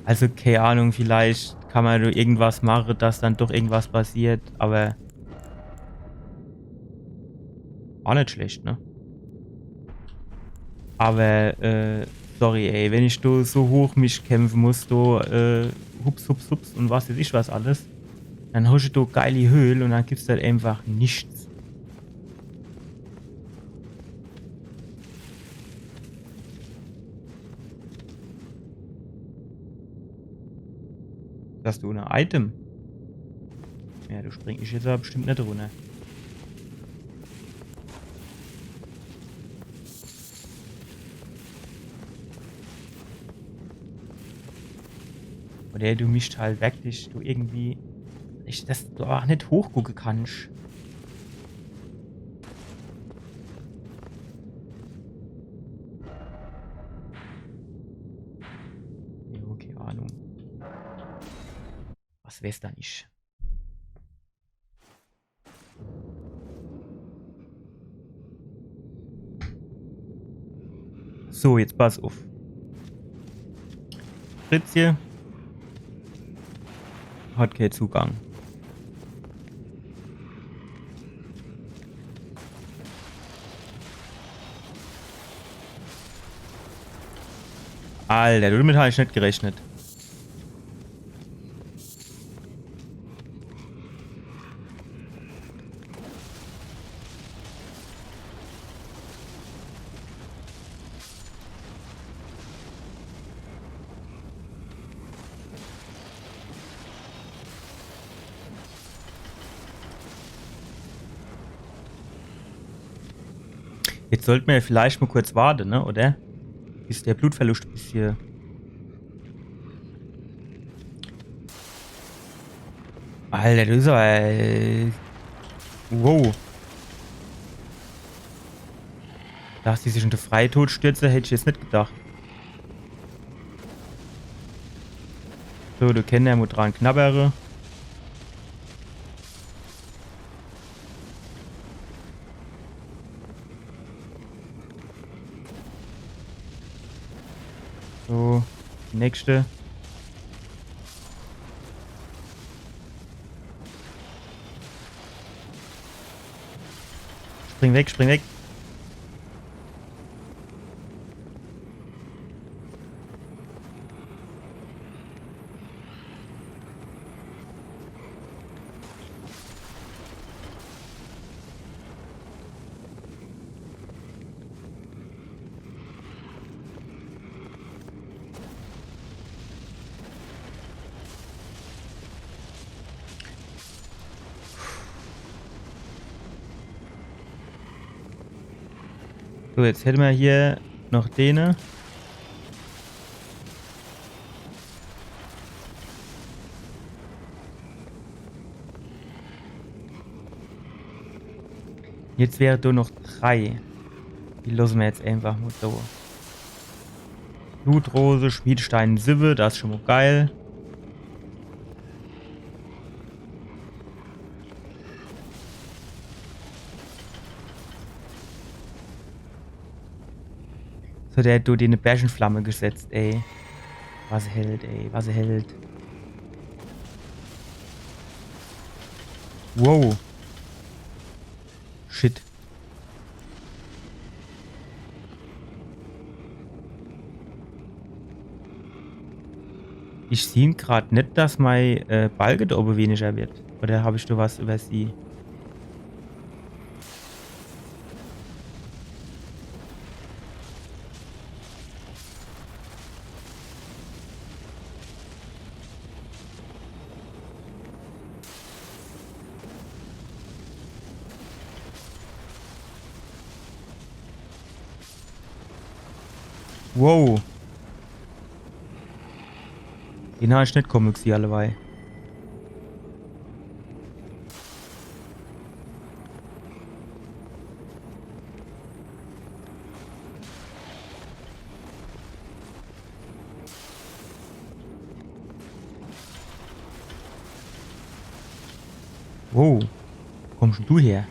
Also, kei Ahnung, vielleicht kann mer do irgendwas mache, dass dann doch irgendwas passiert, awwer Aa net schlecht, ne? Awwer, äh, sorry, ey, wenn ich do so hoch mich kämpfe muss, do, äh, hups, hups, hups un was weiß ich was alles, dann hosch du do geili Höhl un dann gibt's halt einfach nix. Is das do e Item? Ja, do spring ich jetzt awwer bestimmt net runner. Oder du mischt halt werklich, du irgendwie, ich, dass du ach net hochgucke kannsch. Jo, kei Ahnung. Was weiß dann ich? So, jetzt pass uff. Fritzje hat kei Zugang. Alter, damit hab ich net gerechnet. Jetzt sollt mer jo vielleicht mol kurz warte, ne, oder? Bis der Blutverlust e bissje. Alter, du is awwer, äh, wow. Dass die sich unner Freitod stürze, hätt ich jetzt net gedacht. So, do kenne mer mol dran knabbere. So, die nächste. Spring weg, spring weg. So, jetzt hätte mer hier noch dene. Jetzt wäre do noch drei. Die losse mer jetzt einfach mol do. Blutrose, Schmiedstein siwwe, das is schun mol geil. So, der hat do die Berschenflamme gesetzt, ey. Was e Held, ey, was e Held. Wow. Shit. Ich sieh grad net, dass mei, äh, Balke do owwe weniger werd. Oder hab ich do was iwwersieh? Wow. Den hab ich net komme gesieh, alleweil. Wow, wo kommst denn du her?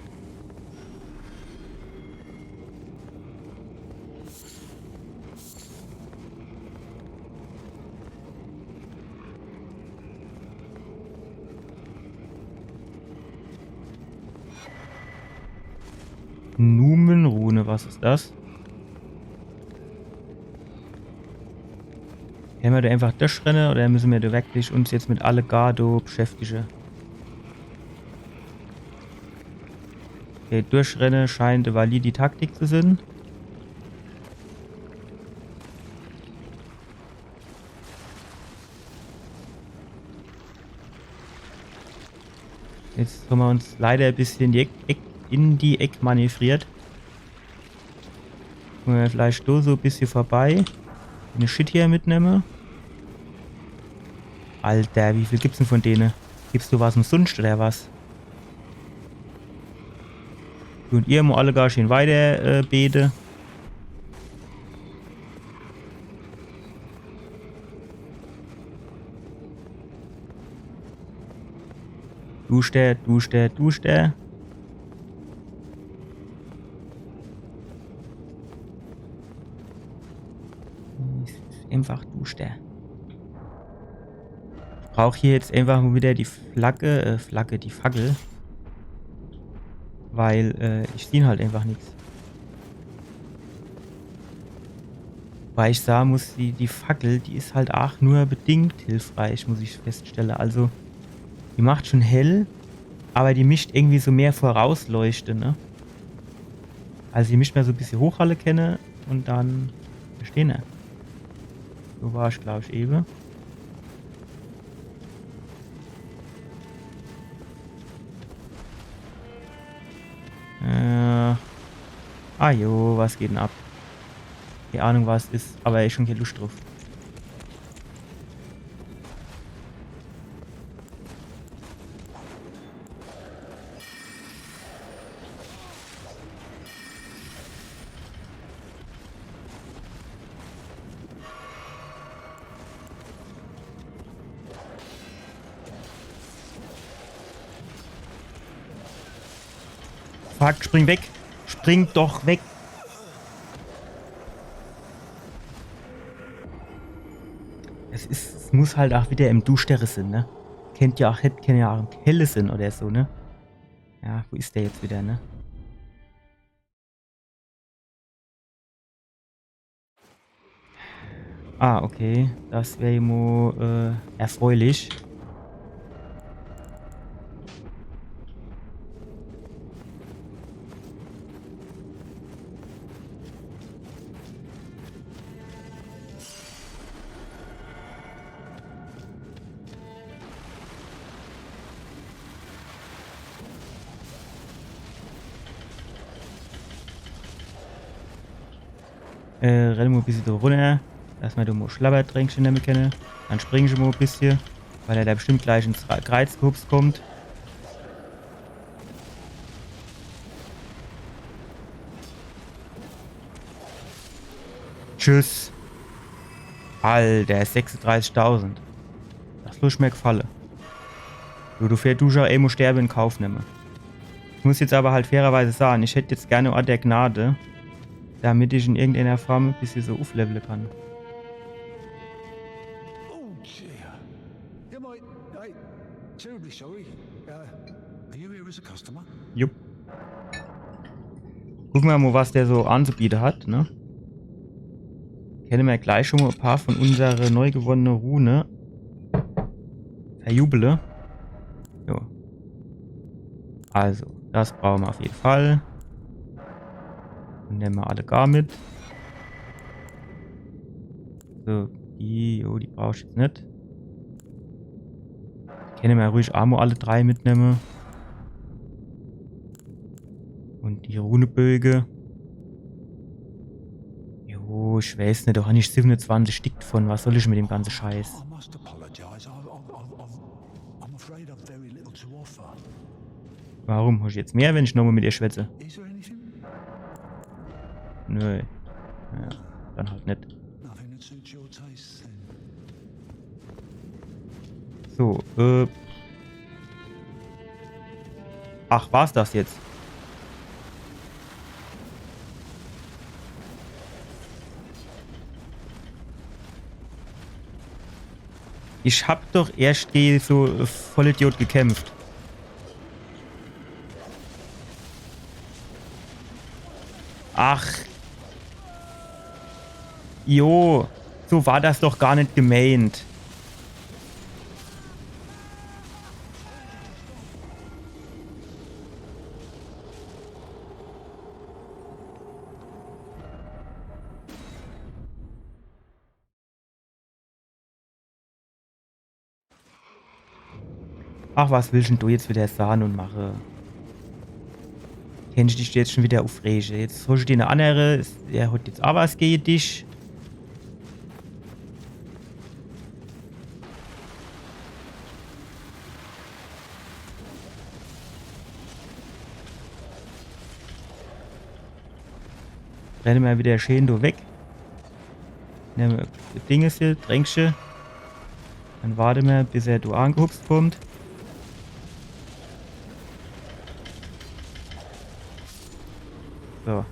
Numenrune, was is das? Kenne mer do einfach durchrenne oder müsse mer do wirklich uns jetzt mit alle gar do beschäftige? Okay, durchrenne scheint e valide Taktik zu sein. Jetzt hon mer uns leider e bissche in die Eck, Eck, in die Eck manövriert. Kenne mer vielleicht do so e bissche vorbei. Den Shit hier mitnemme. Alter, wie viel gibt's denn von dene? Gibt's do was umsunscht oder was? Tun ihr mo alle gar schön weiter, äh, bete. Duschter, duschter, duschter. Es is einfach duschter. Ich brauch hier jetzt einfach mo wieder die Flagge, äh, Flagge, die Fackel. Weil, äh, ich sieh halt einfach nix. Weil ich sage muss, die, die Fackel, die is halt aach nur bedingt hilfreich, muss ich feststelle. Also, die macht schon hell, aber die mischt irgendwie so mehr vorausleuchte, ne? Also, die mischt mer so e bissche hochhalle kenne und dann stehe. So war ich, glaub ich, ewe. Äh. Ah jo, was geht denn ab? Kee Ahnung, was is, aber ich schon kee Luscht druff. Fuck, spring weg. Spring doch weg. Es is, es muss halt aach wieder im Duschtere sin, ne? Kennt ja aach, hätt, kennt ja aach im Helle sin oder so, ne? Ja, wo is der jetzt wieder, ne? Ah, okay. Das wär jo mo, äh, erfreulich. Äh, renne mo e bissje do runner, dass mer do mo Schlabbertränkche nemme kenne. Dann springe mer mo e bissje, weil er do bestimmt gleich ins Ra-, Kreiz gehupst kommt. Tschüss. Alter, sechsunddreißigtausend. Das loss ich mer gefalle. Du, du, du, du sch-, eh mo Sterbe in Kauf nemme. Ich muss jetzt aber halt fairerweise sage, ich hätt jetzt gern Ort der Gnade, damit ich in irgendeiner Form e bissje so uflevele kann. Oh, dear. Yeah, mate. I, terribly sorry. Uh, are you here as a customer? Jupp. Gucke mer mo, was der so anzubiete hat, ne? Kenne mer gleich schon mo e paar von unsere neu gewonnene Rune verjubele. Jo. Also, das brauche mer auf jeden Fall. Dann nemme mer alle gar mit. So, die, jo, die brauch ich jetzt net. Kenne mer ruhig aa mo alle drei mitnemme. Und die Runeböge. Jo, Oh, ich weiß net, do hab ich siwwenezwanzig Stick davon. Was soll ich mit dem ganze Scheiß? I must apologize. I've, I've, I've, I've, I'm afraid I've very little to offer. Warum? Hab ich jetzt mehr, wenn ich nochmal mit ihr schwätze? Is there anything? Nö. Ja, dann halt net. Nothing that suits your taste, then. So, äh. Ach, war's das jetzt? Ich hab doch erscht gege so Vollidiot gekämpft. Ach. Jo, so war das doch gar net gemeint. Ach, was willsch'n du jetzt wieder sahn und mache? Kennsch dich jetzt schon wieder ufrege? Jetzt hoscht du die annere, is, der hat jetzt a was gege dich. Renne mer wieder schön do weg. Nemme Dinge, Tränkche. Dann warte mer, bis er do angehupst kommt. So.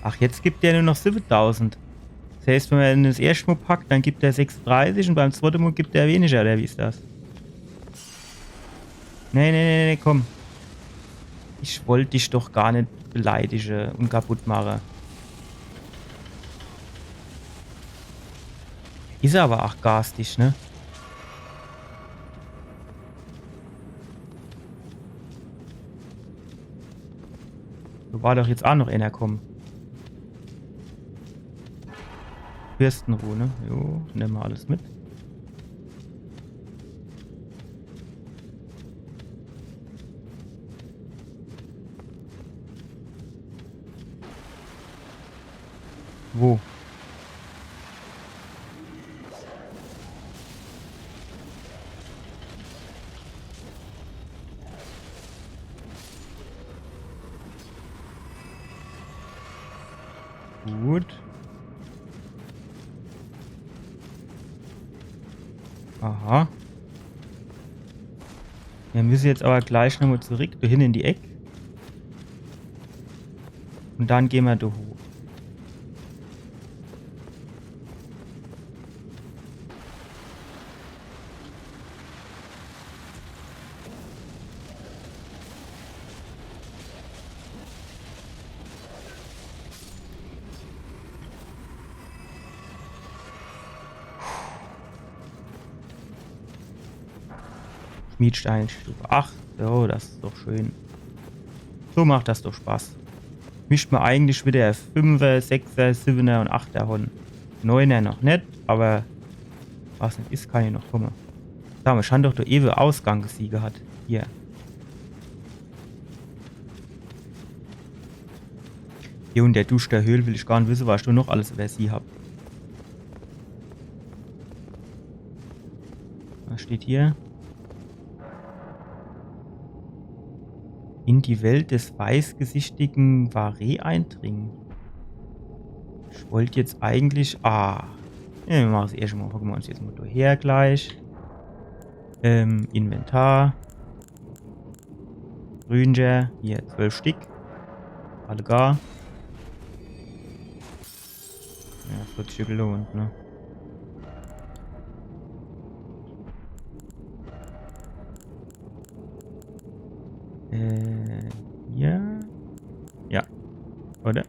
Ach, jetzt gibt er nur noch siwwetausend. Das heißt, wenn mer ihn das erschte Mal packt, dann gibt er sechsunddreißig und beim zweite Mal gibt er weniger, oder wie is das? Nee, nee, nee, nee, komm. Ich wollt dich doch gar net beleidige und kaputt mache. Is aber ach garstig, ne? Do war doch jetzt a noch ener komm. Fürstenruh, ne? Jo, nemme mer alles mit. Wo? Gut. Aha. Mir müsse jetzt aber gleich nochmal zurück, do hin in die Eck. Und dann gehn mer do hoch. Schmiedstein, Stufe acht. So, das is doch schön. So macht das doch Spaß. Misst mer eigentlich wieder Fünfer, Sechser, Siwwener und Achter hon. Neuner noch net, aber was net is, kann ja noch komme. Sag mal, ich han doch do ewe Ausgang gesieh gehat. Hier. Hier in der Dusch der Höhl will ich gar net wisse, was ich do noch alles übersieh hab. Was steht hier? In die Welt des weißgesichtigen Varré eindringen. Ich wollt jetzt eigentlich, ah. Ja, mir machen's erscht mal. Gucke mer uns jetzt mal do her gleich. Ähm, Inventar. Rünscher, hier, zwölf Stick. Alle gar. Ja, das hat sich ja gelohnt, ne? Äh, ja. Ja. Oder?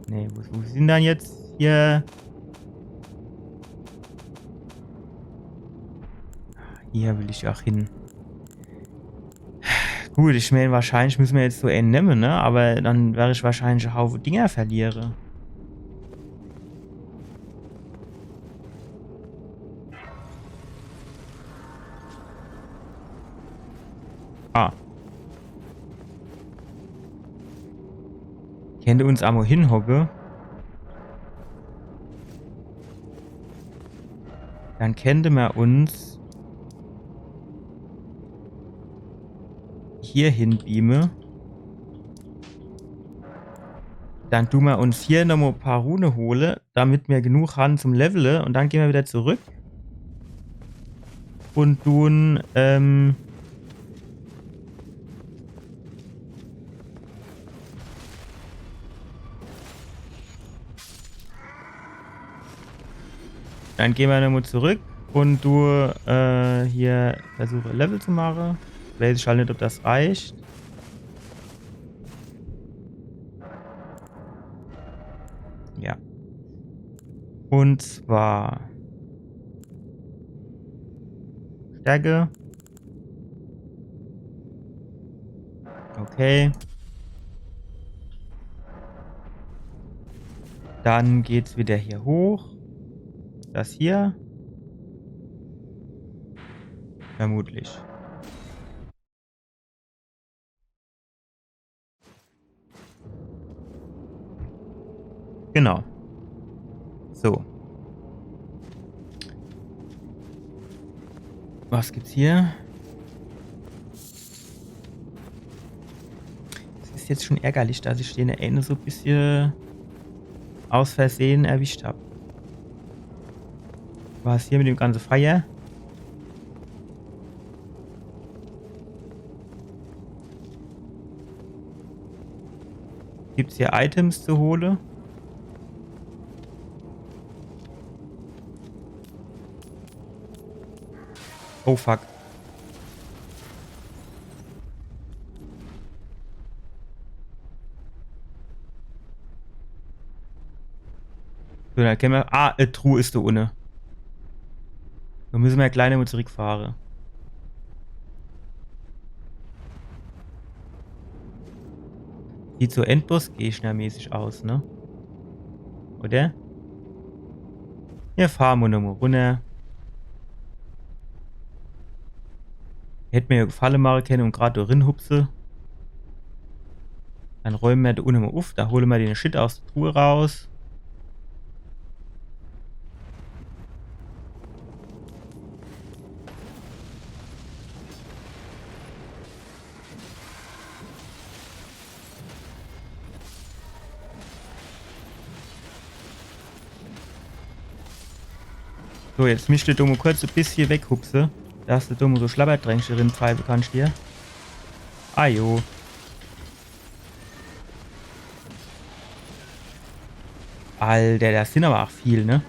Nee, wo, wo sin dann jetzt hier? Hier will ich auch hin. Gut, ich mein, wahrscheinlich müsse mer jetzt so en nemme, ne? Aber dann wer ich wahrscheinlich e Haufe Dinger verliere. Ah. Kennte uns aa mo hinhocke. Dann kennte mer uns hier hinbeame. Dann du mer uns hier nomo paar Rune hole, damit mer genug han zum Levele. Un dann gehn mer wieder zurück. Un dun, ähm, Dann gehn mer nomo zurück un du, äh, hier versuche Level zu mache. Weiß ich halt net, ob das reicht. Ja. Un zwar Stärke. Okay. Dann geht's wieder hier hoch. Das hier. Vermutlich. Genau. So. Was gibt's hier? Es is jetzt schon ärgerlich, dass ich den ääne so e bissje aus Versehen erwischt hab. Was hier mit dem ganze Feier? Gibt's hier Items zu hole? Oh fuck. So, dann kenne mer. Ah, e Truh is do unne. Do misse mer e klei Stück zurückfahre. Sieht so Endboss-Gegner-mäßig aus, ne? Oder? Mir fahre mo nomo runner. Hätt mer jo e Gefalle mache kenne un grad do rinhupse. Dann räume mer do unne mo uff, do hole mer den Shit aus de Truh raus. So, jetzt misst du do mo kurz e bissje weghupse, dass du do mo so Schlabberdränkche rinpfeife kannst hier. Ah jo. Alter, das sin awwer ach viel, ne?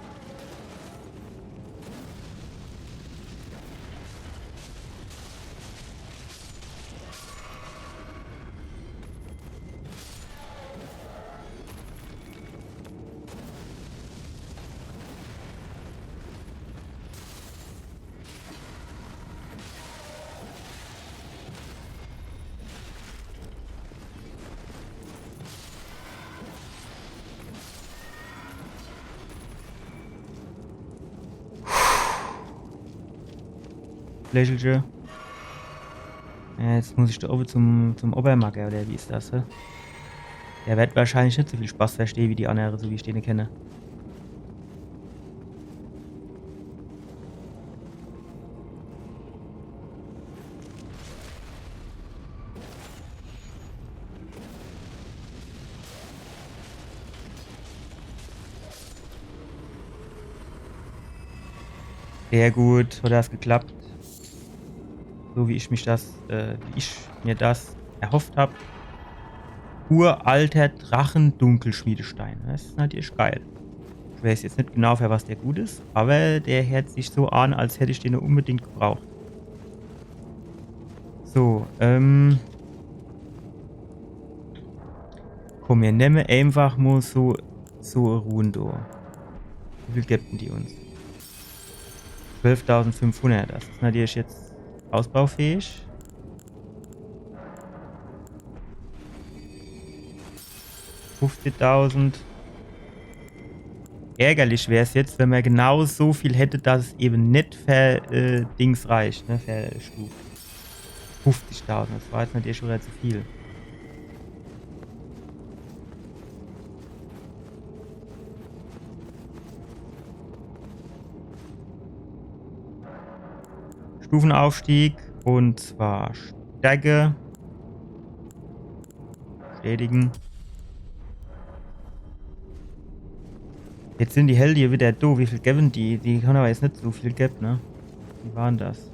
Lächelche. Ja, jetzt muss ich do owwe zum, zum Obermacker, oder wie is das, hä? Der werd wahrscheinlich net so viel Spaß verstehe wie die annere, so wie ich dene kenne. Sehr gut, hat das geklappt. So wie ich mich das, äh, wie ich mir das erhofft hab. Uralter Drachendunkelschmiedestein. Das is natürlich geil. Ich weiß jetzt net genau, für was der gut is, aber der hört sich so an, als hätt ich den unbedingt gebraucht. So, ähm. Komm, mir nemme einfach mo so, so e Rune do. Wie viel gibt denn die uns? Zwölftausendfünfhundert, das is natürlich jetzt ausbaufähig. Fünfzigtausend. Ärgerlich wär's jetzt, wenn mer genau so viel hätte, dass es eben net ver-, äh, Dings reicht, ne, verstuft. Fünfzigtausend, das war jetzt natürlich schon wieder zu viel. Stufenaufstieg. Und zwar Stärke. Bestätigen. Jetzt sin die Helde hier wieder do. Wie viel gewwen die? Die hann awwer jetzt net so viel gewwe, ne? Wie war dann das?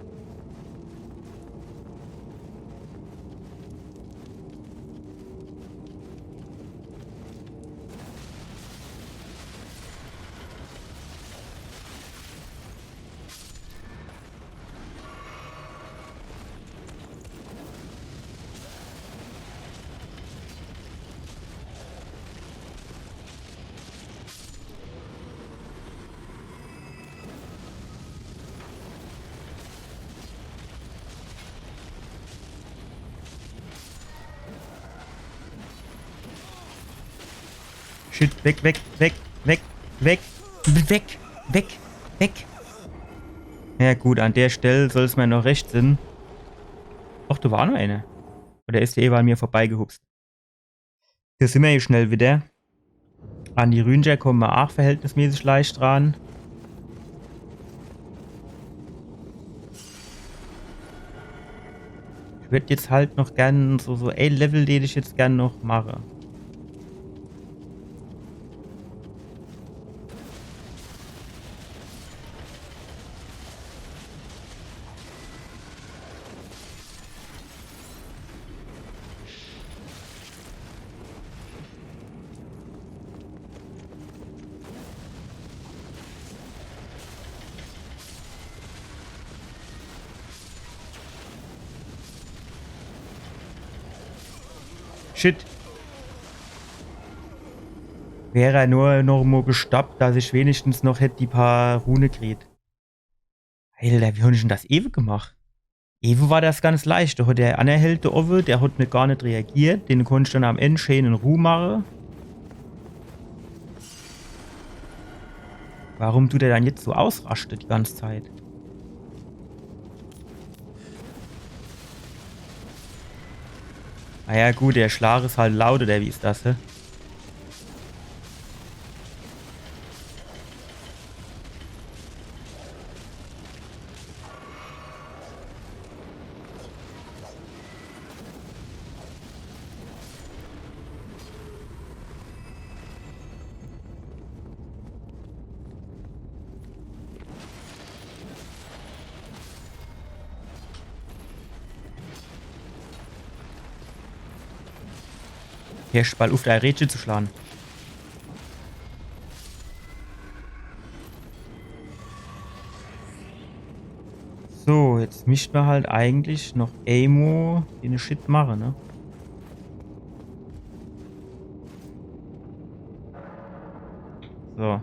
Shit, weg, weg, weg, weg, weg, weg, weg, weg. Ja gut, an der Stell soll's mer noch recht sin. Och, do war noch eener. Oder is der ewe an mir vorbeigehupst? Do sin mer jo schnell wieder. An die Rünscher komme mer aach verhältnismäßig leicht dran. Ich würd jetzt halt noch gern so, so e Level, den ich jetzt gern noch mache. Shit. Wär er nur noch mo gestoppt, dass ich wenigstens noch hätt die paar Rune kriet. Alter, wie hon ich dann das ewe gemacht? Ewe war das ganz leicht. Do hat der anner Held do owwe, der hat net, gar net reagiert. Den konnt ich dann am End schön in Ruh mache. Warum dut der dann jetzt so ausraschte die ganz Zeit? Ah ja, gut, der Schlag is halt laut, oder wie is das, hä? Hier, bald uff, dei Rädche zu schlage. So, jetzt misst mer halt eigentlich noch emo den Shit mache, ne? So.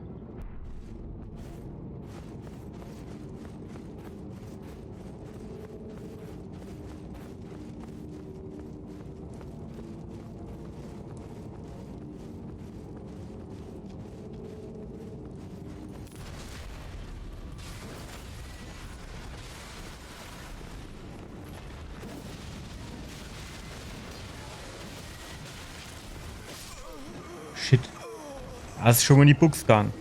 Shit. Das is schon mo in die Bux gang.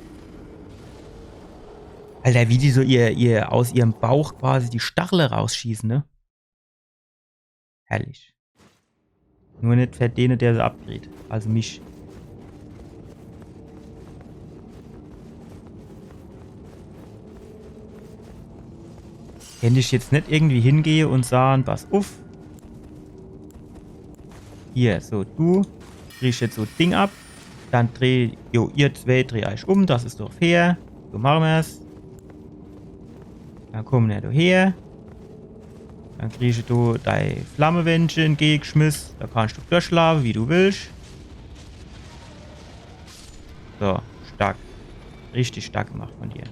Alter, wie die so ihr, ihr, aus ihrem Bauch quasi die Stachele rausschieße, ne? Herrlich. Nur net für dene, der se abkriet. Also mich. Kennt ich jetzt net irgendwie hingehe und sage, pass uff. Hier, so, du kriegst jetzt so Ding ab. Dann dreh, jo, ihr zwee dreh eich um, das is doch fair. So mache mer's. Dann komm her, du her. Dann kriegst du dei Flammewändche entgegeschmiss. Do kannst du durchschlage, wie du willst. So, stark. Richtig stark gemacht von dir.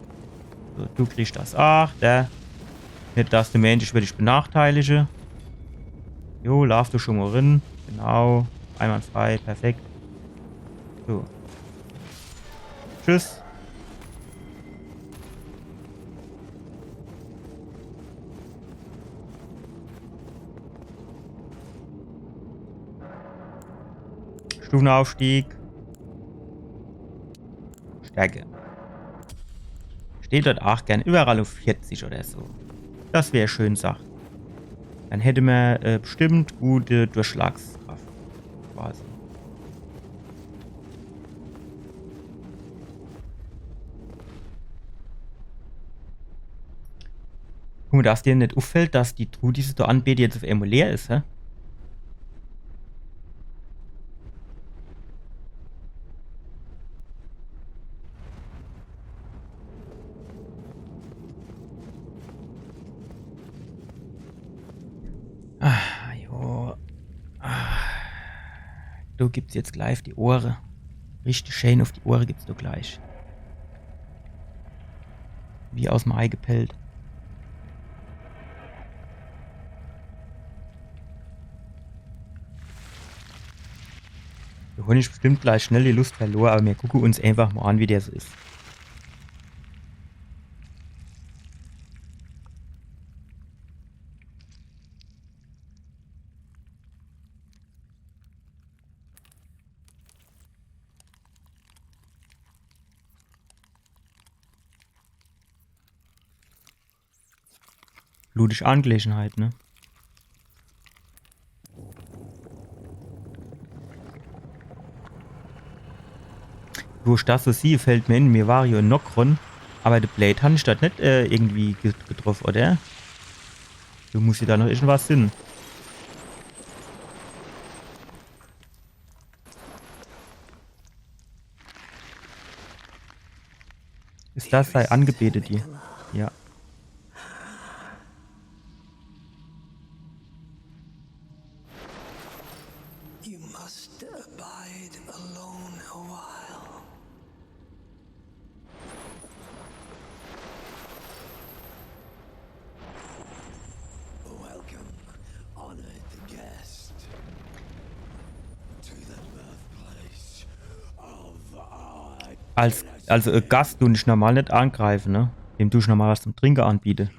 So, du kriegst das aach, do. Net, dass de Mensch, ich will dich benachteilige. Jo, laaf du schon mo rin. Genau. Einwandfrei, perfekt. So. Tschüss. Stufenaufstieg. Stärke. Steht dort aach gern überall uff vierzig oder so. Das wär schön Sach. Dann hätte mer äh, bestimmt gute Durchschlagskraft. Quasi. Guck mol, dass dir net uffällt, dass die Truh, die se do anbeet, jetzt uff emol leer is, hä? Ah, jo. Ah. Do gibt's jetzt gleich uff die Ohre. Richtig schön uff die Ohre gibt's do gleich. Wie aus'm Ei gepellt. Do hon ich bestimmt gleich schnell die Lust verlor, awwer mir gucke uns einfach mol an, wie der so is. Blutige Angelegenheit, ne? Wo ich das so sieh, fällt mir in, mir ware jo in Nokron, awwer de Blade han ich dort net äh, irgendwie ge- getroff, oder? Do muss jo do noch irgendwas sin. Is das sei Angebete, die? Ja. You must abide alone a while. Welcome, honored guest, to the birthplace of our Als, also e Gast du ich normal net angreife, ne? Dem du ich normal was zum Trinke anbiete.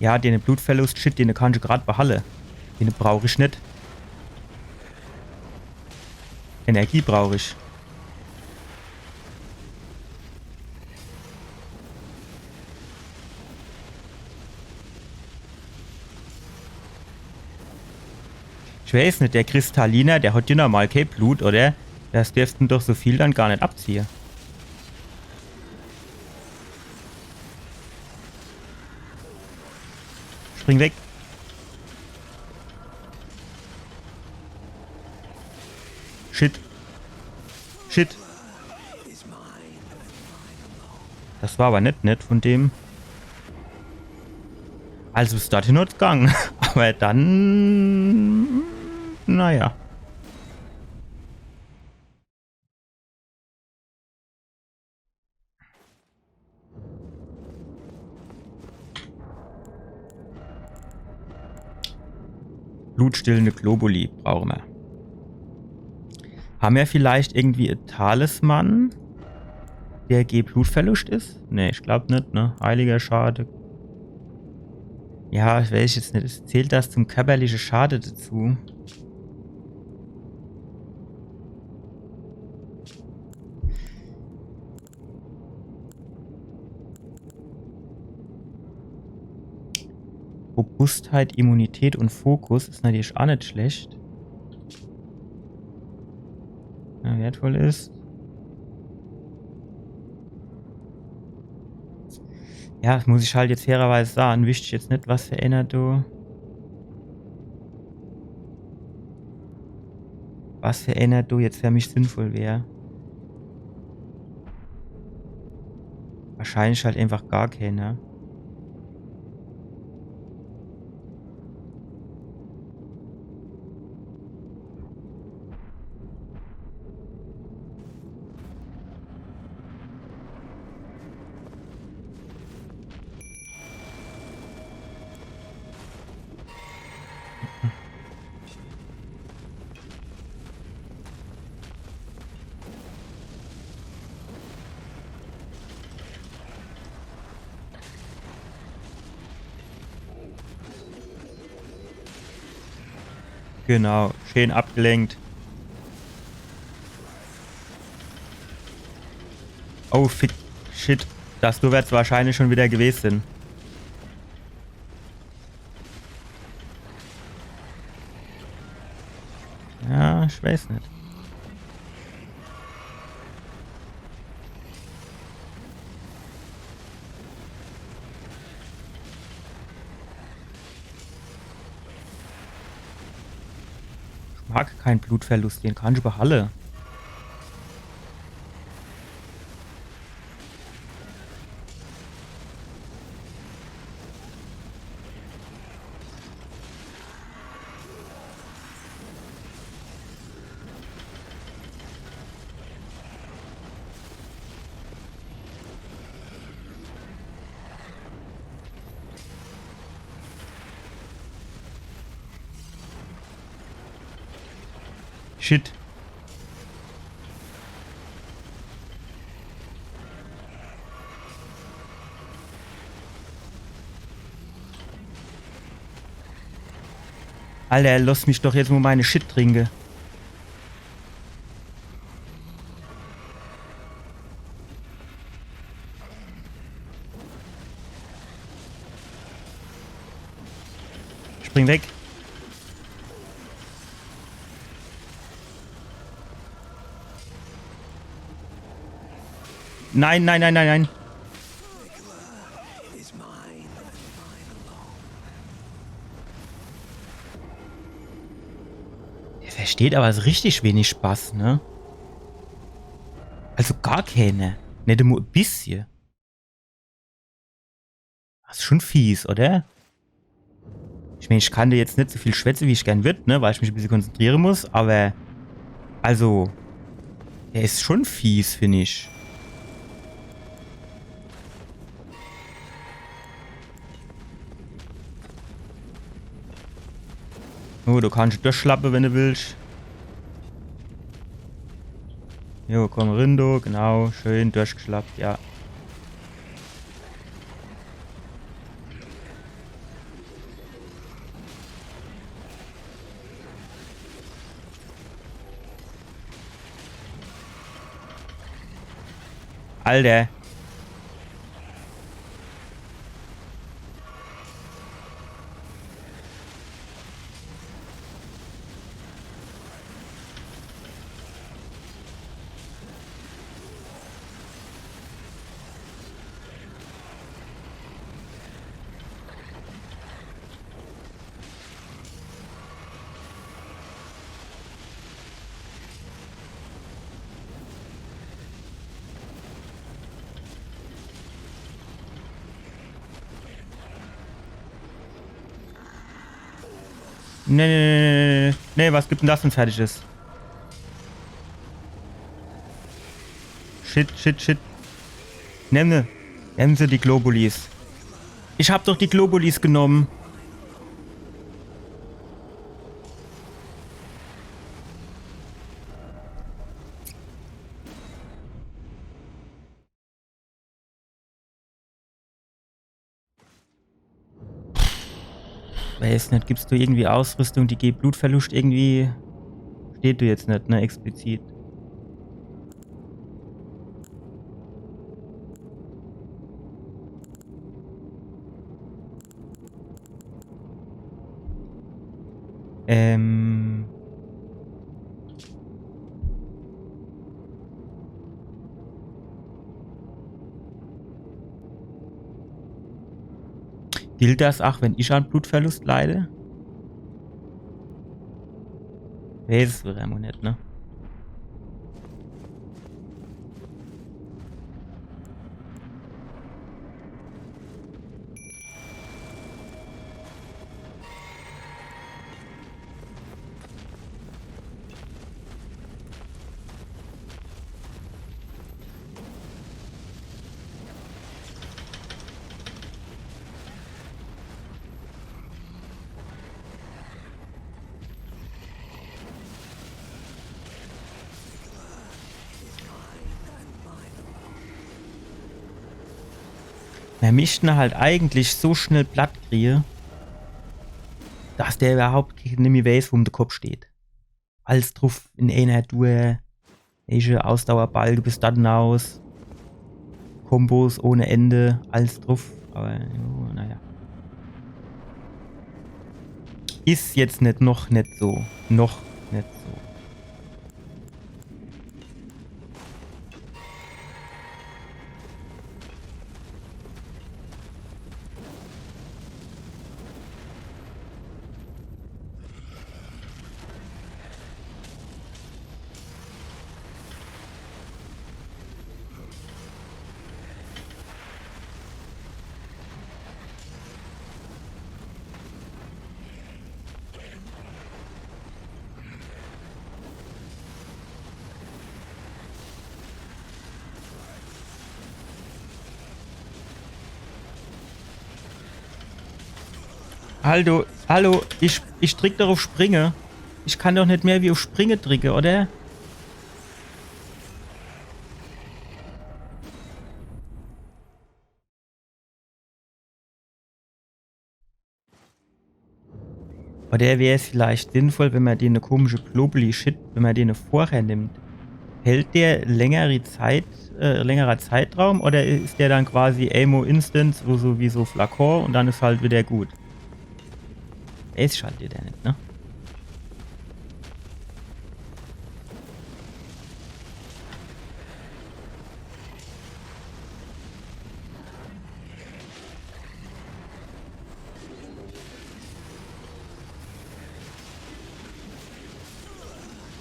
Ja, den Blutverlust-Shit, den kann ich grad behalle. Den brauch ich net. Energie brauch ich. Ich weiß net, der Kristalliner, der hat jo normal kee Blut, oder? Das dürften doch so viel dann gar net abziehe. Spring weg. Shit. Shit. Das war awwer net nett von dem. Also bis dorthin hat's gang. Awwer dann, naja. Blutstillende Globuli brauche mer. Hammer vielleicht irgendwie e Talisman, der gege Blutverlust is? Nee, ich glaub net, ne? Heiliger Schade. Ja, ich weiß jetzt net. Zählt das zum körperliche Schade dazu? Robustheit, Immunität und Fokus is natürlich aa net schlecht. Ja, wertvoll is. Ja, das muss ich halt jetzt fairerweise sage. Wisst ich jetzt net, was für ener do. Was für ener do jetzt für mich sinnvoll wär. Wahrscheinlich halt einfach gar kener. Genau, schön abgelenkt. Oh, fick. Shit. Das do werd's wahrscheinlich schon wieder gewes sin. Ja, ich weiß net. Ich mag kein Blutverlust, den kann ich behalle. Shit. Alter, lass mich doch jetzt mo meine Shit trinke. Spring weg. Nein, nein, nein, nein, nein. Der versteht aber so richtig wenig Spaß, ne? Also gar keine. Net emol e bissje. Das is schon fies, oder? Ich mein, ich kann do jetzt net so viel schwätze, wie ich gern würd, ne? Weil ich mich e bissje konzentriere muss, aber also, der is schon fies, find ich. Oh, du kannst durchschlappe, wenn du willst. Jo, komm rin, du. Genau, schön durchgeschlappt, ja. Alter. Nee, nee, nee, nee, nee, nee. Nee, was gibt denn das denn Fertiges? Shit, shit, shit. Nimm ne. Nimm se die Globulis. Ich hab doch die Globulis genommen. Weiß net, gibt's do irgendwie Ausrüstung, die gege Blutverlust irgendwie? Steht do jetzt net, ne, explizit. Ähm. Gilt das ach, wenn ich an Blutverlust leide? Weiß es wieder mo net, ne? Mer mischt en halt eigentlich so schnell platt krieje. dass der iwwerhaupt nimmi weiß, wo em de Kopp steht. Alles druff in eener Tour. Welche Ausdauerbalke bis dann aus. Kombos ohne Ende, alles druff. Awwer, jo, naja. Is jetzt net, noch net so. Noch net so. Hallo, hallo, ich, ich drick doch uff Springe. Ich kann doch net mehr wie uff Springe dricke, oder? Oder wär's vielleicht sinnvoll, wenn mer dene komische Globuli-Shit, wenn mer dene vorher nimmt? Hält der längere Zeit, äh, längerer Zeitraum oder is der dann quasi Ammo Instant, so, so wie so Flakon und dann is halt wieder gut? Wär's halt wieder net, ne?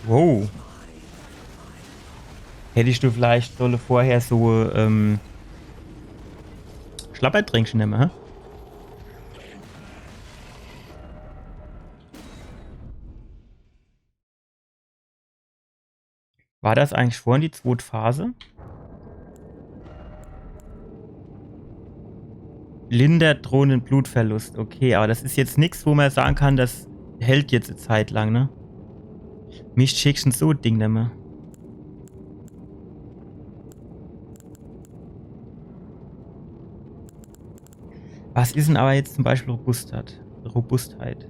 Wow. Hätt ich do vielleicht solle vorher so, ähm, Schlappertränkche nemme, hä? War das eigentlich vorhin die zweit Phase? Lindert drohenden Blutverlust. Okay, aber das is jetzt nix, wo mer sage kann, das hält jetzt e Zeit lang, ne? Mischt ich schon so e Ding nemme. Was is denn aber jetzt zum Beispiel Robustheit? Robustheit.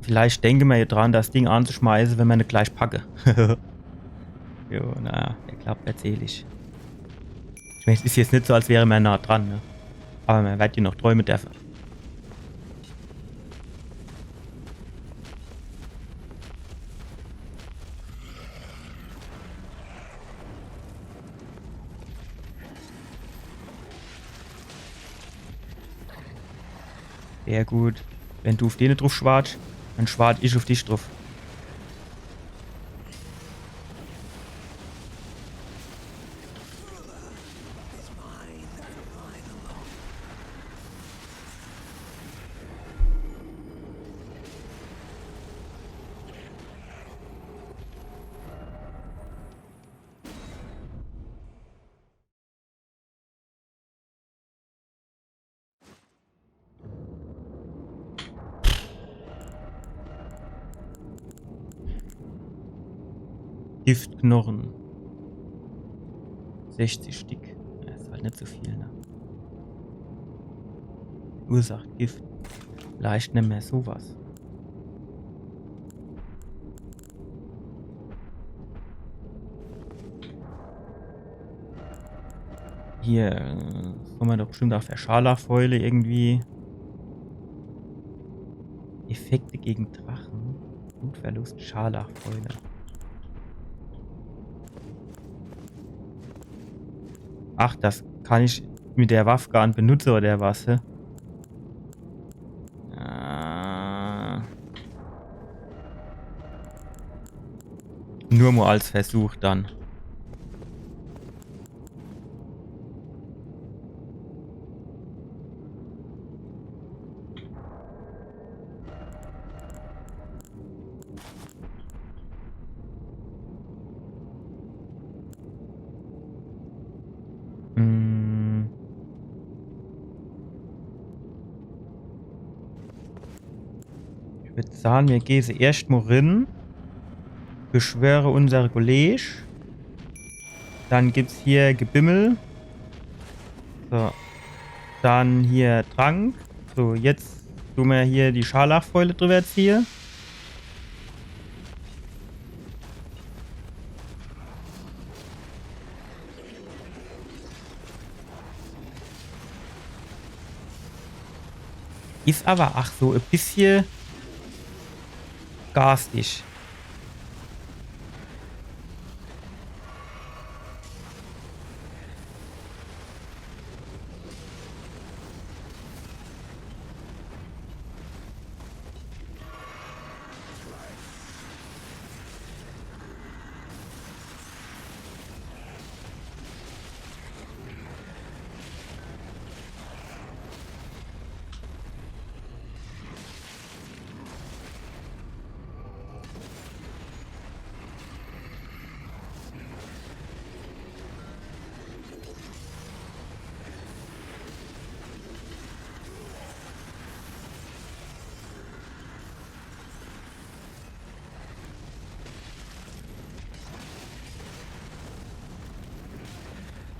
Vielleicht denke mer jo dran, das Ding anzuschmeiße, wenn mer net gleich packe. Jo, na, ich glaub, erzähl ich. Ich mein, es is jetzt net so, als wäre mer nah dran, ne? Aber mer werd jo noch träume derfe. Sehr gut. Wenn du uff dene druff schwatscht, dann schwat ich uff dich druff. Giftknorre. Sechzig Stick. Ja, is halt net so viel, ne? Verursacht Gift. Leicht nimmer sowas. Hier, äh, kann mer doch bestimmt auch für Scharlachfäule irgendwie. Effekte gegen Drachen. Blutverlust, Scharlachfäule. Ach, das kann ich mit der Waff gar net benutze, oder was, hä? Ah. Nur mo als Versuch dann. Würd sage, mir gehn se erscht mo rin. Beschwöre unser Kolleg. Dann gibt's hier Gebimmel. So. Dann hier Trank. So, jetzt du mer hier die Scharlachfäule drüber ziehe. Is awwer ach so e bissje garstig.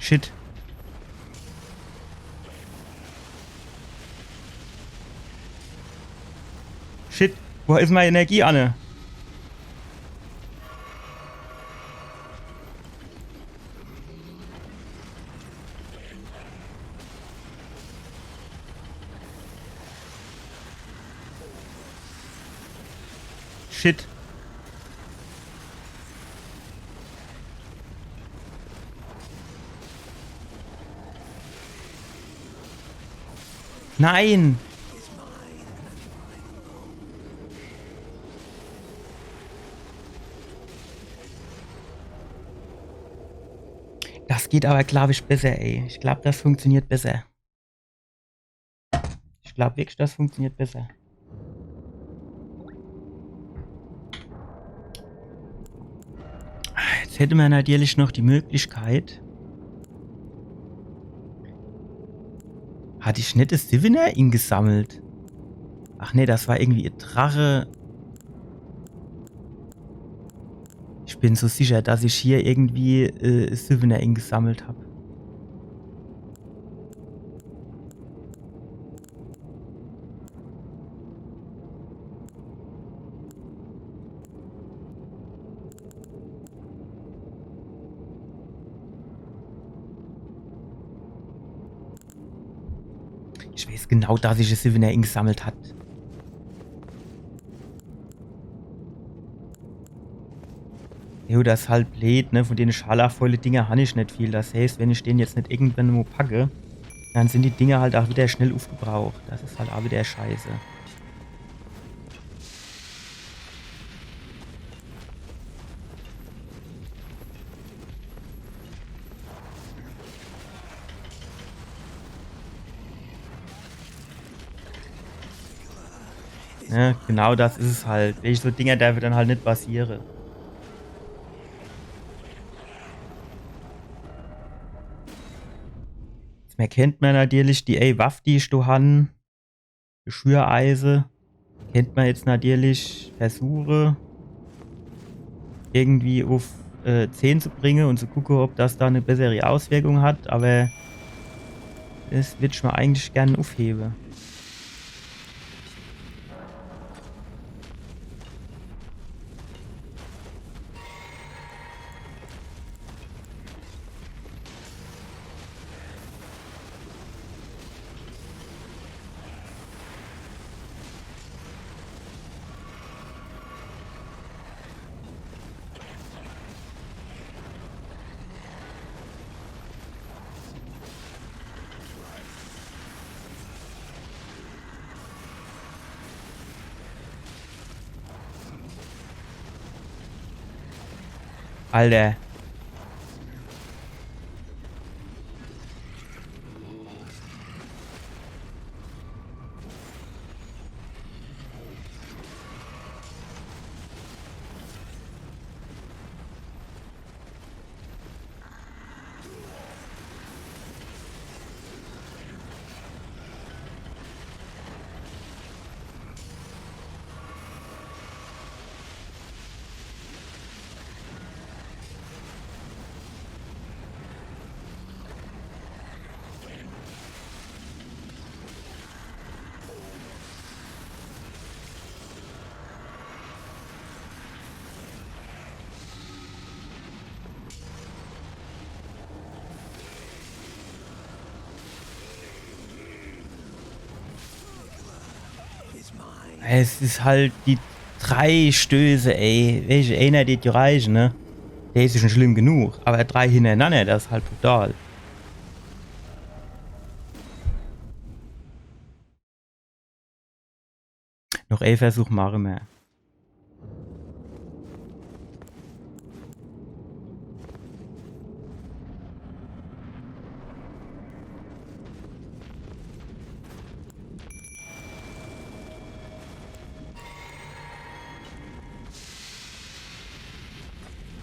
Shit. Shit. Wo is mei Energie, Anne? Shit. Nein! Das geht aber, glaub ich, besser, ey. Ich glaub, das funktioniert besser. Ich glaub wirklich, das funktioniert besser. Jetzt hätte mer natürlich noch die Möglichkeit. Hat ich net das Siwwener ingesammelt? Ach nee, das war irgendwie e Drache. Ich bin so sicher, dass ich hier irgendwie äh, Siwwener ingesammelt hab. Ich weiß genau, dass ich es Siwwener ingesammelt hat. Jo, das is halt bleed, ne? Von dene Scharlachfäule-Dinger han ich net viel. Das heißt, wenn ich den jetzt net irgendwann mo packe, dann sind die Dinger halt auch wieder schnell ufgebraucht. Das is halt auch wieder scheiße. Ja, genau das is es halt. Wenn ich so Dinger derfe dann halt net passiere. Jetzt mer kennt mer natürlich die, ey, Waff, die ich do han, Schüreise, kennt mer jetzt natürlich versuche, irgendwie uf äh, zehn zu bringe und zu gucke, ob das da e bessere Auswirkung hat, aber das würd ich mer eigentlich gern ufhebe. Alter. Es is halt die drei Stöße, ey. Welche? Eener, die reiche, ne? Der is jo schun schlimm genug. Awwer drei hinnerenanner, des is halt brutal. Noch ee Versuch mache mer.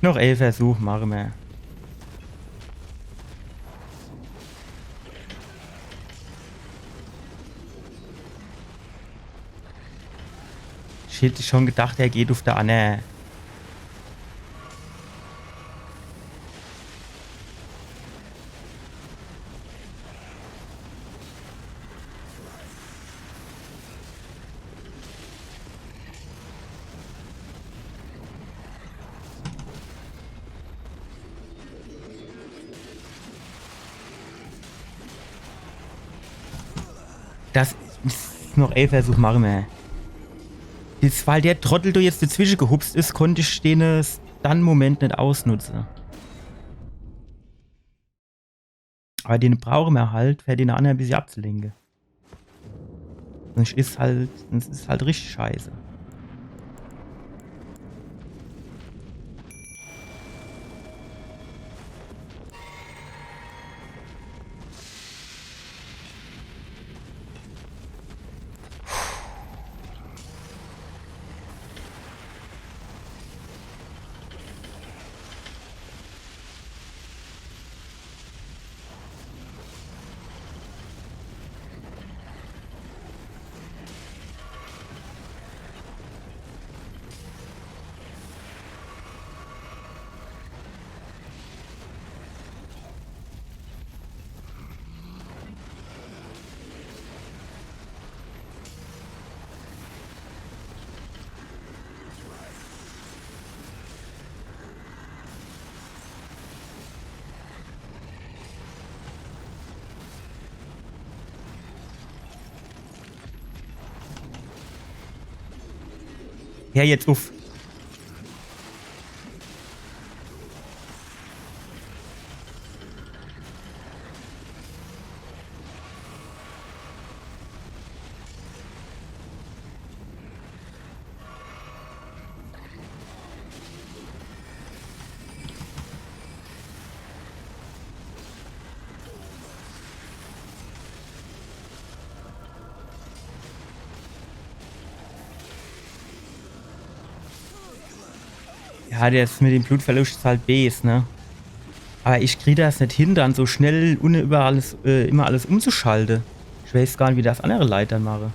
Noch ee Versuch mache mer. Ich hätt schun gedacht, er geht uff de anner. Des is noch ee Versuch, mache mer. Jetzt, weil der Trottel do jetzt dezwische gehupst is, konnt ich dene Stun-Moment net ausnutze. Awwer dene brauche mer halt, fer dene anner e bissje abzulenke. Sunscht is halt, des is halt richtig scheiße. Her jetzt uff. Ja, des mit dem Blutverluscht is halt bees, ne? Awwer ich krie des net hin, dann so schnell un iwwerall alles, äh, immer alles umzuschalte. Ich weeß gar net, wie des annere Leit dann mache.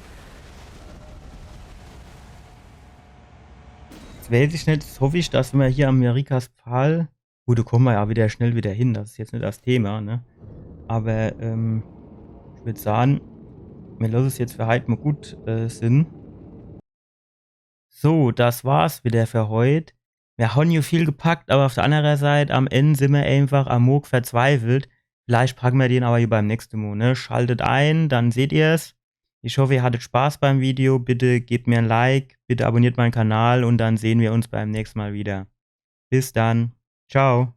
Jetzt weeß ich net, jetzt hoff ich, dass mer hier am Marikas Pfahl Gut, do komme mer jo widder schnell widder hin, des is jetzt net des Thema, ne? Awwer, ähm, ich würd sage, mer losse es jetzt fer heit mol gut, äh, sin. So, des war's widder fer heit. Mer hon jo viel gepackt, awwer uff de anner Seit, am End sin mer äfach am Mohg verzweifelt. Vielleicht packe mer den awwer jo beim nächschte Mol, ne? Schaltet ein, dann seht ihr's. Ich hoff, ihr hattet Spaß beim Video. Bitte gebt mer e Like, bitte abonniert mein Kanal un dann sehn mer uns beim nächschte Mol widder. Bis dann. Ciao.